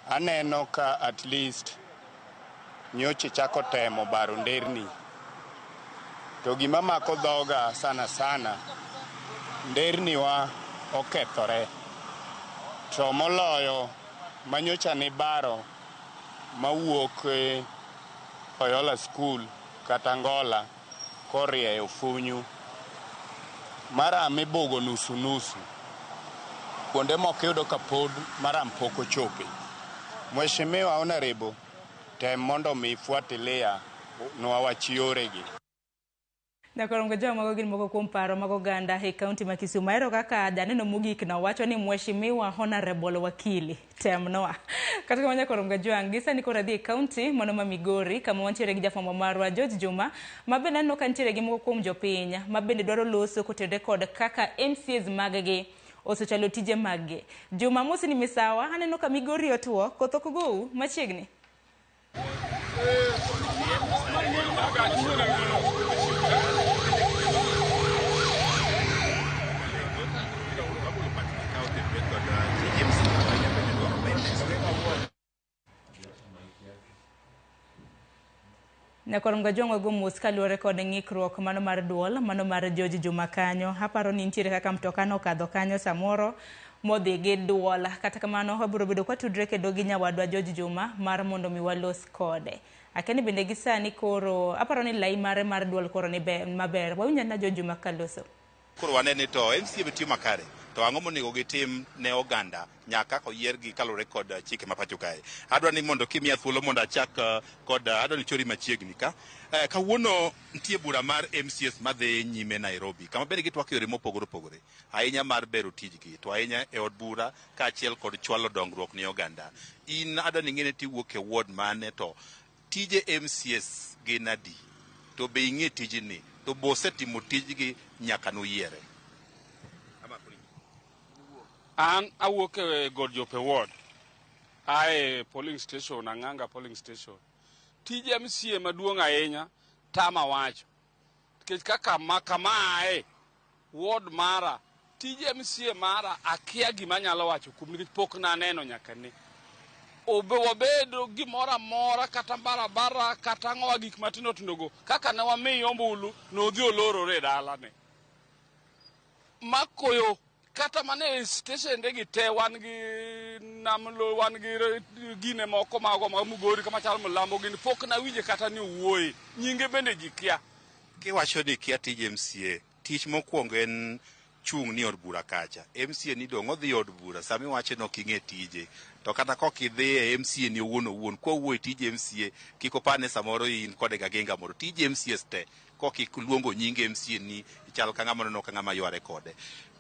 aneno ka at least nyocha chako temo baro nderni. To gima mako dhoga sana sana, nderni wa okethore. To moloyo manyocha nibaro mawuok Oyola School kata Ngola korieyo Funyu. Maram ibugo nusu nusu. Kuonde moko iyudo ka pod maram pok ochope. Mheshimiwa Honorable, tem mondo mi fuatilia nwa wach yoregi. Nyakorongo jowa mago gin moko kuom paro mag oganda e kaunti ma Kisumu. Ahero kaka janeno mogik no wacho ni Mheshimiwa Honorable Wakili temnwa. Kata kamano Nyakorongo Jwang' gi sani koro adhi e kaunti mano ma Migori kama wantiere gi jafwambo marwa George Juma ma bende aneno ka nitiere gi moko kuom jopiny ma bende dwaro loso kotenore kod kaka MCAs mag gi osechalo tije mag gi. Juma amosi ni misawa aneno ka Migori otuo koth ok gou machiegni. Nyakwar Mgajwang' wago mos kaluwore kod ng'ikruok mano mar duol mano mar George Juma kanyo. Aparo ni nitiere kaka mtoka nokadho kanyo samoro modhi gi duol. Kata kamano wabiro bedo kwatudre kendo gi nyawadwa George Juma mar mondo mi walos kode. Akia ni bende gi sani koro aparo ni lai mare mar duol koro ni maber. Wawinj anena George Juma kaloso. Koro waneno ni to MCA be tiyo makare, to ang'o monego gitim ne oganda nyaka oyiergi kaluwore kod chike ma pacho kae. Adwa ni mondo kimiya thuolo mondo achak kod adwa ni chori machiegni ka. Kawuono nitie bura mar MCAs madhi nyime Nairobi, kama bende gitwak yore mopogore opogore, ahinya mar bero tijgi, to ahinya e od bura kaachiel kod chwalo dongruok ne oganda. In adwa ni ing'e ni tiwuok e ward mane to tije MCAs gin adi? To be ing'e tijni? To be osetimo tijgi nyaka nuyiere? An awuok e God Jope ward. Ae polling station, Ang'anga polling station. Tij MCA maduong' ahinya tama wacho. Nikech kaka kama ae, ward mara, tij MCA mara akia gima anyalo wacho kuom nikech pok naneno nyaka ne. Obe wabedo gimoro amora kata barabara kata ang'owa gik matindo tindo go kaka ne wamiye ombulu nodhi olorore e dalane. Makoyo kata mana e steshende gi te wan gi namlo wan gi gine moko mago mag Mugori kama chal Mlambo gini pok nawinje kata ni owuoye nyinge bende ji kia. Kiwacho ni kia tij MCA, tich mokwongo en chung' ni od bura kacha. MCA ni dong' odhi od bura, sama iwache ni ok ing'e tije. To kata kok idhi e MCA ni owuon owuon, kwawuoyo e tij MCA, kik opar ni samoro in kode gaginga moro. Tij MCAs te, kok iluongo nying MCA ni ichal ka ng'ama neno ka ng'ama yware kode.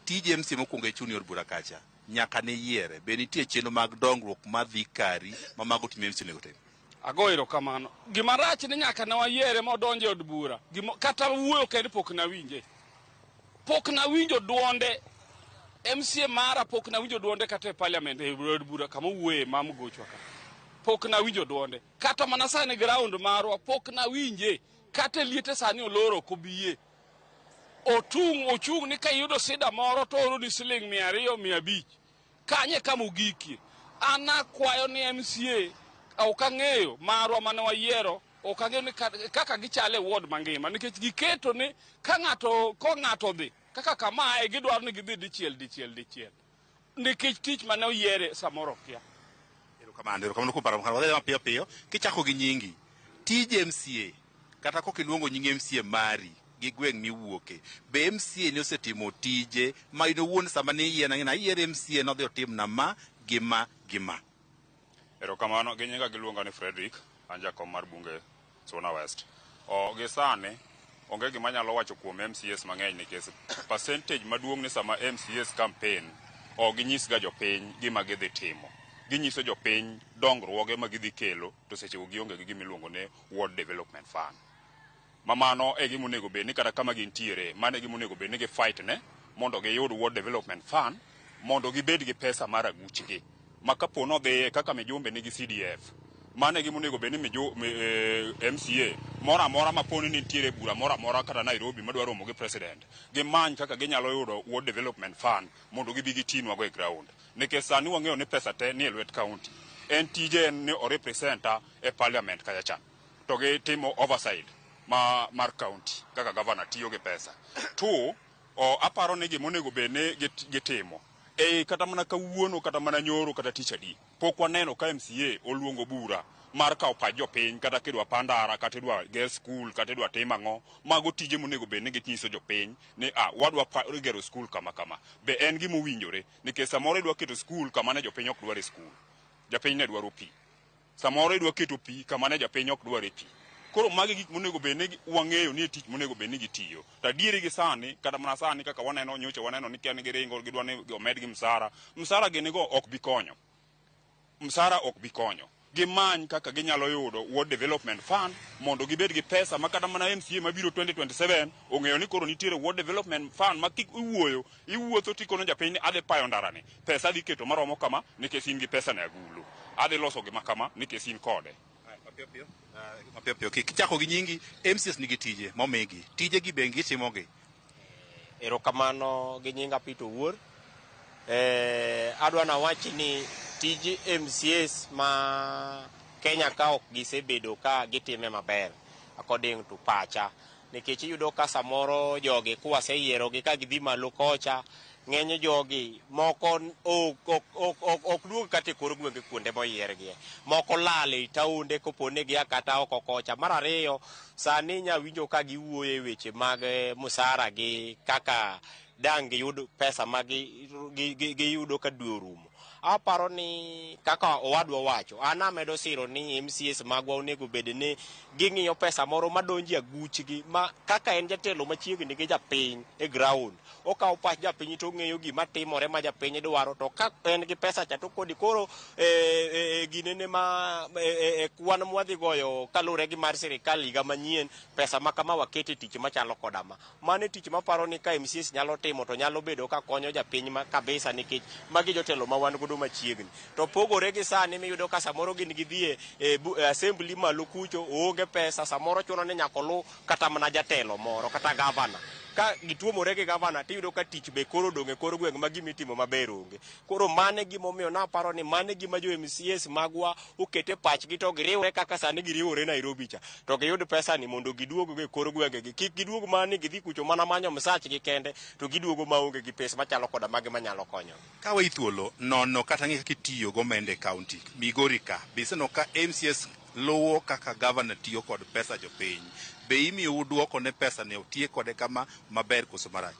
Tij MCA mokwongo e chung' ni od bura kacha, nyaka ne yiere. Be nitie chenro mag dongruok madhi kari ma mago timo MCA onego tim? Ago erokamano. Gima rach ni nyaka ne wayiere modonjo e od bura. Kata wuoyo kende pok nawinje. Pok nawinjo duonde. MCA mara pok nawinjo duonde kata e parliament e od bura kama owuoye ma Mugochwa ka. Pok nawinjo duonde. Kata mana sani ground marwa pok nawinje. Kata e liete sani oloro ok obiye. Ochung' ni ka iyudo sida moro to ooroni siling 200, 500. Kanye kama ogikie. An akwayo ni MCA ok ang'eyo marwa mane wayiero, ok ang'eyo ni kaka gichalo e ward mangima nikech giketo ni ka ng'ato ko ng'ato odhi kaka kamae gidwaro ni gidhi dichiel dichiel dichiel nikech tich mane oyiere samoro kia. Erokamano, erokamano kuom paro makare. Wadhi mapiyo piyo kichako gi nyingi. Tij MCA kata kok iluongo nying MCA mari gi gweng' miwuoke, be MCA ni osetimo tije ma in owuon sama ne iyiena ni ayiero MCA nodhi otimna ma gi ma gi ma? Erokamano, gi nyinga giluonga ni Frederick, an jakom mar bunge Suna West. Gi sani onge gima anyalo wacho kuom MCAs mang'eny nikech percentage maduong' ni sama MCAs campaign ok ginyis ga jopiny gima gidhi timo. Ginyiso jopiny dongruoge ma gidhi kelo to sechego gionge gi gima iluongo ni Ward Development Fund. Ma mano e gima onego bed ni kata kama gintiere, mano e gima onego bed ni gi fight ne mondo giyud Ward Development Fund mondo gibed gi pesa mar aguchgi. Ma kapo nodhiye kaka Mijumbe nigi CDF, mano e gima onego bed ni MCA moro amora ma poni nitiere bura moro amora kata Nairobi madwa romo gi president, gimany kaka ginyalo yudo Ward Development Fund mondo gibi gitinwago e ground. Nikech sani wang'eyo ni pesa te ni e lwet county. En tije en ni orepresenta e parliament kacha cha. To gitimo oversight mar county kaka governor tiyo gi pesa. Two, aparo ni gima onego bed ni gitimo kata mana kawuono kata mana nyoro kata tich adi pok waneno ka MCA oluongo bura mar kawo pach jopiny kata kidwa pandara kata idwa ger skul kata idwa tim ang'o. Mago tije monego bed ni ginyiso jopiny ni wadwa gero skul kama kama. Be en gima owinjore nikech samoro idwa keto skul kama ne jopiny ok dwar e skul, japiny ne dwaro pi. Samoro idwa keto pi kama ne japiny ok dwar e pi. Koro magi gik monego bed ni wang'eyo ni e tich monego bed ni gitiyo. To adieri gi sani, kata mana sani kaka waneno nyocha waneno ni kia ni giringo gidwa ni omedgi msara. Msara gini go ok bi konyo. Msara ok bi konyo. Gimany kaka ginyalo yudo Ward Development Fund mondo gibed gi pesa ma kata mana MCA mabiro 2027 ong'eyo ni koro nitiere Ward Development Fund ma kik iwuoyo, iwuotho tikono japiny ni adhi payo ndarani, pesa adhi keto maromo kama nikech in gi pesa ne agulu, adhi loso gima kama nikech in kode. Mapiyo piyo, kichako gi nyingi, MCAs nigi tije momigi, tije gi be gitimogi. Erokamano gi nyinga Peter Owuor. Adwa nawach ni tij MCAs ma Kenya ka ok gisebedo ka gitime maber. According to pacha, nikech iyudo ka samoro jogi kwaseyierogi ka gidhi malo kocha, ng'eny jogi moko ok duog kata e kor gwenge kuonde moyiergie, moko lal e taonde kopo ni gia kata oko kocha. Mar ariyo, sani inya winjo ka giwuoyo e weche mag musara gi kaka dang' giyud pesa ma giyudo ka dwe orumo. Aparo ni kaka owadwa wacho, an amedo siro ni MCAs magwa onego bed ni ging'iyo pesa moro madonjo e aguchgi, ma kaka en jatelo machiegni gi japiny e ground, okawo pach japiny to ong'eyo gima timore ma japiny dwaro, to ka en gi pesa cha to kodi koro ginene ma kwan mwadhi goyo kaluwore gi mar sirikal higa manyien, pesa ma kama wakete tich machalo koda ma. Mano e tich maparo ni ka MCAs nyalo timo to nyalo bedo ka konyo japiny ma kabisa, nikech magi jotelo ma wan godo machiegni. To pogore gi sani miyudo ka samoro gin gidhi e assembly malo kucho, oonge pesa, samoro chuno ni nyaka oluw kata mana jatelo moro kata gavana. Ka gituomore gi gavana tiyudo ka tich be koro odong' e kor gweng' ma gimitimo maber onge. Koro mano e gimomiyo naparo ni mano e gima jo MCAs magwa okete pachgi to giriwre kaka sani giriwore Nairobi cha, to giyud pesa ni mondo giduog go e kor gwengegi. Kik giduog mana ni gidhi kucho mana manyo msachgi kende, to giduogo maonge gi pesa machalo koda magi manyalo konyogi. Ka weyi thuolo nono kata ng'e kaka itiyo gomenda e county Migori ka, be iseneno ka MCAs luwo kaka gavana tiyo kod pesa jopiny? Be imiyou duoko ne pesa ne otiye kode kama maber koso marach?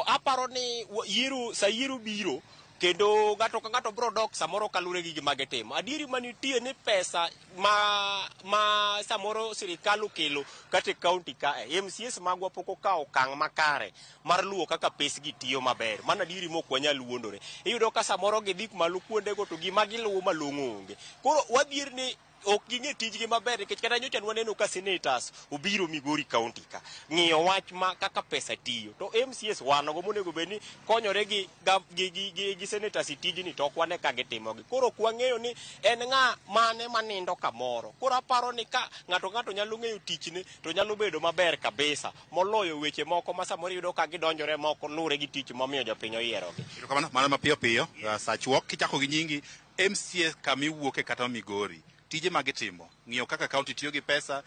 Aparo ni yiero, sa yiero biro kendo ng'ato ka ng'ato biro dok samoro kaluwore gi gima gitimo. Adieri manitie ni pesa ma samoro sirikal okelo kata e county kae, MCAs magwa pok okawo okang' makare mar luwo kaka pesgi tiyo maber. Mano adieri mok wanyal wuondore. Iyudo ka samoro gidhi malo kuondego to gima giluwo malong'o onge. Koro wadhier ni ok ging'e tijgi maber, nikech kata nyocha nwaneno ka senators obiro Migori county ka ng'iyo wach ma kaka pesa tiyo, to MCAs wan go monego bed ni konyore gi senators e tijni to ok wane ka gitimogi. Koro ok wang'eyo ni en ng'a mane manindo kamoro. Koro aparo ni ka ng'ato ng'ato nyalo ng'eyo tichne to nyalo bedo maber kabisa moloyo weche moko ma samoro iyudo ka gidonjore moko luwore gi tich momiyo jopiny oyierogi. Erokamano, mana mapiyo piyo, sa chuok kichako gi nyingi MCA kama iwuoke kata Migori, tije ma gitimo, ng'iyo kaka county tiyo gi pesa,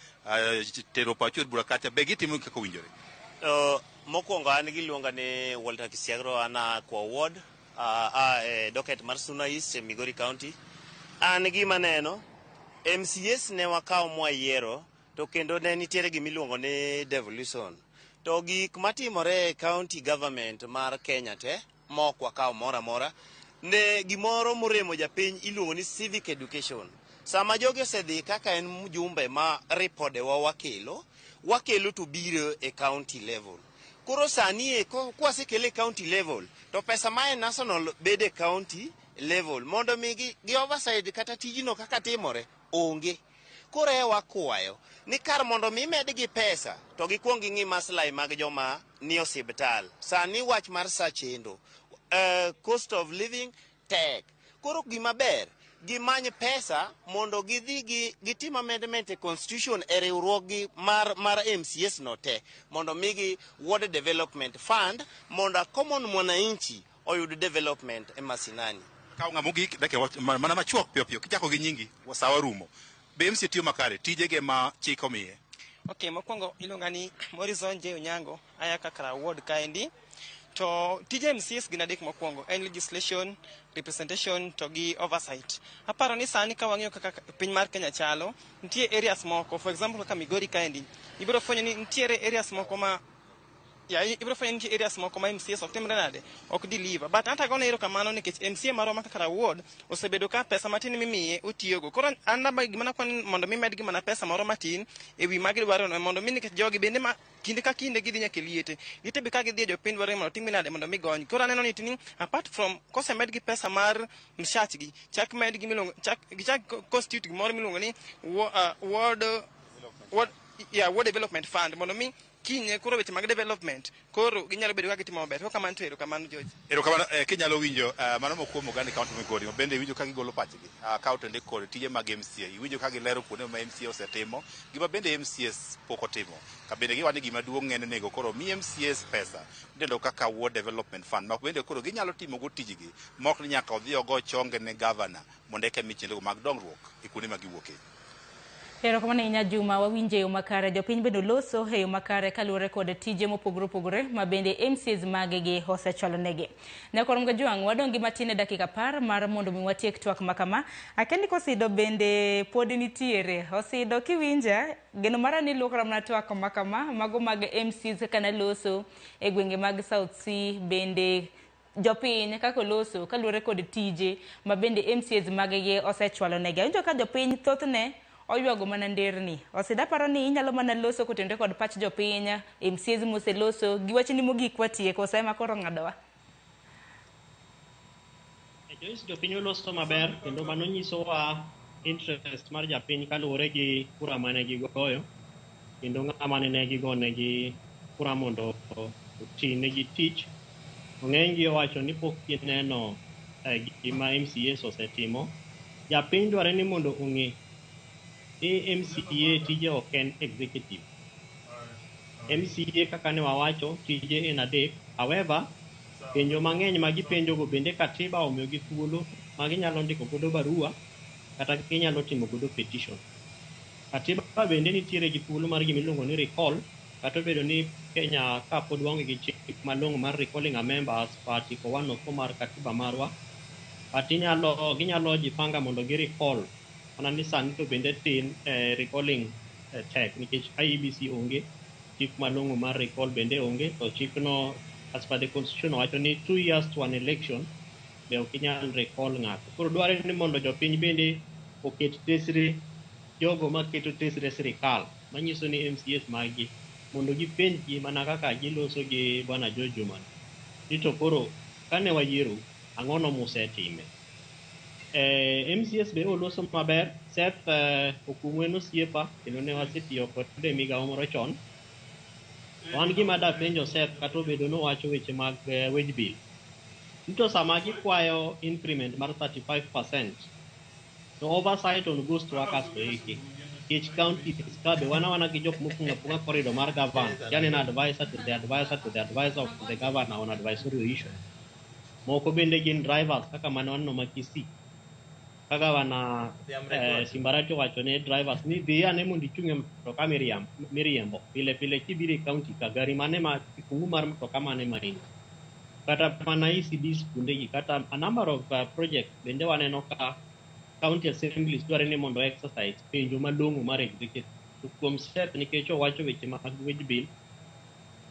tero pachu e bura kacha, be gitimo kaka owinjore? Mokwongo an giluonga ni Walter Kisiagro, an a Kwa Ward, a e docket mar Suna East e Migori County. An gima neno, MCAs ne wakawo mwayiero, to kendo ne nitiere gimiluongo ni devolution. To gik matimore e county government mar Kenya te, mok wakawo moro amora, ne gimoro moremo japiny iluongo ni civic education. Sama jogi osedhi kaka en mjumbe ma ripodewa wakelo to biro e county level. Koro sani e kwasekele e county level, to pesa ma e national bedo e county level mondo mi gi oversight kata tijno kaka timore onge. Koro e wakwayo ni kar mondo mi medgi pesa to gikuong ging'i maslahi mag joma ni osiptal. Sani wach mar sachendo, cost of living tek. Koro gima ber gimany pesa mondo gidhi gi gitim amendment e constitution e riwruoggi mar MCAs no te mondo migi ward development fund mondo a common mwananchi oyud development e masinani. Kaw ng'a mogik, dakika mana machuok piyo piyo, kichako gi nyingi, sawa rumo. Be MCA tiyo makare, tijege ma chik omiye? Okay, mokwongo iluonga ni Morrison J. Onyango, aya Kakra Ward kaendi. To tije MCAs gin adek. Mokwongo en legislation, representation to gi oversight. Aparo ni sani ka wang'iyo kaka piny mar Kenya chalo, nitie areas moko, for example kaka Migori kaendi, ibiro fwenyo ni nitiere areas moko ma ya ibiro fwenyo ni nitie areas moko ma MCAs ok timre nade, ok deliver. But anta gone erokamano nikech MCA marwa ma Kakra Ward osebedo ka pesa matin mimiye otiyogo. Koro an namba gima nakwa ni mondo mi medgi mana pesa moro matin ewi ma gidwaro no, mondo mi nikech jogi bende ma kinde ka kinde gidhi nyaka e liete liete be ka gidhi e jopiny dwaro ni mondo timgi nade mondo mi gony. Koro aneno ni tini apart from kosemedgi pesa mar mshachgi, chak medgi miluongo chak gichak constitute gimoro miluongo ni ward development fund mondo mi kinye koro weche mag development koro ginyalo bedo ka gitimo maber. Koro kamano to erokamano, George. Erokamano, kinyalo winjo mano mokuom oganda e kaunti ma Migori, ma bende iwinjo ka gigolo pachgi ka otende kod tije mag MCA. Iwinjo ka gilero kuonde ma MCA osetimo, gima bende MCAs pok otimo. Ka bende giwacho ni gima duong' en onego koro mi MCAs pesa idendo kaka Ward Development Fund, ma bende koro ginyalo timo go tijgi, ma ok ni nyaka odhi ogo chonge ne gavana mondo eka mi chenrogo mag dongruok e kuonde ma giwuoke. Erokamano ahinya Juma, wawinjo e yo makare. Jopiny bende oloso e yo makare kaluwore kod tije mopogore opogore ma bende MCAs maggi osechwalo negi. Nyakwar Mgajwang', wadong' gi matin e dakika 10 mar mondo mi watiek twak makama. Akia ni Kosido bende pod nitiere. Osido kiwinja, geno mara ni luokra mana twak makama, mago mag MCAs kaka naloso e gwenge mag South C bende jopiny kaka oloso kaluwore kod tije ma bende MCAs maggi osechwalo negi. Awinjo ka jopiny thothne oywago mana nderni. Osida paro ni inyalo mana loso kotenore kod pach jopiny, MCAs moseloso, gi wachni mogik watieko, sa ema koro ng'adowa. Joyce, jopiny oloso maber kendo mano nyisowa interest mar japiny kaluwore gi kura mane gigoyo kendo ng'ama nene gigonegi kura mondo oti negi tich. Ng'enygi owacho ni pok gineno gima MCAs osetimo. Japiny dware ni mondo ong'e ni MCA tije ok en executive. MCA kaka ne wawacho tije en adek. However, penjo mang'eny ma gipenjogo bende katiba omiyogi thuolo ma ginyalo ndiko godo barua kata ginyalo timo godo petition. Katiba bende nitiere gi thuolo mar gima iluongo ni recall kata obedo ni Kenya ka pod waonge gi chik malong'o mar recalling a member as per article 104 mar katiba marwa, but ginyalo jipanga mondo gi recall mana ni sani to bende tin recalling tek nikech IEBC onge, chik malong'o mar recall bende onge, to chikno as per the constitution wacho ni 2 years to an election be ok inyal recall ng'ato. Koro dwarore ni mondo jopiny bende oket tesre jogo maketo tesre sirikal manyiso ni MCAs maggi mondo gipenjgi mana kaka giloso gi bwana George Juma ni to koro kane wayiero ang'ono musetime. MCAs be oloso maber. Seth Okumu en osiepa kendo ne wasetiyo kode e migawo moro chon. Wan gima dapenjo Seth kata obedo ni owacho weche mag wage bill. Ni to sama gikwayo increment mar 35% to oversight on ghost workers to eki. Nikech counties ka be wan awana gi jok mopong'o apong'a corridor mar governor. Yani en advisor to the advisor to the advisor of the governor on advisory issue. Moko bende gin drivers kaka mane waneno ma Kisii. Ka gavana Simbarati owacho ne drivers ni dhi ane mondo ichung' e mtoka miriembo. Pile pile kibiro e county ka gari mane ma kifungu mar mtoka mane ma in. Kata mana ECDs kuondegi kata a number of projects bende waneno ka county assemblies dware ni mondo exercise penjo malong'o mar executive. To kuom Seth nikech owacho weche mag wage bill,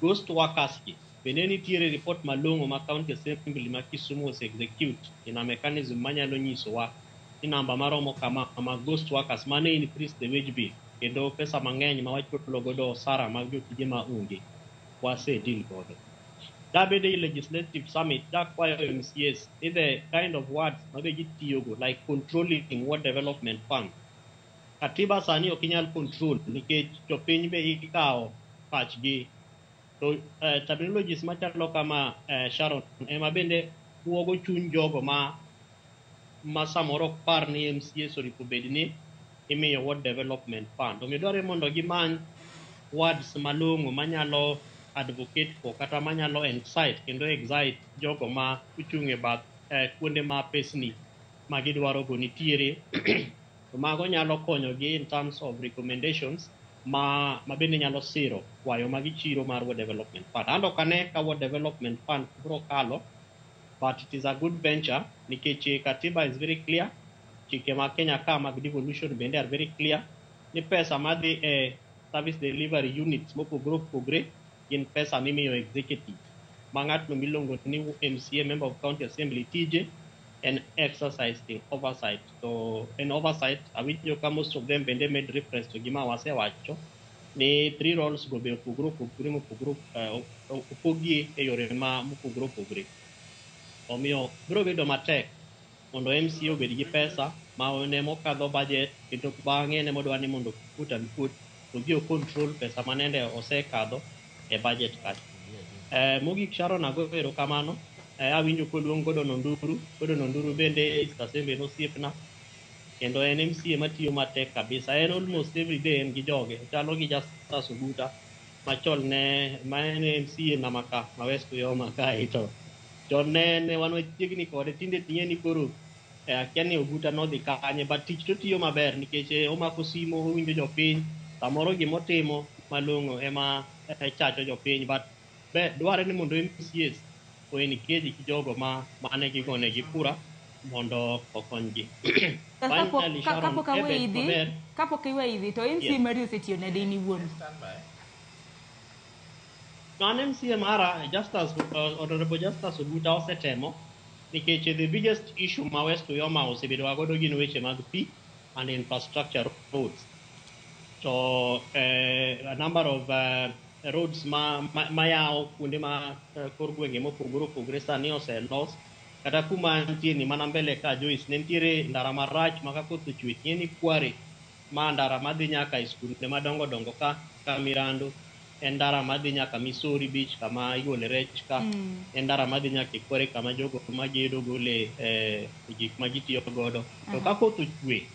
ghost workers gi bende nitiere report malong'o ma county assembly ma Kisumu ose execute in a mechanism manyalo nyisowa ni namba maromo kama ma ghost workers mane increase the wage bill kendo pesa mang'eny ma wachulo godo osara mag jotije ma onge wase deal godo. Dabede e legislative summit dakwayo MCAs ni the kind of words mabe gitiyogo like controlling ward development fund. Katiba sani ok inyal control nikech jopiny be ikawo pachgi. To terminologies machalo kama Sharon ema bende buogo chuny jogo ma samoro ok par ni MCAs oripo bed ni imiyo ward development fund. Omiyo dwarore mondo gimany words malong'o manyalo advocate for kata manyalo incite kendo excite jogo ma ochung' e bath kuonde ma pesni ma gidwaro go nitiere. To mago nyalo konyogi in terms of recommendations ma bende nyalo siro kwayo ma gichiro mar ward development fund. An ok ane ka ward development fund biro kalo, but it is a good venture nikech katiba is very clear, chike ma Kenya ka mag devolution bende are very clear ni pesa madhi e service delivery units mopogore opogore gin pesa mimiyo executive ma ng'atno miluongo ni MCA member of county assembly tije en exercising oversight. To en oversight awinjo ka most of them bende made reference to gima wasewacho ni three roles go be opogore opogore mopogore opogi e yore ma mopogore opogore. Omiyo biro bedo matek mondo MCA obed gi pesa ma en mokadho budget kendo bang'e en emodwa ni mondo quote unquote odhi o control pesa manende osekadho e budget kacha. Mogik Sharon ago erokamano. Awinjo koluong Gordon Onduru. Gordon Onduru bende East Assembly en osiepna kendo en MCA matiyo matek kabisa. En almost every day en gi joge. Ochalo gi Justus Oguta machon ne ma en MCA na maka ma West Uyoma kae to chon ne wan machiegni kode tinde ting'e ni koro Akia ni Oguta nodhi kanye, but tich to tiyo maber nikech omako simo, owinjo jopiny, samoro gimotimo malong'o ema chacho jopiny, but be dware ni mondo MCAs o engage gi jogo ma mane gigonegi kura mondo okonygi. Finally, Sharon, Kapok Ebet aweyi dhi, maber. kapok iweyi dhi, to MCA mari osetiyo nade in iwuon? No, an MCA mara, Justus, Honorable Justus Oguta osetemo nikech the biggest issue ma West Uyoma osebedo godo gin weche mag pi and infrastructure roads. To a number of roads ma yawo kuonde ma kor gwenge mopogore opogore sani oselos. Kata kuma antie ni mana mbele ka Joyce, ne nitiere ndara marach ma ka koth ochwe ing'e ni kware ma ndara madhi nyaka e skunde madongo dongo ka Mirando, en ndara madhi nyaka Misori Beach kama igole rech ka, en ndara madhi nyaka e kware kama jogo magedo gole gik ma gitiyo godo. To ka koth ochwe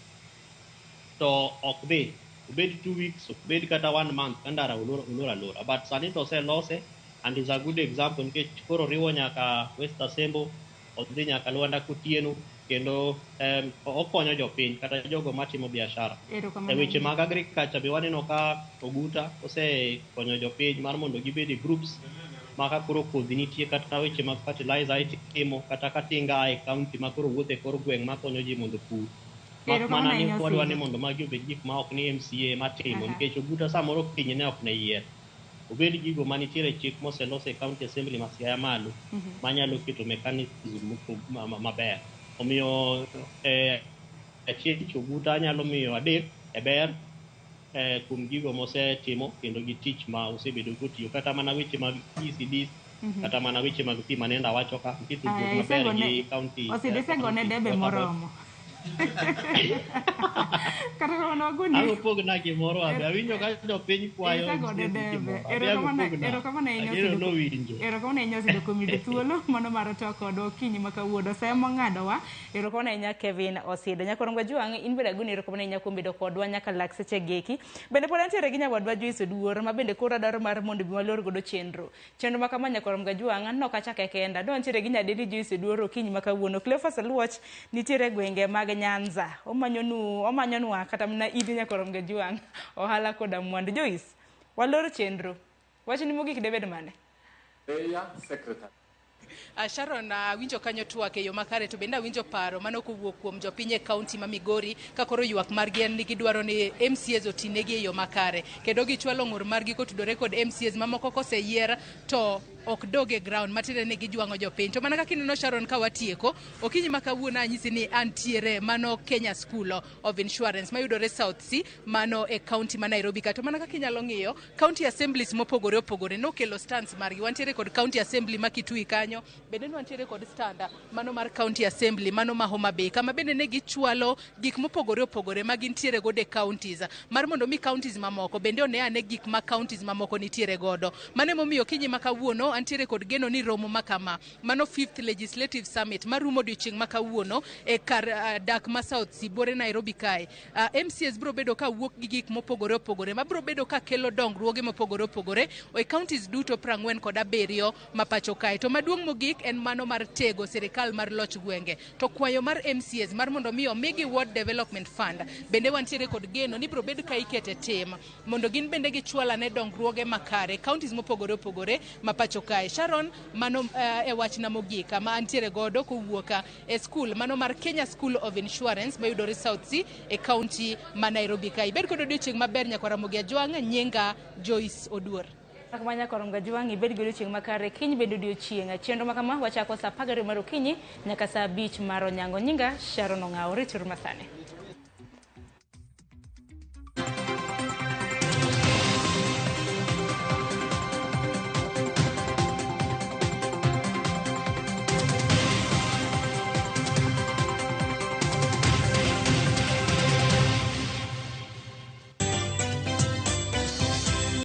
to ok dhi, obed 2 weeks, obed kata one month ka ndara olor olor alora. But sani to oselose and is a good example nikech koro riwo nyaka West Asembo, odhi nyaka Luanda Kotieno kendo okonyo jopiny kata jogo matimo biashara. E Erokamano weche ahinya. mag agriculture be waneno ka Oguta osekonyo jopiny mar mondo gibed e groups ma ka koro kodhi nitie kata weche mag fertilizer itimo kata ka tinga a e county ma koro wuotho e kor gweng' makonyo ji mondo opur. Mak Erokamano mana ni ahinya wadwa ni Osido. mondo magi obed gik ma ok ni MCA matimo nikech Oguta samoro kiny ne ok ne yier. Obed gigo manitiere e chik moselos e county assembly ma Siaya malo manyalo keto mechanism maber. Omiyo achiel Oguta anyalo miyo 3 e ber kuom gigo mosetimo kendo gi tich ma osebedo kotiyo kata mana weche mag ECDs, kata mana weche mag pi manenda awacho ka nitie tudruok Aya, maber isegone gi county Osido isegone county debe water board. moromo. Kata kamano wagoni Ang' opogna gimoro abe awinjo ka jopiny kwayo Isegone MCAs debe. gimoro abe ang' Erokamano opogna erokamano ahinya ageno Osido. nowinjo. Erokamano ahinya Osido kuom yudo thuolo mano mar twak kodwa okinyi ma kawuono. Sa ema ong'adowa. Erokamano ahinya Kevin Osido. Nyakorongo Ajwang', in bende agoni erokamano ahinya kuom bedo kodwa nyaka lak seche gieki. Bende pod antiere gi nyawadwa Joyce Oduor ma bende koro adwaro mar mondo bi walor godo chenro. Chenro ma kama Nyakorongo Ajwang' nok achake kenda. No antiere gi nyadendi Joyce Oduor okinyi ma kawuono. Cleophas Oluoch nitiere e gwenge mag Nyanza. Omanyonu omanyonwa kata mana in Nyakorongo Ajwang' ohala koda mwandu. Joyce, walor chenro. Wachni mogik debed mane? Secretary. Sharon, awinjo kanyo twak e yo makare to bende awinjo paro mano kowuok kuom jopiny e kaunti ma Migori ka koro ywak margi en ni gidwaro ni MCAs otinegi e yo makare kendo gichwalo ng'ur margi kotudore kod MCAs mamoko koseyier to ok dog e ground matiende ni gijwang'o jopiny. To mana kaka ineno Sharon ka watieko okinyi ma kawuono anyisi ni antiere mano Kenya School of Insurance mayudore South C mano e kaunti ma Nairobi ka. To mana kaka inyalo ng'iyo county assemblies mopogore opogore nokelo stands margi. Wantiere kod county assembly ma Kitui kanyo, bende nwantiere kod stand mano mar county assembly mano ma Homa Bay kama bende ne gichwalo gik mopogore opogore ma gintiere godo e counties mar mondo mi counties mamoko bende one ane gik ma counties mamoko nitiere godo. Mano emomiyo okinyi ma kawuono antiere kod geno ni romo ma kama mano fifth legislative summit marumo odiochieng' ma kawuono e kar dak ma South C buore Nairobi kae. MCAs biro bedo ka wuok gi gik mopogore opogore mabiro bedo ka kelo dongruoge mopogore opogore e counties duto 47 ma pacho kae. To maduong' mogik en mano mar tego sirikal mar loch gwenge. To kwayo mar MCAs mar mondo mi omigi Ward Development Fund bende wantiere kod geno ni biro bed ka ikete tim mondo gin bende gichwal ane dongruoge makare counties mopogore opogore ma pacho kae. Sharon, mano e wachna mogik ma antiere godo kowuok e school mano mar Kenya School of Insurance mayudore South C e county ma Nairobi kae. Ibed kod odiochieng' maber nyakwar Ramogi Ajwang', nyinga Joyce Oduor. Kama Nyakorongo Ajwang' ibed gi odiochieng' makare kiny bende odiochieng'. Chenro ma kama wachako saa 12 mar okinyi nyaka saa 5 mar onyango. Nyinga Sharon Ong'awo. Rituru masani.